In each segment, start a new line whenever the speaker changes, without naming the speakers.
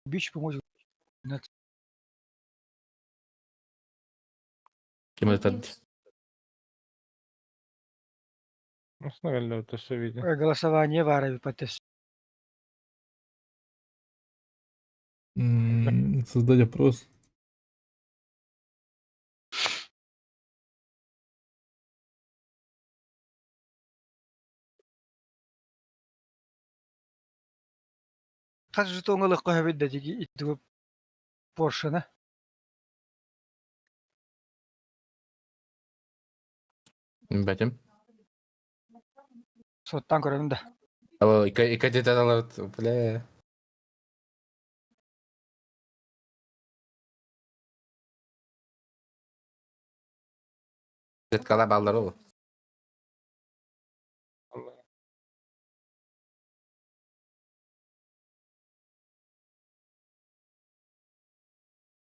Бич помочь.
Ким это?
Голосование баар эбит
Создать опрос.
Хас жетоҥҥа ылыахха сөбүй да диги итиги Поршены?
Бэтим.
Суоттаан көрөбүн да.
Алло, ика деталар, бля. Деткала баллар ол.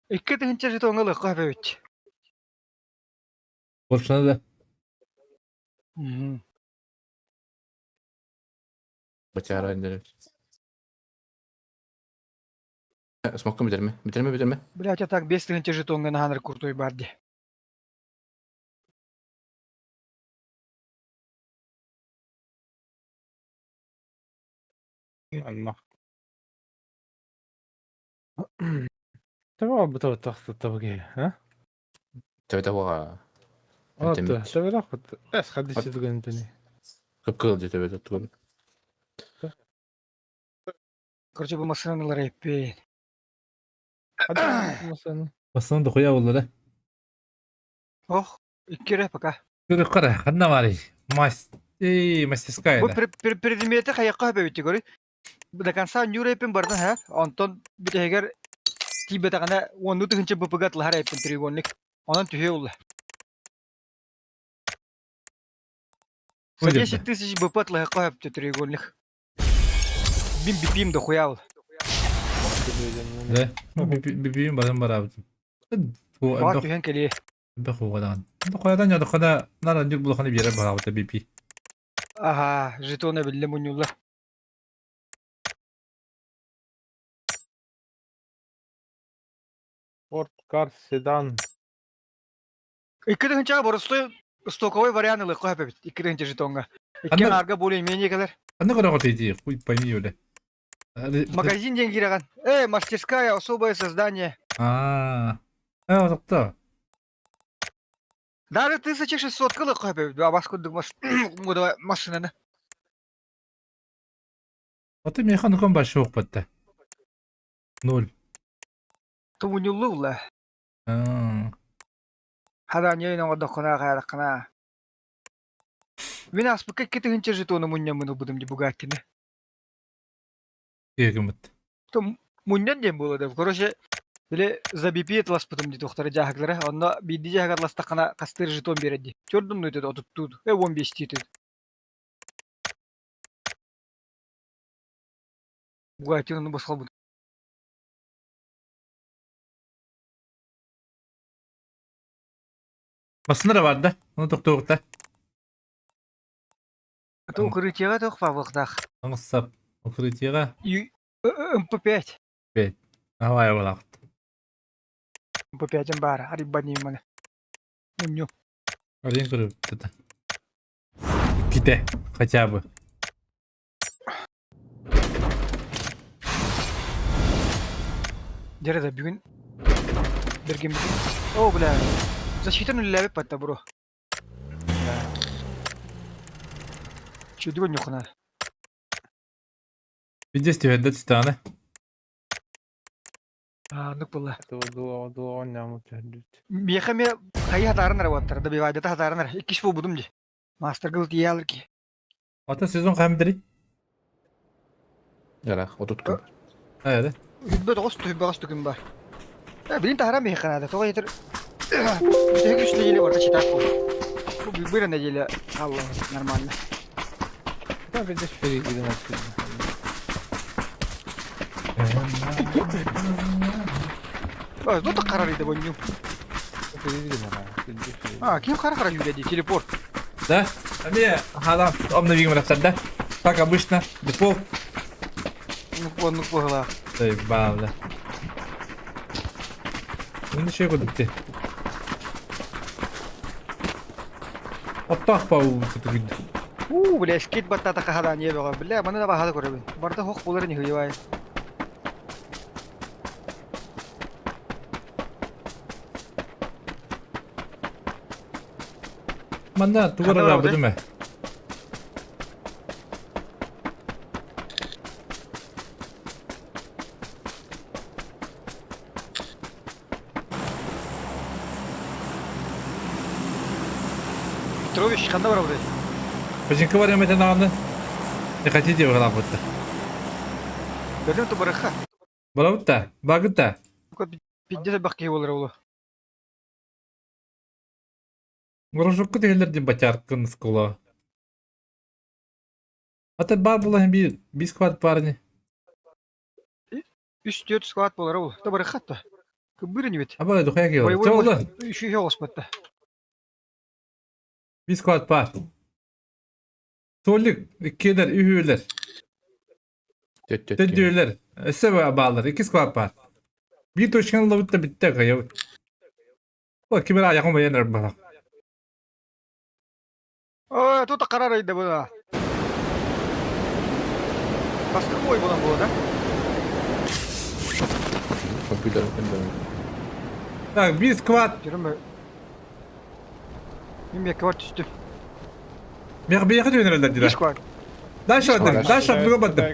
2000 жетоҥҥа ылыахха сөп эбит.
Поршены да.
Мм.
Бачара индерер. Смокка бүтерме? Бүтерме, бүтерме?
Блять, а так 5000 жетоҥҥа наһаанар крутой бар дии.
Анна. Tämä тахсыттабыге, а?
Төбөтө буга.
Ата, төбөлөх эс хадиси түгэнтени.
Кып-кыл же төбөтө тугун.
Короче, бу массыыналар эппин.
Массыына.
Массыына дохуя буолла да.
Ох, икки эрэ пока.
Көрү кара, ханна баарый? Мас... Эй, мастерская
Бу
да.
предмети хайахха сөбөбүт көрү. До конца ньуур эппин бардын һэ. Онтон бүтэһигэр тиийбэтэҕинэ уоннуу тыһыынча БПГ атлаһар эппин треугольник. Онон түһүө улла. За 10 тысяч БП атлаһыахха сөптө треугольник. Бим бипим дохуя ол.
Да, бипим баран барабытым.
Баар түһэн кэлиэ.
Элбэх уугадаан. Дохуядан дохуяда нара ньур булаханы биэрэр барабыта бипи.
Аха, жетон эбиллэ мунньуллар.
Спорт кар седан.
2000 боростуой стоковой вариант ылыахха сөп эбит 2000 жетоҥҥа. Икки аҥаарга более-менее кэлэр.
Ханна көрөҕүт иди, хуй пойми өлө.
Магазин диэн киирэҕин. Э, мастерская, особое создание.
Аа. Э, отокто.
Даже 1600 ылыахха сөп эбит. Бас курдук машинаны.
Аты меха нукан большой опытта. Ноль.
Тумуньуллу ула.
Аа.
Хараанньайын оҥордоххуна хаайраххына. Мин ааспыкка 2000 жетону мунньаммын ылбытым дии Бугаттины.
Киэгиммит.
Мунньан диэн буолуо да. Короче, били за BP атласпытым дии туохтара дьааһыклара. Онно биирдии дьааһык атластаххына хастыыр жетон биэрэр дии. Төрдүн нуйта отуттуу, 15 тиит. Бугаттин ону босхолбут.
Массыына бар да, ону тохтуохта.
Это укрытиеҕа туох баабылыктаах?
Аҥассап укрытиеҕа
МП5.
5. Давай балаахт.
МП5 баар, арыйбанньыйманы. маны. Мунньу.
Один көрүп Иккитэ хотя бы.
Дьэ да бүгүн бергеммитин. О, бля. Защитан үлэлээбит батта бро. Чүдүгөн ньухуна.
Пиздец түһэрдэ түстэҕинэ.
Анык буолла.
Дуо нямут түһэрдүт.
Миэхэ эмиэ хайы хатааран эрэ буолаттар, добивайдата хатааран эрэ. Иккис буолбутум дии. Мастерга ылтыйаалар ки.
Ата сезон хаһан
Яра, 30 күн.
Хайа
29 түһүбэҕэс түгүн бар. Билин таһара миэхэ наада. Тоҕо этэр бүтэһик үс неделя барыта читать буолла. Бу бир неделя хаалла нормально.
Да, видишь, перейдем отсюда.
А, ну так харар иде бонню. А, ким хара хара юрэ дии, телепорт.
Да? Эмиэ хаалан обновигым да? Как обычно, дефолт.
Ну, оннук быһылаах.
Заебал, бля. Ну ничего куда ты. Оттоох пау кутугуйда.
Уу, бля, скид баттата хаһадан иэбэҕэ. Бля, маны да баһада көрөбүн. Барда хох булар нихуевай.
Манна тугар
Ханна барабыт,
арабытым ээ.
Петрович, ханна барабыт?
Бачинка бар эмэтен аҕаны. Не хотите выгылаппытта.
Бөтөн тубарыха.
Барабытта, багытта.
Пиздец бах киһи буолар олу.
Горошокку тиһэллэр дии бачааркын скола. Ата баар буолан биир биир склад парни.
Үс түөрт склад буолар ол. Табарыха та. Кыбыр инибит.
Аба духая киһи.
Боевой
Чэ ола.
Үшүйе оспатта.
Биир склад паар. Толик иккиэлэр, үһүөлэр,
Төт төт.
төрдүөлэр. Өссө бааллар. Икки склад паар. Биир точканы ылабыт да бүттэ кыйабыт. О, ким эрэ айаҕын байан эрэр баҕа.
Ой, тут карар ыйда була. Бастык бой булан була да?
Компьютер өтөн
Так, биир склад.
Жүрөм. Мен бекке бар түстүм.
Мех бэйэхэ түһэн эрэллэр
Бир
дии.
склад.
Дальше бардым, дальше аттыга бардым.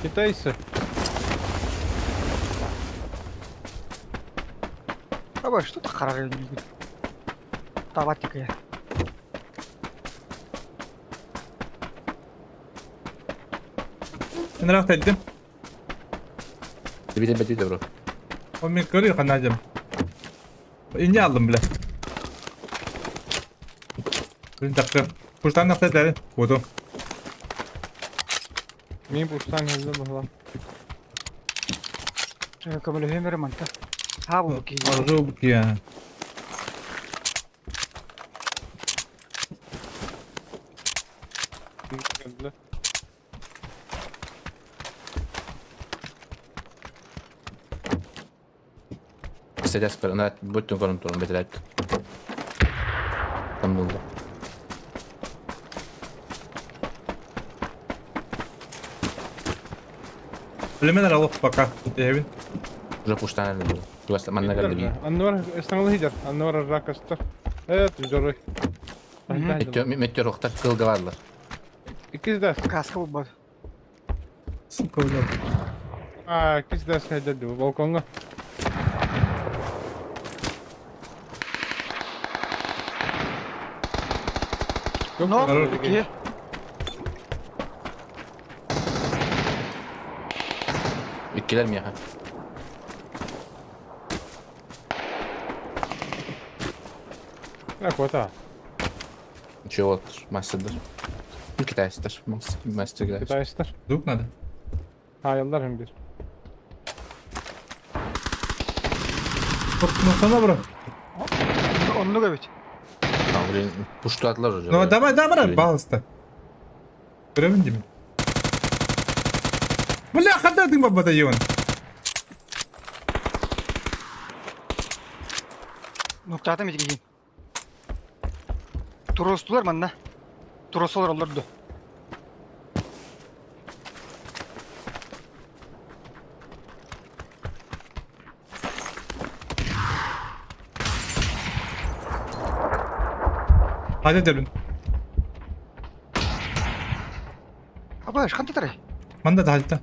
Китайцы.
Аба, что то карар ыйда. Тават такая.
Мен ыраах тайдым.
Бите бите бро.
Ол мен көрүй ханадым. Инне алдым бля. Блин, такы. Куштан нақта дәрін. Буду.
Мин пуштан келді бұла.
Көмөлөһүм манта. Ха бу ки.
Аржу букия.
Келді.
Седес көр, ана бүттүн көрүм турун бетерет. Там булду.
Билемен алып пока. Эбин.
Уже пуштан эле бу. Тугас манна келди би.
Аннор эстаңлы хидер. Аннор ракастар. Эт, жорой.
Меттер меттер октар кылга барлар.
Икиз дас.
Каска бу бар.
Сука, бля.
А, икиз дас хидер балконга.
Но,
Здорово.
ки.
Иккилер мияха.
На кота.
Ничего вот, мастердыр. Китайстар, мастер китайстар.
Китайстар.
Звук надо.
Hayallar hem bir.
Ну, бро.
Онну көбүт.
Там, блин, пуштатылар уже.
Ну, давай, давай,
Блин.
пожалуйста. Көрөмүн деймин. Бля, ханда ты баба даён.
Нуктата метигин. Туростулар манна. Туросолар олорду.
Hadi дербин.
Аба, шканта тарай.
Манда да хальта.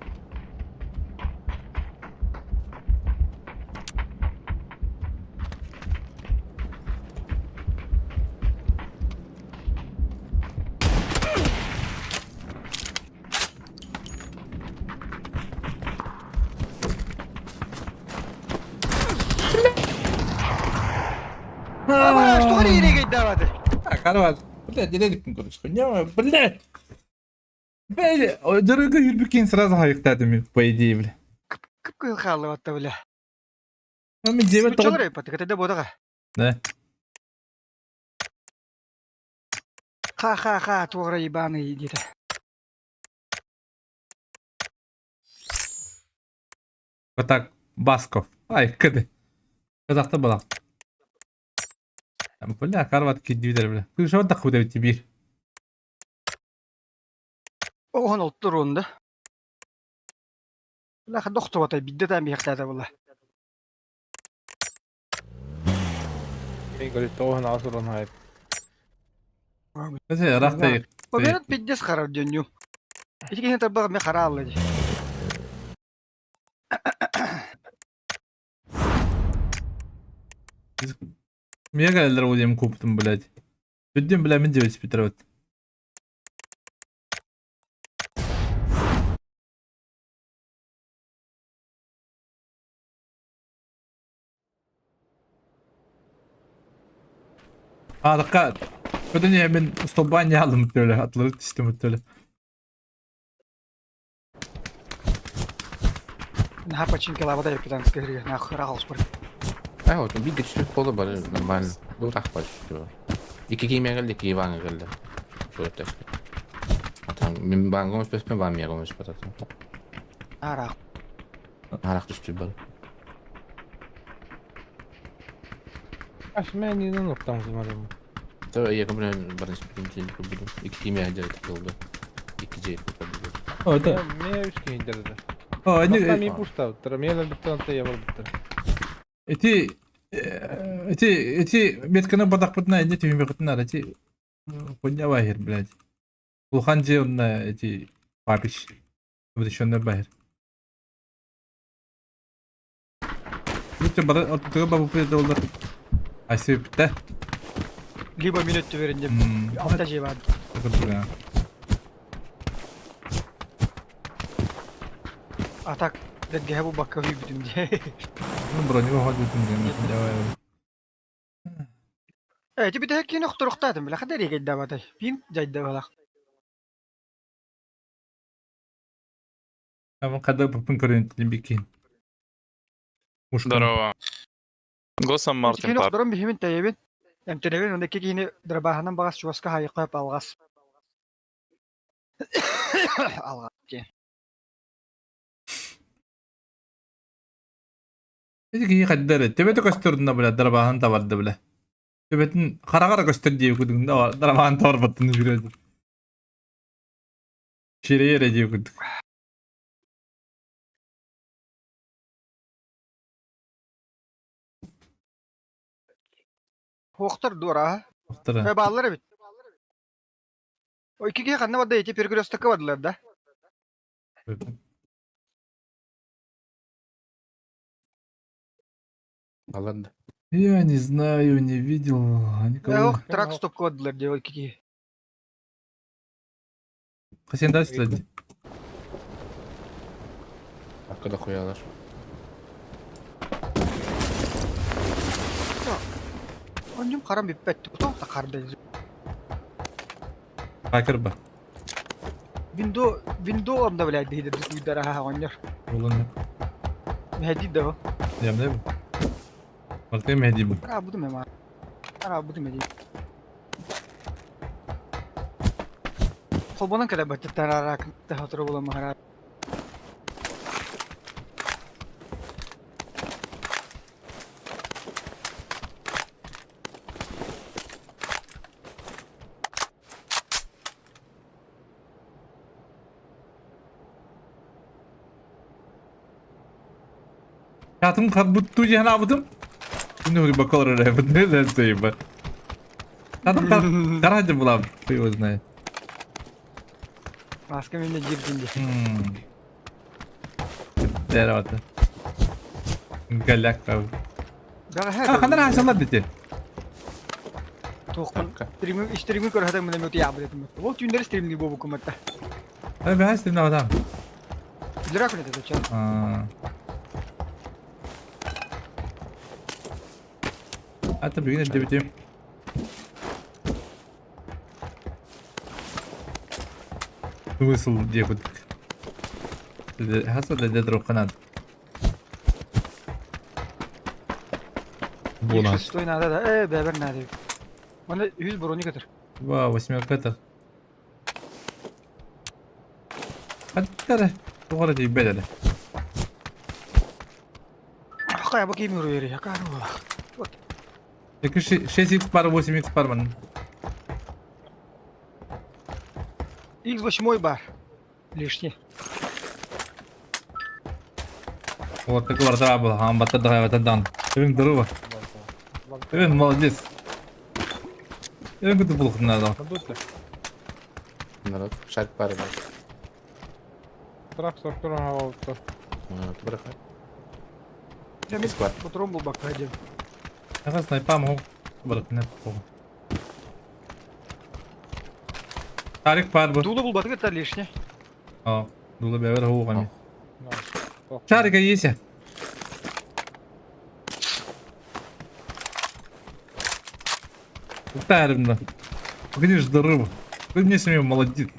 Аба, что они регает даваты?
Карават. Блядь, деледик короче. Хуйня, блядь. Блядь, дорога Юрбикин сразу хайықтадым, по идее, бля.
Кып кыл халы батта бля.
Мен девет тоғыз...
Чолар паты, катада бодага.
Да.
Ха-ха-ха, тугра ебаный деді.
Вот так, Басков. Ай, кыды. Казахта балак. Бля, карват киддибитер бля. Кыша так куда бир.
Оҕон олтуруунда. Бля, дохтубатай бидде таан биһэхтээтэ була.
Мен говорит, тоҕуһун аҕыс уран хайып.
Рахтай.
Победат пиздец харар дьонньу. Ити киһини тарбах ме хара алла дии.
Мега эллер куптум, блядь. Бүддүм, бля, мин дебет спитер Аадакка көтөн иһэммин столбаан ньаалым төлө, атлары түстүм төлө.
Наһаа починкалаабата капитанскай кырга нах ыраах олоспор.
А вот биир түспүт буолла бары нормально. Бу рахпа түстү. Икки киимэ кэллэ, икки Иваҥҥа кэллэ. Сурутташты. Атам мин баангым өспөспүн, баан миэхэ өспөт атам.
Араах.
Арах түстү бары.
Аш мен нинен оттам зымарым.
То я купил бары спинтин купил. Икки киимэ дьэ болду. Икки же купил.
О, это...
Мен үс киһиндерде.
О,
Ми
они...
пуштабыттар, мен биттен я бар биттер.
Эти... Эти... Эти метканы бадахпытына, эти түһүмэхпитинэ, эти... Хуйня бахер, блядь. Улахан дьиэ онно эти... Папич. Запрещенный бахер. Лучше бары ортотуга бабы доллар. Айсы бүттэ.
Либо мин өттүбэрин деп. Алта же бар. А так, дэргэһэ бу бакка бүтүм дии.
Ну, броню ходит, давай.
Э, ти бүтэһик киин охторуохтаатым бile хадar егейдабатай. Пин жайдабалах.
Ama kadar попын көрүн бикин.
Здорово. Госан Мартин
Киин
Парк.
охторон биһимин тэйэбин. Эмтэнэбин онно икки киһини дырабааһынан баҕас чугаска хайыкка алҕас. Алҕас диэн.
Эти киһи хайдары төбөтө көстөрдүнэ бile дарабаһын табарды бile. Төбөтүн харагара көстөр диye кудуң да дарабаһын табарбаттын жүрөдү. Шире диye кудук.
Хуохтар дуора.
Охтара.
Э, бааллар эбит. О, икки киһи ханна барда ити перекрестокка бардылар да.
Алан
Я не знаю, не видел никого.
Ох, трак стопка бардылар диye икки киһи.
Хасен да силеди.
Акка хуялар.
Онньум харам бүппэт. Тоох да харды.
Хакер ба.
Виндо, виндо онда блядь, диде уйдара ха онньор.
Улан.
Мехди да.
Ямда бу. Мартын Мехди бу.
Ара бутум эма. Ара бутум эди. Холбонан кэлэ баттан ара тахатыры була махара.
Hayatım kar bu cihan abıdım. Şimdi bir bakalım oraya. Bu ne derseyim ben. Hayatım kar karacı bulam. Ты его знает.
Маска мене жирдин ди.
Дәрі Голяк там.
Бага
А, хандар хасалар дите.
Тоқпын. Стримин, стримин көрөтө мене мөтө ябыр этим. Ол түндер стримни бобу куматта.
Ай, бәхәс стрим адам.
Билер күнәтә ча.
А. Ата бүгін дебитим. Смысл дехут. Хаса для дедро канат. Була.
Шестой надо да. Э, бәбер надо. Мана 100 брони катыр.
Ва, восьмерка это. Хаттара. Тугара дей бәдәле.
Хайа бу ким уруйар якар буолах.
Екі 6x бар, 8x бар мын.
X8 бар. Лишний.
Вот такой варда был, хан бата да бата дан. Эвин здорово. Эвин молодец. Эвин күтіп бұл надо.
Народ, шарик пары бар.
Трак соркуру хавалта.
Быраха.
Я мен
Склад.
патрон был бакка один.
Ага, снайпа могу. Брат, не похуй. Тарик пар был.
Дулы был батык это лишний.
О, дулы бәбер хоғами. Шарика есть. Тарим, Погоди, здорово. Ты мне с ними молодец.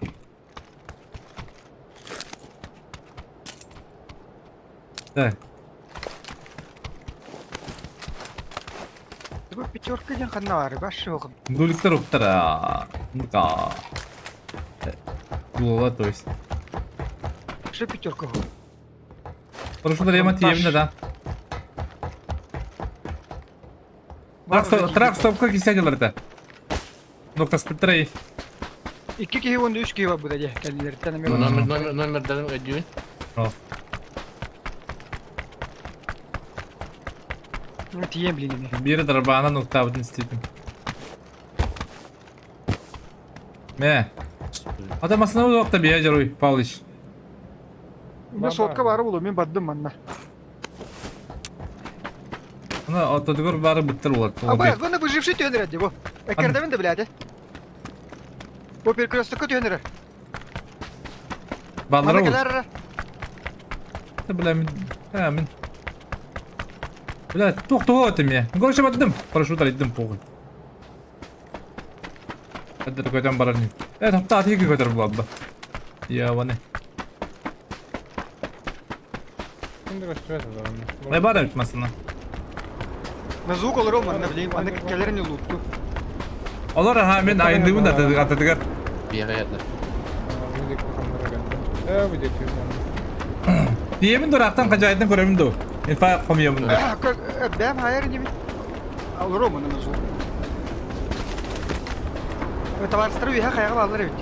Так,
Бу пятерка ден ханна бар, баш оғым.
Дуликтар уптара. Ну-ка. Дулала, то есть.
Ше пятерка оғым.
Хорошо, да, тиемне, да. Трак, стоп, как сядел это? Доктор Спитрей.
Икки киһи уонна үс киһи бар бу дьэ кэллэриттэн эмиэ
Номер, номер, номердарын өйдүүн.
Тиийэн билин эмиэ.
Биир дарбаана нуктаабытын иститим. Мэ. Ата масына уақта бия жаруй, Павлович.
Мен сотка бары болу, мен бардым манна.
Ана отодугар бары буттар болар.
Абай, оны выживший төнөр әдді бу. Эккердемин да биләде. Бу перекрестокка төнөр.
Баллары
Манна
ол.
кэлэр.
Бля, мен... А, мен... Бля, тоқтоо это мне. Короче, бардым. Парашют айдым похуй. Это такой там баран. Это тапта атыгы көтөр булабы. Я ваны. Ай бар бит масына.
Звук олорор манна билейм, аны кэлэрин улутту.
Олар ха мен айындыбын да атыдыгар.
Биэҕэ ятла.
Диемин дурактан кажайдын көрөмүн ду. Инфа комьемун да.
Бэм хайыр ними. Олорор манна звук. Товарыстары үйе қаяға балалар бит.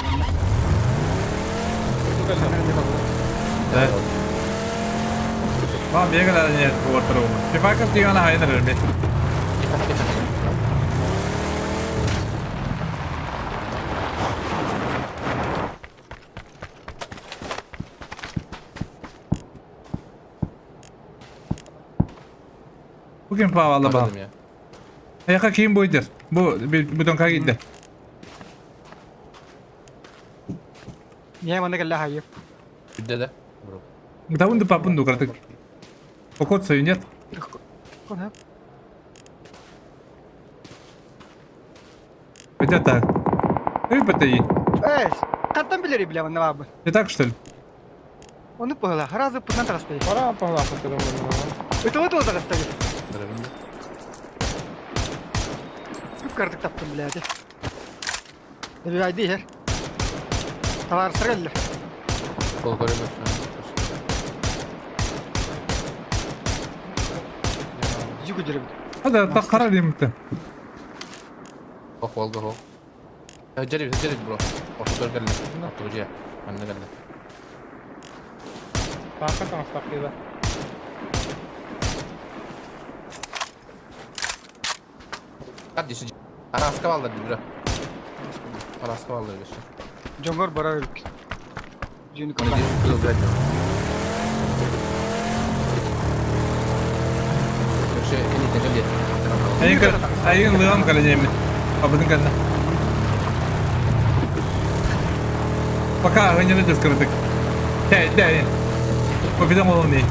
Да. Ма бегала не отыр. Пипаков дигән хайныр мен. Bugün pahalı bana. Ayaka kim buydur? Bu bu donka gitti.
Niye manna кэллэ хайып.
Бүдде да.
Да он папун ду картык. Покот нет?
Кона.
Это так. Эй, ПТИ.
Эй, каттан билери биле манна бабы.
Ты так что ли?
Оны пыла, разы пынан тарастай.
Пора погла хотела.
Это вот вот тарастай. Көп картык таптым биле. Эби айды хер. Товарыстар келді.
Кол көрөмөт.
Жүгі жүріп.
Hadi так karar yemekte.
Ох, олго хо. Жерип, жерип бро. Ортодор келди. Ортого же. Манна келди.
Тақа таңстақ
Кат деши. Араска балдар бро. Араска балдар деши.
Жоңгор бара өлік. Жөні
Мына
капа.
кызыл блядь. Вообще, кенитен келди.
Ayın ayın lığam kaleceğimi. Kapının kanına. Пока не надо скрытых. Дай, дай. Победом он не.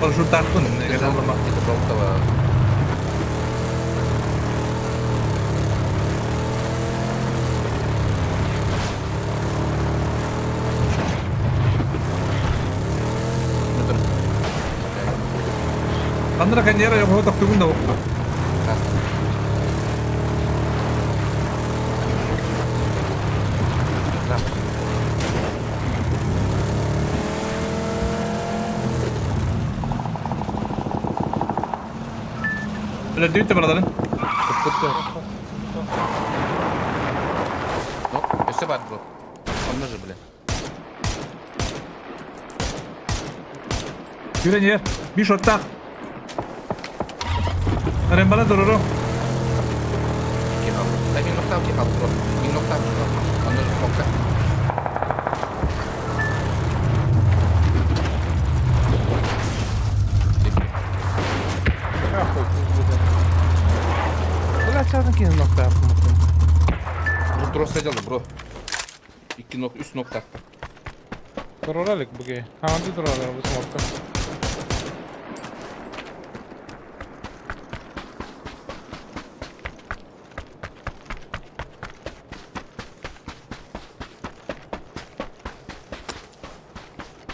Парашют тақпын.
Это желтого.
Андра каньера yok тоқтугун да оқты. Өлөрдүбүт да бараларын.
Кып-кып. Ну, өссө бар бро. Онно же, бля.
Yürü yer. Bir şortta. Рэмбала дорору.
Икки қалды. Да, мен ноқтау ки қалды, бро. Мен ноқтау ки қалды. Онно же смокта.
Бля, чатын кийин нокта yaptım.
Бро, садил, бро. Икки нок, үс нокта.
Туруралик буге. Ханды туруралик бу смокка.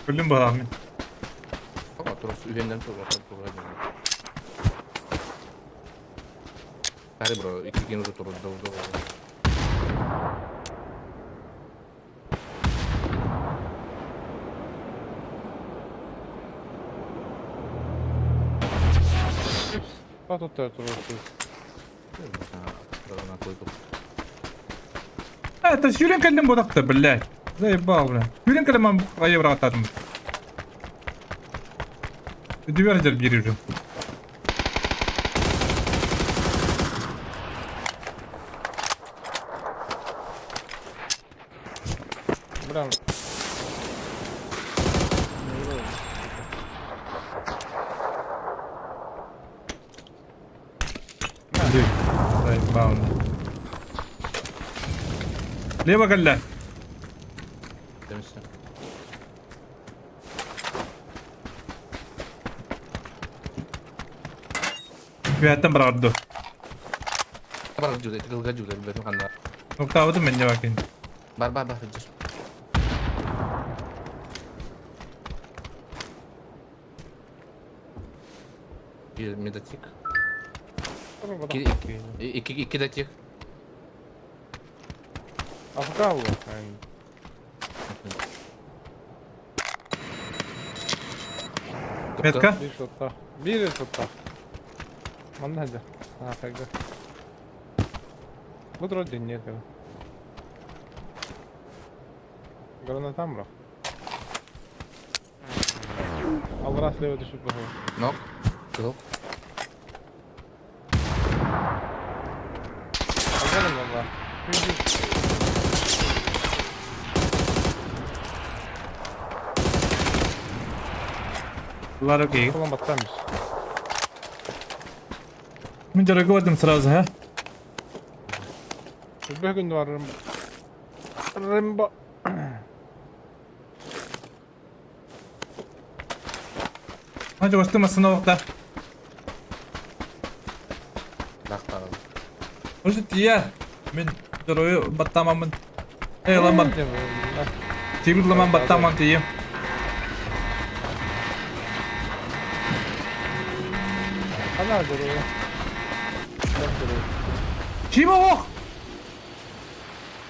Өлдүм баҕам мин.
Ама турас үһүннэн турар, турар. Бары бро, икки ген уже турар, дол дол.
Тут турурсуз.
Это сүүрэн кэллим бодохто, блядь. Заебал, бля. Сүүрэн кэллим айыбырааттаатым. Дүбэр дьэр биир уже.
Бля.
Заебал. Лево кэллэ.
Демисте.
Үһэттэн бараҕарду.
Бар жуда, тылга жуда, бөтүн ханна.
Нуктаабытым мен дьабакин.
Бар бар бар жыр. Bir медотик. Икки икки икки датик.
Афга була.
Метка?
Бир шотта. Бир шотта. Манна хадя. Афга. Бу вроде нет. Гранатам бро. Алра слева түшүп бахы.
Нок. Кыл.
Алгалым алла.
Лар окей.
Колон баттамыш.
Мин дорогой бардым сразу, ха?
Бүгүн бар. Рымба.
Ханча бастым остановокта.
Лақтағы.
Может я мин дорою баттамамын. Эй, ламан. Тигр ламан баттаман тием.
Ана дорога.
Чима ох!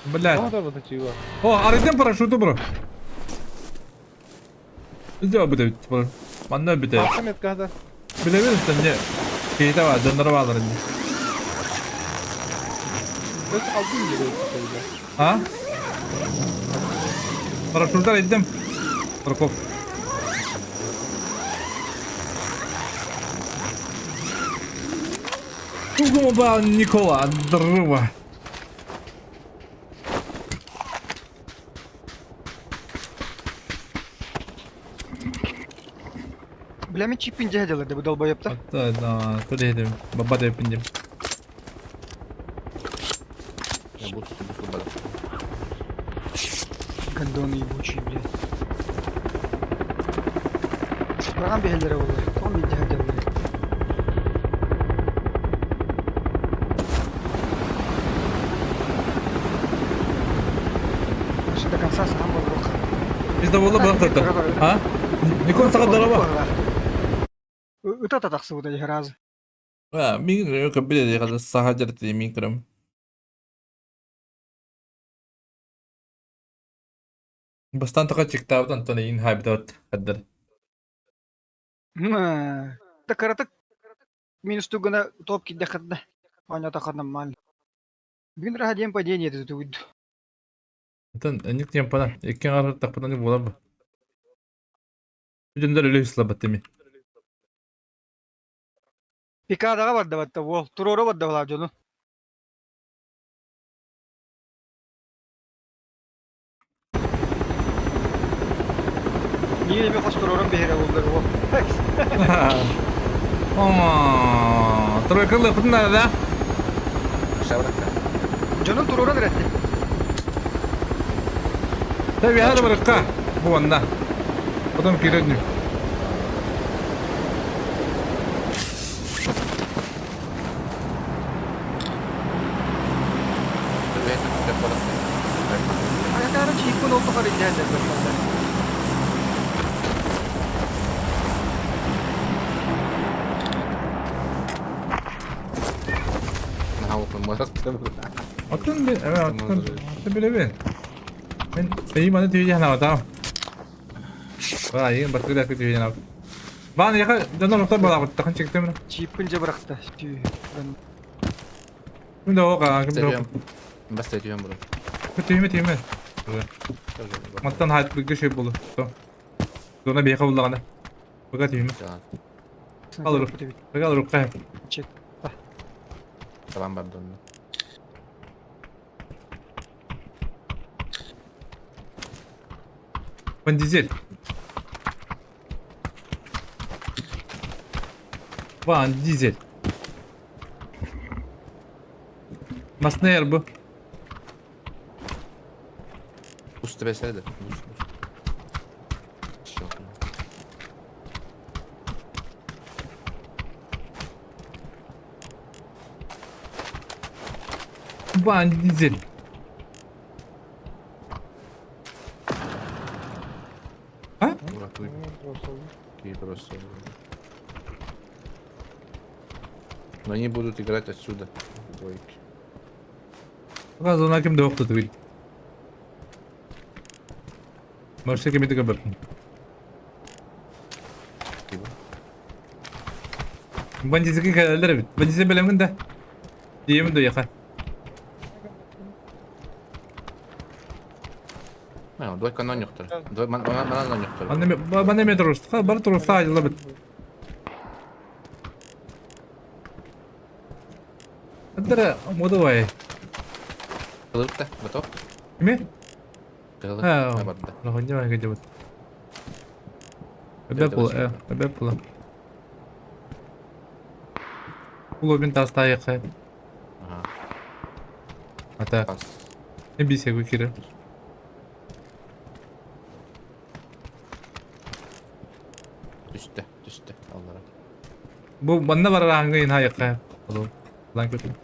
Блядь.
Ана да чима.
О, арыйдым парашюту бро. Сделал бы типа. Манна бите.
Ахмет када.
Билебин не. Кейте бар, донор бар инде.
Biz aldın gibi.
А? Парашюттар иддим. Парков. Тугума Никола, здорово.
Бля, мен чиппин дьэ дэ бу долбоебтар.
Да, да, туда Баба деп индим.
Я буду буду бада.
Гондоны ебучие, блядь. Баран бэһэллэрэ буолар. Тоҕо мен дьэ дьаллар. Вообще до конца сам был
Bizde була бырактырды. А? Никон сага здорово.
Ыта татахсыбыта дьэ разы.
А, мин рөкө биле хада саха жерти мин кырым. Бастан така чиктабыт Антон ин хайбдот хаддар.
Да каратык. минус гына топ киирдэххитинэ оонньоотоххо нормально. Бүгүн раһа диэн падение этэ тугуйду.
Оттон инник темпана икки аҥар буолар бу. Бүтүннэр өлө слабат тими.
Пикадаҕа барда батта уол. Туруору барда балаа дьону. Миигин эмиэ хос туруоран биһирэ буоллар уол.
О, тройка лыппытын да?
Дьонун туруоран эрэтти.
Да вяра барыкка. Бу онна. Потом кирен.
Короче, иккун ол тухары дьэ
Оттон оттон билэбин. Мен эйи маны түйе ханабатам. Ай, батырда түйе ханабат. Бан яха донор оттор балабыт тахан чектем.
Чиппин же бырахта.
Ким да оға, ким да.
Баста түйем бұрын.
Түйме түйме. Маттан хайт билге şey болду. Зона бейха буллагана. Бага түйме. Алыр. Бага алыр кай.
Чек.
Табан барды онда.
Ван Дизель. Ван Дизель. Маснер бу.
Usta besene de.
Ван Дизель. А?
Просто. Но они будут играть отсюда. Двойки.
Зона ким да оқту. Может, кем это говорит? Бандитский кәләләр бит. Бандитский беләмен дә. Диемен дә яха.
Ну, двойка но нюхтар. Двой мана но нюхтар.
Аны бана метр ха, бар турыста айыла бит. Андра модовай.
Кылыртта, готов?
Киме?
Кылыр.
А,
Барды.
Лохонья где вот. Эбе эбе пула. Пула бин таста яха.
Ага.
Ата. Не бисә кире.
Түстә, түстә. Аллара.
Бу манна бар аңгы ин хаяка. Лан көтү.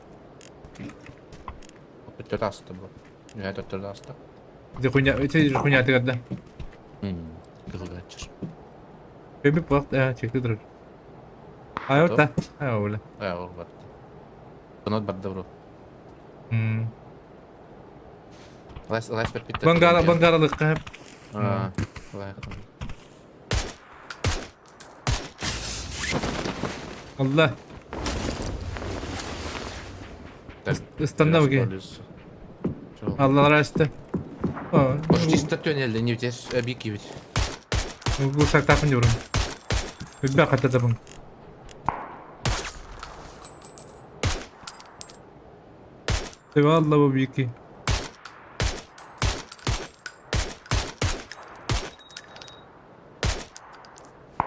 Төттөр асты бу. Я төттөр асты.
Ди хуйня, эти хуйня тегәдә.
Кылгачыр.
Беби пакт, чекте дөрөк. Айота. Ай, ола.
Ай, ол барды. Тонот барды бро. Лайс, лайс бер битте.
Бангара, бангаралык.
А, лай.
Allah. Istanna bugün. Allah razı
Может, чисто төнелді, не втес, бики ведь.
Гусак тапын diyorum. Bir хата табын. Vallahi bu büyük.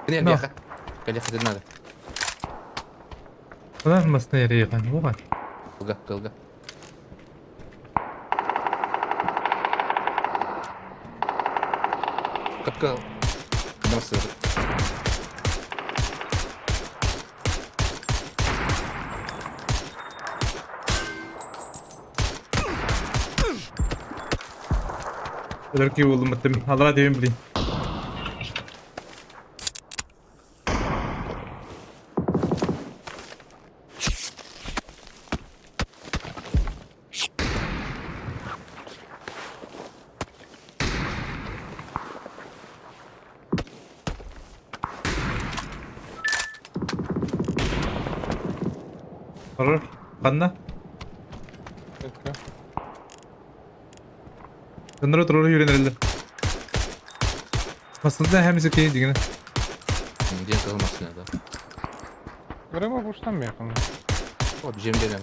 Не, беха. Калеха, надо.
Ulan masna yere yakın. Bu var.
Кылга, кылга. Капка. Nasıl?
Öler ki buldum ettim. Allah diyeyim bileyim. Хорош. Ханна?
Метка.
Дьонноро туруору үүрэн эрэллэр. Массыына хэмиси киһи дигинэ.
Диэн кыһыл массыына да.
Грыма пуштан механы.
Вот жем берем.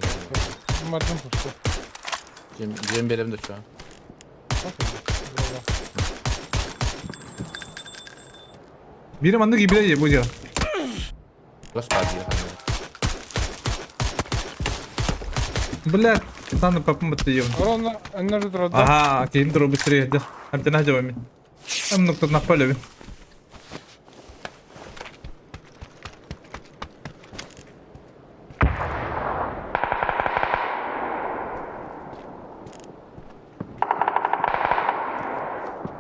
Мадам пушта.
Жем жем берем да şu an.
Биир маннык ибилэ бу дьэ.
Господи.
Бля, стану папам баттыйым.
Ровно энергия турда.
Ага, киһим туру быстрее да. Амтена жабами. Там нуктар напалеви.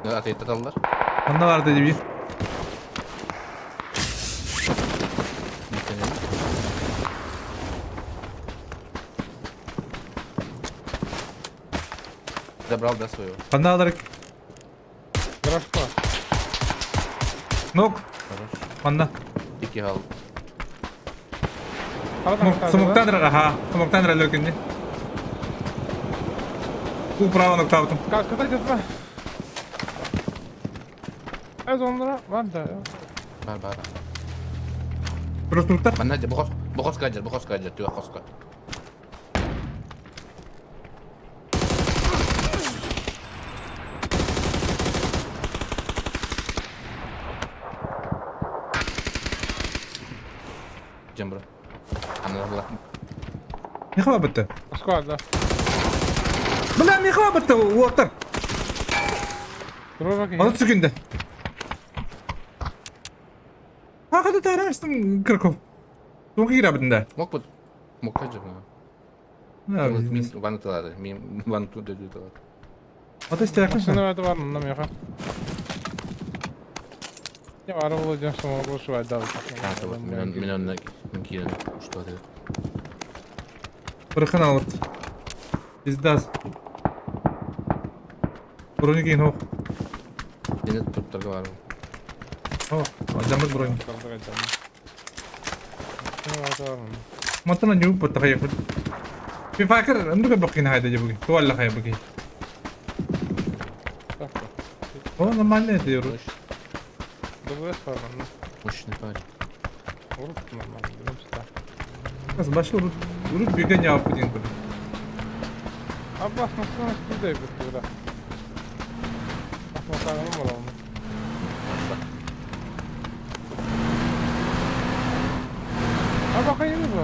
Атыйтаталлар.
Онно бар дии.
Забрал, да, своего?
Ханна алар.
Гаражка.
Нок.
Хорош.
Манна.
Ики хал.
Смоктан ага. Смоктан ралөкүнне. Бу право ноктаутум.
Каската кетме. Ez onlara var da.
Бар, бар.
Просто
Манна бухос бухос каджер, бухос каджер, тюга хоска. Жембро. Анна була.
Михала бітті.
Склад, да.
Бля, Михала бітті, уоттар. Оны түсікінді. Ақыды тарастың Кирков. Тоңғы кира бітінде.
Мог бы мог каджер. Мин ванну талады. Мин ванну туда талады.
Ата истеракын.
Машина это var mı меха? Я var olacağım sonra bu şu ayda.
Мен мен онна кирен что ты.
Бырхын алып. Пиздас. Брони кейін оқ.
Сені туптарға бар.
О, жамбыт брони. Матана нью паттахая. في فاكر عندك بقين هذا جبوكي هو اللي خيبكي هو нормально это юру.
ДВС var mı?
Мощный парень.
Vurup normal. Bilmem işte.
Kas başka urut urut büyügen ya bu din
Abbas nasıl nasıl da bitti burada. Bak bakalım var mı? Ha bakayım bu.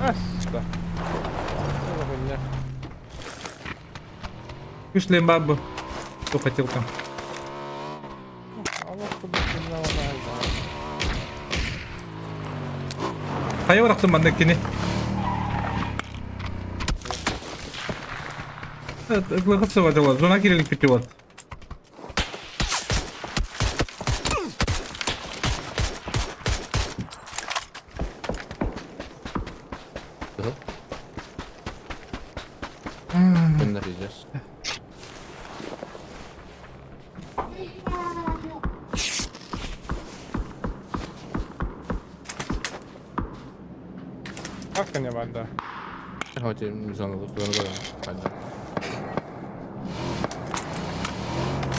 Asla. Bakayım ya.
Вышли бабу. Кто хотел там.
Allah kudretini var.
Хайа барахтым манна кини. Ыглыгы сывадылар. Зона кирилик бити вот.
Кызыл. Кемдер пиздец.
Как не var da?
Хоть зону зону зону.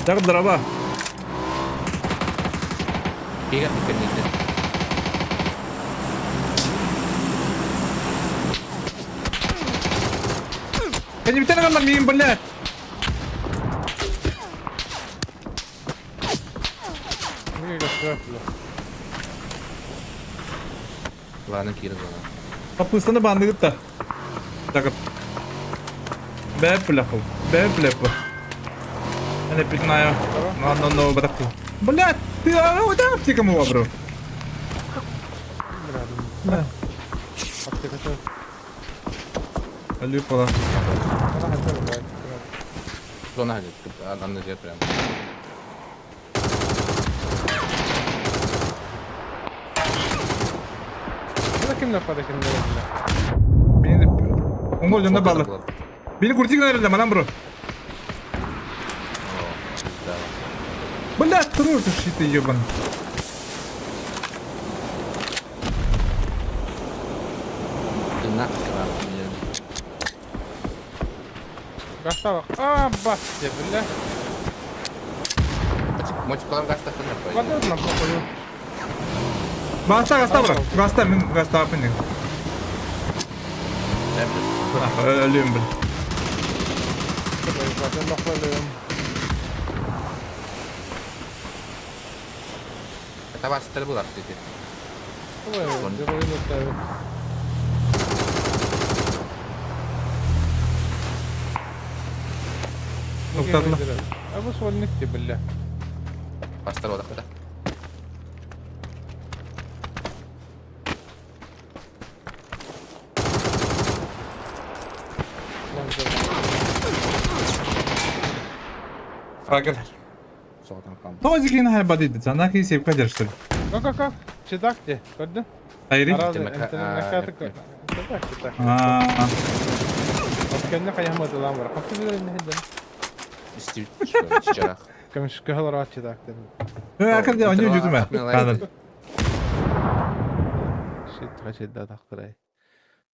Так дрова.
Кигер бикенните.
Я не битен галла мин блядь.
Ne gösteriyor?
Ладно, кир зона.
Капыстаны бандыгытта. Так. Бэп ляху. Бэп ляху. Я не пизнаю. Но, но, но, братки. Блядь, ты а, вот там аптека мула, бро. Да.
Аптека
Алюпала.
Bana hazır bak.
Зона хадит. Анна жер прям.
Bu da kim yapar kim ne yapar?
Beni Монгол жонда балы. Beni куртик наверное, манам бро.
Да.
Блядь, трор ты ты ебан.
Ты нахуй.
Гастава. А, бас, бля.
Мотикалар гастахтан
Вода нам похую.
Гаста гаста бра. Гаста мин гаста апын. Өлүм бил.
Табастар булар dedi.
Абы сольник ти бля.
Бастар odakta.
Фрагер.
Соғдан кам.
Тоҕо дикин хайба дейді. Сана ки сепка держит.
Как как как? Читак ти. Көрдү?
Айри.
Читак, читак.
Аа.
Кэнне хайаматылаан бар. Хапты билер не хеден.
Исти чарах.
Көмүш көһөлөр читак ден.
Э, акыр де они жүтүмө. Кадыр.
Шит хачидда тахтырай.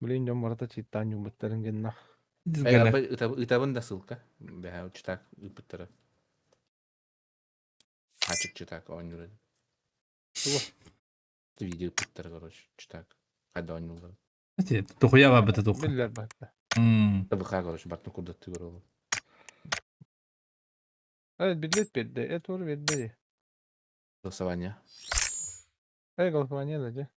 Блин, дьон барыта читтаан юбуттарын генна.
Ытабын да ссылка. Бэһэ читак ыпыттара. Хачык читак ойнур. Видео ыпыттара, короче, читак. Хайда ойнулар.
Тухуя ба быта тух.
Биллер батта.
Мм.
Табыха, короче, бартын курдатты көрөлү.
Evet, билет берди. Э, тур берди.
Голосование.
Э, голосование да, же.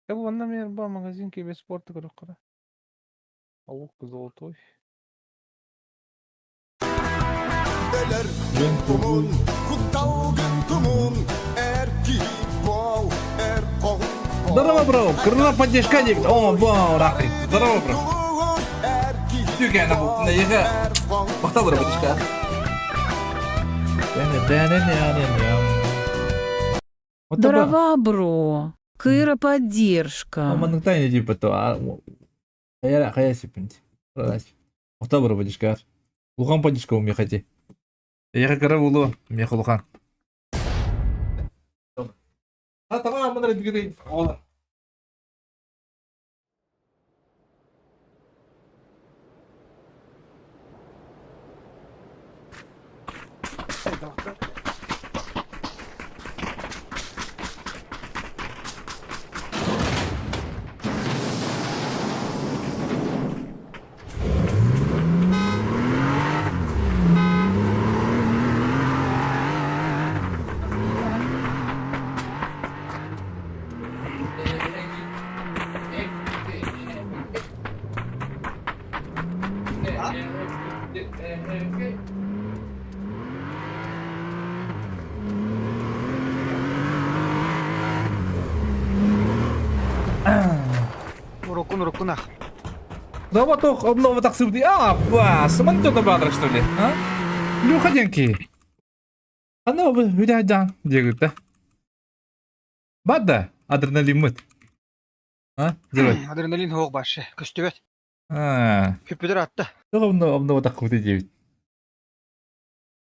Э, бу онна мен ба магазин кебе спорты көрөк кара. Аук золотой.
Здорово, бро. Крыла поддержка дейт. О, бо, рахмет. Здорово, бро. Түгәне бу. Неге? Бакта бро поддержка.
Здорово, бро. Кыра поддержка.
Аманныктан не типа то. Хая хая сипинт. Бакта бро поддержка. Улхан поддержка у меня хоти. Я как раз мех улхан. А тамам мындыр бигири. Ола.
Урокун урокун ах.
Да вот ох, обнова так сыбды. А, бас, ман то бадыр что ли, а? Люха денки. Ана бу хүдәдан дегүтә. Бада, адреналин мыт. А, зырой.
Адреналин хоох башы. Көстүбэт.
А.
Күпүдер атта.
Тох обнова обнова так хүдә дебит.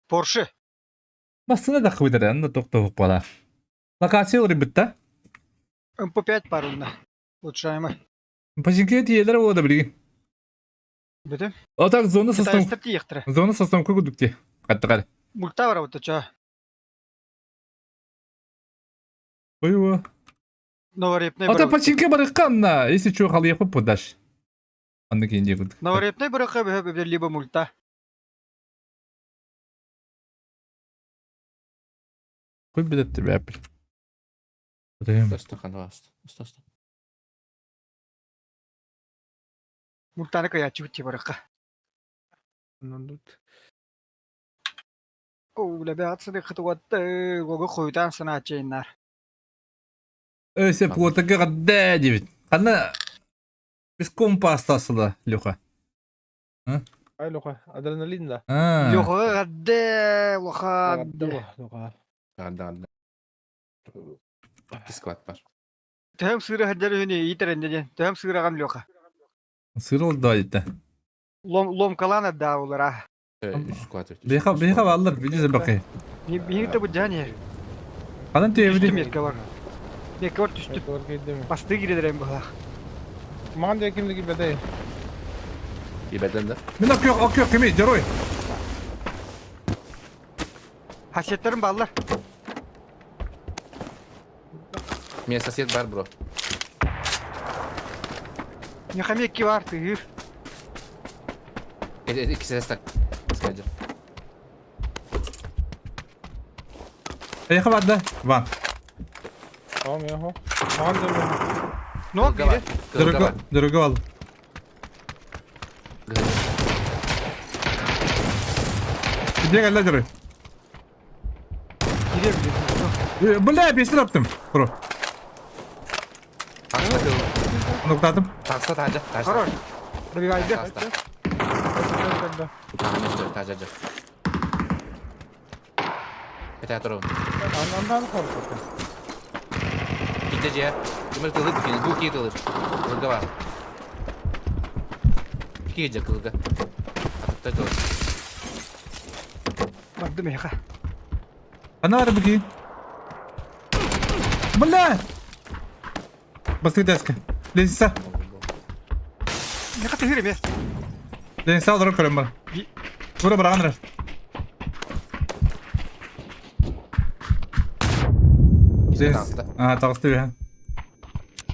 Порше.
Басына да хүдә, анда тохто бала. Локация ребята.
МП5 парунна. Улучшаемый.
Пожинке тиелер болда билген.
Бүтүм.
А так зона состав.
Китайстар тиехтер.
Зона состав күгүдүкте. Каттыгар.
Мульта бар вот ча.
Ойва.
Новорепный
А то починке барыккан если чё хал япып подаш. Аны кейін дегүдүк.
Новорепный барыкка бе либо мульта.
Кой билет тебе апел.
Достахан басты. Оста.
Мультаны каячы битти барыкка.
Нандут.
О, лебе атсыны кытуатты, гого хуйтан сана чейнар.
Өсе плотага гадда дебит. Кана без компа остался Леха.
Ай, Лука, адреналин да.
А.
Лёха гадде, лоха.
Лука.
Да, да, да. Склад бар.
Төһөм сыыры хаддар үһүнү итерен деден. Төһөм сыыраган Лёха.
Сырыл да дит.
Лом ломкалана да улара.
Склад.
Беха беха баллар биле бакы.
Биһиги бу жани.
Канан
Түстү
төбү.
мерке бар. Мерке бар түстү. Басты киредерен була.
Маҕан диэки ким да киирбэтэй.
Киирбэтэн да.
Мин окуох, окуох, кими, дьоруой.
Хасиеттарым бааллар.
Меня сосед бар, бро.
Мехамек икки бар, тыһыыр.
Икки так. Скажи.
Эйиэхэ барда, Ван.
О, миэхэ. Маҕан диэки миэхэ.
Ног биирэ.
Дорого, дорого ал. Где кэллэ дьоруой?
Кириэ билэр.
Бля, бесил аптым. Бро.
Таста кыл.
Нуктатым.
Таста тажа, тажа.
Хорош. Добивайды.
Таста. Тажа, тажа. Кэтэ турабын.
Андан хорсотун.
Ките дьиэ. Кимир тылы кини бу кии тылыр. Кылга бар. Кии дьэ кылга. Атытта тылыр.
Бардым эһиэхэ.
Ана бар бу кии. Бля! Бастыы дэске. Лесиса.
Миэхэ тыһыыр эмиэ.
Лесиса олорор көрөн бар. Тура быраҕан эрэр.
Таҕыста.
Аа, таҕыста үһэ.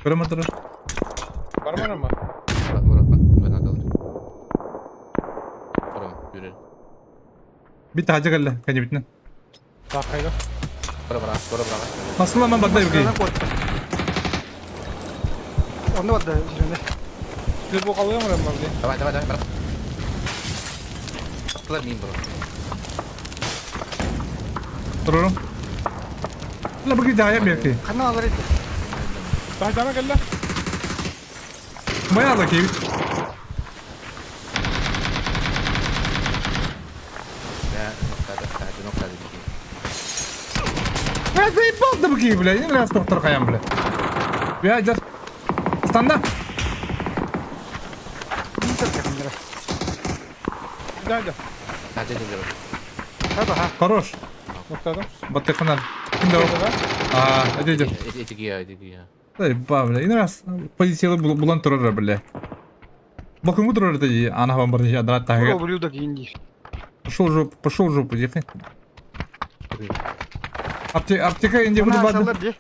Көрөн турар.
Барман ама.
Бит таһдьа кэллэ, кэннибитинэн.
Таахайга.
Масыламан барда Евгений.
Онно барда Жиренде.
Ты бу қалай омрам бар
Давай, давай, давай, брат. Аттылар мин бро.
Турурум. Ла бу киһи бияки.
Ханна алар edi.
Таһдана кэллэ.
Bayağı da keyif. Я заебал да бу бля, не раз доктор хаям, бля. Я идет. Станда.
Да, да.
Хорош. Баттыханан. Ким А, это идет. Заебал, бля. И раз позиция булан турар, бля. Бакын турар это ана вам бар адра тагы.
Ублюдок инди.
Пошел жопу, пошел жопу, ехай. Аптека, аптека инде буду барды.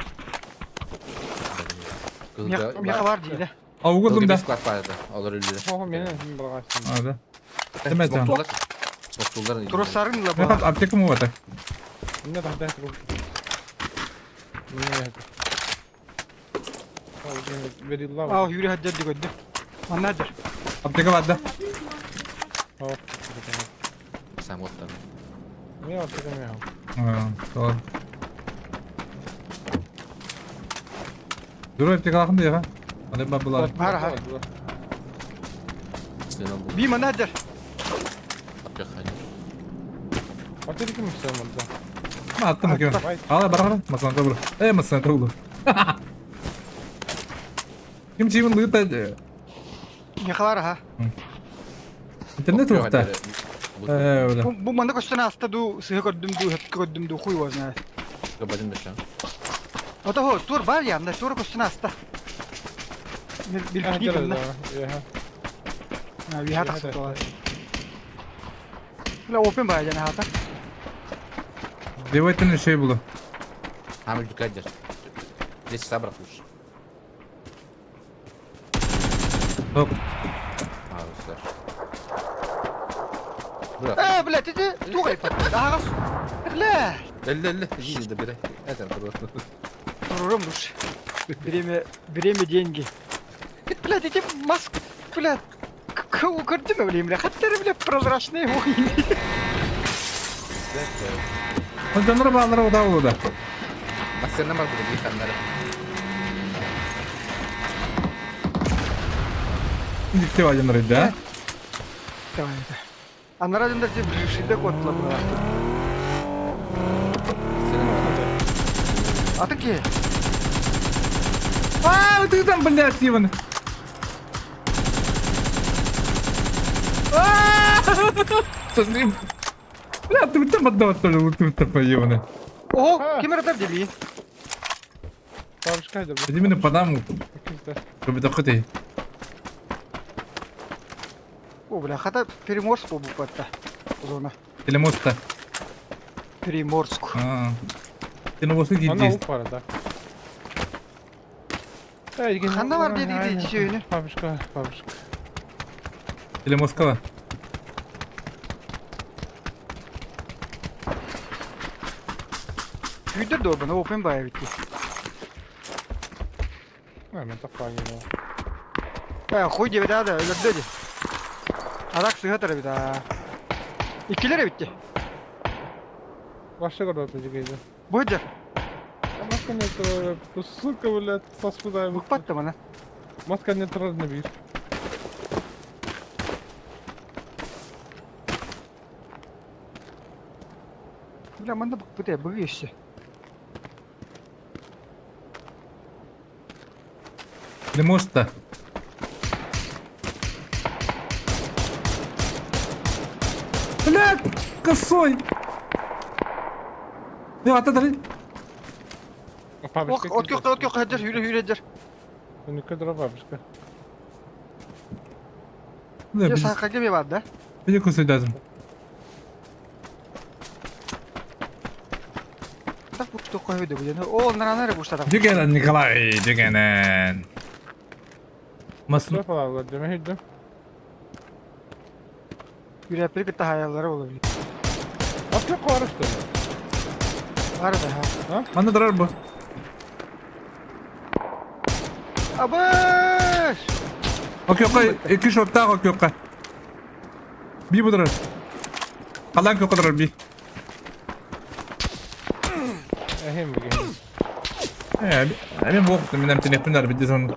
Мехалар дейді.
А угодум да.
Склад барды. Олар үлді.
О, мені барғайсың.
А, да. Деме там.
Смоктулар.
Турасарын ла
Меха аптека му бата.
Мне тахда Мне
А, Юрий хаджар дегөддү. Манна дер.
Аптека барды.
Сам оттан.
Мне аптека меха.
А, tamam. Dur аптека алакын да яха. Аны ба булар.
Бар ха. Би манна дер.
Аптека ким истемedi.
Ма аттым ким. Ала баргар, масана тобур. Э, масана тобур. Ким чимин лыта.
Мехалар ха.
Интернет уқта. Э, бля.
Бу манна көстөн аста ду сыһы көрдүм ду хөпкө көрдүм ду хуй его знает. Ото хо тур бар янда тур көстөн аста. Бил кни А, виха тахса. Бля, опен бар жана хата.
Девайтын şey булу.
Амил дүкәдер. Здесь собрат лучше.
Тоқ.
А, достар. Бра.
Э, блядь, иди, тугай. Ага. Бля.
Элле, элле, иди добирай. Это бро.
Турурум душ. Время, время, деньги. Блядь, эти маск, блядь, көрдүм бля, бля, хаттары, бля, прозрачные, ой.
Жаныр балалар ода болу да.
Мастерна бар буде биханнары.
Дикте бар жаныр да.
Давай, это. Анара жандар тебе ближайший кот ла. А такие.
А, ты там, блядь, Иван. Бля, ты там отдавать тоже, ты там поебаный.
О, кемер дели.
Бабушка, да.
Иди меня подам, чтобы дохоты.
О, бля, хата Приморск буолбуппатта. Зона.
Телемоста.
Приморск.
Телемосту
Она
киирдии.
упара, да.
Ханна бар диэдигит иччи
Бабушка, бабушка.
Телемоскова.
Күүтэр дуобана open баайа битти.
А, мен таппаан
Э, хуй диэбит да, өлөрдө ди. Арак сыһа эбит аа. Иккилэр эбитти.
Вообще город дигейді.
Бу дьэр.
Маска не трогай. Сука, блядь, саспыдай.
Букпат да мана.
Маска не трогай бир.
Бля, манна букпыт э, быгы еще.
Телемоста. Блядь, косой. Я ата дары.
Ох, от кök, от кök, хәдер, хүрэ хүрэ дэр.
Үнүккө дра бабушка.
Я саха кеме бар да.
Били косой дадым.
Так бу что койду бу. О, наранары бу штата.
Дүгенен Николай, дүгенен. Масын
Дра фалалар деме хидде.
Хүрэ пир кытта хаяллары болор.
Маска карышты.
Бар да ха.
Манна дырар бу.
Абыш!
Окей, iki шоттаах окей. Би бу дырар. Халан көкө дырар би.
Эхем биге.
Э, мен боқтым, мен әмтен бит десем.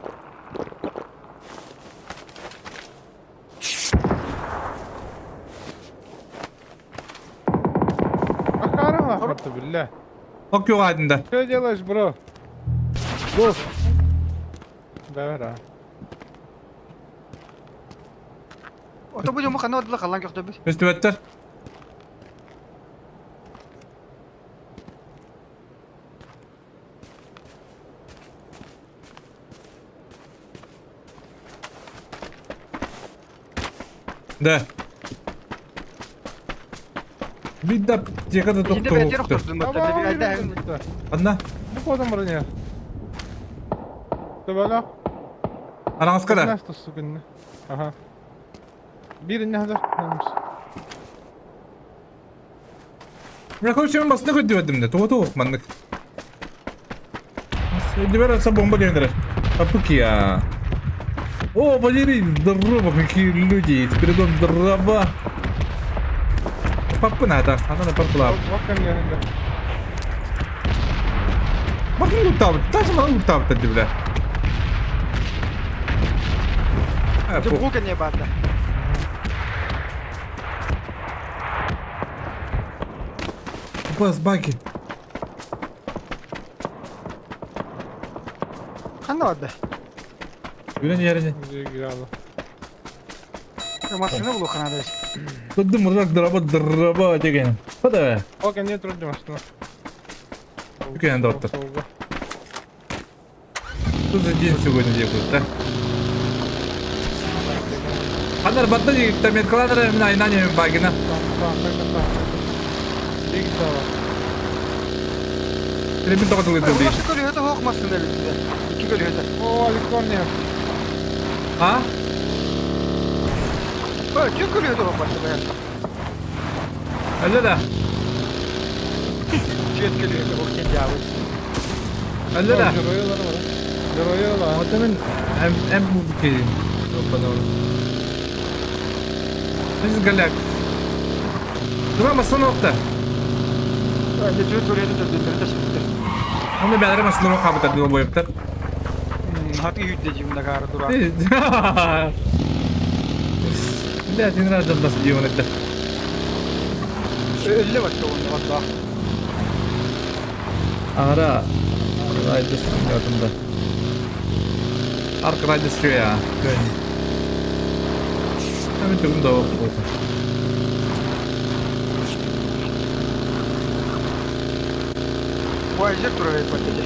Акара хатты билля.
Окей, адында.
Что делаешь, бро?
Го.
Да, да.
Ото бу жому хана одла халан көктө бит.
Өстүбәттер. Да. Бидда текада
Ичинде бәтер
токтоо.
октурдум бат.
Анна,
Бу кодом броня. Табала.
араңаскара.
Насту сугын. Ага. Бир не хазар.
Мен короче мен басына көйдү бедим да. Того того маннык. Дибер аса бомба келендер. Апукия. О, Валерий, здорово, какие люди. Теперь дом дрова. Папы надо, она на паркула.
Вакан янында.
Bakın лутав, та ж мала лутав тоді, бля. А,
Жо
пох.
бу кене бар да.
Бас баки.
Хана бар да.
Үлен yerine.
Гиралы.
Масына булу хана да.
Тут мурак дрова дрова деген. Хада.
Вакан не трудно машина.
Үлкен доктор. Что за день сегодня делают, да? Ханар батта дигитта меткаланыр мен айнан багина. Телебин тоқытылы дылды.
Башы көлү өтө хок масына бит. Ики көлү өтө.
О, Калифорния.
А?
Ба, чү көлү өтө хок масына.
Әлі да.
Чүт көлү өтө хок кен жабы.
Әлі да.
Геройлар бар. Геройлар.
Ата мен әм әм бу ки. Опа, Biz галяк. Дура масына оқта.
Эне чүт көлү өтө дүндүр да шипти.
Оны бәлері масына оқабыта дыл бойыптар.
Хаты хүдде жимна кары дура.
Бля, один раз дам нас диван это.
Өллө батты онда батта.
Ара. Райдес да. Арк райдес я. Мен түгін да оқып
Ой, жер тура берип батты.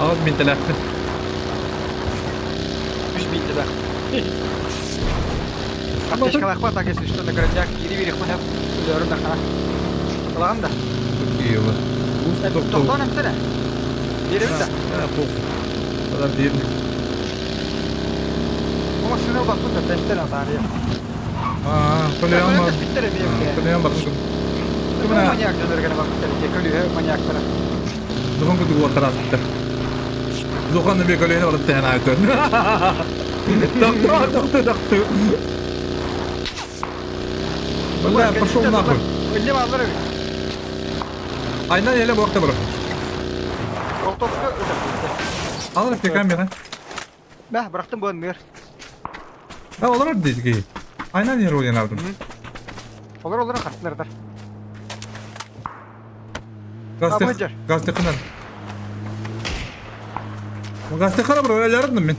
Ағыз мен тіләппін.
3000 лира. Аптечкалаахпа так, если что, на городняк киири биэриэхпин сөп. Өлөөрүм даххана. Ылаҕын да?
Киева.
Тохтоон эмтэнэ. Биэрэбин да?
Похуй. Тогда биэрник.
Бу массыына ылбаппын да, эмтэн атаарыйа.
Аа, көлүйэн бар.
Көлүйэн эмиэ.
Көлүйэн бардым.
Маньяк дьонор гына барбыттар ити көлүһэ маньяктара.
Зухан кудук уоттарааттар. Зухан эмиэ көлүйэн барыт тэһэн аайтын. Тохтоо, тохтоо, тохтоо. Бля, пошел нахуй.
Өлле бааллар эбит.
Айна еле буокта бро.
Ролтовка өтөр.
Ал эпти камера.
Бә, бырахтым буон мөр.
Да олар дейdi Айна не ролен алдым.
Олар олар хаттылардар.
Gazete, gazete kınan. Gazete kara bro, öyle aradım мен.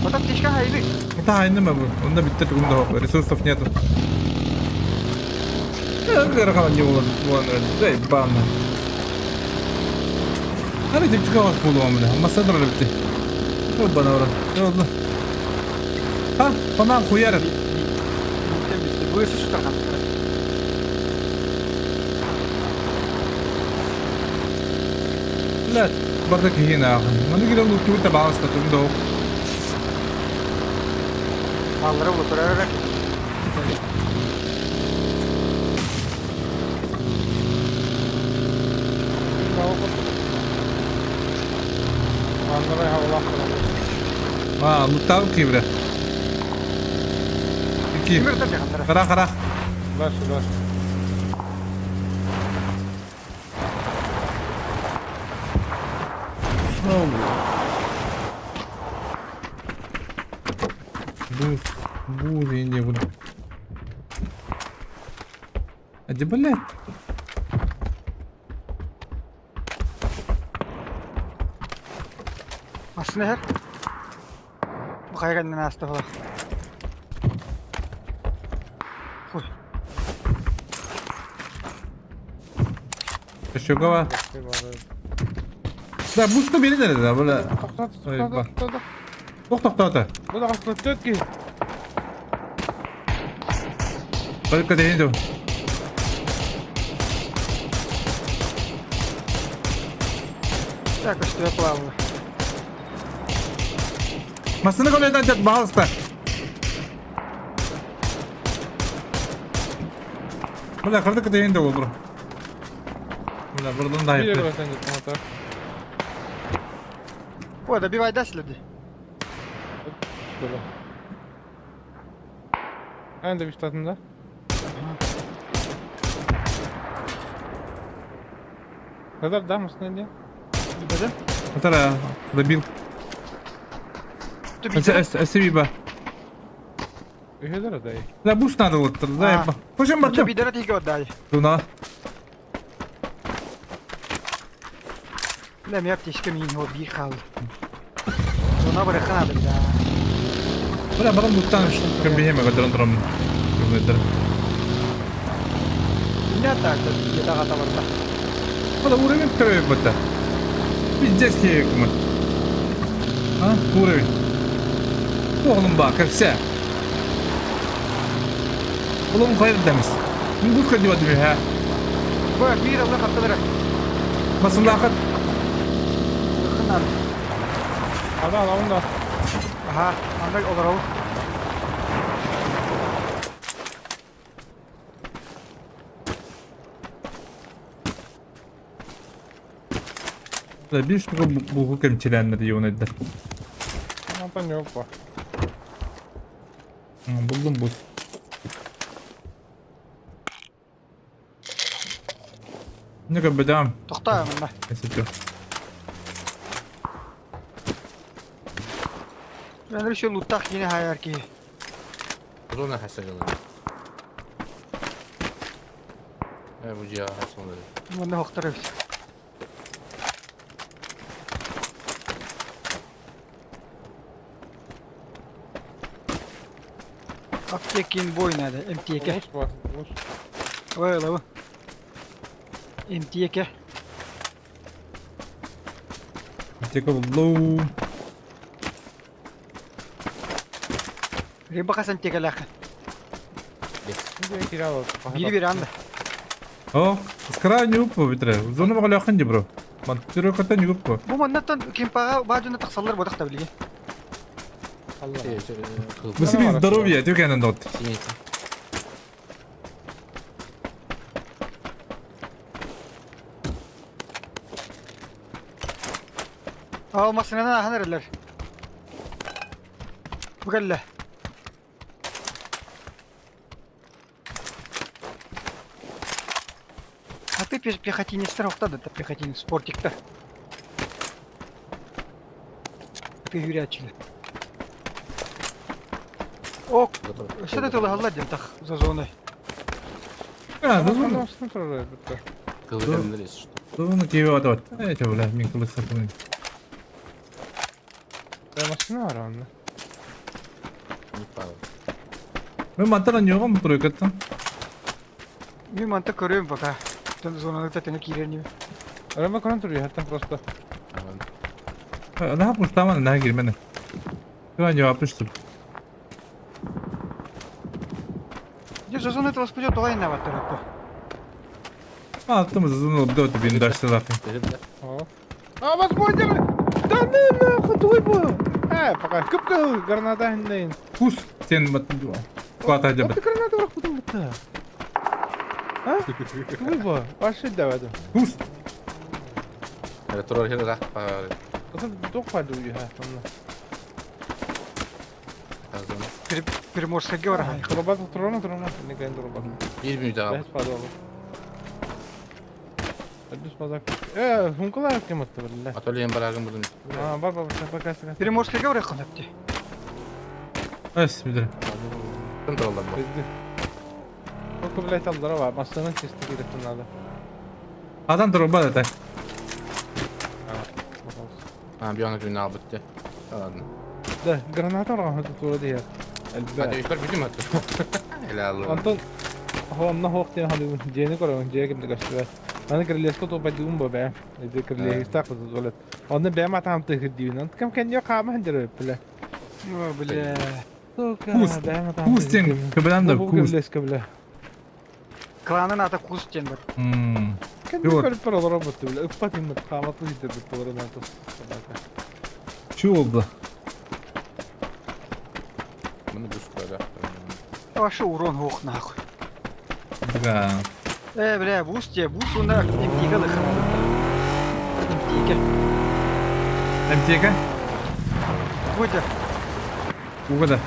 Потом птичка хайбик.
Да, айнема бу. Онда битте тугум да ресурсов нету. Ыарахан не болар буолан эрэр. Баанна. Ары типчик аҕас буолуом бile. Массадыр битти. Бана бара. Oldu. Ha, банан хуярит.
Быысы сутархан.
Блядь, барда киһин аахын. Маны кирэн луктубут табаҕаста тугум да
Маллары улутурар.
Аа, луттаабыт киһи бля. Ики. Хара хара.
Дальше, дальше.
Бу, бу не буду. А где, блядь?
Массына иһэр. Бу хайа кэннинэн ааста буолар. Хуй.
Еще гова. Да, бусты берин эрэ да, бля.
Тоқтат, тоқтат,
Тох тохтоото.
Бу да қасына ки.
Только дейин ду.
Так, көстүбэ плавно.
Массыына көлөтөн дьат баҕалыста. Бля, кырдык дейин ду бро. Бля, бурдан да
Биир
айыпты.
братан мотор.
Ой, добивай да следи.
Что ли? Эн да биштатын да? Кадар да, массына не?
Беден.
Атара, добил. Спасибо.
Үһелер да.
Да, буш надо вот, да, Почем бардым?
Бидера тиге отдай.
Туна.
Да, мен аптечка мин его бихал. Она барахана да.
Бля, барам буттан кембиеме гадрон дром. Кембиедер.
Не так, я тага табарда.
Бля, уровень второй бата. Пиздец киекмын. А, уровень. Оğlum bak, все. Oğlum hayır demiş. Bu kadar diyor ha.
Бу бир алла хаттылар.
Басында акыт.
Ханар.
Ада аламын да.
Аха, анда олар
Бля, бир штука бугу кемчиләннер юнайдар.
Антон yok ба.
Булдум бу. Не бедам.
Тохта мында.
Эсетё.
Мен решил луттах кине хайар ки.
Зона хасагалы. Э, бу жа хасагалы.
Мында хоктар. Аптекин бой надо, МТК.
Луч бар, луч.
Ой, лавы. МТК.
Тека булду.
Рыба хасан текалаха.
Биир
Биир анда.
О, с края не уппа битре. Зона бағалақын де бро. Мантыры не уппа.
Бу маннаттан кимпаға баажына тахсаллар бодах та билиги.
Василий, здоровья, тюкенен дот.
Ал масынана ахан эрелер. Бугалла. А ты пехотинецтер охтады да пехотинец спортикта. Ты юрячили. Ок, что ты алла дем тах за зоной.
А, зона. Зона киви атат. Э, бля, мин кылык сатын.
Машина var onda.
Мен мантан ньогом тройкаттан.
Мен манта көрөм пока. Тон зонаны та тene кирер
Araba kontrolü hatta просто.
Daha пуштаман на кирмени. Кыва жауап
Же зоны этого спустя толай на ваттар.
Аттымыз зона бдот бин даштылак.
А, вас модер! Да ну нахуй твой был! Э, пока кып граната хиннейн.
Кус сен Клата
Вот ты граната врах будто. А? Твой был. Вообще давай.
Кус.
Это дуй, ха.
Приморская гора.
Дробат турона турона, не ген дробат.
Bir minute abi.
Бес падал. Бес падал. Э, хункалар кем атты билла.
Atölyenin barajın buradan.
А, бар бар бар касы.
Приморская гора конапты.
Эс бидре.
Kontrollar bu.
Bizdi. Çok блять aldılar var. Masanın chesti керек надо.
Адам дроба да.
Ha bir ana günü al bitti. Ладно.
Да, граната var тура дия.
Hadi yukarı bütün mü attı? Helal olsun.
Антон Онна хоқ тен хали жени көрөн жеге кимди көстүбөт. Аны кирлеске топа дигин бо бэ. Эди кирлеске так болот. Онны бэ матам тыгы дибин. Ким кен yok хама хендер биле.
О, бля.
Сука,
Кус, Кус тен кыбынан да кус.
Кирлеске биле.
Кланын аты кус тен бар.
Мм.
Кем
Yok.
көрүп бер олар бу биле. Ыппат иммет хаматы диб бит болор
Чу oldu?
Bunu buz koyacak.
Вообще урон ох нахуй.
Бля.
Э, бля, бус те, бус уна МТГ лыхана. МТГ.
МТК?
Будя,
Угада.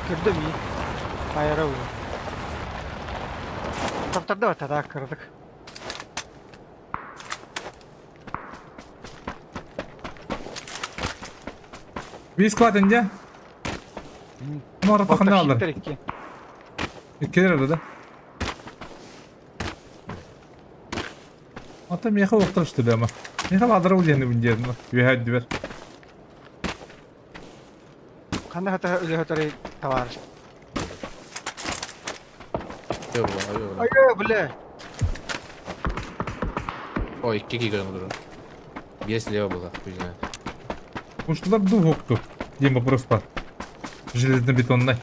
кирді ми. Айра уже. Таптарда тада кырдык.
Bir squad ince. Mora takımda alır. Келер да. Ата меха оқтырышты да ма. Меха ладыр ол енді бүндерін. Вехад дибер.
Қандай хата өлі хатары товарищ.
Yok yok.
Ай, бля.
O iki iki görün durun. Bir слева было, хуй знает.
Уштылар ду хокту. Дем вопрос бар. Железно-бетонный.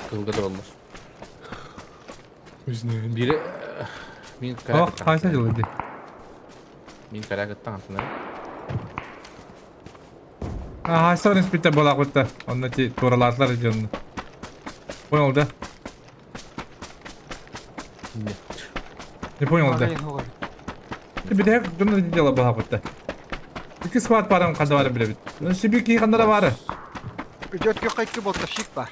Kılga da olmaz. Biri Min
Ах, қайсы жылы
Min карагаттан антына.
А, хайсы инспектор бола қойды. Онда ти туралатлар жөнді. Понял, да?
Нет.
Не понял, да? Ты бит дұрны дело бола қойды. Iki склад барым қанда бары біле бит. Шиби ки қанда бары.
Өтө қайтты болтовщик бар.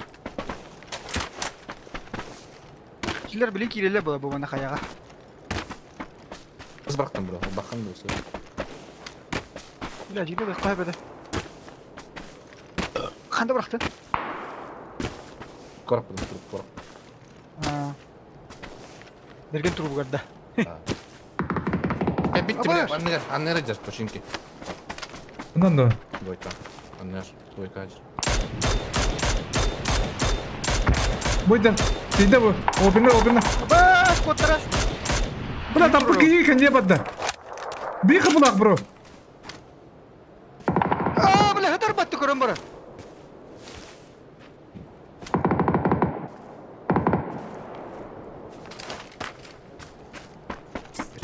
Килер билин киреле була бу мана хаяга.
Kız baktım bro. Bakın bu.
Бля, жигде бе қой беде. Қанда бырақты?
Корок buldum, туруп корок.
Берген туруп гарда.
E bitti bile. Anne anne arayacağız починки.
Ондан да.
Двойка. Анне двойка.
Бойда. Тиде бу. Опинна, опинна.
Ба, котарас.
Бля, там пакети не бадда. Бихы булак, бро.
А, бля, хатар батты көрөм бара.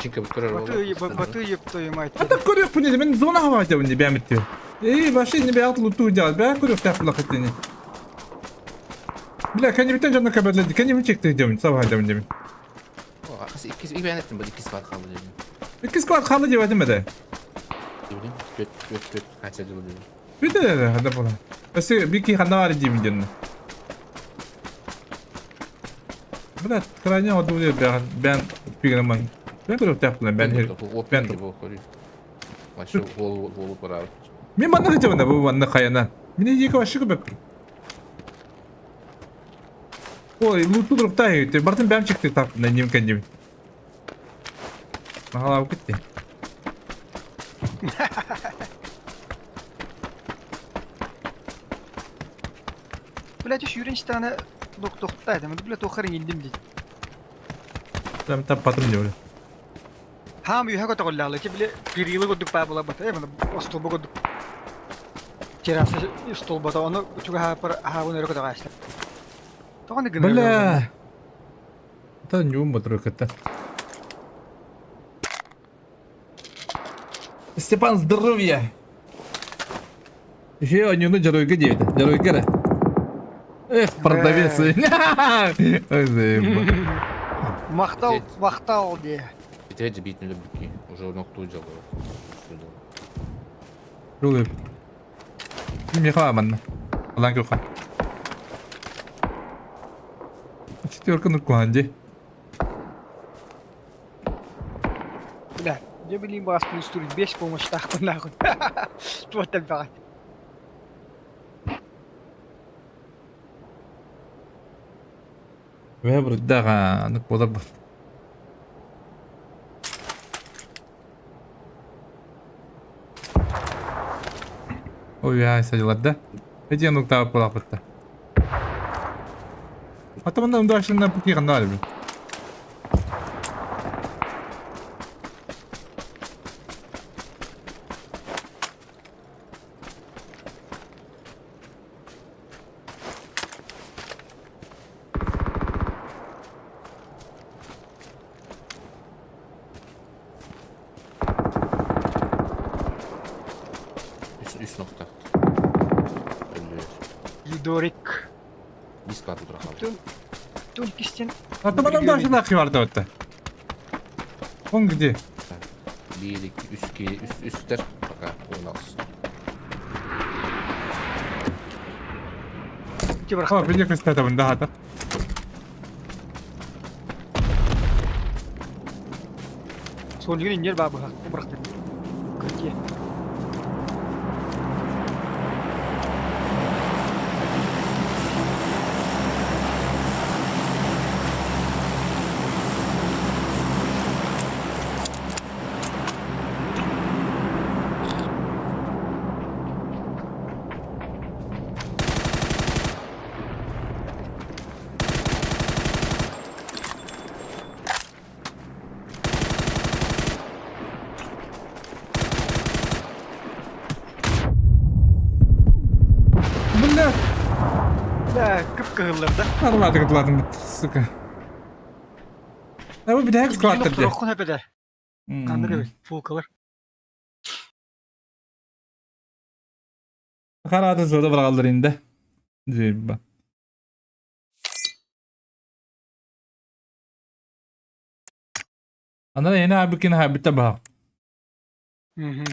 Починка көрөр
Баты баты еб твою мать.
А так көрүөхпүн ини, мен зона хавайдабын ди бээмитти. Эй, вообще не бэйат луту делать, бэйат көрүөхтээх булахыттыни. Бля, кэннибиттэн дьонно кэбэрлэди, кэннибин чектей диэмин, сабахайдабын диэмин.
Иккис ибэн еттим, бу икки склад қалды дедим.
Икки склад қалды деп айтым бәді.
Дебилим, төт, төт, төт, қанша жыл дедим.
Бүт әлі, хада бола. Өсі, bir ки ханда бар деймін дедім. Бля, крайне оду деп бән, бән пиграман. Бән көрүөхтээх булан, бән бән
Вообще, голову, голову пора.
Мен манна хотел бу манна хайана. Мені екі вообще көбеп. Ой, луту дроптай, ты бартын бәм чыкты тап, на ним кәндем. Мағалап кетті.
Блять, үш үйренш таны док тоқтайды. Бля, тоқырын индим дейді.
Там тап батым деп.
Хам үйе көтөҕүллэҕэ ити били кирилы курдук баа буоларбата ээ маны остуолба курдук терраса столбата ону чугаһааппар аһаабын өрө көтөҕөөстөр тоҕо гынар
Бля. Та ньюм батырыката. Степан, здоровья! Еще они дорога девять. Дорога. Эх, продавец. Ой, заеба.
Махтал, махтал дии.
Третий бит не любки. Уже нокту делал.
Рулы. Михаил манна. Алан кюха. Четверка ну куанди.
Бля, дьэ билиим баҕас плюс бес помощтаахпын нахуй. Туоттан баҕай.
Вебр дага, ну куда бы. Ой, я садила, да? Эти ну та палапта. А там нам дальше на пути канале.
Үс, үс нокта. Өлүөр.
Юдорик.
Бис кат утура қалды.
Тун кистен.
А там нам дальше нахуй варда вот. Он где?
Bir, iki, üç, iki, üst, üstler. Пока, он алсын.
Ити
О,
бырахтар.
били кстати, да, да.
Суон дигин иннер баа быһа. Бырахтар. Кыртия.
Бля,
Да, кып-кыһыллар да.
нормально ладно, сука. А вы бля, склад
Билигин
где?
охтороххун эпэдэ. Ханнык эбит, фулкалар.
Харады зода баралдар инде. Зиба. Ана эне абыкин хабита ба.
Мгм.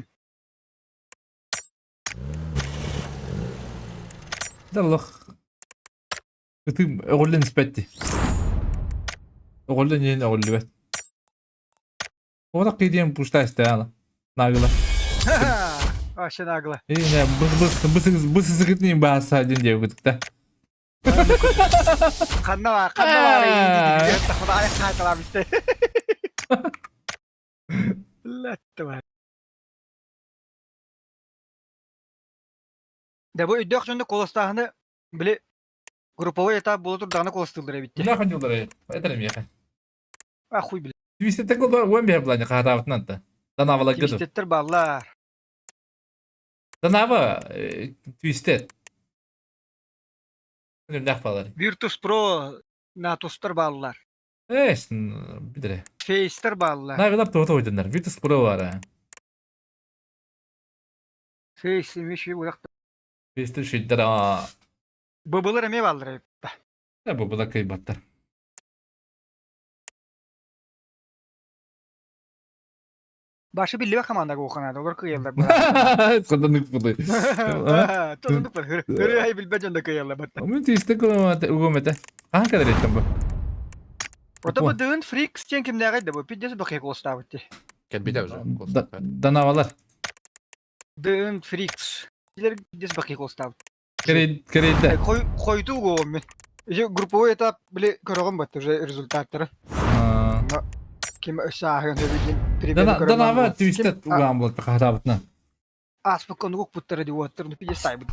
Даллах. Ты оголлен спетти. Оголлен ен оголлибет. Ода кидем пушта стала. Нагла.
Вообще нагло.
И не быс быс быс быс сыгытни баса один девгүтүк да.
Ханна бар, ханна бар. Тахмада аяк хааталаам истэ. Латтава. Да бу өйдөөх дьонно куоластааһыны били групповой этап буола турдаҕына куоластыыллар эбит дии.
Нахуй дьыллары. Это меха.
А хуй били.
Твистеттен кол уон бер булан хаатаабытынан та. Данавала гыды.
Твистеттер бааллар.
Данава твистет. Нөх балар.
Virtus Pro Natos'тар бааллар.
Эс, билэр.
Фейстер бааллар.
Нагылар туота ойдоннор. Virtus Pro бара.
Фейс эмиэ урах.
Фейстер шүйдер а.
Быбылар эмиэ бааллар.
Бу бу да кыйбаттар.
Башы биллибэт хамаанда куоханаада, олор кыайаллар.
Саданык буду.
Тонук бар. Хөрү билбэт дьон да кыайаллар батта.
Мен тиисте угум этэ. Хаһан кэлэр эттем бу?
Ото бу дыын фрикс диэн кимнээҕэй да бу пиздец бакыйа куостаабыт дии.
Кэлбитэ уже.
Данавалар.
Дыын фрикс. Билер пиздец бакыйа куостаабыт.
Кэрейдэ.
Хойду угуом мен. Ije групповой этап били көрөҕүм бат уже результаттары. Ким өссө ааһыан сөбү диэн
Данава твистет угаан буолта хаһаабытынан.
Ааспыкка онук укпуттара дии уоттар ну пиздец таайбыт.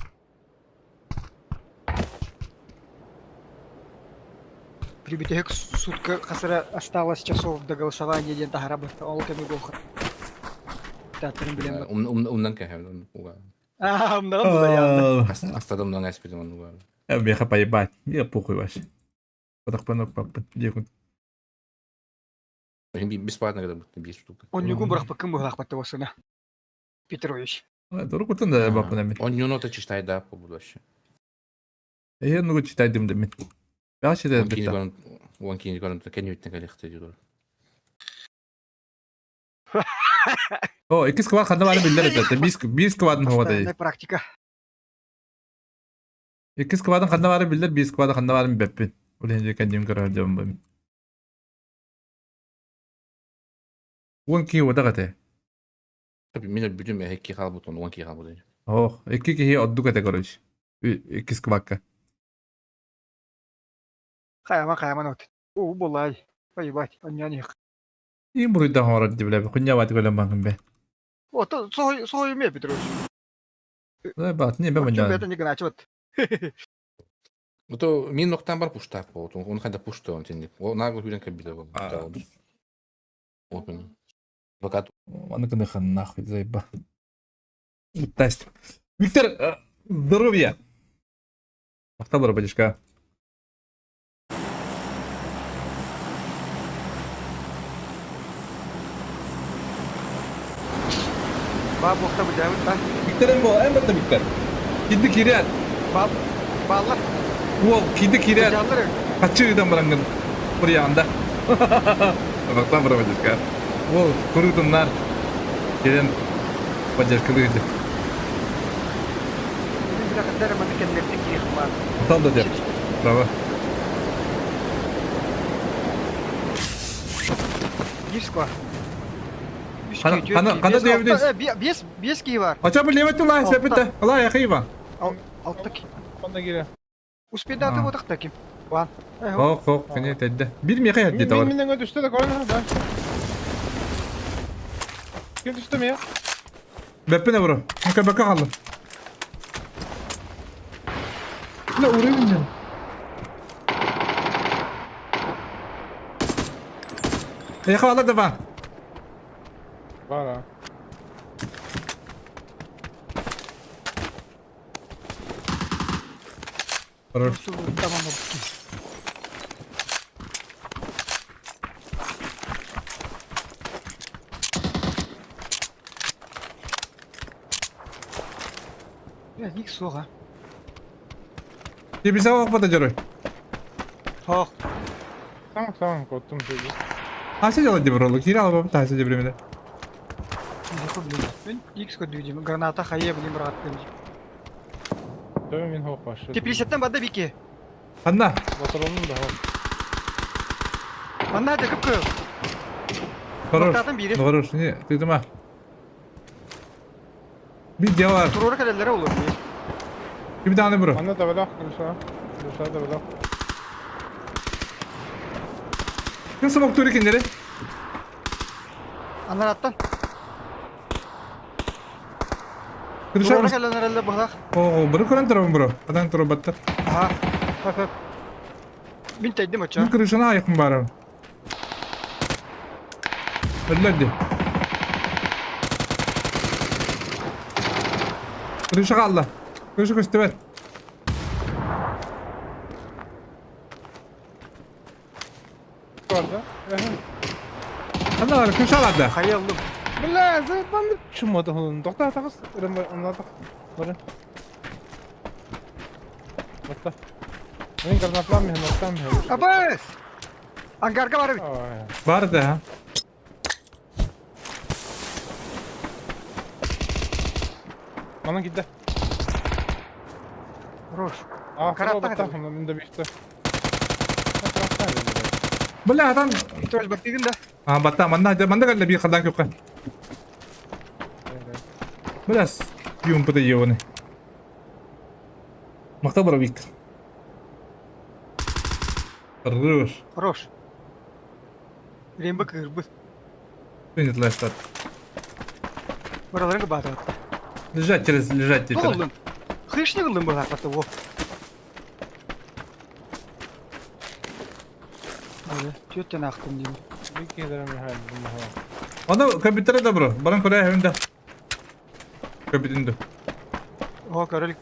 Прибитеһик сутка хасыра осталось часов до голосования диэн таһара бытта ол кэми буолха. Театрын билэн
Умнан кэһэм уга.
Аа, умнан була
Астадым эспитим оннуга.
Меха поебать. Мне похуй вообще. Подохпанок папа. Диэкун.
Бесплатно когда будет 5 штук.
Онньугун бырахпаккын быһылаахпатта буолсуна. Петрович.
Дурукутун да баппын эми.
Онньуну то читай да по вообще.
Эйен нугу читай дим дэмин. Бяши да битта.
Уон кини көрөн кенүүттен кэлихте дьулар.
О, иккис квад ханна бары биллер этэ. Бис бис квадын хуата.
Практика.
Иккис квадын ханна бары биллер, бис квадын ханна барын бэппин. Ол иһин кэнним көрөр дьон бу. Уон киһи уотах этэ.
Мин өлбүтүм эһикки хаалбыт, уон киһи хаалбыт.
Ох, икки киһи ордук этэ короче. Иккис квакка.
Хайаман хайаман от. Уу булай. Поебать, онньон их.
Им буруйда хоҥорор дибилэби, хунньабааты көлөн баҥын бэ.
Ото сой сой ме Петрович.
Бат, не бе мунья.
Это не гначет.
Ото мин ноктан бар пуштап болот. Он хайда пушта он тенник. О нагыл хүрен кабида бол. Опен. Адвокат.
Аны кыныхан нахуй заеба. Тест. Виктор, здоровья. Махтал бадишка.
Баа буохта бу да.
Виктор эм бол, эм батта Виктор. Кидди кирят.
Баа баалар.
Уол, кидди кирят. Хачы ыдан барангын. Бурьяанда. Махтал бадишка. Уол, курутуннар. Келен поддержка дыгды. Махтал да деп. Браво.
Гирсква.
Хана диэбитин.
Бес бес кии бар.
Ача бу левет улай сепите. Улай яхыйба.
Алта ки.
Онда кире.
Успедаты вот так ким. Ван.
Хок хок кене тедде. Бир меха ядди тавар.
Мин минен түштү да көрүн да. Ким түштү ме?
Беппине бро. Мека бека kaldı. La уровень. Яха алар да ба.
Бара.
Хорош.
Tamam. Ник суға.
Тебе сау бата жарой.
Хох.
Tamam tamam коттум сөзү.
Аса жала деп ролик. Кире алып таса деп бремеде.
Мен X көдүйдім. Граната хайе блин брат.
Төбө мин хоқ башы.
Теплисеттен бада бике.
Анна.
Батыронун да хоқ.
Анна да көп көп.
Хорош. Хорош. Не, ты дома. Bir дело.
Турора калелere olur.
Bir tane bro.
Анна да бала, хорошо. Хорошо да бала.
Ким смок тури киндери?
Анна аттан. Турора
Кырыша.
калелere бұлақ.
О, бро көрөн турабын бро. Адан тура баттар.
Аха. Хап хап. Мин тәйдім оча.
Мин крышана айкын барам. Өллөрдү. Крыша kaldı. Крыша көстөбөт.
Барда.
Ханна бар, ким шалады?
Хайа ыллым.
Бля, заебан чума да Тоқта тағыс. Бары. Батта. Мен гранатлам мен оттам.
Абыс! Ангарга бар бит.
Бар да.
Манан китте.
Хорош.
А,
Караттан
батта.
китте.
Мен де биште.
Бля, адам.
Тоже баттыгын да.
А, батта, манна, манна калла бир хадан көккә. Бля, юм пыты ебаный. Мақта бара Виктор. Хорош.
Хорош. Рембе кырбы.
Принят лайфстар.
Бараларга бата.
Лежать через лежать теперь.
Болдун. Хышны кылдым бу хакта во. Түттен ахтым дейм.
Аны компьютере да бро. Баран көрә һәм Компьютеринде.
О, король.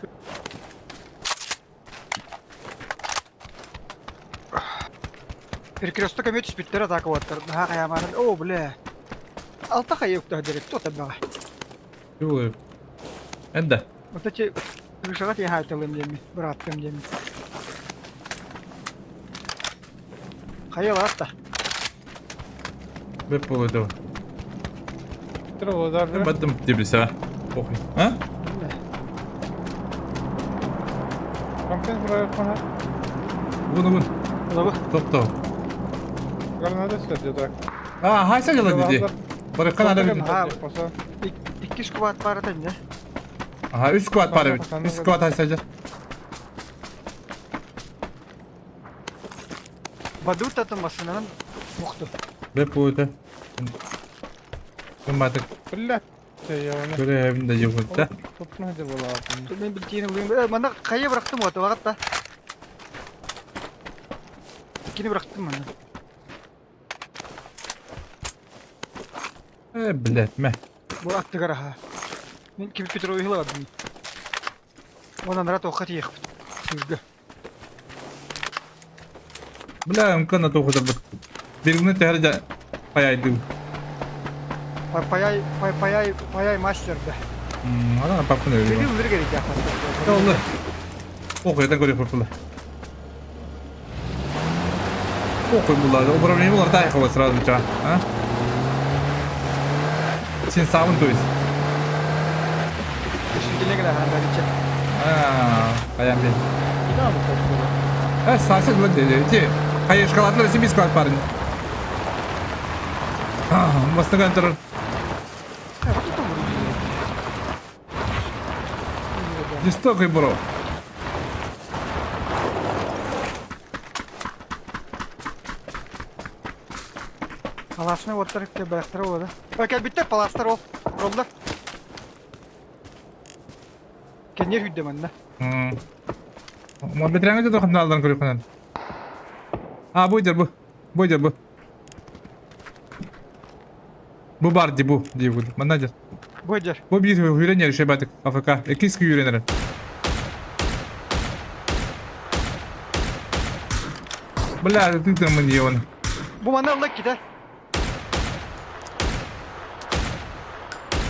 Перекресток эме түспүттэр атака уоттар. Наһаа хайамаарын. О, бля. Алта хайа уктаа дерек. Тута баҕа.
Юлы. Энде.
Вот эти крышаға тиhe айтылым деми, быраттым деми. Хайалар та.
Беп болду. Баттым дебилсе. Похуй. А? Вон вон. Топ-топ. А, хайса дела диди. Барыккан ара бит.
Икки сквад бар этен дьэ.
Ага, үс сквад бар бит. Үс сквад хайса дьэ.
Бадут атын массыынан мухту.
Беп болду. Кымматык. Көрө да жоготта.
Мен билтиин ылыым. Манна хайа бырахтым уота ваҕатта. Иккини бырахтым манна.
Э, блядь, мэ.
Бу аттыгар аха. Мин Ким Петрович ылабын. Онан рат оха тиехпит. Сүүргэ.
Бля, мкана тухуда бит. Биргне тәрҗә паяйды.
Паяй, паяй, паяй мастер да.
Ана папканы
Били
өйрәнә.
ылыр керек яхмат.
Олы. Охуй, это говорю папыла. Охуй булар, управление булар дай хава сразу ча, а? Син сабын то есть. А, паян бен. Э, сасек булар деди. Ти, хайы шоколадлар син бис парень. А, бастыган турur. Жестокий бро.
Паласны оттар бырахтар ода. Окей, битте паластар ол. Ромда. Кенер хүдде манна.
Ма бетрәңе дә дохын алдан күреп кенә. А, бу дер бу. Бу дер бу. Бу бар ди бу, ди бу. Манна дер.
Бу дер.
Бу бир үйренер шей батык. АФК. Экиски үйренер. Бля, ты там не он.
Бу манна аллак ките.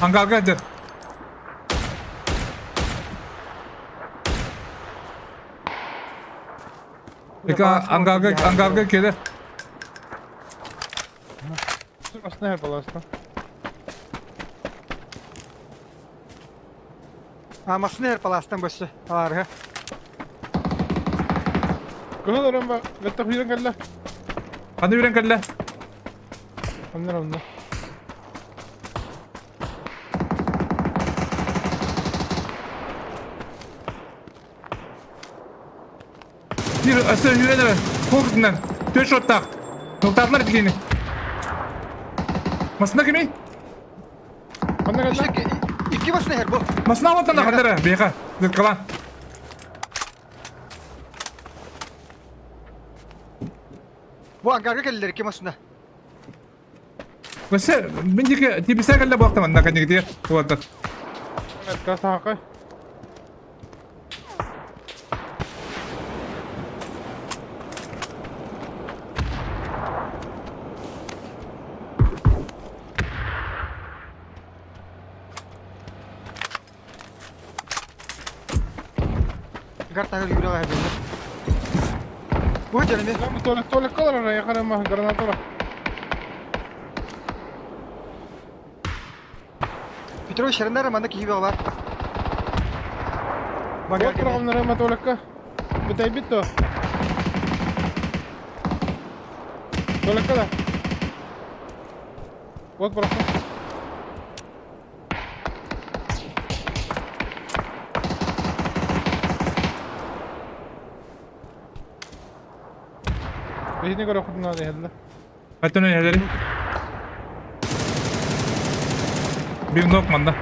Ангарга дер. Эка ангарга ангарга келе.
А масны паластан бөссө. Аларга.
Аны үйрен келе. Bir ösö үйренер. Korkutun. Төш оттақ. Тоқтатылар дегені. Масына кемей?
Икки масны хер бу.
Масына оттан да қандары. Бейқа. Зырқалан.
Бу ангарга келдер икки масына.
Өсө, мен деке тебесе келді бұл ақтаман. Наконец-то. Олардар.
Ангар таһыр юрага хабилар. Бу жереме.
Туалет туалекка олорор яхарама гранатора.
Петрович Шарнара манна киһи бар.
Вот программнары туалекка. Бүтэйбит то. Туалекка да. Вот просто. Биһини көрө хутуна дehella.
Хаттан önerleri. Bir nok manda.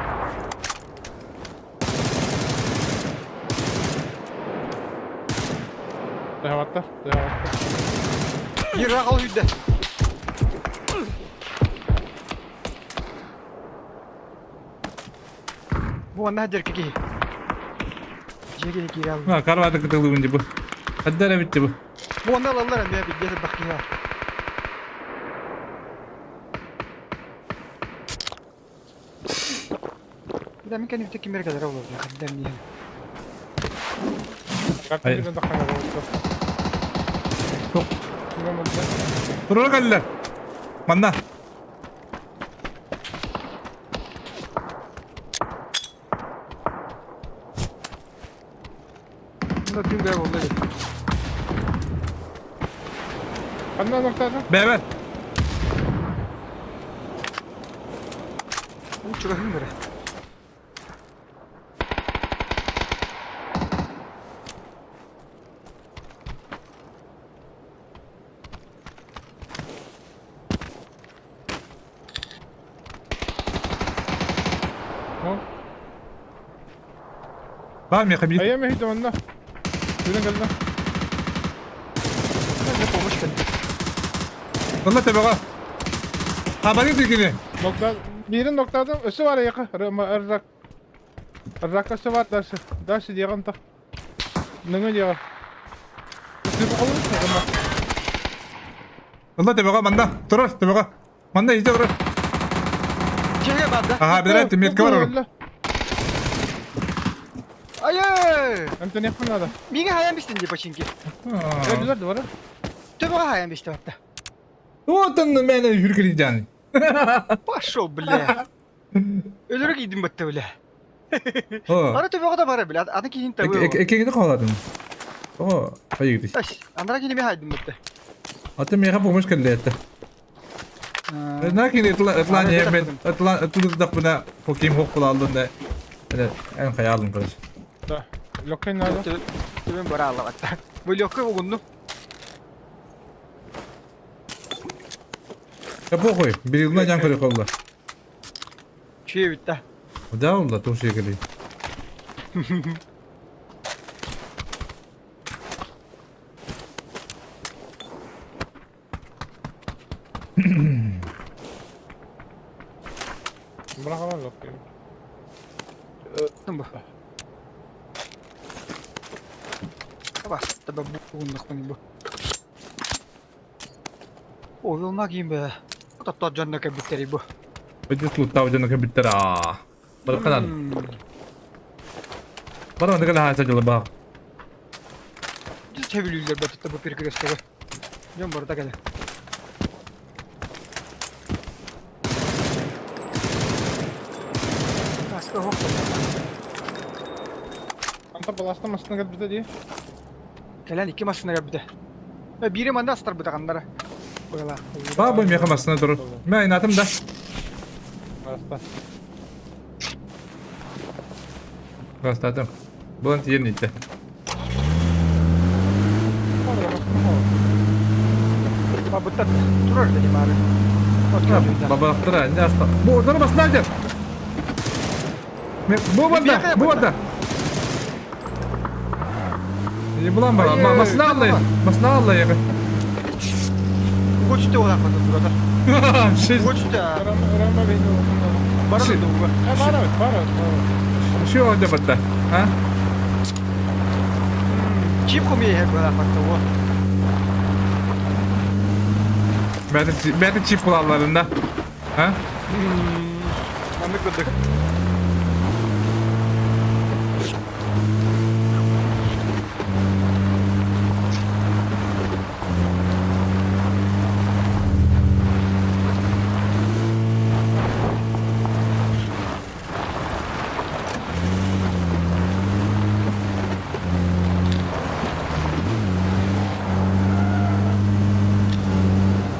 Tehavatta, tehavatta.
Yürü al hüdde. Бу манна дьэркэ киһи. Дьиэ киирэ алла.
Карваты кытылыгын дии бу. Хадда эрэ битти бу.
Бу манна ылаллар эмиэ билбэт элбэх киһи бар. Бля, мин кэннибиттэн ким эрэ кэлэрэ буолуо, хадда эмниэ.
Турура кэллэр. Манна.
Ханна нохтаата?
Бэбэр.
Чугаһын бere.
Бар миэхэ биир.
Айа мэһийдэ манна. Күнэ кэллэ.
Помощь кэллэ.
Ылла төбөҕө. Хабары дигини.
Нокта биирин ноктаатым өссө бар эйэхэ. Ыррак. Ырракка өссө бар дальше. Дальше диэҕин та. Нөҥө диэҕэр.
Ылла төбөҕө манна. Турар төбөҕө. Манна иһдэ турар.
Дьиэгэ баар да?
Аха, билэр метка бар ол.
Айы!
Эмтэниэхпин наада.
Миҥэ хайан бистин дии починки.
Өллүлэр да бары.
Төбөҕө хайан бистэ батта.
Вот он мені үркірден.
Пошел, бля. Өлөрө киидим батта, бля. Ара төбөҕө да бара, бля. Аны киин табы.
Экегini қаладым. О, hayır.
Андара кини хайдым батта.
Аты меха помощь келді. Ләкин ытлан мен ытлан ытылдак бына хоким хок кыла алдым да. Эн хаялым короче.
Да. Лөккөй надо.
Төбөн бара алла батта. Бу лөккөй угунну.
Я похуй, бирилна жан көрө колла.
Чүе битта.
Да олла туш егели.
Быраҕалар лөккөй.
Бу. Аба, таба бугуннахпын бу. О, кийин бе. Тотто дьонно кэлбиттери бу.
Бэдис луттау дьоно кэлбиттэр аа. Барыкканан. Бар маннык элэ хаача дьылы баа.
Дьэ тэбилүүллэр баттата бу перекрестога. Дьон барыта кэлэ. Аска хоқ.
Анта баласта массыына кэлбитэ дии.
Кэлэн икки массыына кэлбитэ. Биири манна астарбыта ханнара. Быгала.
Баа бу миэхэ массыына турар. Мэ айнаатым да.
Аста.
Бастатым. Булан тиийэн иттэ.
Бабыттар турар да бары.
Бабалахтара не аста. Бу ордор басна дер. Бу банда, бу банда. Не булан ба, масна аллай. Масна аллай.
Хочете олақ турата. Хочете.
Рама
Бары дуга.
Бара, бара, бара.
Шо орда батта? А?
Чип хумие хэ бара батта.
Бәті чип кулаларында. А?
Маннык көрдүк.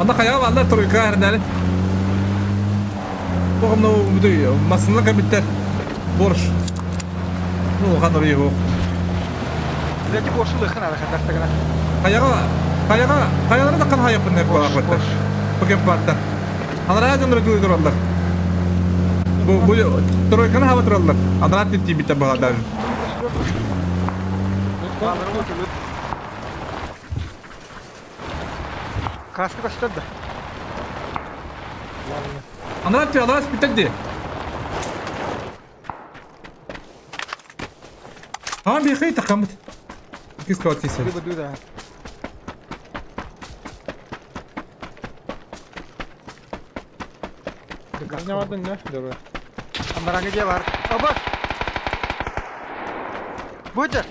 Манна хайаҕа бааллар тройка эрнэри. Тоҕомно массыына кэмиттэр борщ. Ну, улахан оройу
Эти борщу лыхын ара хатар тагына.
Хайаҕа хайаҕа хайалара да хан хайаппын нэр балаахпаттар. Бу кэп бааттар. Анараа дьоннор кылыы тураллар. Бу бу тройканы хаба тураллар. Анараа тиийбиттэр баҕа даже.
Каска көстөр да.
Анараа тиий, анараа спиттер дии. Aa bir takамыт. Кис квартира.
Либо да.
Не бардın ne? Dur.
Амараҥы дьиэ бар. Обор! Бу дьэ!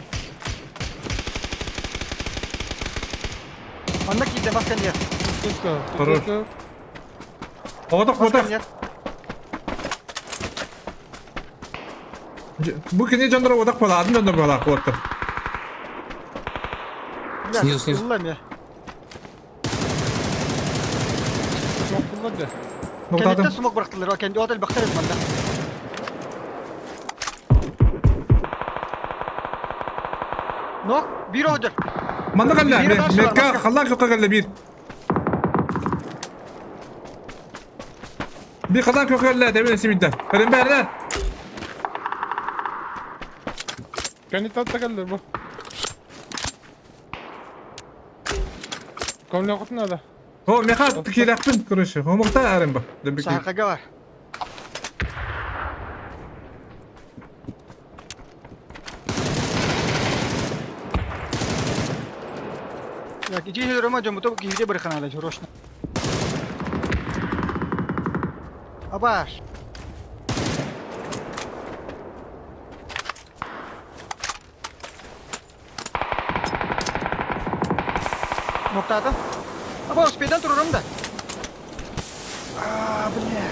Онно киирдэ бас кэнниэр.
Хорош. Оҕотох
Бас
ботах.
кэнниэр.
Бу кини дьонноро отах буолаатын дьоннор буолаах буолаттар.
Снизу, снизу.
Ылла эмиэ.
Нуктаатым.
Кэнниттэн смок бырахтылар. Кэнди от элбэхтэр эбит манна. Нок, биир оҕо
Манна кэллэ.
Биир баар
Метка
маска.
халлаан көккө кэллэ биир. Биир халлаан көккө кэллэ тэбин симидде. Кэлин бээрдэ.
Kendi tatlı geldi bu. Komle kutun da.
О, меха кирэхпин, короче. Хомукта арым ба. Дөбүк.
Саһархага бар. Так, иди Рома, дьоммуту киһиде быраханаада срочно. Абаш. Ноктаата. Аба, успейдан турурум да. А, бля.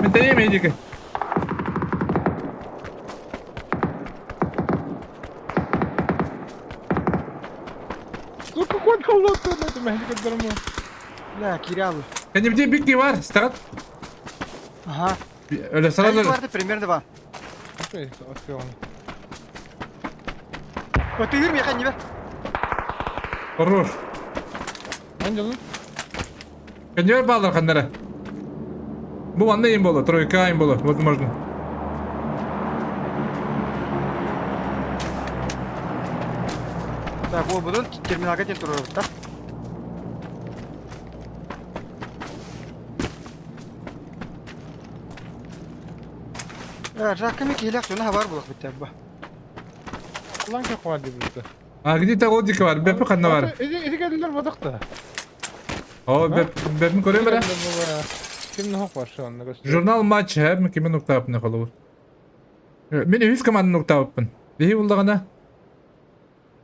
Мен тэйем эдике.
Dur kokon kaldı ne demek kadar mı?
Бля, кирялы.
Кэннибити бикки бар, стагат.
Ага.
Өлө сразу.
Кварты примерно два.
Okey, okey onu.
Вот ты юрми, я не бер.
Хорош.
Hangi lan?
Кэннибер баалар ханнара. Бу манна им боло, тройка им боло, возможно.
Так, ол будун терминалга тен турар да. Жакками киһилэх дьоно хабар булах биттэ бу.
Lan ki var gibi bizde.
А где-то годик бар, бепи ханна бар.
İdi idi geldiler badık da.
О, беп бепин көрөм бара.
Kim ne hok var şu anda göster.
Журнал матч хэм кими нуктаапны холобур. Мин үһүс команда нуктааппын. Биһи буллаҕына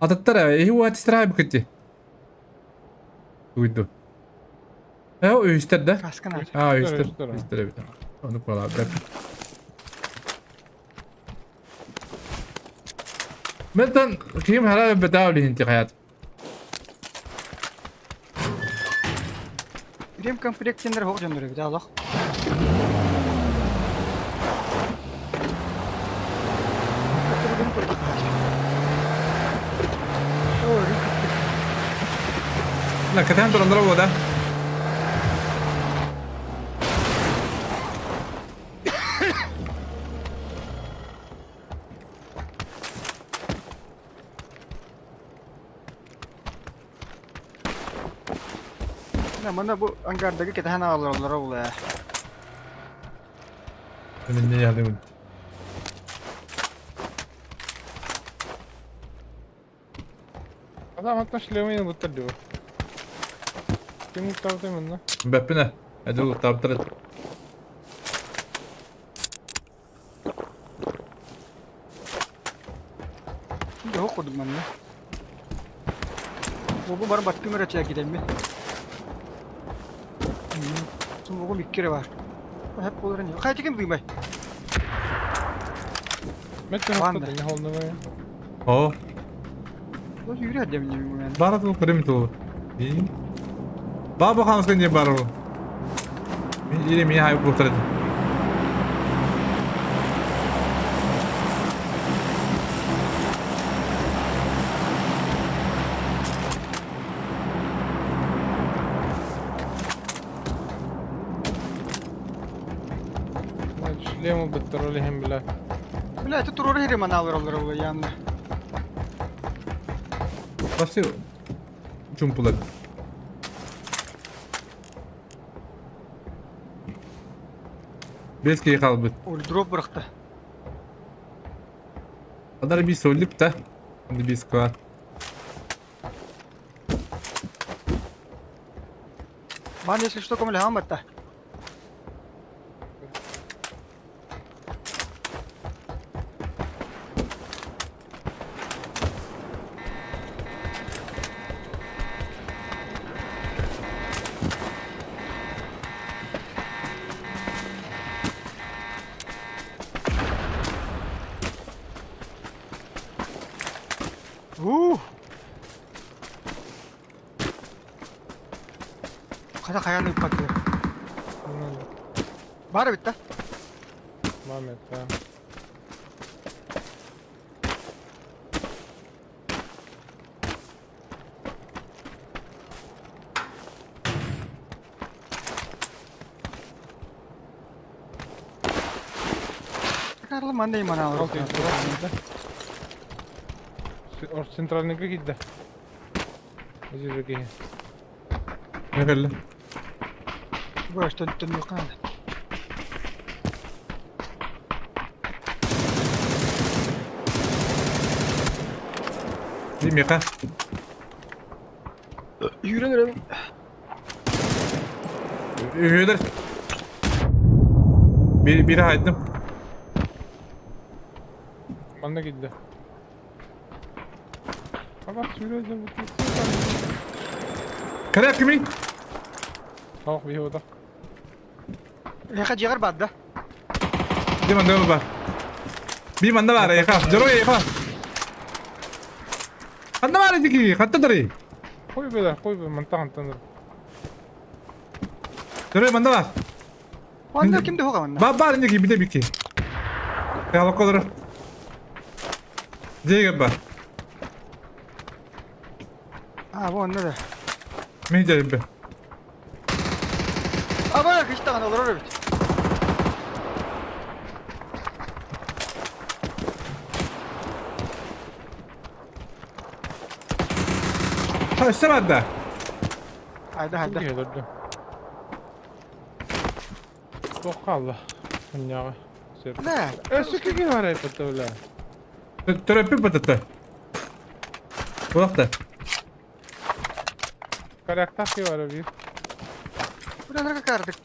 ататтар эһи уатистара бикити. Уйду. Э, үһүстэр да?
Каскана.
А, үһүстэр.
Үһүстэр,
Үһүстэр эбит. Ону буолаа бэп. Ментен ким хара бетаали хинти хаят.
Рем комплектендер хок дьоннор эбит алох.
На катан тураллара буода.
Мана бу ангардагы кетен алалар була.
Мен не ядым.
Adam hatta şlemeyi mutlu diyor. Kim mutlu değil mi lan?
Бэппинэ. Эду таптар.
Yok kodum ben de. Бу баран баттым эрэ кидемми. Сумугум иккире бар. Hep боларын yok. Кайчы ким дыймай?
Metin
Var mı?
hafta ne oldu böyle?
О,
Yürü hadi мен.
Бара тыл көрөм тыл. Баба хамска не бар ол. Мен или мен хайып отырды.
Шлем быттар олехем бля.
Бля, это турор хери маналар олар ол янна.
Пошли. Чумпулар. Беске қалбыт.
Ол дроп бырақта.
Адар бис өліп та. Енді бис ква.
Ман если что көмілі хаматта. Ух! Қада қаяны үппаты. Бары бітті.
Мамет, да.
Карлы мандай маналар.
Окей, Ор центральныйга киирдэ. Здесь же
Не келді.
Баш, төн төн юққан.
Димеқа.
Yürü
Үйелер. Bir, biri haydım.
Манна киирдэ. Ага, сүүрэ
Кәрі кімей?
Тауық бейі ода.
Яқа жығар барды.
Дим анда бар. Би манда бар, яқа. Жорой яқа. Анда бар дики, хатта дары.
Қой бе, қой бе, мантаған таныр.
Жорой манда бар.
Онда кімді хоға онда?
Бар бар дики, бите бики. Я локодыр. Жеге бар.
А, бу онда да.
Мен жерим бе.
Аба, кыштаған олар ора бит.
Ha, üstte бар да.
Haydi haydi.
Келді. Тоқ қалды. Күнняғы.
Бля,
Өсі кеге бар айпатта бля.
Төрөппү бытытты. Булакта.
Карактақ ке бар bir.
бля, нарка кардык.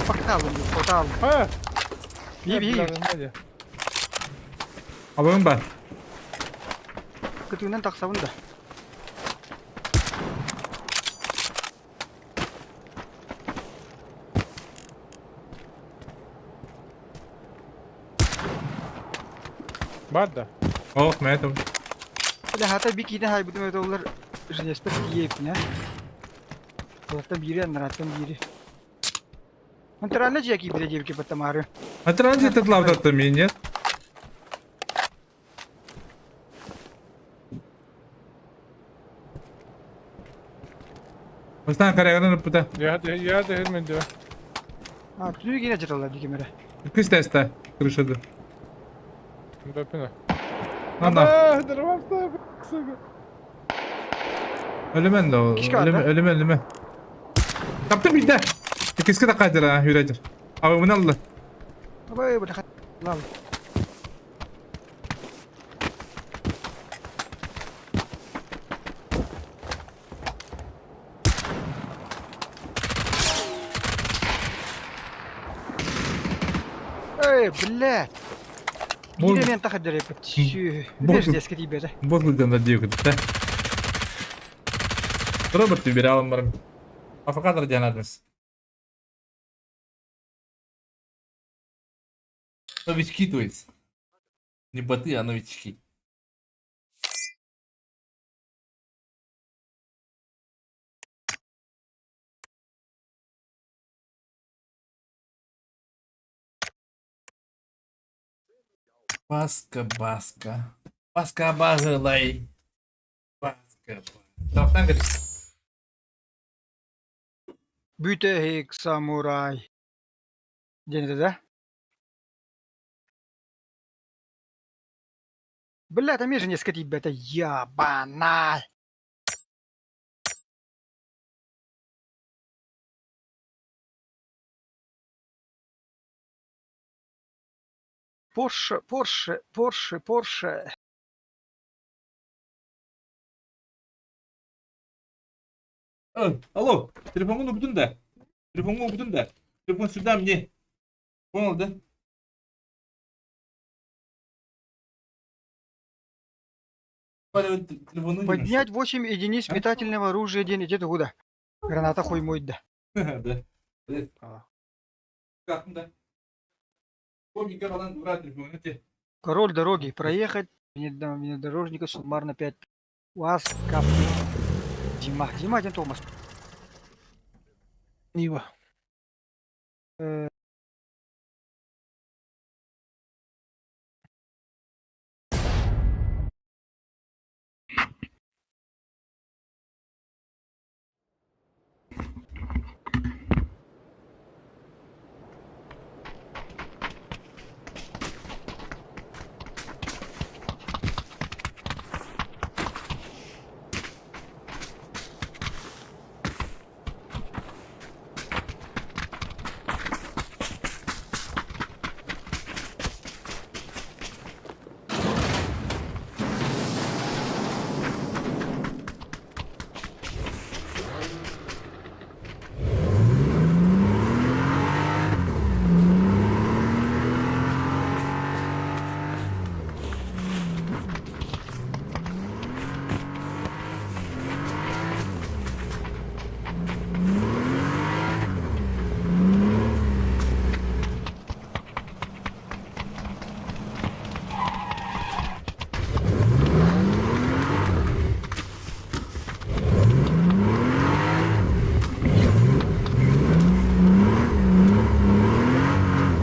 Пакта алым, фото алым.
Ха!
Би би.
Абын бар.
Күтүнен тақсабын да.
Бар да.
Ох, мен
Бля, хата би киден хай бүтүн өтө олар жеспер киеп, не? Олардан бири, анараттан бири. Монтерально же яки бире жебке баттамары.
А транзит лавдатты мен, нет? Бастан караган ыппыта.
Я я да мен де.
А, түнү кине жаталар дикемере.
Күс теста крышады.
Бәпіні.
Ана,
Дырвапта.
өлемен да ол.
Кишке бар,
Өлеме,
да?
өлеме, өлеме. Таптым бийде. Киске да кайтыр, а, хүрәҗер. Абы мына алды.
Абай, бля, лал. Эй, блядь.
Бол-
Бире мен тахыр дереп. Чү.
Бол-
Беш деске тибере.
Бозлыдан да диюк да. Робот бир алым барым. Афакатор жанадымыз. Новички, то есть. Не боты, а новички. Баска, баска. Баска баһылай. Баска. Тохтан көр.
Бүтэһик самурай диэн этэ да? Бля, там же несколько тиийбэтэ, ебанай! Порше, Порше, Порше, Порше.
Алло, телефоҥҥун угутун да? Телефоҥҥун угутун да? Телефон сюда мне. Понял, да? Телефону
Поднять 8 единиц метательного оружия день идет куда? Граната хуй мой да.
Да. Как да?
Король дороги. Проехать внедорожника суммарно 5. УАЗ Кап. Дима. Дима один Томас.
Нива.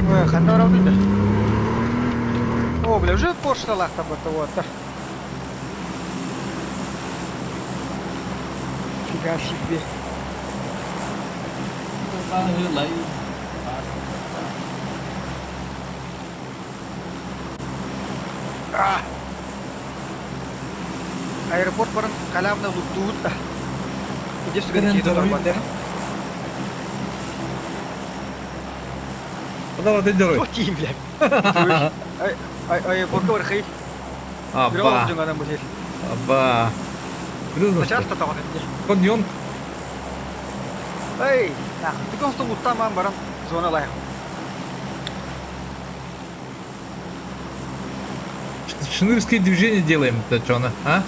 Ой, ханна барабын да. О, бля, уже пошталах там это вот. Фига себе. А! Аэропорт баран халявно луктуут да. Иди сюда, киһи турбат.
Подала ты дерой.
Вот тиим, блядь. Аэропортка бархай.
Аба. Аба.
Часто там
Коньон.
Эй, нахуй, ты просто луттаман баран зона лайх.
Шнырские движения делаем, это что она, а?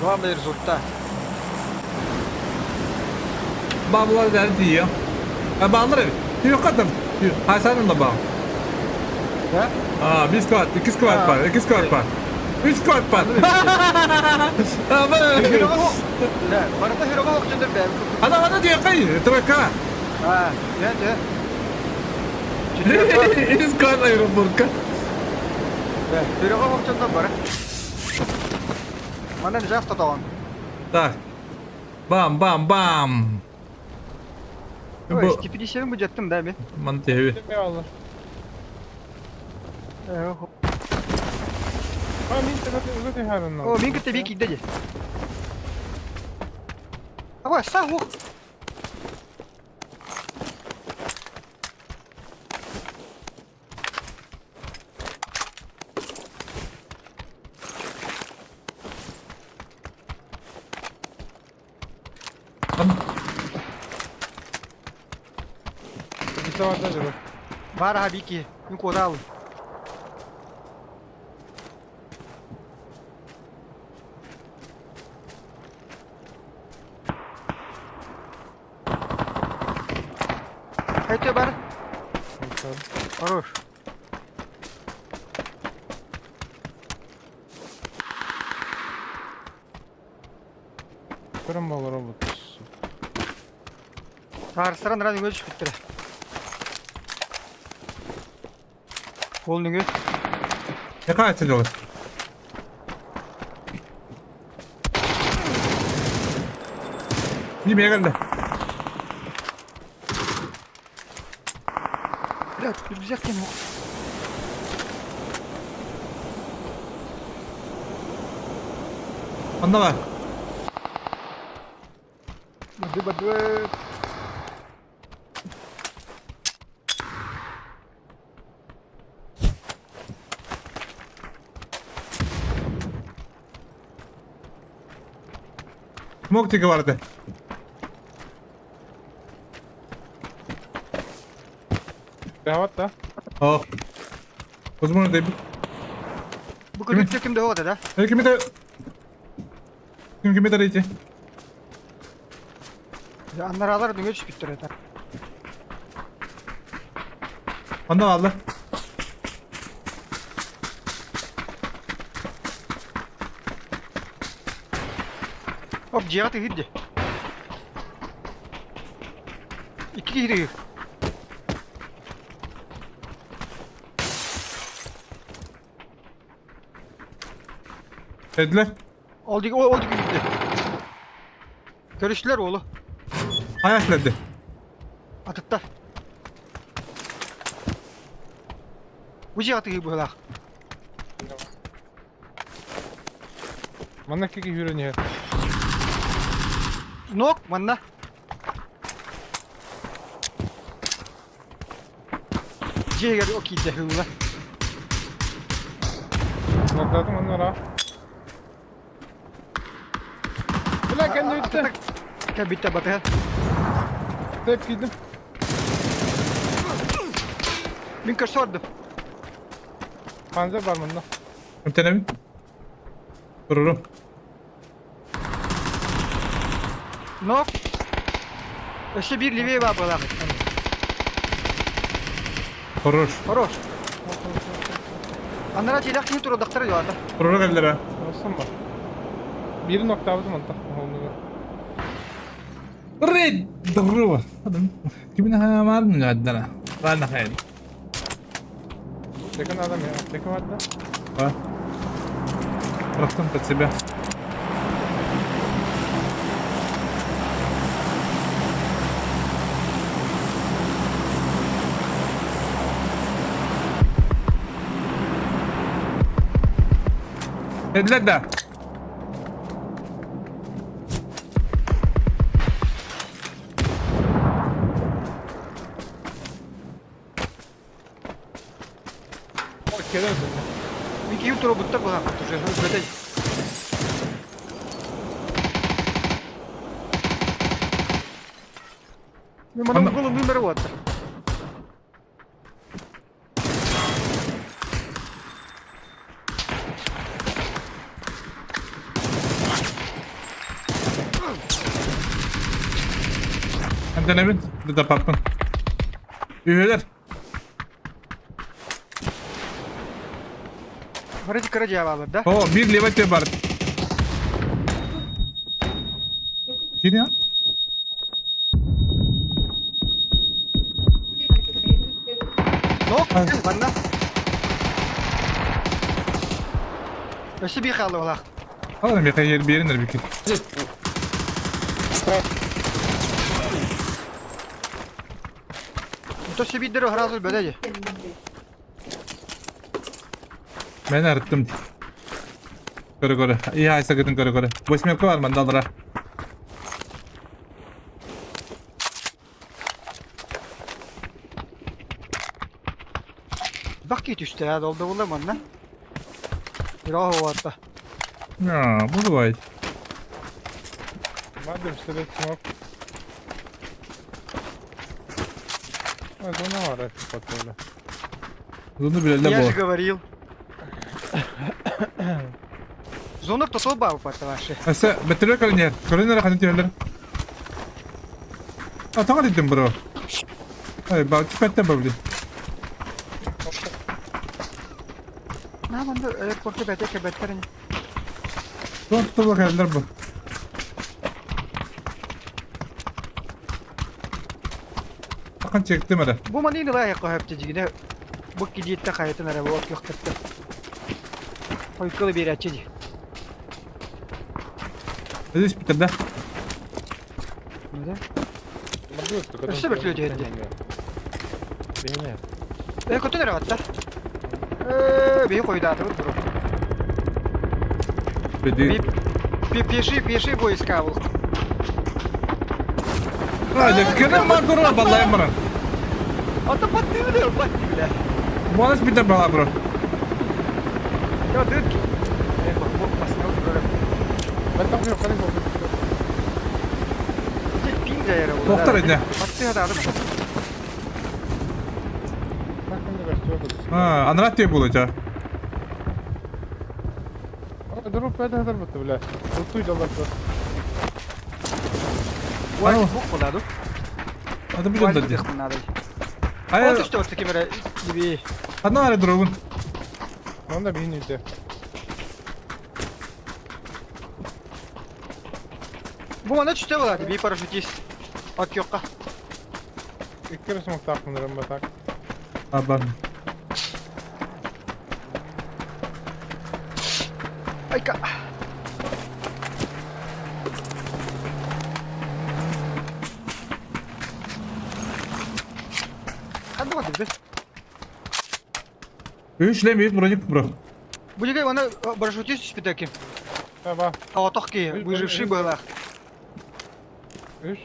Главный результат.
Бабла дии. Баалар Yok adam. Ha sen de bağ.
Да?
А, bir squat, iki squat var, iki squat var. Üç squat var.
Да, барыта хирога охчундар бэм.
Ана ана диye kay, тройка.
А, да, да.
Üç squat aeroportka.
Да, хирога охчундар бар. Манан жаста тоон.
Так. Бам, бам, бам.
Ой, 157 бюджеттим да мен.
Мантеви.
О, мин кытта бик кидде. Аба, сах ух. Баар аха бики, мин куотаабын. Хайта бар. Хорош.
Көрөн буолар робот.
Таарыстаран ран үҥө түспүттэрэ. Ол нүгү.
Яка целилась? Не бегали.
Блядь, рюкзак не мог.
Онно бар.
Барды-барды.
Мог тебе говорить?
Бэҕэт да?
О. Возможно, да.
Бу күнү ким да да?
Ким это? Ким ким это эти?
Аннаралар дүңө түспүттэр это.
Онно алла.
Оп, дьиэҕэ тыһыыр дии. Икки киһи тыһыыр.
Dediler.
Ол диэки ол диэки киирдэ. Көрүстүлэр уолу.
Ayak dedi.
Атыттар. Бу дьиэҕэ тыһыы быһыылаах.
Манна кики үүрэн иһэр.
Нок, манна. Дьиэгэр о киирдэ хыылла.
Нордатым онно ра. Бля, кэннэ бүттэ.
Кэлбиттэ батыһа.
Тэп киирдим.
Мин көрсө ордум.
Panzer бар манна.
Эмтэнэбин. Турурум.
Нок. Өссө биир левее баар буолаах.
Хорош.
Хорош. Анара тиилэх киһи турудахтара дьуата.
Турура кэллэр
Olsun ба. Биир ноктаабытым онто. Оһолнугар.
Рейд здорово. Кимин хаамаадын үөддана. Ладно хайд.
Текэн адам я. Текэн бар да.
А? Растом под себя. Dediler да.
Ой, кэлэн сылдьар.
Мин киһи турубуттар буолаах уже өтөй. Мен мана угол номер уотта.
Эмтэнэбин, да паппын. Үһүлэр.
Вроде кыра дьиэ да?
О, биир левый өттүгэр бар. Кини
Нок, манна. Өссө биир хаалла буолаах.
Алар миэхэ ер биэрин эрбики.
Өссө биирдэр сразу бөдө
Мен арыттым. Көрө көрө. И айса кытын көрө көрө. Восьмерка бар мандалара.
Бак кии түстэ, долда була манна. Бироо уотта.
А, бывает.
Баар пистолет смок. А, зона бар потоля.
Зону билэллэр
Я же
буолар.
говорил. Зона тотал баар ваши.
Өссө бөтөлөр көрүнэр. Көрүнэр ханна түһэллэр. А, тоҕо дидим бро. Ай, ба, түпэттэн бабли.
На манна аэропортка бәтэ кэбэттерин.
Туох тула кэллэр бу. Акан чектим эрэ.
Бу манны лайык көһөптө дигине. Бу кидииттэ хайатын эрэ буол көхтөртө. Хойкылы биэрээччи дии.
Үс бүтэр да.
Өссө бөртүлүө түһэр дии. Э, көтөн эрэ баттар. Э, биһи хойдаатыбыт бро.
Беди.
Пеши, пеши войска был.
А, дьэ, көнө мардура баллайым баран.
Ата баттыылы, баттыылы.
Бонус бүтэр бала бро.
Я дырки. Э, бу басына турар. Пин жайра ол.
Доктор инне.
Баттыга да адым.
А, анрат тебе было тебя.
Уай, бук болады.
Это будет дадди.
Надо.
А
Вот что вот такими gibi.
Одна аре другун.
Бу мана түстэ болады, би парашютист. От йокка.
Абан.
Айка. Ханды бар дебит.
Үш лем үш броник бро.
Бу жерге аны парашютист түспүт экен. Тоотох ки, выживший была.
Үш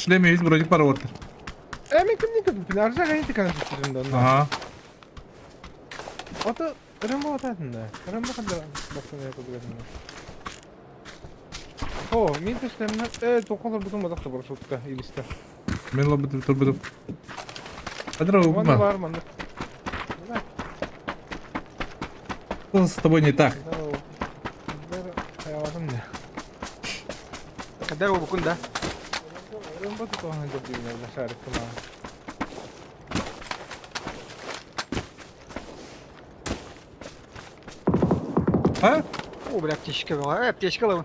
шлем үш броник бар вот. Ага. Мен лобы турбудum. Адра угма. Что с тобой не так?
Кадар букун да.
А?
О, бля, аптечка была. Аптечка лавын.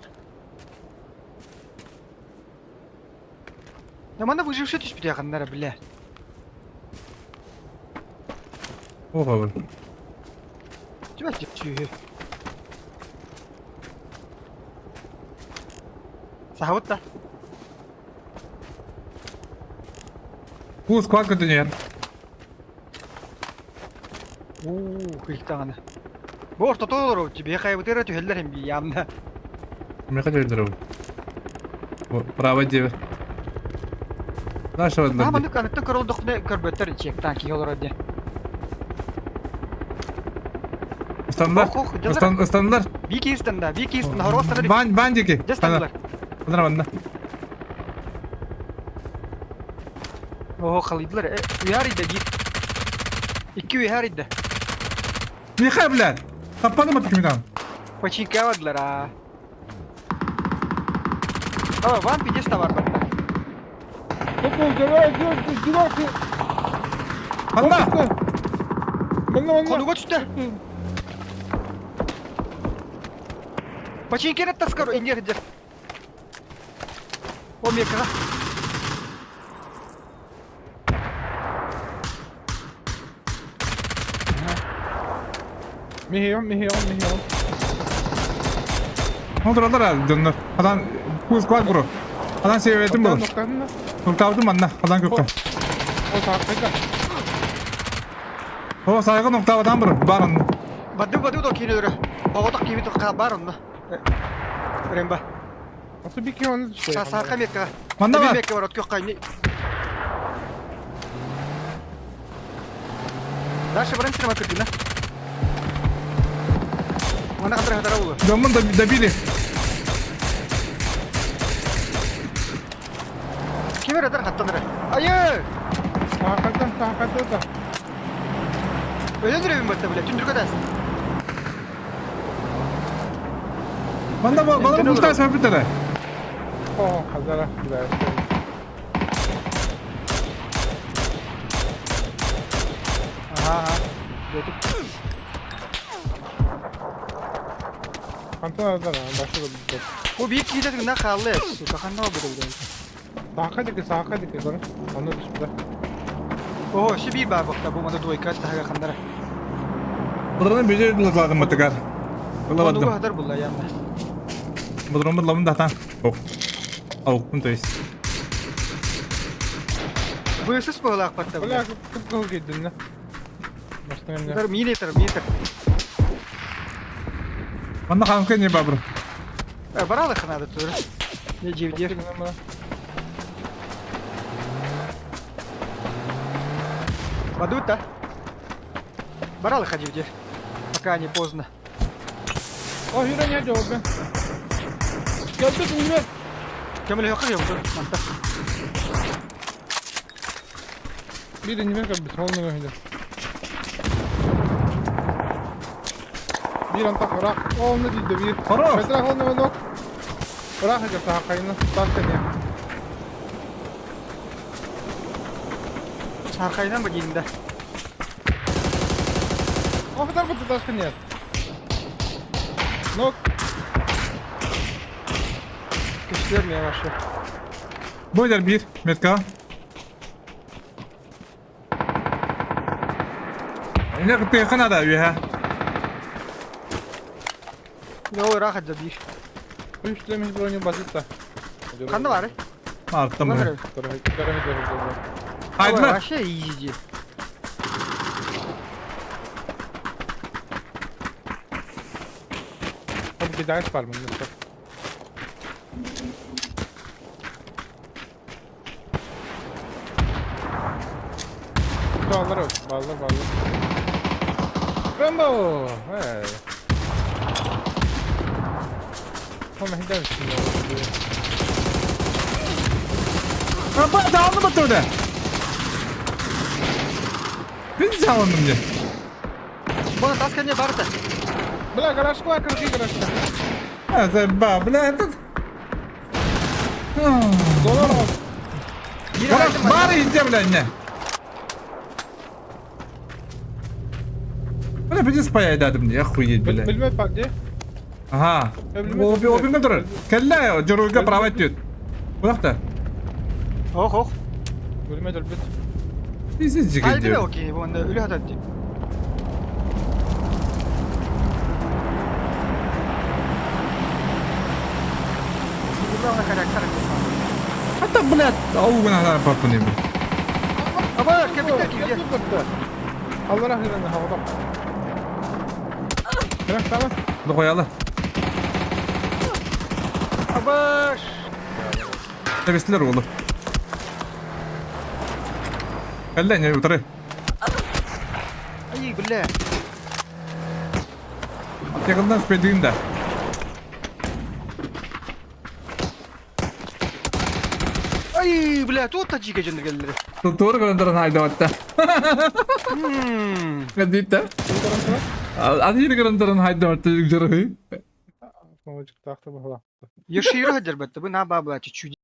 Да мана выживший түспүт якыннара, бля.
Ого, бля.
Тебя түйе. Сахабыт да.
Бу склад көтөнөр.
Уу, кыйыктаганы. Бу ортото олору, тебе хайбытыра түһэллэр hem ямна.
Меха дедер. Право деве. Нашего
А маны канытты көрөлдөх не көрбөттөр чектан ки олору де.
Стандар.
Ох, ох, дьалар.
Стандар.
Би кийстен да, би кийстен хоростар.
Бан бандики.
Жастандылар.
Андра банда.
Ого, халыйдылар. Уяр иде би. Икки уяр иде.
Миха, блядь. Таппаны мат кимитан.
Починка бардылар а. А, вам пидес товар бар.
Анда.
Конуга түстө. Починкерет таскару, индер индер. О, мекага.
Олдуралар доннор. Адан бу склад бро. Адан себетим бу. Нуктабытым манна. Адан көккө. О, сайгы нуктабытан бро. Барын.
Баду баду до кинелер. Оготок кими тока бар онно. Ремба. Сасарка мекага.
Манна бар.
Мекка бар, откök кайны. Дальше баран сирма кырдына. Мана кадыр хатара улу.
Домун добили.
Кемер адар хаттаныр. Айы! Өлөндүрөбүн батта биле, түндүргө дас.
Манна бала бушта себетер.
Аха, аха. Götür. Бу биир киһитэ тыҥна хаалла, сука, ханна ол бу Оо, өссө биир баар буолта, бу маны двойка таһыга ханнара.
Бодронун бүдү лыгладым матыгар.
Онугу
Ылабадым.
хатар булла янна.
Бодронун лабын датан. Ок. Ауктун то есть.
Высыс быһылаах батта
Бля,
бля.
кып-кызыл кийдин да. Бастан эмне.
Метр, метр, метр.
Манна хамка не бабр.
Баралы ханады тур. Не жевдер. Бадут, да? Баралы хадивдер. Пока не поздно.
О, Юра не жауап. Келді күнге.
Кемел yok yok манта.
Bir inime кәбіс, ол неге хейді. Bir антақ ырақ, ол не дейді bir.
Хорош.
Петра ол не нок. Ырақ екен сақайны, тас не.
Сарқайынан ба дейін да.
О, фатар бітті тас не. Нок.
Күштер мен вообще.
Бойдар бир, метка. Эне кытыйхан ада үйе.
Йо, рахат да бир.
Үш тілемеш броню базытта.
Қанда бар?
Арттым.
Бар.
Хайдылар.
Вообще изи.
Там кидаешь бар мында. Bağlar yok. Bağlar bağlar. Rambo! Hey. Tamam hadi şimdi.
Апа, жалынды бітірді. Мен жалындым де.
Бұны тас кәне бар да.
Бля, гаражка кыргый гаражка.
А, ба, бля, этот...
Доллар ал.
Гараж бар иде, бля, не. Бля, пиздец паяйдадым де, охуеть, бля.
Билмей бар де.
Ага.
Билмей.
Обимде тұрыр. Кәллә, жыруга права өтет. Бұлақта.
Ох, ох.
Билмей дөлбет.
Пиздец жігіт
Алды
де.
окей, бұны өлі хатат дейді.
Ата, блядь, аугына папы не бля.
Аба, капитан кимде?
Allah rahmet eylesin havada. Bırak tamam.
Ду қоялы.
Аба,
Тебестілер олы. Кәллә, не отыры.
ай, бля.
Yakından спедиң да.
Ай, бля, тут тажиге жендергелер.
Doğru көрөндөрөн хайдабатта.
Мм.
Кадита. Адир көрөндөрөн хайдабатта жүрү.
Мамачык такты бала.
Ешира хадер бетті, bu на бабла чуть-чуть.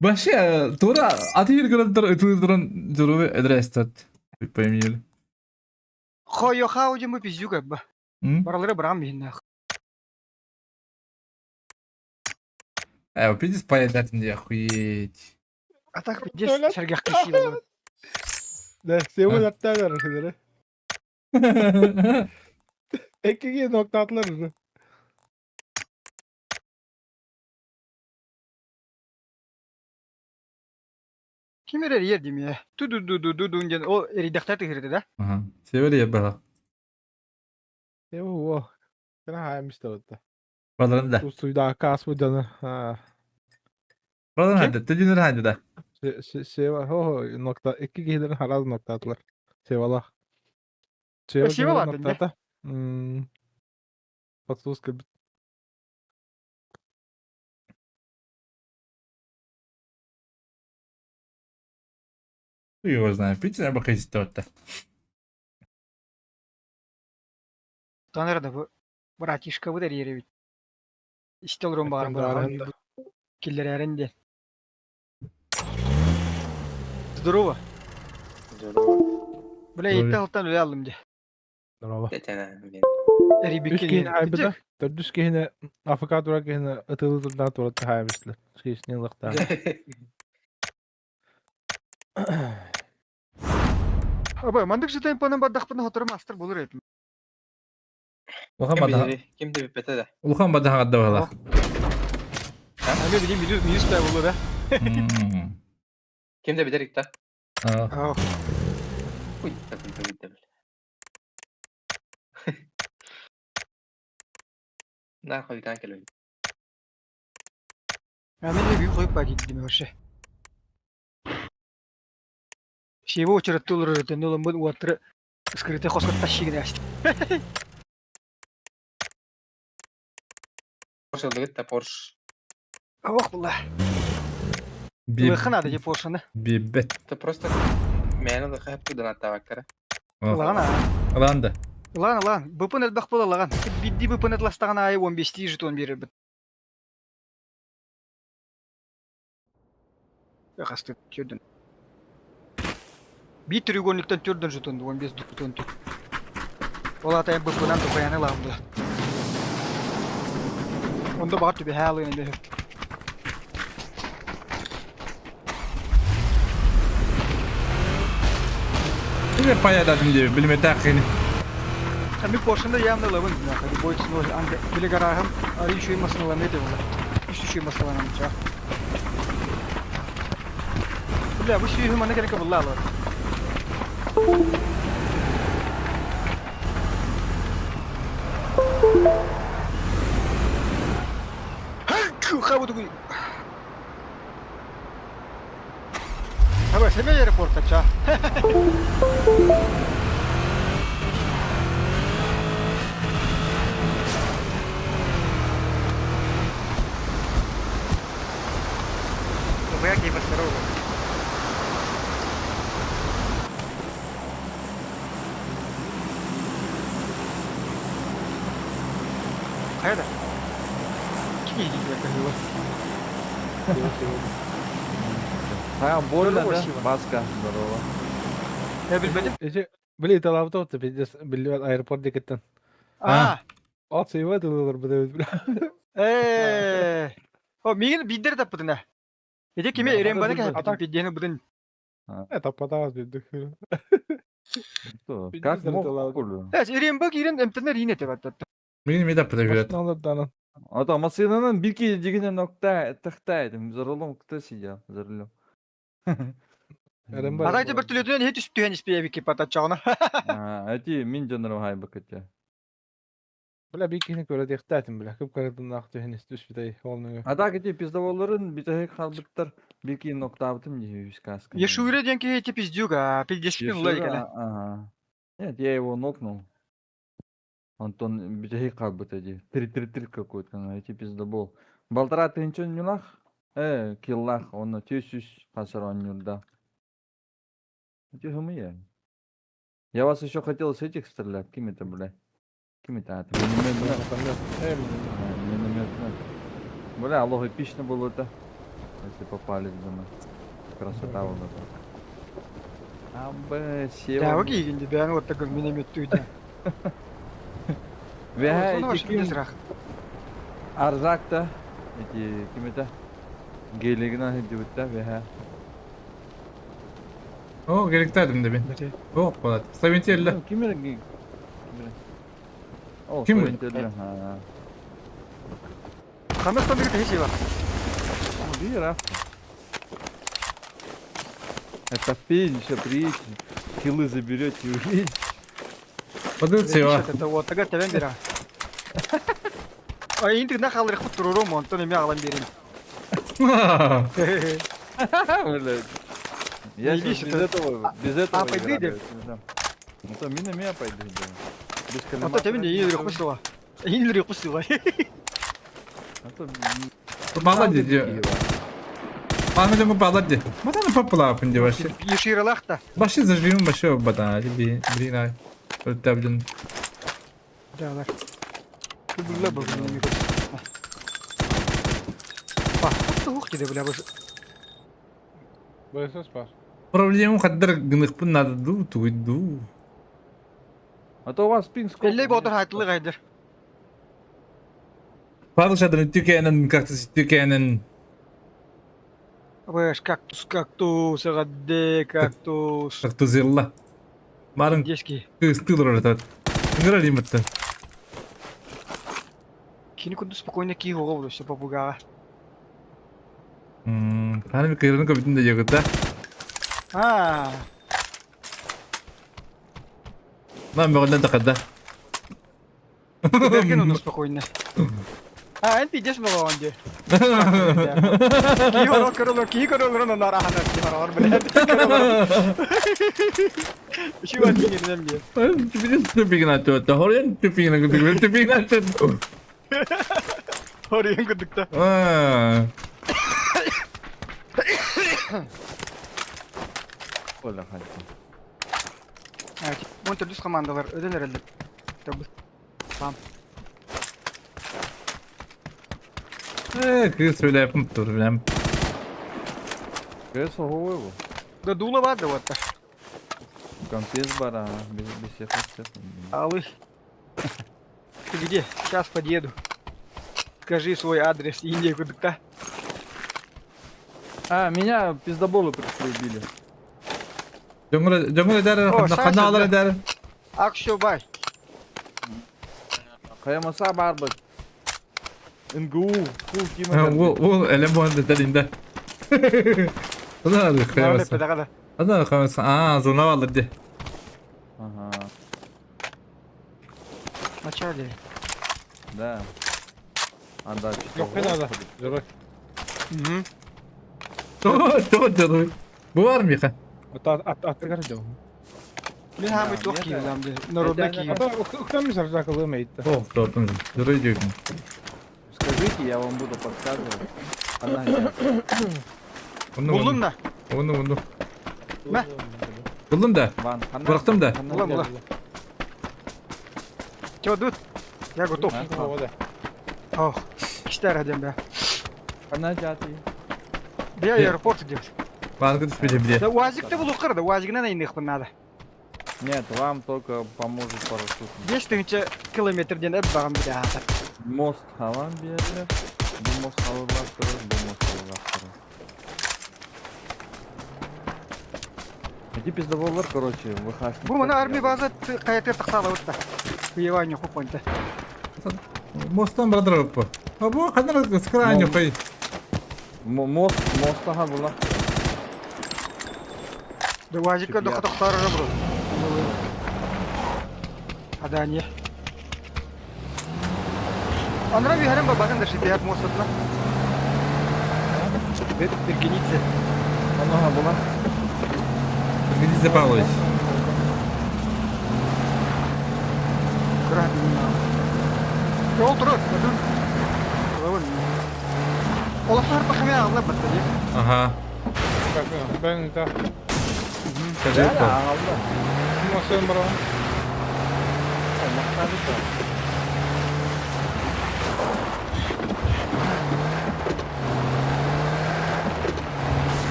Вообще, тура адир көрөндөр өтүрөн жүрү эдрестат. Поймили.
Хойо хауди мы пиздюка ба. Баралары брам бин нах.
Э, пиздец поедать мне охуеть.
А так пиздец сергах красиво.
Да, севul hatta ver. Ekige nokta atlar уже.
Ким эрер ер дейм я. Ту ду ду ду ду ду ден о редактор тыгырды да.
Ага. Север бала.
О, Kana haymıştı orada.
Баларын да.
Suyda kasmı canı. Ha.
Баларын ханды, төдүнөр ханды да.
Seva ho nokta iki kişilerin haraz nokta atlar. Sevala. Seva
Seva vardı ne?
nokta Hmm. Подслушка.
Его знаю, Питер бакайстотта.
Таныр да bu братишка bu der yeri bit. İşte olurum bağırım
Эттен
bu. Киллер әрінде. Здорово.
Здорово.
Бля, итте алтан өле алдым де.
Здорово.
Эри
Үс киһини хайбыта. Төрдүс киһини Африка тура киһини ытылы турдан туратта хайбышлы. Шишни лыкта.
Абы, мандык житемпонан бардахпына хотору мастер булur этим.
Улахан
Ким
бадаха.
билери, ким да билбэтэ да.
Улахан бадаха да балах.
Ами билим минус минус да булur да.
Ким да билер икта.
Аа.
Уй, так не билер. На хойдан келбит.
Ами не бүй коюп бар дедим вообще. Сего очереттулар өтөн улам бу уаттыры скрытый хоскот тащигин ачты.
Порш ылдыгыт да Порш.
Ох, була. Лыхын ады же Поршаны.
Бибет.
Это просто мээнэ лыха хэппи донаттаабаккара.
Лаган а.
Ылаан да.
Лаган, лаган. Быпын элбэх була лаган. Бидди быпын этластаган айы 15 жетон берер бит. Хасты түрден. Би треугольниктен түрден жетон 15 жетон түр. Ол атай быпынан тухаяны лаган була. Онда бар түбе хәлыны бе.
Бile паядадым деп билме тақыны.
Ми Поршында явно лавын нахуй. Будет сложно. Анга биле гарахам, а еще и масаланы это было. Еще и масаланы ча. Бля, бу сүйү мана керек булла алар. Хабу тугуй. Хаба семей аэропорта ча. Бля, кей басарова. Хайда. Кими диye
Хайа больно,
Здорово,
да?
Сива.
Баска, здорово.
Я билбедим.
Эче, били талабыта отты, пиздец, билбет аэропорт декеттен.
А.
От сыйба тылылар бу бля.
Э. О, мигин биддер таппытына. Эде кими эрен бана кәһәп биддени будын.
Это потавас бирдик.
Что?
Пиздец,
Как мог?
талабы.
хули?
Эс эрен бак ирен эмтенер ине деп атты.
Мен ме таппыта жүрөт.
Машиналардан.
А то машинанын бирки дегенен нокта тахтайдым. За рулем кто сидел? За рулем.
Эрен бар.
Арайда бир түлөдүнөн хет үстү түһэн испие бики патачагына.
А, эти мин жанры хайбы кете.
Бля бикини көрө дехтатым бля. Көп көрөдүн акты хенес түш битай олнугу.
А так эти пиздоволларын битеһик халбыттар бирки ноктабытым дии сказка.
Ешуре ден ки эти пиздюга, пиздешпин улай келе.
Ага. Нет, я его нокнул. Антон битеһик халбыт эти. 3-3-3 какой-то, ну, эти пиздобол. Балтара тынчын нюлах? Э, киллах, он тюсюс хасарон нюлда. Эти гумые. Я вас еще хотел с этих стрелять. Кем это, бля? Кем это? А, это миномет, бля.
Э,
А, Миномет, бля. Бля, алло, эпично было это. Если попали, думаю. Красота вот это. А, Б, сева.
Да, окей, инде бән вот такой миномет түйдө.
Вә,
Соны
эти
вообще
ким?
безрах.
Арзакта. Эти ким это? Гелигна хиддибитта, вә.
О, керектедим да мен. О, болот. Славентелле.
Ким это? Ким О,
Ким?
Славентелле, ха.
Хамастан бир техи бар.
Бира. Это финиш, приедете, киллы заберете и увидите.
Подылцева.
Это вот тага тебен бира. А инде на халыр хут турурум, онтон эме алам берем.
Блядь. Я
Не
щас
видишь,
без
это-
этого, без этого
а, пойди,
играю,
дед.
не знаю. Ну то мина меня пойду, да. Без
Ото
коллиматора
тебен
не
индир
могу.
кусула. Индир кусула.
А то,
Баллади.
Киева.
Аны жамы баллади. Матаны папала пынде вообще.
Еширалахта.
Баши заживем вообще бата. Блин, блин, ай. Блин.
Да, да. Бля, бля, не могу. Па, ух ты, бля, бля.
БСС бар.
Проблему хаддар гыныхпын надо ду туйду.
А то у вас пинг сколько?
Эллей бодор хайтылы гайдер.
Павел шадрын түкенин, как-то түкенин.
Бэш, кактус, кактус, гадде, кактус.
Кактузилла. Барын
Детский.
кыыстыы олорор этэ. Ыҥыра лимиттэ.
Кини курдук спокойно кии оҕо буолуо все попугаҕа.
Ханым кыырын көбүтүн да диэкыта.
Аа.
Нам бөҕүллэн тахарда.
Берген ону спокойно. А, эн пиздец буолаҕын дии. Киһи орон көрөлөр, киһи көрөлөрүн онно араһанар киһи орор, блядь. Үчүгэй тиҥиринэн дии.
Түпигин аттыбатта. Хорен түпигин күтүгүн түпигин аттыт.
Хорен курдукта.
Оля ханчы.
Уон төрдүс командалар өлөн эрэллэр. Там.
Э, кыыс үлэпин тур билем.
Кыыс оһуой бу.
Да дуула бар да вот.
Компез бар, а, без без всех всех.
Алый. Ты где? Сейчас подъеду. Скажи свой адрес и некуда.
А, меня пиздоболы пришли убили.
Дьоҥҥор дьоҥҥор эдэр
О,
ханна алар эдэр.
Акшо бай.
Хайамаса барбыт. НГУ, фу, Тима.
Ол ол элем буон дэтэлинде. Ана хайамаса. Ана хайамаса. А, зона алыр ди.
Ага.
Начале.
Да. А да,
Yok надо. Жырык.
Угу.
То то то. Бу бар миха.
Аттыгар дьон.
Мин хаамый туох киирдам дии. Народна киир.
Ата уктан мисар жакылы мейтті.
О, то Жыры дегин.
Скажите, я вам буду подсказывать. Она где?
Булдум да.
Оны оны.
Мә.
Булдум да.
Ван, хана.
Бырахтым да.
Була була. Чё тут? Я готов. Ох, киштер адем да.
Хана жаты.
Бия аэропорт идет.
Банкы түспеде бile.
Да УАЗик-то был укыр да, УАЗигынан айныхпын надо.
Нет, вам только поможет парашют.
5000 километрден эп багам бile ата.
Мост халан берді. Бу мост халырластырыр, бу мост халырластырыр. Эти пиздоболлар, короче, ВХ.
Бу мана армия база каятыр тахсала утта. Куеваню хупонта.
Мосттан бардыр бу. А бу ханар скрайню кой.
Мост, мост аха була.
Да УАЗикка да хатахтар бро. Адани. Анра бихарем бабатын да шитият мостотна. Иргенице.
Анаха була.
Иргенице Павлович.
Ол турар, потом. Олафар бахамя алла батты.
Ага.
Ben да.
Скажи.
Алла.
Машин барам.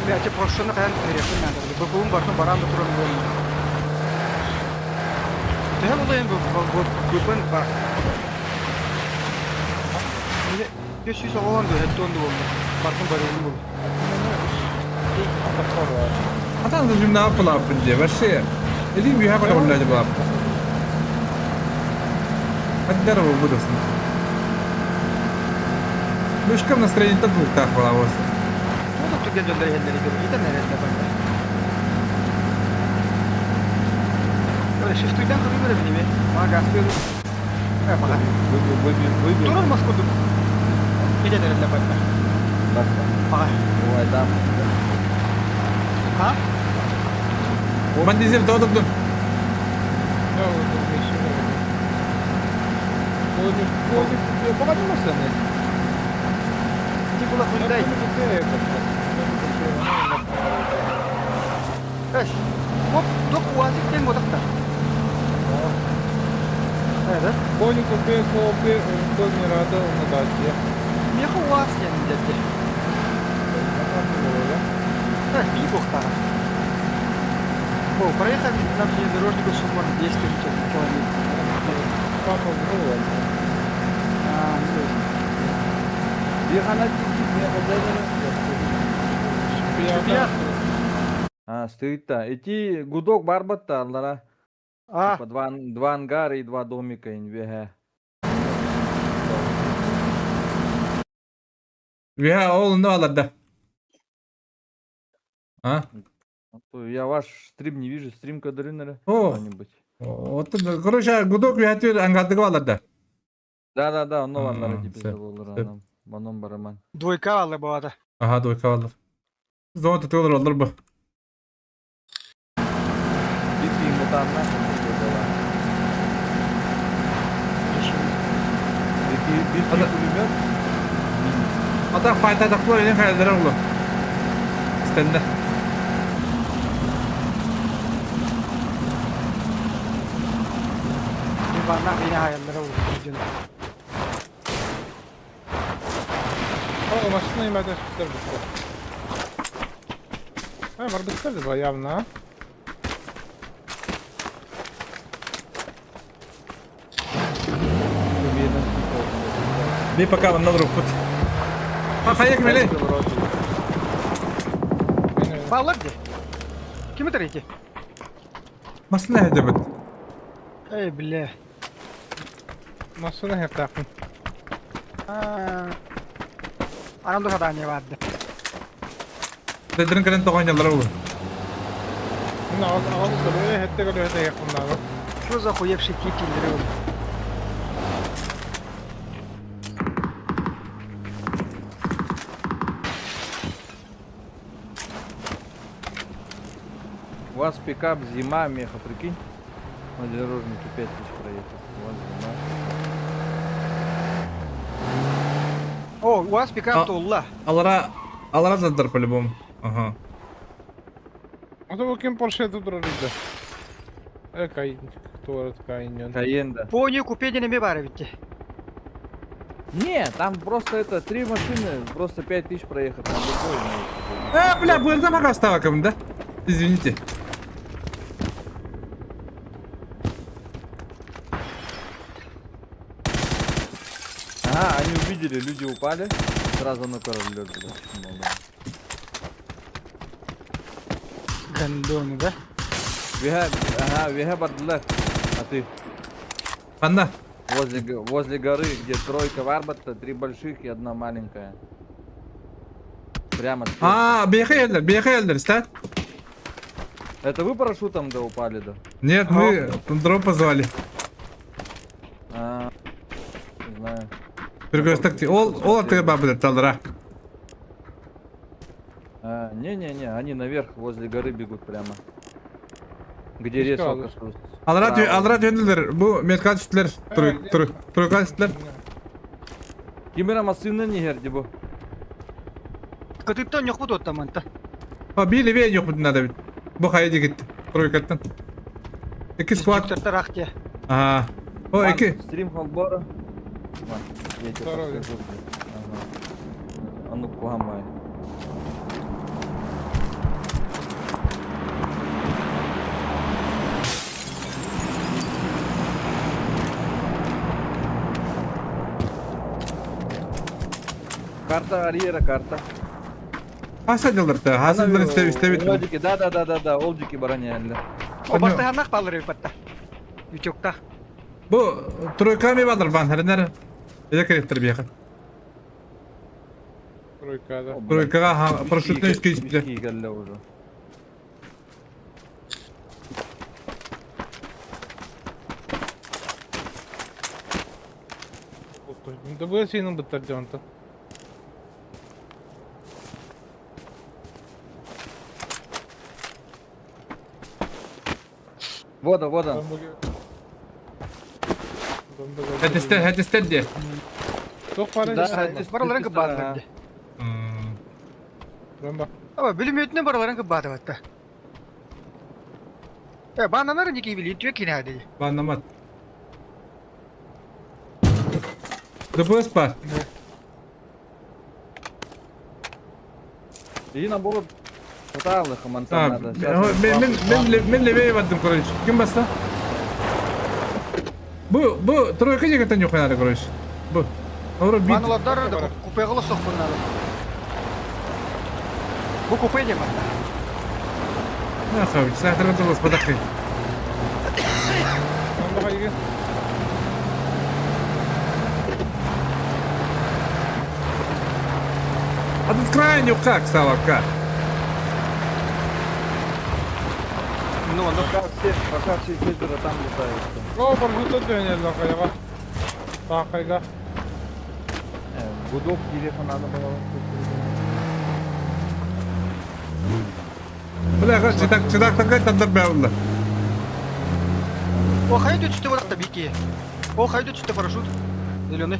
Бәті Поршены қаян көресін надо. Бүгін бартын баран да тұрын болмын. Төһә булды инде бүгін бар. Менә 500 алган да хәтта булды. Бартын баруын булды.
Атан да жумна апылапын де. Вообще. Или бия бара булады булап. Хаддар бу будусын. Мышкам настроение так был так была вот.
Ну да түгел жолдар хәлләре кебек. Итә нәрсә бар. Öyle shift-түйден кырып бере билеме. Мага газ беру. Э, мага.
Выбил, выбил, выбил.
Турар Москваду. Итә нәрсә бар. Мага.
Ой, да.
Ха?
Мен дизель тоодуктум.
Погоди машины.
Ти була хундай. Эш. Оп, доп УАЗик тен бодакта. Evet.
Конику ПКОП не рада на даче.
Меха УАЗ тен деди. Так, би бохта. О, проехали на внедорожнику суммарно 10 километров.
Папа в голову.
А, ну,
Бихана тики, не
Явно.
А, стоит-то. Ити гудок барбат-то аллара.
А,
Типа два, два ангара и два домика НВГ.
Үһэ ол онно аларда. А?
Я ваш стрим не вижу, стрим кадрынера.
О.
Кто-нибудь.
Оттон, короче, гудок үһэ ангардыга аларда.
Да-да-да, онно бааллар
А,
типа
сөп,
боллар
сөп.
анам. Манон бараман.
двойка алла буолата.
Аха, двойка алар. Зона тутулар олор бу.
Битви мутанна была. Битви
Ада-
пулемет.
Ата файта тахлар илен хайдара улу. Стенде.
Диванна бина хаяллара улу.
О, машина имеет шуттер быстро. А, барбыстер да явно. а?
Би пока манна руппут. Ха хайак меле.
Баллар де. Ким это эти?
Масына хэдэбит.
Эй, бля.
Машина хертахын.
Анам да задание барды.
Дэдэрин кэлэн тоҕонньоллор улу.
Мин ағас ағас көрө хетте көрө хетте якыннары.
Что за хуевший кикелер?
У вас пикап зима, меха, прикинь? На дорожнике 5000 проехал. У вас зима.
О, у вас пикап
А.
тулла.
Алара алара заддар по-любому. Ага.
Ото бу ким Порше турар иде. Э кай туарат кайнен.
Каен, да.
Пони купе не бары битте.
Не, там просто это, три машины, просто 5000 проехать. Там любой может.
Э, бля, бырда пока ставакам, да? Извините.
Ага, они увидели, люди упали. Сразу на король блядь.
Гондоны, да?
Вега, ага, вега бардылар. А ты?
Анна.
Возле, возле горы, где тройка варбата, три больших и одна маленькая. Прямо. сверху.
А, бехеллер, бехеллер, стат?
Это вы парашютом да упали, да?
Нет, мы дроп позвали.
А, не знаю.
Перекресток. Ол, ол аттыга бабы талдыра.
А, не-не-не, они наверх возле горы бегут прямо. Где
Пускай
ресалка?
Алра
справа.
алра төнүлөр. Бу метка түстүлөр. Трой трой тройка түстүлөр.
Кимера массивный не герди бу.
Кытыттан yok bu оттаманта.
А би левее yok надо бит. Бу хайы дигит. Тройкаттан. Эки склад.
Тарахте.
Ага. О, эки.
Стрим холбора. Ван, я тебе
Здоровья.
подскажу, где. Ага. А ну кугамай. Карта Ариера, карта.
Хаса дилдерте. Хаса дилдер истебит истебит.
Олдики, да, да, да, да, да, олдики бараняли.
Обастыганнах балыр батта. Ючокта.
Бу тройка ми бадыр бан хернер. Эде керектер бияка.
Тройка да.
Тройкага парашютный үскө исте.
Келді уже.
Да бу сенин быттар жонта.
Вот он, вот он.
Хәтестер, хәтестер де.
Тох бары.
Да, хәтестер.
Бараларын кыбаадыр.
Бомба.
Аба билимөтүнө бараларын кыбаады батта. Э, бананары ники били түе кинади.
Банамат. ДПС бар.
И наоборот, хватало хаманца
А,
надо. Сейчас
мен мен мен мен левее бардым, короче. Ким баста? Бу бу тройка жегеттен yok надо, короче. Бу. Ора бит.
Баналардар да купе кылы соккуннары. Бу купе диэн барда.
Нахуй, сахарга тылласпатаххын.
Онно хайгы.
А тут крайне как стало как?
Ну, ону
Пока все четверо там летают.
О, баргута дönüyorlar kayga. Bak kayga.
Гудок телефон надо было.
Бля, читак, читак такай тандар бәулла.
О, хайду түстэ барахта бики. О, хайду түстэ парашют. Зеленый.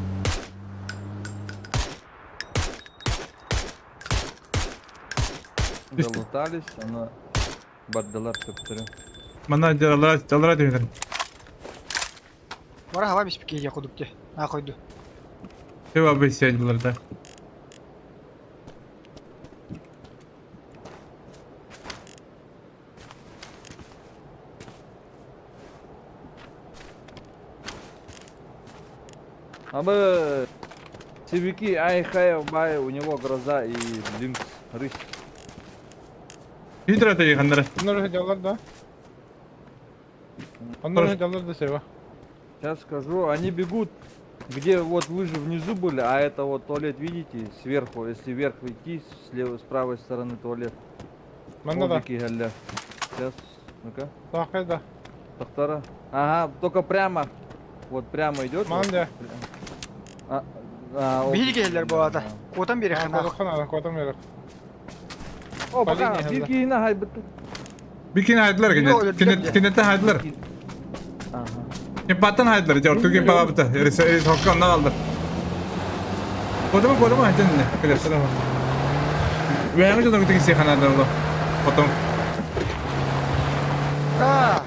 Залутались, она бардалар төптөрү.
Мана жалара жалара дегенер.
Бара хава миспики я кудук те. На койду.
Тева бесядилар да.
Абы Сибики ай хай бай у него гроза и линкс рысь.
Хидра дегенер.
Bunlar hediyeler da. Onlar hediyeler de seva.
Сейчас скажу, они бегут, где вот вы же внизу были, а это вот туалет, видите, сверху, если вверх идти, слева, с правой стороны туалет.
Manna da.
Мобики галля. Сейчас, ну-ка,
Bak kayda.
Тахтара. Ага, только прямо. Вот прямо идет. вот.
Manda.
А, а,
Биһиги
обики,
киһилэр буолата. Куотан биэриэххэ наах.
Kodukhan ala, kodum yere.
О, пока,
Полиния, да.
бирки на хайбыт.
Бикин хайдылар
Yok,
кенет. Кенеттен хайдылар.
Ага.
Кемпаттан хайдылар. Жор түген бабыта. Эрис эрис хокка оннан алды. Koduma koduma haydan ne? Келесер ама. Вәңе жолда күтеген сеханада оло. Потом.
Аа.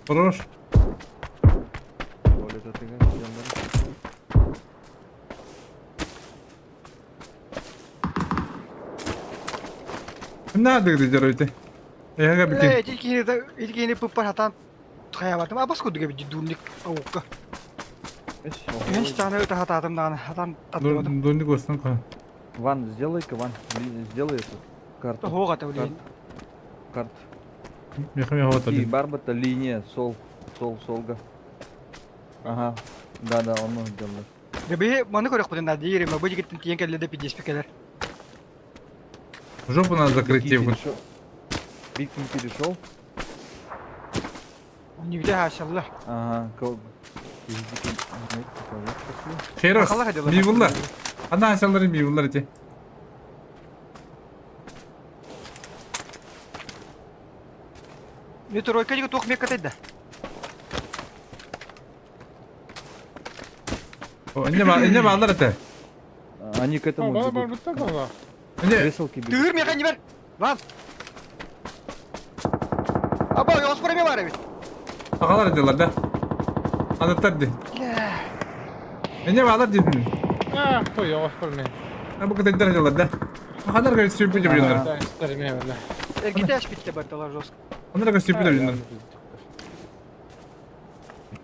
Хорош.
Туалет атыга, yanları.
Надо где жаройте. Эга бикин.
Э, ити киһини пыппар хатан хайабатым. Абас кудуга би дурник аука. Мен станы өтө хататым дааны хатан таттыбатым.
Дурник olsun ка.
Ван, сделай-ка, Ван, сделай эту карту.
Хоға та блин.
Карт.
Мехами хавата.
И барбата линия, сол, сол, солга. Ага, да, да, он сделал.
Деби маны көрөх бутын да диирим, бу жигиттин тиен келле деп пидеспекелер.
Жопу надо закрыть тебе.
Бикин перешел.
Не хашалла.
Ага, кол...
Херос.
Ахалла хадилар.
Мивуллар. Ана асалары мивуллар эти.
Не тройка диге тух мекка тайда.
Инне ба инне балар эти.
Они к этому
Bana
бегут.
barbutta kala.
Инне
Креселки бегут.
Тыыр меха нибер. Ван. Аба, ёс парами бар бит.
Агалар эдилар да. Анаттар ди. Инне балар дидин.
Ah, koy yavaş koy
Бу кытайдар эдилар да. Ахалар гай сүпү деп жүрдүлөр.
Ben isterim eyvallah.
Эргите аш битте барталар жестко.
Андар гай сүпү деп жүрдүлөр.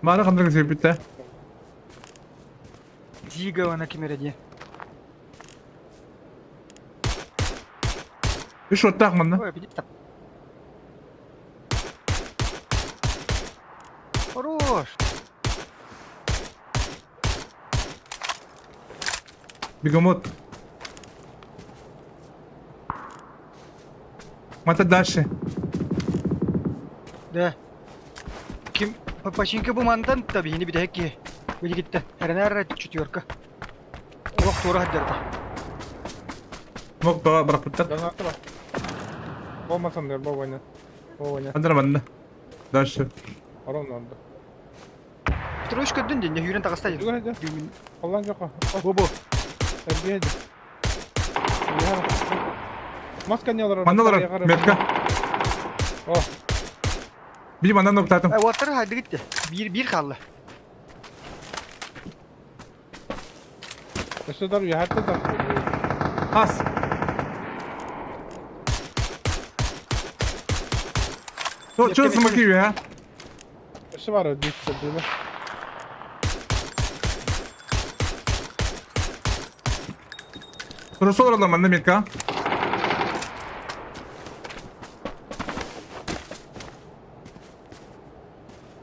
Мары хандар гай сүпү да.
Дига она кемереде.
Үш оттак манна.
Ой, пиди тап. Хорош.
Бегемот. Мата дальше.
Да. Ким починка бу мантан таби не бит хекки. Бу жигитте. Эренер четверка. Ох, тура хаддерта.
Мок бага барак
Ben attı bak. Olmasın diyor baba oyna. Baba oyna.
Андар манна. Дальше.
Aron oldu.
Петрович көддүн ден, хүрен тагыста
Dur hadi. Allah'ın yok.
Бу бу.
Ergeğe hadi. Maska ne alır?
Манналар метка.
Oh.
Би манна ноктатым.
Уаттар хайды гитте. Бир бир калды.
İşte dar ya hatta da.
Ас. Чо чо смоки я?
Өссө баар диэки
Хорошо олороллор манна метка.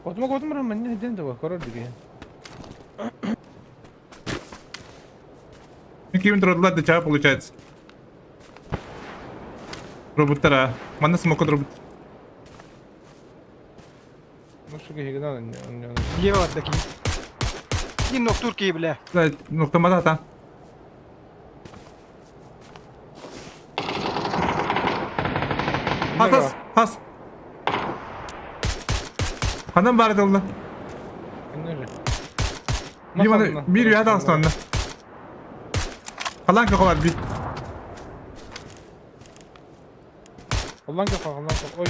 Котума котума манна ден да корор диге.
Ким трудла да чаа получается. Роботтара. Манна смока робот.
Ну что киһигин
Лево отдаки. Не ног Турции, бля.
Нуктамада та. Хас хас хас. Ханан баар дылла. Биир биир үйэ таҕыстанна. Халаан көхө бар бит.
Халаан көхө, халаан көхө. Ой,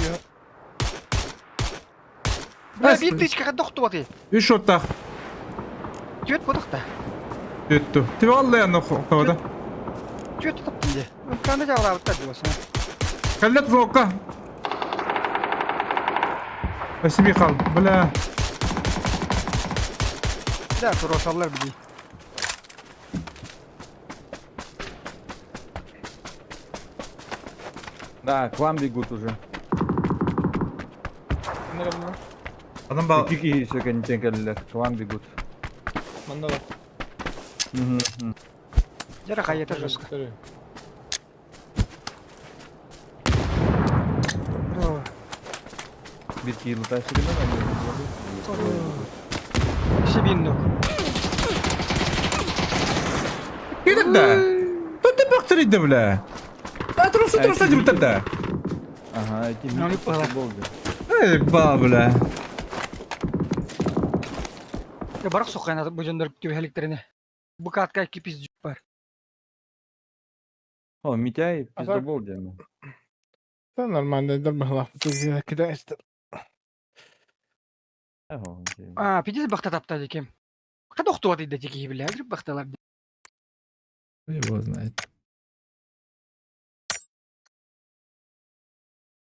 Бля, биир тычка тохтубаты.
Үс шоттаах.
Түөт бодохта.
Түөтту. Тебе алла охтовода.
Түөт таптым де. Канда жабылабыттар диосың.
Каллет звука. Спасибо, Михал. Бля.
Да, туросаллар били.
Да, к вам бегут уже.
Адам ба...
Какие еще контейнеры к вам бегут.
Манна да.
Мгм.
Жара хайата жестко.
Битки лутасили
Сибиннук.
Кидер да. Тут ты бахтырыйды, бля. А трусы трусы деп да.
Ага, эти
Ну, не поняла.
Эй, ба, бля.
Барак соққайна бу дьоннор түбэһэликтэрине. Бу каатка кипис бар.
О, Митяй,
А так-
пиздобол дем.
Да нормально, нормально. Кидаешь.
А, пидис бахта тапта декем. Када охтуат иде дики бля, грип бахталар.
Его знает.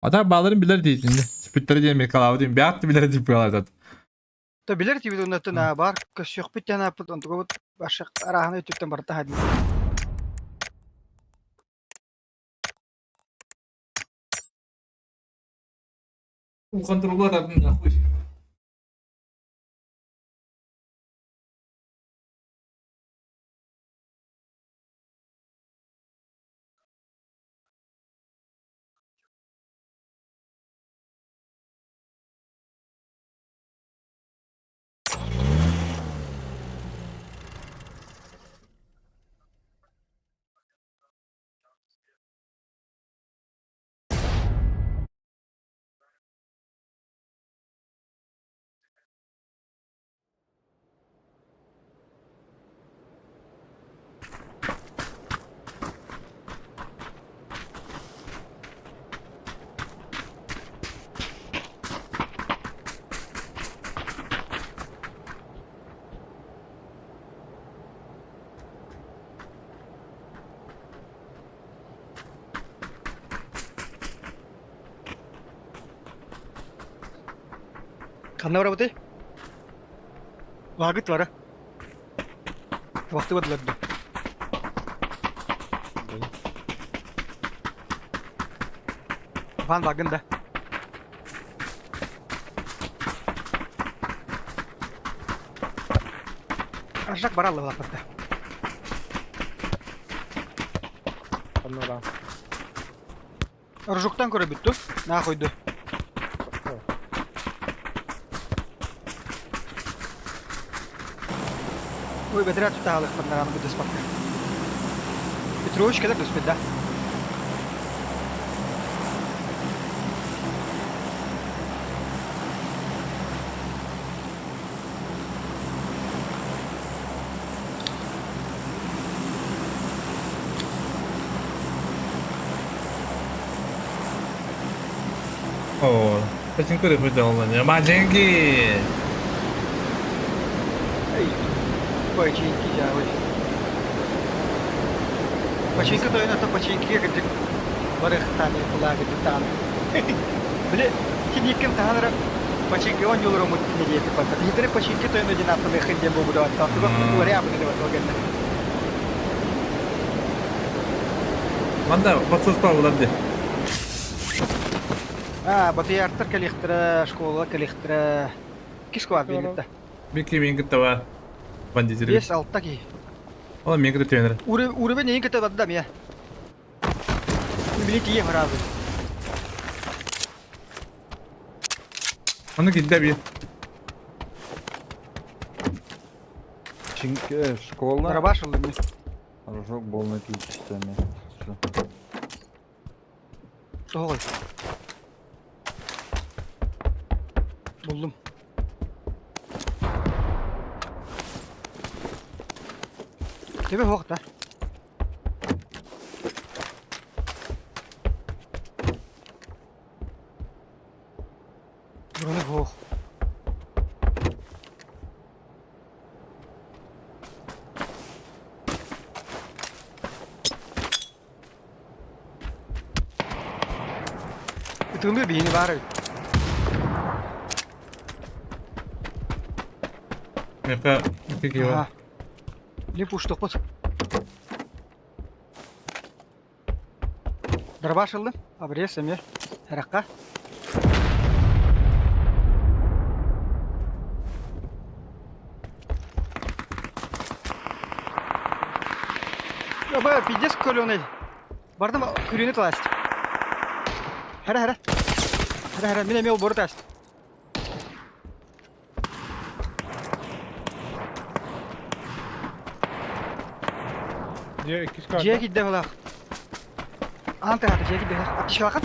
Ата баларын билер дейт инде. Спиттери диэн Микалау дейм. Бяатты билер деп буялар зат.
То билер тибит оннотун а бар көссүөхпүт тянаппыт онтугубут башык араханы өтүттен барта хадин.
Контроллар нахуй.
Ханна барабыты? Вагыт бара. Вакты бадыларды. Ван вагын да. Ажак баралла лапырда.
Ханна
Ружуктан көрө бүттү. На койду. Ой, бедрә тутаалык бандаганы бу диспакка. Петрович кадar düspet да.
О, пачинка деп қойды Маженки.
Эй, починки жабы. Починка тойна то починки гидик. Барых таны кулагы таны. Биле, киниккин таханара. Починки оонньуулар омут нэдиэлэ барда. Биһиги починки тойоно диэн ааттаныаххын диэн буолбута. Туга уоря абыны деп ол кэннэ.
Манда подсос павлар де.
А, Батыяртар кэлиэхтэрэ, школа кэлиэхтэрэ. Икки склад биһигитта.
Микки мин кытта бар. Бандитер.
5-6 киһи.
Ол мен кытта төнөр.
Уровень эйин кытта барда мия. Били тиийэ барабын.
Оны кидде би.
Чинке, школа.
Барабаш ыллым мин.
Рожок был на частями.
Тоҕой. Буллум. Тебе суох да. Броня суох. Ытыылыы биһини баар эбит.
Меха икки киһи бар.
Не пуштукпут. Дробаш ыллым. Обрез эмиэ. Харахха. Аба, пиздец каленый. Бардым күрүөнү таласт. Хара хара. Хара хара, мин эмиэ олбору таст.
Дьиэ иккис карта.
Дьиэ киирдэ былаах. Аан тыһаата дьиэ киирдэ. Аптечкалаахын.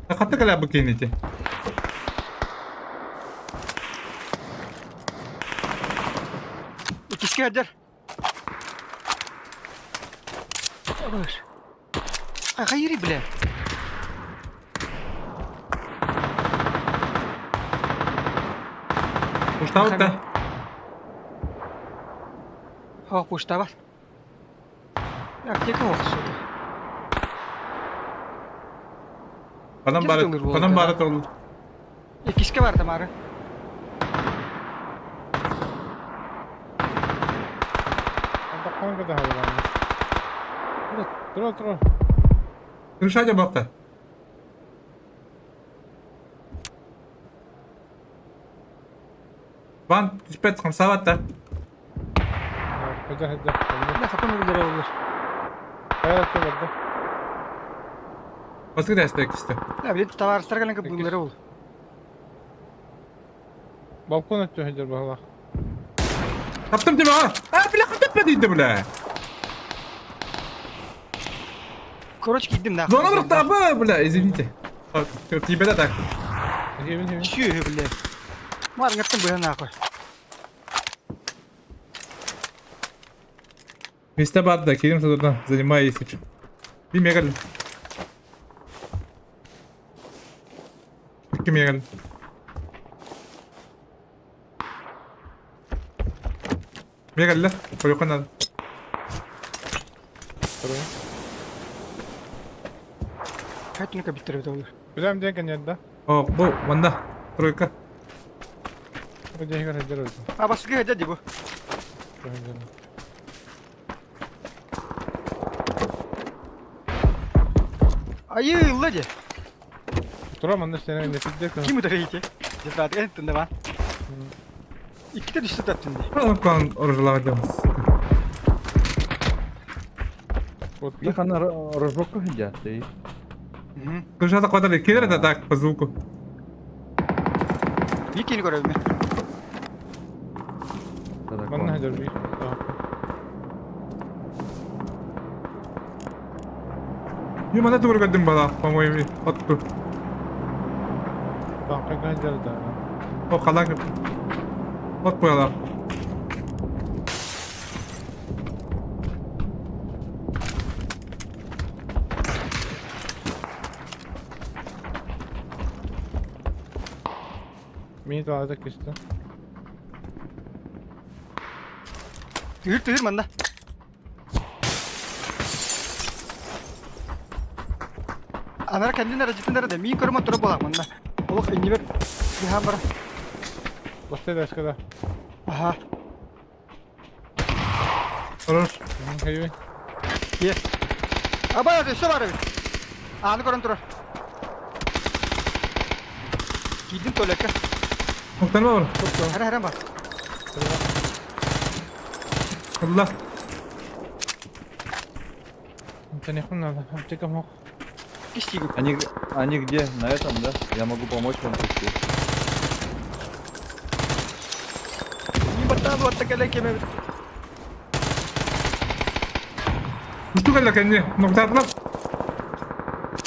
Хатта кэлэ бу кинити.
Иккискэ сылдьар. Абыш. Хайыри бля.
Пуштабыт да.
О, пуштабат. Аптека охсута.
Ханан бары, ханан бары толу.
Иккискэ бар Тамара.
Антаххана кытаһаллаҕына. Тура, тура.
Крышадя бакта. Ван түспэт хамсаабат да.
Хадьа, хадьа.
Бля, хатан өлөрө олор.
Хайа барда.
Баскы дәсте кисте.
Бля, билет товарыстар кэлэн кыбыллары ол.
Балкон өттө сылдьар баһылаах.
Таптым тебя, а! А, бля, хатып дейді, бля.
Короче, киирдим нахуй.
Зона бір табы, бля, извините. Тебе да так.
Хебин, хебин.
Чү, бля. Маргаттан быһа нахуй.
Места бар да, келем садырдан, занимай, если что. Би мегал. Икки мегал. Мегалла, қойқан надо.
Тура.
Катинка биттер бит ол.
Билэм диэн кэнниэн да.
О, бу, манда, тройка.
Бу дьиэһигэр сылдьар эбит.
А баскы хадя ди бу.
Тура сылдьар.
Айы, ылла ди.
Тура манна сенен не пиздец.
Ким ударите? Дефрат, эн тында Икките түстэ таптын ди.
Кан оржылаға делас.
Вот
Их она рожок сидят, и
Крышата хватали, кидер это так, по звуку.
Викини көрөбүм.
Манна сылдьар бии.
Юмана тугур көрдүм бала, по-моему, отту.
Баҥка сылдьар да.
О, қалаң. От қоялар.
Мини талата кисти.
Түһүр түһүр манна. Анара кэннин эрэ дьитин эрэ да миин көрөмөн тура буолаах манна. Олох иннибэр быһаан баран.
Басты да.
Аха.
Хорош.
Хайы.
Е. Аба, өссө бар эбит. Ааны көрөн турар. Киирдим туалекка.
Муктарма бар.
Хара хара бар.
Allah.
Телефон надо. Аптека мог.
Кистигу.
Они где? На этом, да? Я могу помочь вам прийти.
Мин баттаан уотта кэлэн кеме.
Усту кэллэ кэнни. Ноктаатылар.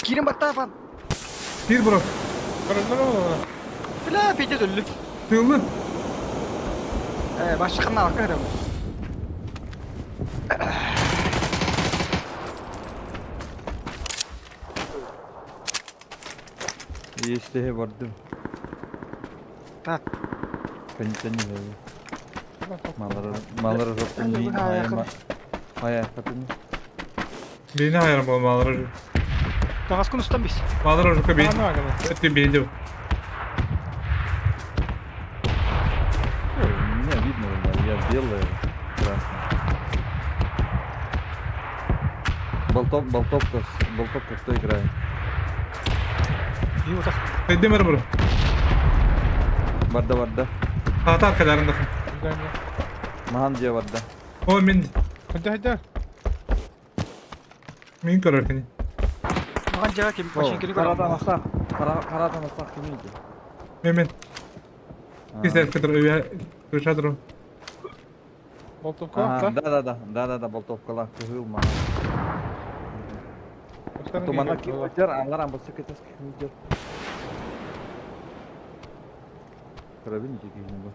Киирин баттаапан.
Киир бро.
Бля, пейте өллүм.
Тыыллын.
Э, башчы ханна арка кытам.
Есть бардым.
Так.
Кондиционер. Малары жопты не Ая, хатын.
Бейни хайран бол малары.
Тагаскын устан бис.
Малары жопка бейни. Өтті бейни.
Меня видно, да, я белая, красная. Болтов, болтовка, болтовка кто играет?
Бии утах.
Хайдым бро.
Барда, барда.
Атар кадарында.
Махан где барда?
О, мен
Хайда, хайда.
мен көрөр кини.
Маған жаға кем машинкені
Карадан
көрөм.
асақ. Карадан асақ кім еді?
Мен мен. Кисер кытыр өйө крышадыр.
Болтовка,
Да, да, да, да, да, да, болтовкалар кыгыл махан. Тумана ким өтер, алар амбасы кетес ким өтер. Карабин дики бу.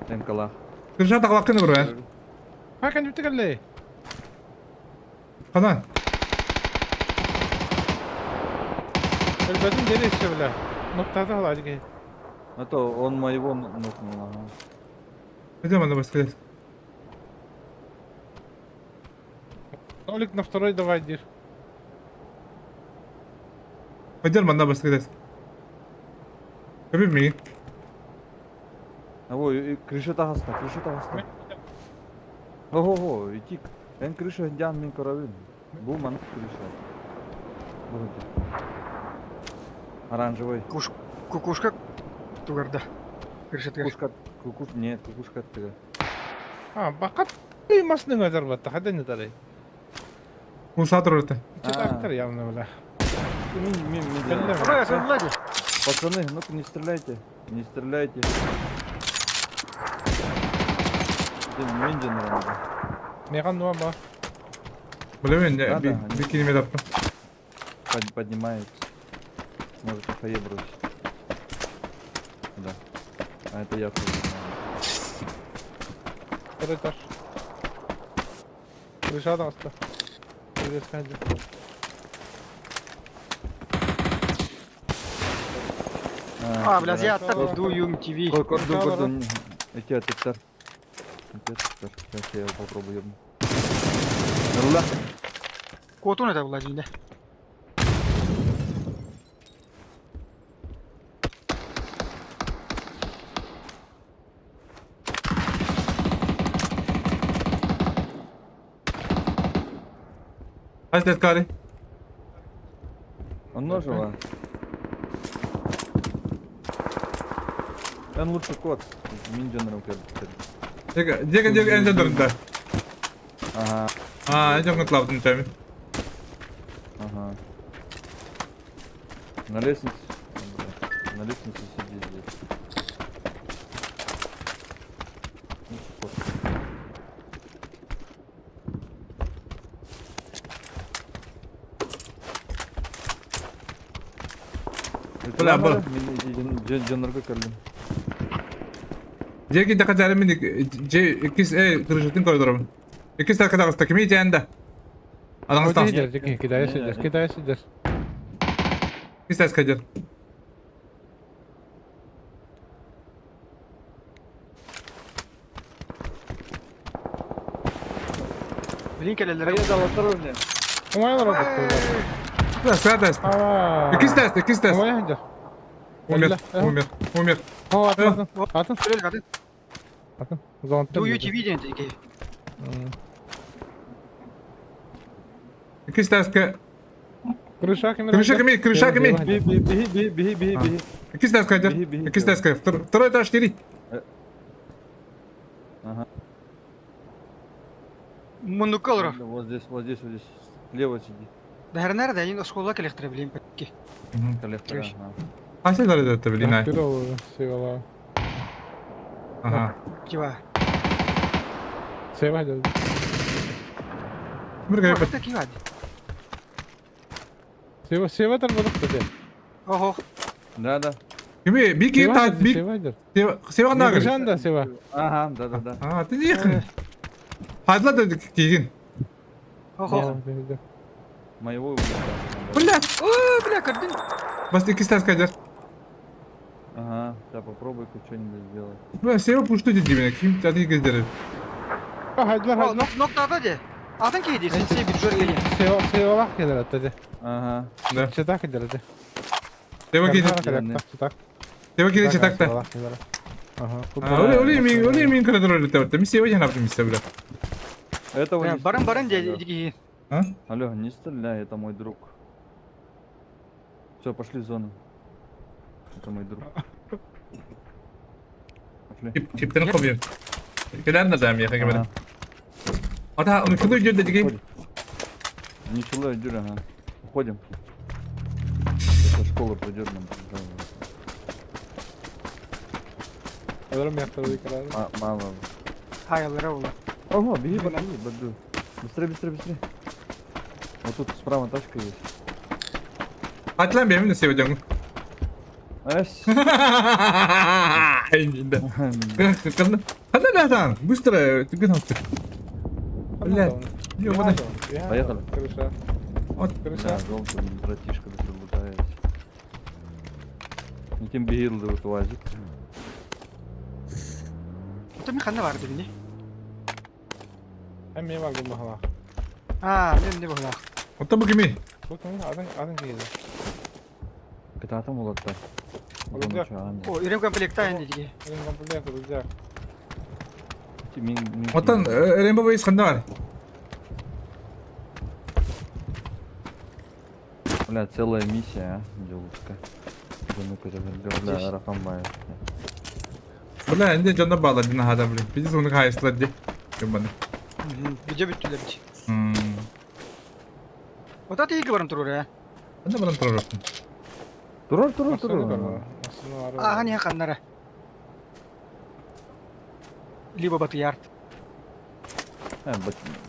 Эмкала.
Крыша тақлаққын бро.
Ха, кән жүтті кәлі.
Кана.
Өлбәдім дері еще, бля. Ноктады халадык.
Это он моего нокнул, ага.
Пойдем анда баска.
Нолик на второй давай, дир.
Пойдем анда баска. Көбі ми.
Ого, крыша тағаста, крыша тағаста. Ого-го, итик. Эн крыша дян мин карабин. Бу манық крыша. Бу Оранжевый.
Куш кукушка тугарда. Крышатыгар.
Кукушка, кукуш, нет, кукушка тыга.
А, бақат масының азар батта, хада не тарай.
Усатыр өте.
Читактар явно, бля.
Мин, мин, мин.
Абай, асыллади.
Пацаны, ну-ка не стреляйте. Не стреляйте. Мен де надо.
Меған нуа ба.
Билемен,
Да, да,
бикини медаппа.
Поднимается. Может, хае бросить. Да. А это я тоже.
Второй этаж. Крышадан аста.
А, бля, зиятта пизду юм ТВ.
Кордон, кордон. Эти офицер. Офицер. Сейчас я его попробую ебну. Руля.
Куотун это Владимир.
Хас леткари.
Он ножего. Он лучше кот. Миндюнером
Дега, дега, дега, энде дурында.
Ага,
А, эдем гытлабдын төмі.
ага. На лестнице. На лестнице сидит здесь. Лучше кот.
Бля, бля.
Дженнерга кэллим.
Деги да кадары мен же икис э крышатын коридорум. Икис та кадагыста кими жанда. Адаңыстан.
Кидая сидер, кидая сидер.
Икис тас кадер.
Блин, кэлэллэр.
Поедал, осторожнее.
Оңай работа.
Да, сада. Иккис тест, иккис тест. Умер, умер, умер.
Атын, атын.
Атын.
Атын. Зонтта.
Do you TV диэн тиги.
Иккис тесткэ.
Крыша кими?
Крыша кими, крыша кими.
Би би би би би би би.
Иккис тесткэ,
Биһи, биһи,
иккис тесткэ. Второй этаж, четыре.
Ага.
Муннукка олорор.
Вот здесь, вот здесь, вот здесь. Слева сиди.
Бэһэрнэр да ин оскуола кэлэхтэрэ билим пэкки.
Коллектора. Ага.
Ася да это блин. ай.
Севала.
Ага.
Тива.
Сева деді.
Бір кайып.
Это кива.
Сева, сева тарбадық деді.
Ого.
Да, да.
Кими би ки та би
Сева деді.
сева нагыр.
Жан да сева.
Ага, да, да, да.
А, ты не Хайдла да кигин.
Ого.
Моего убили.
Бля,
О, бля, көрдүн.
бас иккис тесткэ дер.
Ага, да, попробуй-ка что-нибудь сделать.
Бля, сева пушту деді мен. Ким тады кездері.
Хайдла,
О,
хайдла.
нок ноктада де. Атын ки ди, сен бир жөр келген.
Сева, сева келер атты.
Ага.
Да.
Чета келер атты.
Сева киди. Сева киди читакта.
Ага.
Оли оли мин оли мин көрдөр эле табат. Мен сева жана аптым бля.
Этого не
Барын барын
стреляй,
де
алло.
диги.
А?
Алло, не стреляй, это мой друг. Все, пошли в зону. Это мой друг. Пошли.
Тип типтерин кобьем. Келер надам я кебе.
Ага.
Ата, оны кылы жүрдө диги.
Уходим. Ничего, Дюра, ага. Уходим. Со школы придет нам.
Аларым яқтырды карады.
Мало.
Хайалара ола.
Ого, беги, беги, беги. Быстрее, быстрее, быстрее. Вот тут справа тачка есть.
Атлан бемин сева жаңы.
Эс.
Инде. Канда канда латан? Быстро түгөн алты. Блядь. Ёбаный.
Поехали.
Крыша.
Вот.
Крыша.
Да, желтый братишка тут лутается. Ну тем бегил вот УАЗик.
Ото ми ханна бар дибини.
Әм мен бар бұл
А, мен не була.
Ота бу кими?
Бұл кім? Атын, атын келді.
Кытаатым улатта.
Рюкзак.
О, ирем комплекта инде диги.
Мен комплект рюкзак.
Отан Rainbow Base канда бар?
Бля, целая миссия, а, девушка. Бля, рахамбай.
Бля, инде жонда бала дина хада блин. Биз уну хайслар ди. Ёбаный.
Видео бүттүлөр ди.
Мм.
Ота тиги барым турур, э.
Канда барам турар.
Турар, турар, турар.
Ага, не ханнара. Либо Батыярд.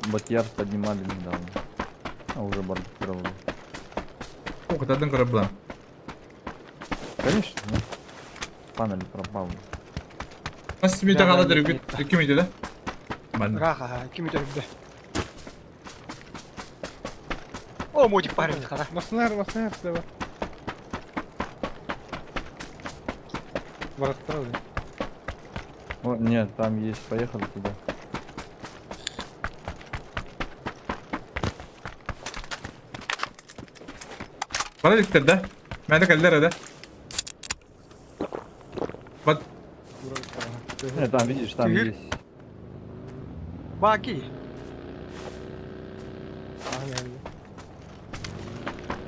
Батьярд поднимали недавно. А уже бардировали.
О, катадан көрөп була.
Конечно, ну. Панель пропал.
Бас ми тагала дер ким иде да? Бан.
Раха, ким өтөрүбдө. О, мотик бар бит кара.
Масынар, масынар слева. Бараттар.
О, нет, там есть, поехали туда.
Бара диктер да? Мәдә каллар да? Бат
Нет, там, видишь, там
Тигр.
есть.
Баки.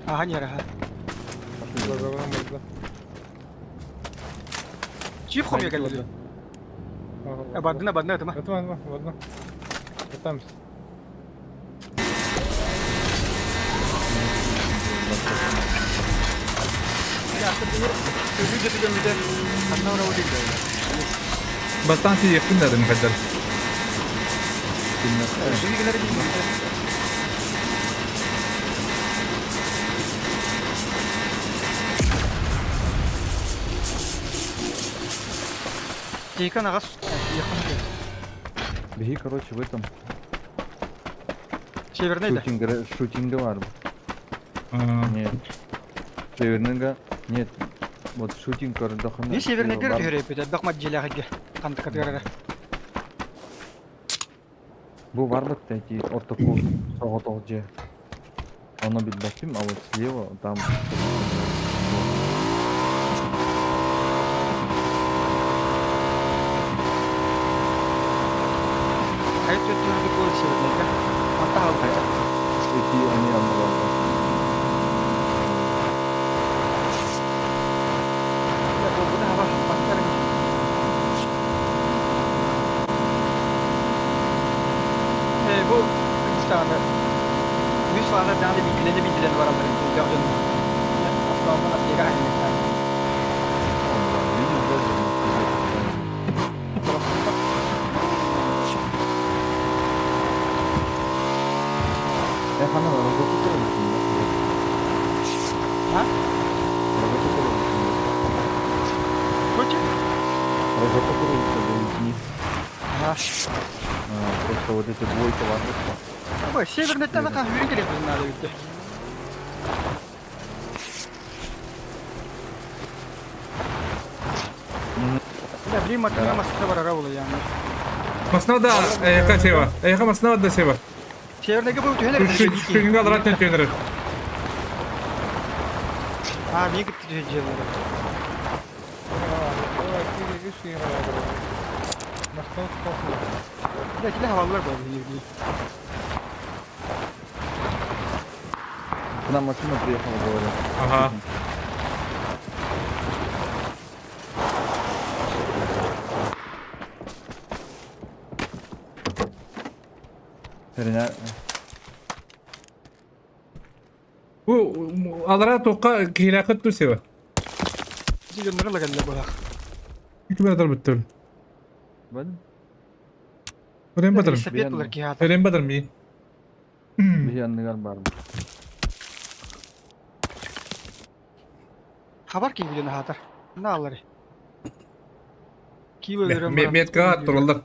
Ага, не раха.
Пошли.
Чип хом ягал. Бадна, бадна, это ма.
Это ладно, ладно. Там.
Бастан си якын да мөхәддәр.
Тейкан ағас.
Беги, короче, в этом.
Северный да.
Шутинг, шутинга бар. Нет. Северныйга. Нет. Вот шутинг көрдөхүнэ.
Не северный гөр түһөрөйпүт, бакмат желягыга. Канты катырара.
Бу барбыт эти ортоку соҕотох же. Ону билбэппин, а вот слева там
Хайа түөртүүрдүк буолар севернайга. Манта хаалбыта.
Эти они анныларга.
Буолбута хаба баттар Э, бу сааны үс сааны даҕаны билгэлэнэ билгэлэнэ бараллар элбэх дьон Основном аптека хаһыҥҥыттан.
Видишь, даже не сказать. Э, хана, работу
А? Хочешь? Ага.
Просто вот эти двойки ладно.
Ой, северныйтан хаһыырын кэлиэхпитин наада эбит. Да, блин, матына масына барара буолуйааны.
Масна да, эйха сева. Эйха масна да сева.
Северныйга бу түһэн эрэр.
Күнгө аларат түһэн эрэр.
А, миин кытта түһэн дьиэлэр. Да, киле хаваллар буолар дии.
К нам машина приехала, говорят.
Ага.
Херня.
Бу алара тоққа киһилээххит ту сева.
Дьоннору лагалла буолах.
Ким атар бүттүр.
Бан?
Өрен батырым.
Велосипед булар киһи аата.
Өрен батырым мии.
Биһи анныгар бар.
Хабар киһи билэн аһаатар. На аллары. Киви өлөрөн баран.
Меткаға тураллар.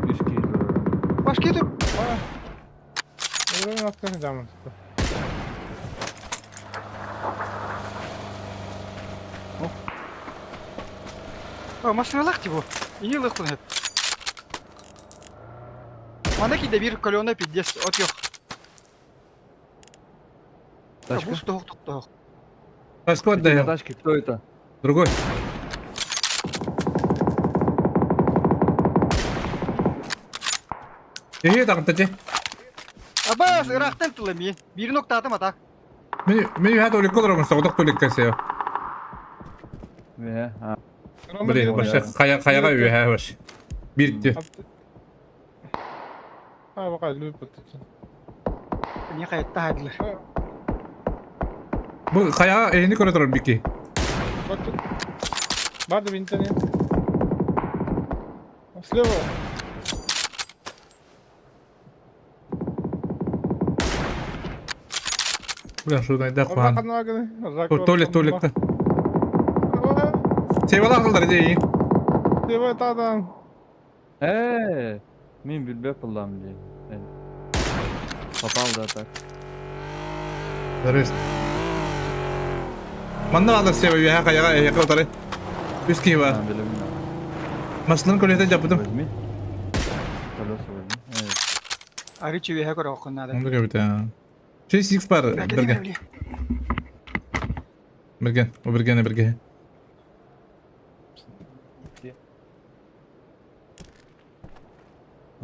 Үс киһи турар.
Башка тур. О, машиналаах типа. Ини ылыахпын сөп. Манна киирдэ биир көлүөнэ пиздец от yok.
Тачка?
Бус тоһох тохтоох.
Тачка
Это на
отдай.
тачке кто это?
Другой. Эһи таҕынтачы.
Абаас ыраахтан тыла миин. Биирин октаатым ата.
Мен мен үһэ толикка олоробун соҕотох толикка сео.
Э, а.
Блин, вообще хая хаяга үһэ вообще. Бирти.
Не хайатта хаадылар.
Бу хаяга эһини көрө турар бики.
Барды винтани. Слева.
Бля, что найда хуан.
Хуан.
Толик, толикта. Севала хылдар дей.
Слева тадан.
Э, мин билбэт буоллам дии. Э. Попал да так.
Дөрес. Манна алар сева үһэ хаяга эһи кылтары. Үс киһи бар.
А, билэбин.
Маслын көлөтө жаппытым.
Возьми. Колеса возьми. Э,
Арычы үөһэ көрөөххүн наада.
Онда көбүтэ. 6x бар берген. Берген, о бергене берге.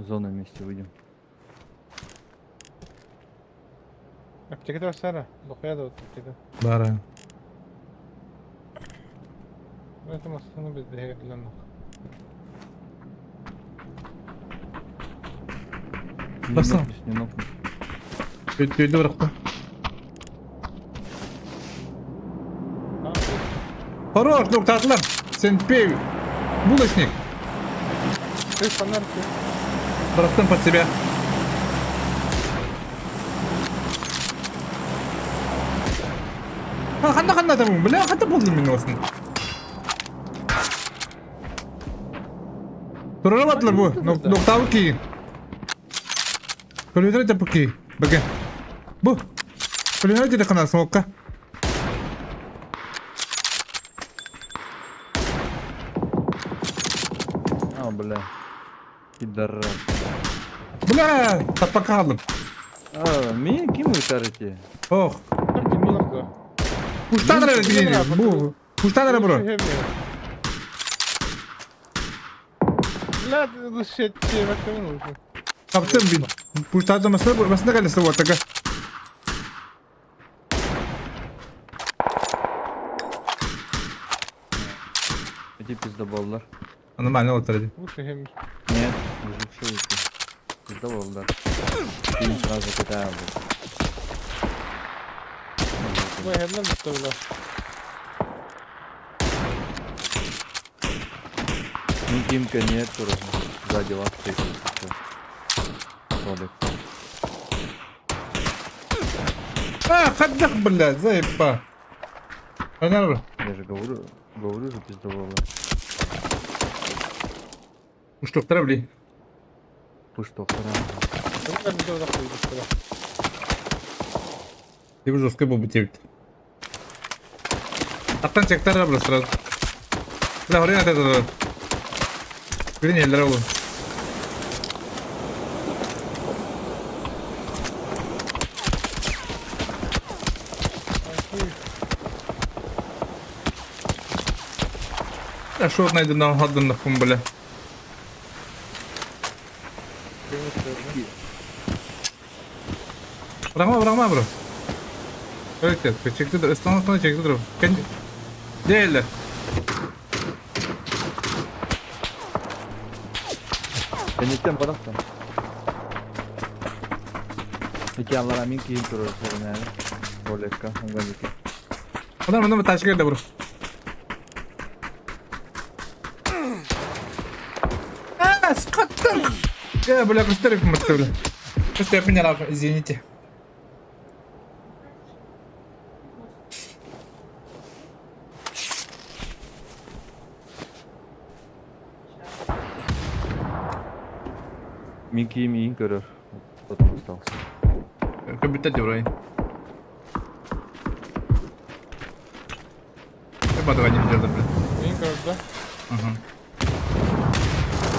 в зону вместе выйдем.
Аптекада барсара. Лухуяда вот аптека.
Бара.
Это машина без двигателя.
Не
Бассана.
нокнешь, не нокнешь.
Өйдө баракта. Хорош, доктор Сен пей. Булочник.
Ты фонарь.
Барактан под себя. А, ханна ханна там, бля, ханна болдум мен осын. Турара батылар бу, ноктабы кийин. Көлөтөр жапы ки, бәге. Бу. Көлөтөр жапы кана смокка.
А, бля. Пидорас.
Бля, таппа калдым.
А, Мин ким ыытар ити?
Ох.
Ким булар
Куштан эрэ кинини. Бу. Куштан эрэ бро.
Бля, shit, диэбэккэ уже.
Хаптым бин. Пуштан масына масына кэллэ уотага.
Ити пиздоболлар.
Нормально олтар ди.
Лучше хем.
Нет, мужик ити. Пиздоболлар. Ким сразу кидаю.
Бу хемнен бутта бля.
Ну, Димка нет, тоже. Сзади вас стоит. Ролик.
А, хаддах, блядь, заеба. Понятно?
Я же говорю, говорю же пиздоболлар.
Уштуктара, бли.
Пусть вторая.
Ты уже жесткой был бы тебе. Аттан чектар бро сразу. Бля, горин от этого. Блин, я леролу. А шо найду на гаданных бля. Бырама, бырама, бро. Evet, evet, çekti de, ıslan ıslan çekti dur. Kendi... Değil.
Кэнниттэн барахсан. Ити аллара мин киһим турар сэринээри. Роликка, ханганики.
Bunlar bunlar taş geldi bro. А, скоттан! Я, бля, кустерик бля. Просто я поняла, извините.
Мин киһим иин көрөр. Потом остался.
Компьютер вроде. Я подавай не видел, бля.
Мин көрдө.
Угу.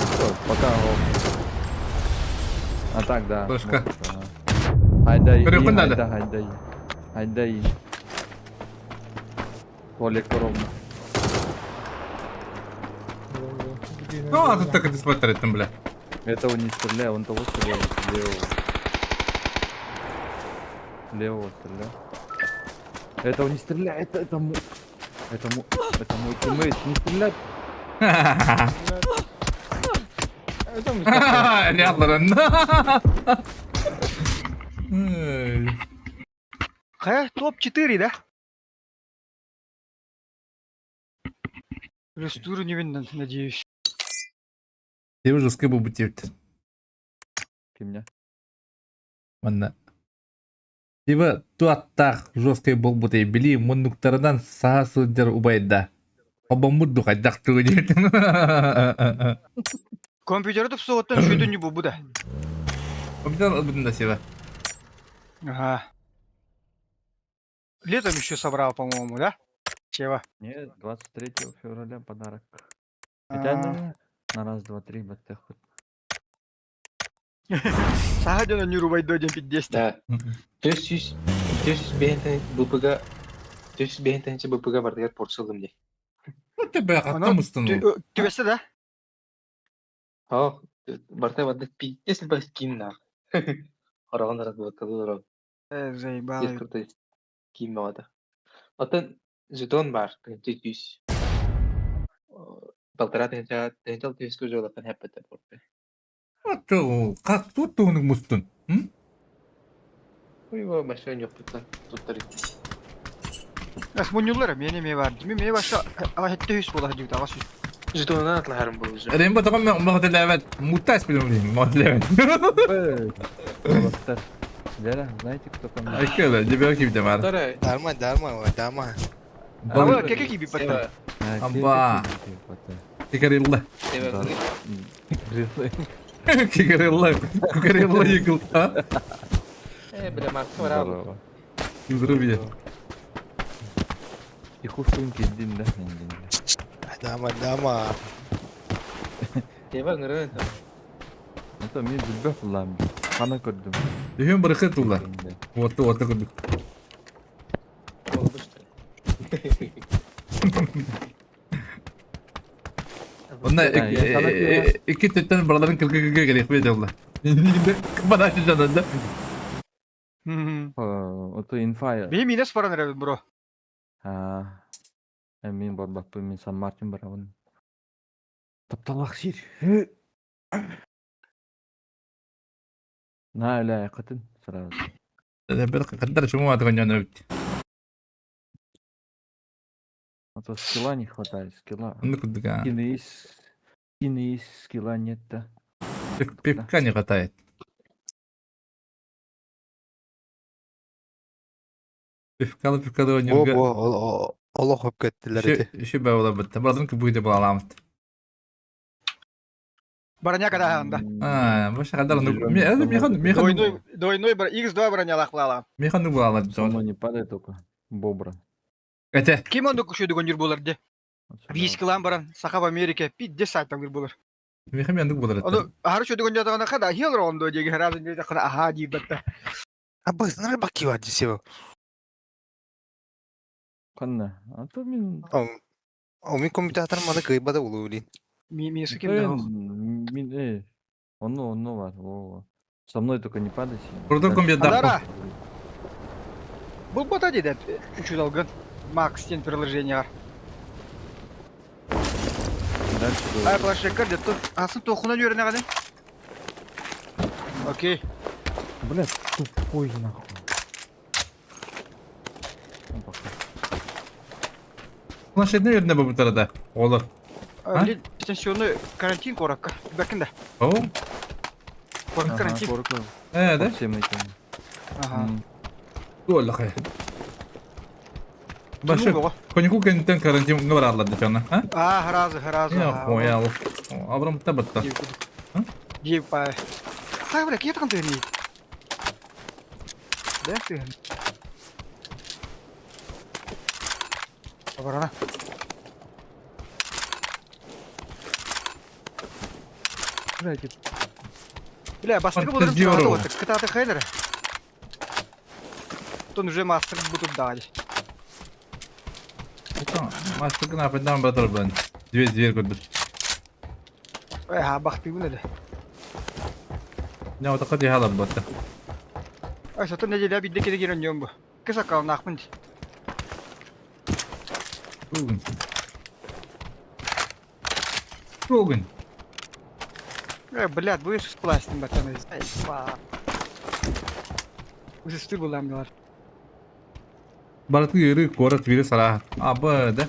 Всё, пока. О. А так, да.
Флешка.
может, ага. Айдай,
Переход надо.
айда, айдай. Айдай. Толик ровно.
Ну, а тут так и смотреть там, бля.
Этого не стреляй, он того стреляет, левого. Левого стреляй. Этого не стреляй, это мой. Это мой teammate, не стрелять.
Это мы.
Рядом.
Хайа, топ-4, да? Плюс туру не видно, надеюсь.
Ты уже скыбу бутивт.
Кимня?
Манна. Типа туаттах жесткой болбутай били муннуктарынан саха сылдьар убайда. Обоммут хайдах тугу диэт.
Компьютер тупсуоттан шүйдүн не бу да.
Компьютер ылбытын да сева.
Ага. Летом еще собрал, по-моему, да? Чева.
Нет, 23 февраля подарок. Хотя на раз, два, три, баттах.
Саха дьоно не рубай доден пиддесте.
Да. Төс бэйэнтэн БПГ төс бэйэнтэн БПГ бардыгар порсылым дии.
Ну ты бля,
Оно
хаттан мустан.
Түбэсте да?
Оо, барта барда пиздец элбэх скин наар. Ороҕун разблокалыыр
Заебал.
Здесь крутой скин баҕата. Оттон жетон баар, тыһыынча сүүс. Полтора тыһыынча тыһыынча алта сүүскэ уже улахан хэппэтэ порты.
Как тут тугунук мустун?
Ой, большой ньоппуттан туттар.
Ас муньюллар мени ме бар. Ми ме баша ала хетте хүс бола дүйт ага сүс.
Жетонунан атлаһарым был уже.
Рембо таком махтелевет. Мутас билем махтелевет.
Молодцы. Лера, знаете, кто ко мне?
Айкела, дебел кип демар.
Вторая.
Нормально, нормально, нормально.
Ала кеке киби патта.
А,
Амба.
кикерилла.
Кикерилла.
Сева,
Кикерилла. Кикерилла йыкыл. А?
Бля, Марк, браво.
Здорово.
Здоровье.
И хуфтун киддин, да?
Нормально, нормально.
Сева, ныры.
Это мне билбэх буллам. Хана көрдүм.
Үһүн бырыкы тулла. Уотта уотта көрдүк. Онна икки төттөн бараларын кыргы-кыргы кэлиэхпит этэ Бана да.
Ото инфа.
Бии минус баран эрэбин бро.
Аа. Мин барбаппын, мин Сан Мартин барабын. Тапталлаах сир. На эле кытын сразу.
Бер каддар чуму атыгын жана бит.
А то скилла не хватает, скилла.
Онну курдук а.
Скины есть, скины есть, скилла нет да.
Пивка не хватает. Пивкалы пивкалы
Бо
ойнуурга
бо олох хөп кеттилер ити.
Шүбэ буолабыт. Баратын кыбыыта буолаламыт.
Броня когда анда.
А, баша кадар ну механ механ
Двойной двойной X2 бронялах лала.
механ буолалар
Оно не падает только. Бобра.
Эте.
Ким онду күшөдүгөн жүр болар де. Бис килан баран Саха в Америке пидде сайтан жүр болар.
Механ мендик болар.
Ону ары чөдүгөн жатагана када хилр ондо деги разы не жакына аха дейб батта.
А быстрый бакива десево.
Канна. А то мин
О, мин компьютер маны кыйбада улуу блин.
Ми ми с ким да.
Мин оно оно бар. О. Со мной только не падайте.
Курдук компьютер.
Адара. Бул бота дейди үчү алгын. Макс тен приложение. Ай планшет кирди. Тут асын тохуна жөрүнө гана. Окей.
Бля, тупой нахуй.
Планшетне өрүнө бу тарада. Олар.
Блин, дистанционный карантин коракка. Бакында.
О?
Корак карантин.
Э, да?
Всем этим.
Ага.
Туолла Башы, коньку кентен карантин бараллар дечана, а?
А, разы, разы.
Я понял. Абрам табатта.
Дип па. Так, бля, кие тагын тыгын? Да, тыгын. Оборона.
Блядь,
Бля, бастыгы болдым, кытаты хайлер. Тон уже мастер будут дали.
Мастер гына апайдан братар блин. Дверь дверь көрдүк.
Ха, бахты гүнеле.
Не отакка дихалар батта.
Ай, сатын неделя бидде келе келен жөн бу. Кысакал нахмын.
Бүгүн. Бүгүн.
Э, блядь, будешь с пластин батаны. Ай, па. Үсүстү буламдылар.
Бараты yürü корот вирус ара. Абы да.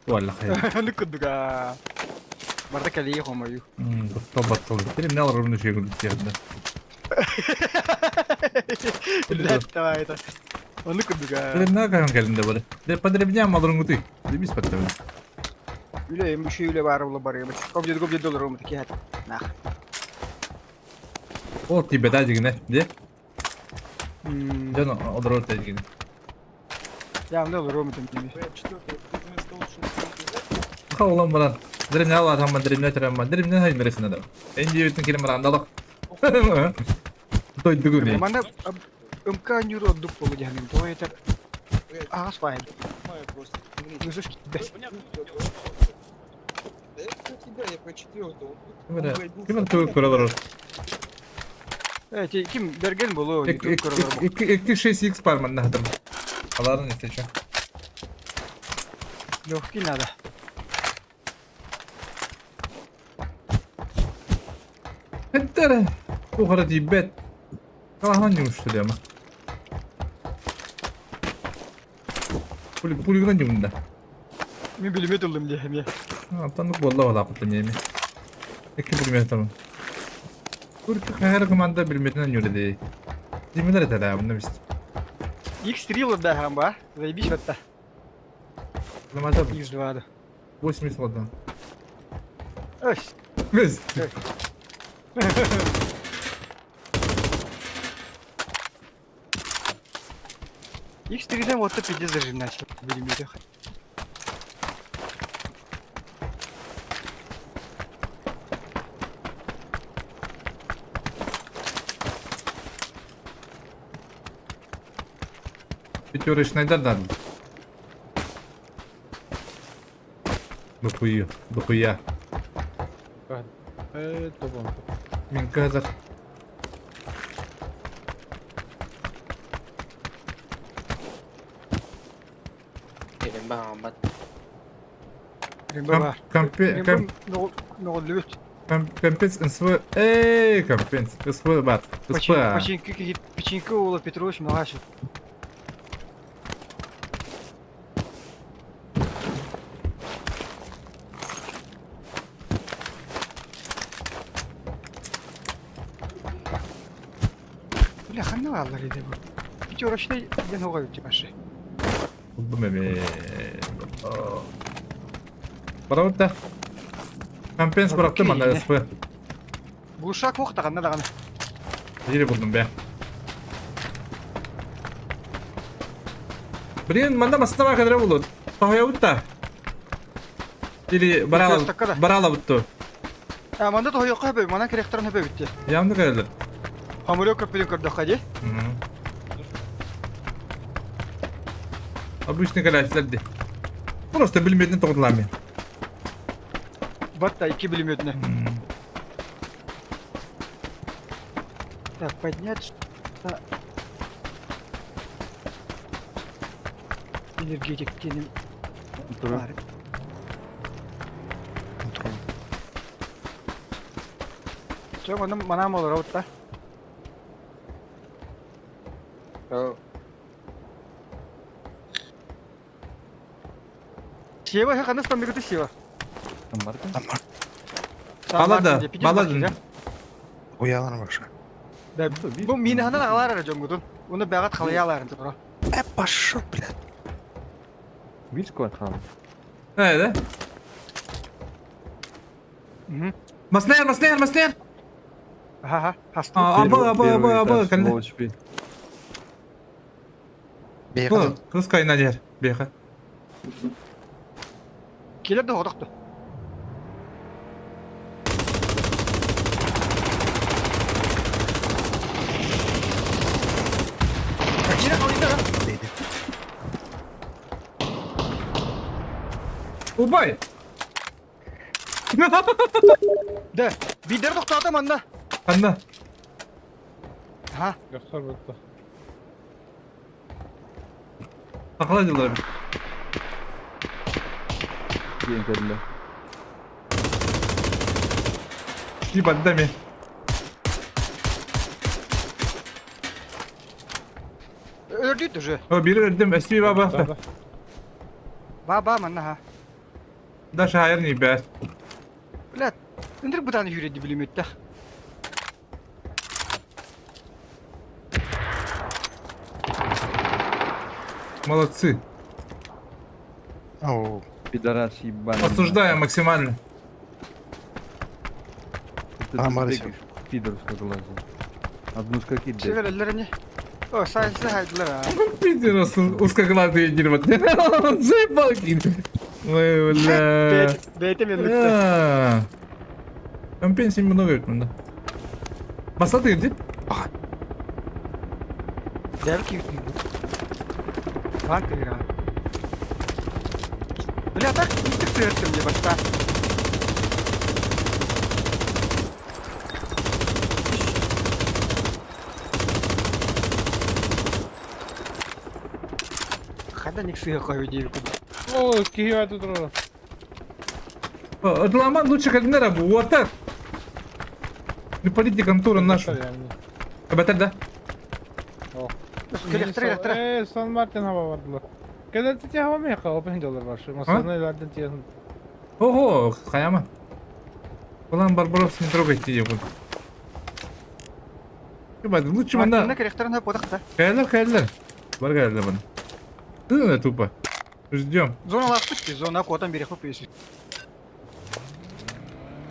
Валла хай.
Ну кудуга. Барда калии хомою.
Баттал баттал. Теперь не алар румны шегүн диярда.
Блядь, давай это. Ону кудуга.
Теперь на кайын келинде бары. Де подребня малырын гуты. Дебис патта.
Үле эми үшүй үле бары була бар эми. Кобжет кобжет доллар умы таки хат. Нах.
Ол тебе да дигине. Де? Жан олар орта дигине.
Я мында доллар умы тем.
Ха улан баран. Дремне ала там дремне терем. Дремне хай мересине да. Энди бүтүн келем баран далак. Той дугуни.
Манда МК нюр отдук болу дегеним. Той это Ага, спай.
Ким тугу көрөлөр?
Э, ким берген болу?
2 6 x бар мында хатым. Аларын истече.
Легкий надо.
Хеттере. Ухара дибет. Калахан жумушту дема. Пули пулигран жумда.
Мен билмет олдум дехем я.
Аттанып болла бала кыттым эми. Эки билмет тамам. Турки хайр команда билметинен жүрдү. Димилер этеле бunda биз.
X3 да хам ба. Заебись батта.
Намаза
X2 да.
80 ладан.
Өс.
Өс.
X3-ден вот пиздец зажим начал. Билмет.
Пятерочныйдар да. Дохуя, дохуя.
Э, тобон.
Мин кыһазар.
Evin баҕаммат.
Римбо бар.
Компе,
Римбо мөҕүллүбүт.
компенс НСВ. Эй, компенс СВ бар. СП.
Починки киһи, Печеньки уола Петрович Миҕашев. Бля, ханна бааллар иде бу? Пятерочный диэн оҕо эбит Димаши.
Булдум эми. Барабыт да. Компенс бырахтым анда СП.
Глушак ох даҕанна даҕаны.
Биири булдум бе. Блин, манна массыына кадра булут. Тоһуйабыт да. Или баралабыт ту.
А, манна тоһуйуохха хөбөй, манан кириэхтэрин хөбөбүт дии.
Явно кэлэлэр.
Хамырык көппүтүн көрдөххө дии.
Обычный кэлээччилэр дии. Просто билимиэтин тоҕутулааммын.
Батта икки билимиэтинэ. Так, поднять энергетик диэним баар. Чэ, онно манаам олоробут да. Сева, ханна станныгыты Сева?
Балада, балада.
Уялар баша.
Да, бу мин ханан аҕалар эрэ дьоҥҥутун. Уну бэҕэт халыйаалаарын тура.
Э, пошел, блядь.
Видишь, какой хал?
Э, да? Маснер, маснер, маснер!
Аха, хастын.
Аба, аба, аба, аба, кэллэ.
Бэйэҕэ
Кыз кайна дер, беха.
Келер да хотохто. Кире халыйда да.
дейdi.
Убай!
Да, бидер тохтоото манна.
Ханна?
Ха,
Göster бутта.
Сахала дьыллар.
Диэн кэллэ.
Типа даме.
өлөрдүйт уже.
О, бири өрдүм, эсби баба.
Ба-ба манна ха.
Даша хайыр не бәс.
Блядь, ындрык бытаны хүреді билиметтах.
Молодцы.
Оу.
Пидорас ебаный.
Осуждаю максимально.
Ты
А,
тут
Марися.
бегаешь, Пидор глаза. Одну с каких
Север О, сайсы хайдылар а.
Пидорас, узкоглазые дерьмо. Заебал. Ой, бля.
Бәйте мен лүкті.
А. Там пенсии много ведь, да. Масла ты где?
Дәл күйіп. Банк игра. Бля, так итик сырттым деп баста. Хада ник сыға қойы дейік.
О, киһи баар турар.
Отламан лучше калинера, вот так. Не политика контура нашу. Абатар, да?
Келектір, келектір.
Э, Сан Мартин хаба бардылар. Кэлэр тити хаба меха, опен доллар бар. Масына илардын тиен.
Ого, хаяма. Улан Барбарос не трогайте ее. Ебать, лучше
Мартинна
манда.
керектерін хөп одақта.
Кайлар, кайлар. Бар кайлар бана. Ты на тупо. Ждем.
Зона лаппыт ки, зона қотан бере қып өсі.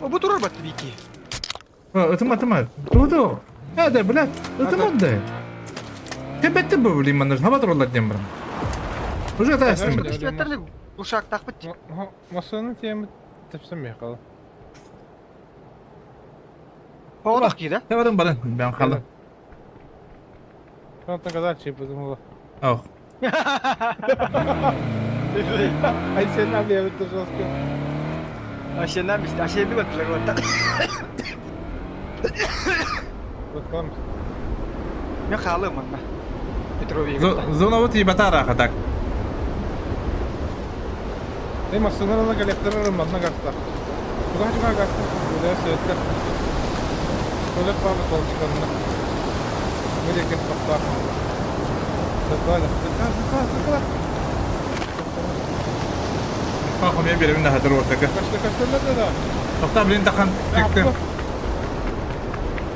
О, бұ тұрар батты бейки.
Это мат, Ту-ту. А, да, блядь. Это мат, да. Ты был, блин, манаж. Хаба троллать дем, брат. Уже это с ним.
Үстіметтерді ұшақ тақпыт.
Масына тиен тепсем меха.
Одақ ки, да?
Давай, баран, бен хала.
Онтон казар чип потому.
Ох.
Айсен объявит жестко.
Ашена бис, ашеndi баттылар оттан.
Вот там.
Мен хаалым манна. Петрович.
Зона вот ебата раха так.
Эй, массыналарына коллекторлар манна гаста. Куда чуга гаста? Куда сөттер. Көлөк бабы толчканна. Мөрекет тоқтар. Закладах. Закла, закла, закла.
Пахом я беремин хатыр ортака.
Кашта, кашта, да, да.
Тоқта блин тахан тектен.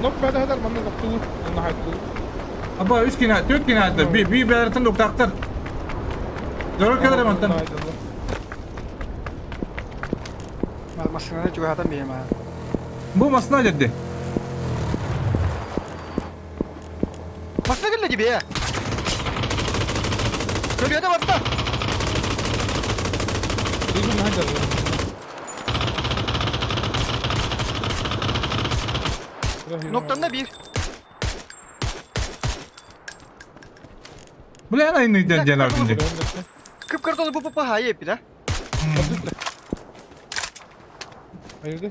Нок бәді хадар манна тоқтулу. Онна хайттулу.
Аба үч кина, төрт кина атты. Би би бәртен доктактар. Зоро келер мантан.
Машинаны чугатан бейм.
Бу масна жедди.
Машина келді тебе. Көледі батта.
Дигін хадар.
Ноктан bir.
Бля, ана инны ден ден артынды.
Kıpkırtı bu bu hayep bir de.
Hayırdır?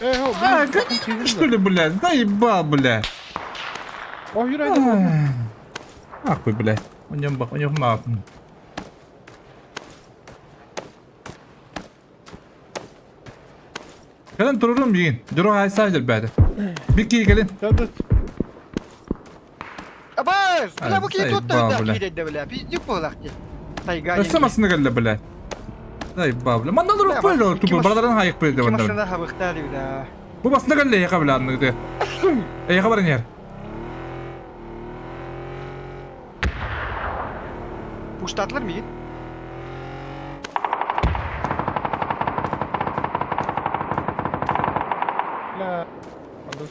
Эй, хо,
А, как что ли, блядь? Заебал, блядь.
О, yürü haydi.
Ахуй, блядь. У него бах, у него мап. Кэлен турурум дигин. Дуру хайса бәді. Бики кэлен.
Tadı.
Абас! Бля, bu
Ay,
ki tuttu
заебал,
da
бля.
ki dedi бля. Пиздюк болак ди. Тайга.
Өссө масына кэллэ, блядь. Заебал, бля. Мандал рук пөйлө тупо бараларын хайык пөйлө
Ики
мандал.
машина хабыкта ди да.
Бу масына кэллэ яка бля анныгы. Эйха баран яр.
Пуштатлар ми?
La. Andı.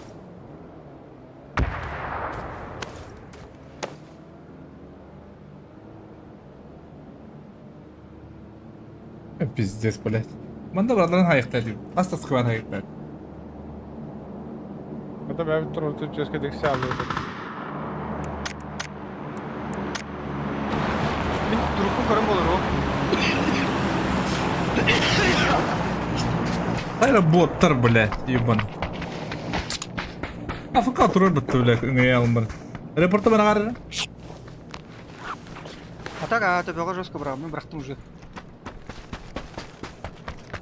Пиздец, блядь. Манда бараларын хайык дип. Аста сыкыбан хайык блядь.
Ата бәбі тұру türkçesi kediksi alıyordu.
Мин турукку көрөн болор о.
Хайра боттар, блядь, ебан. АФК турар бітті, блядь, ыңай алынбар. Репорты бара қары.
А так, а, төбөҕө жестко бра, мен бырахтым уже.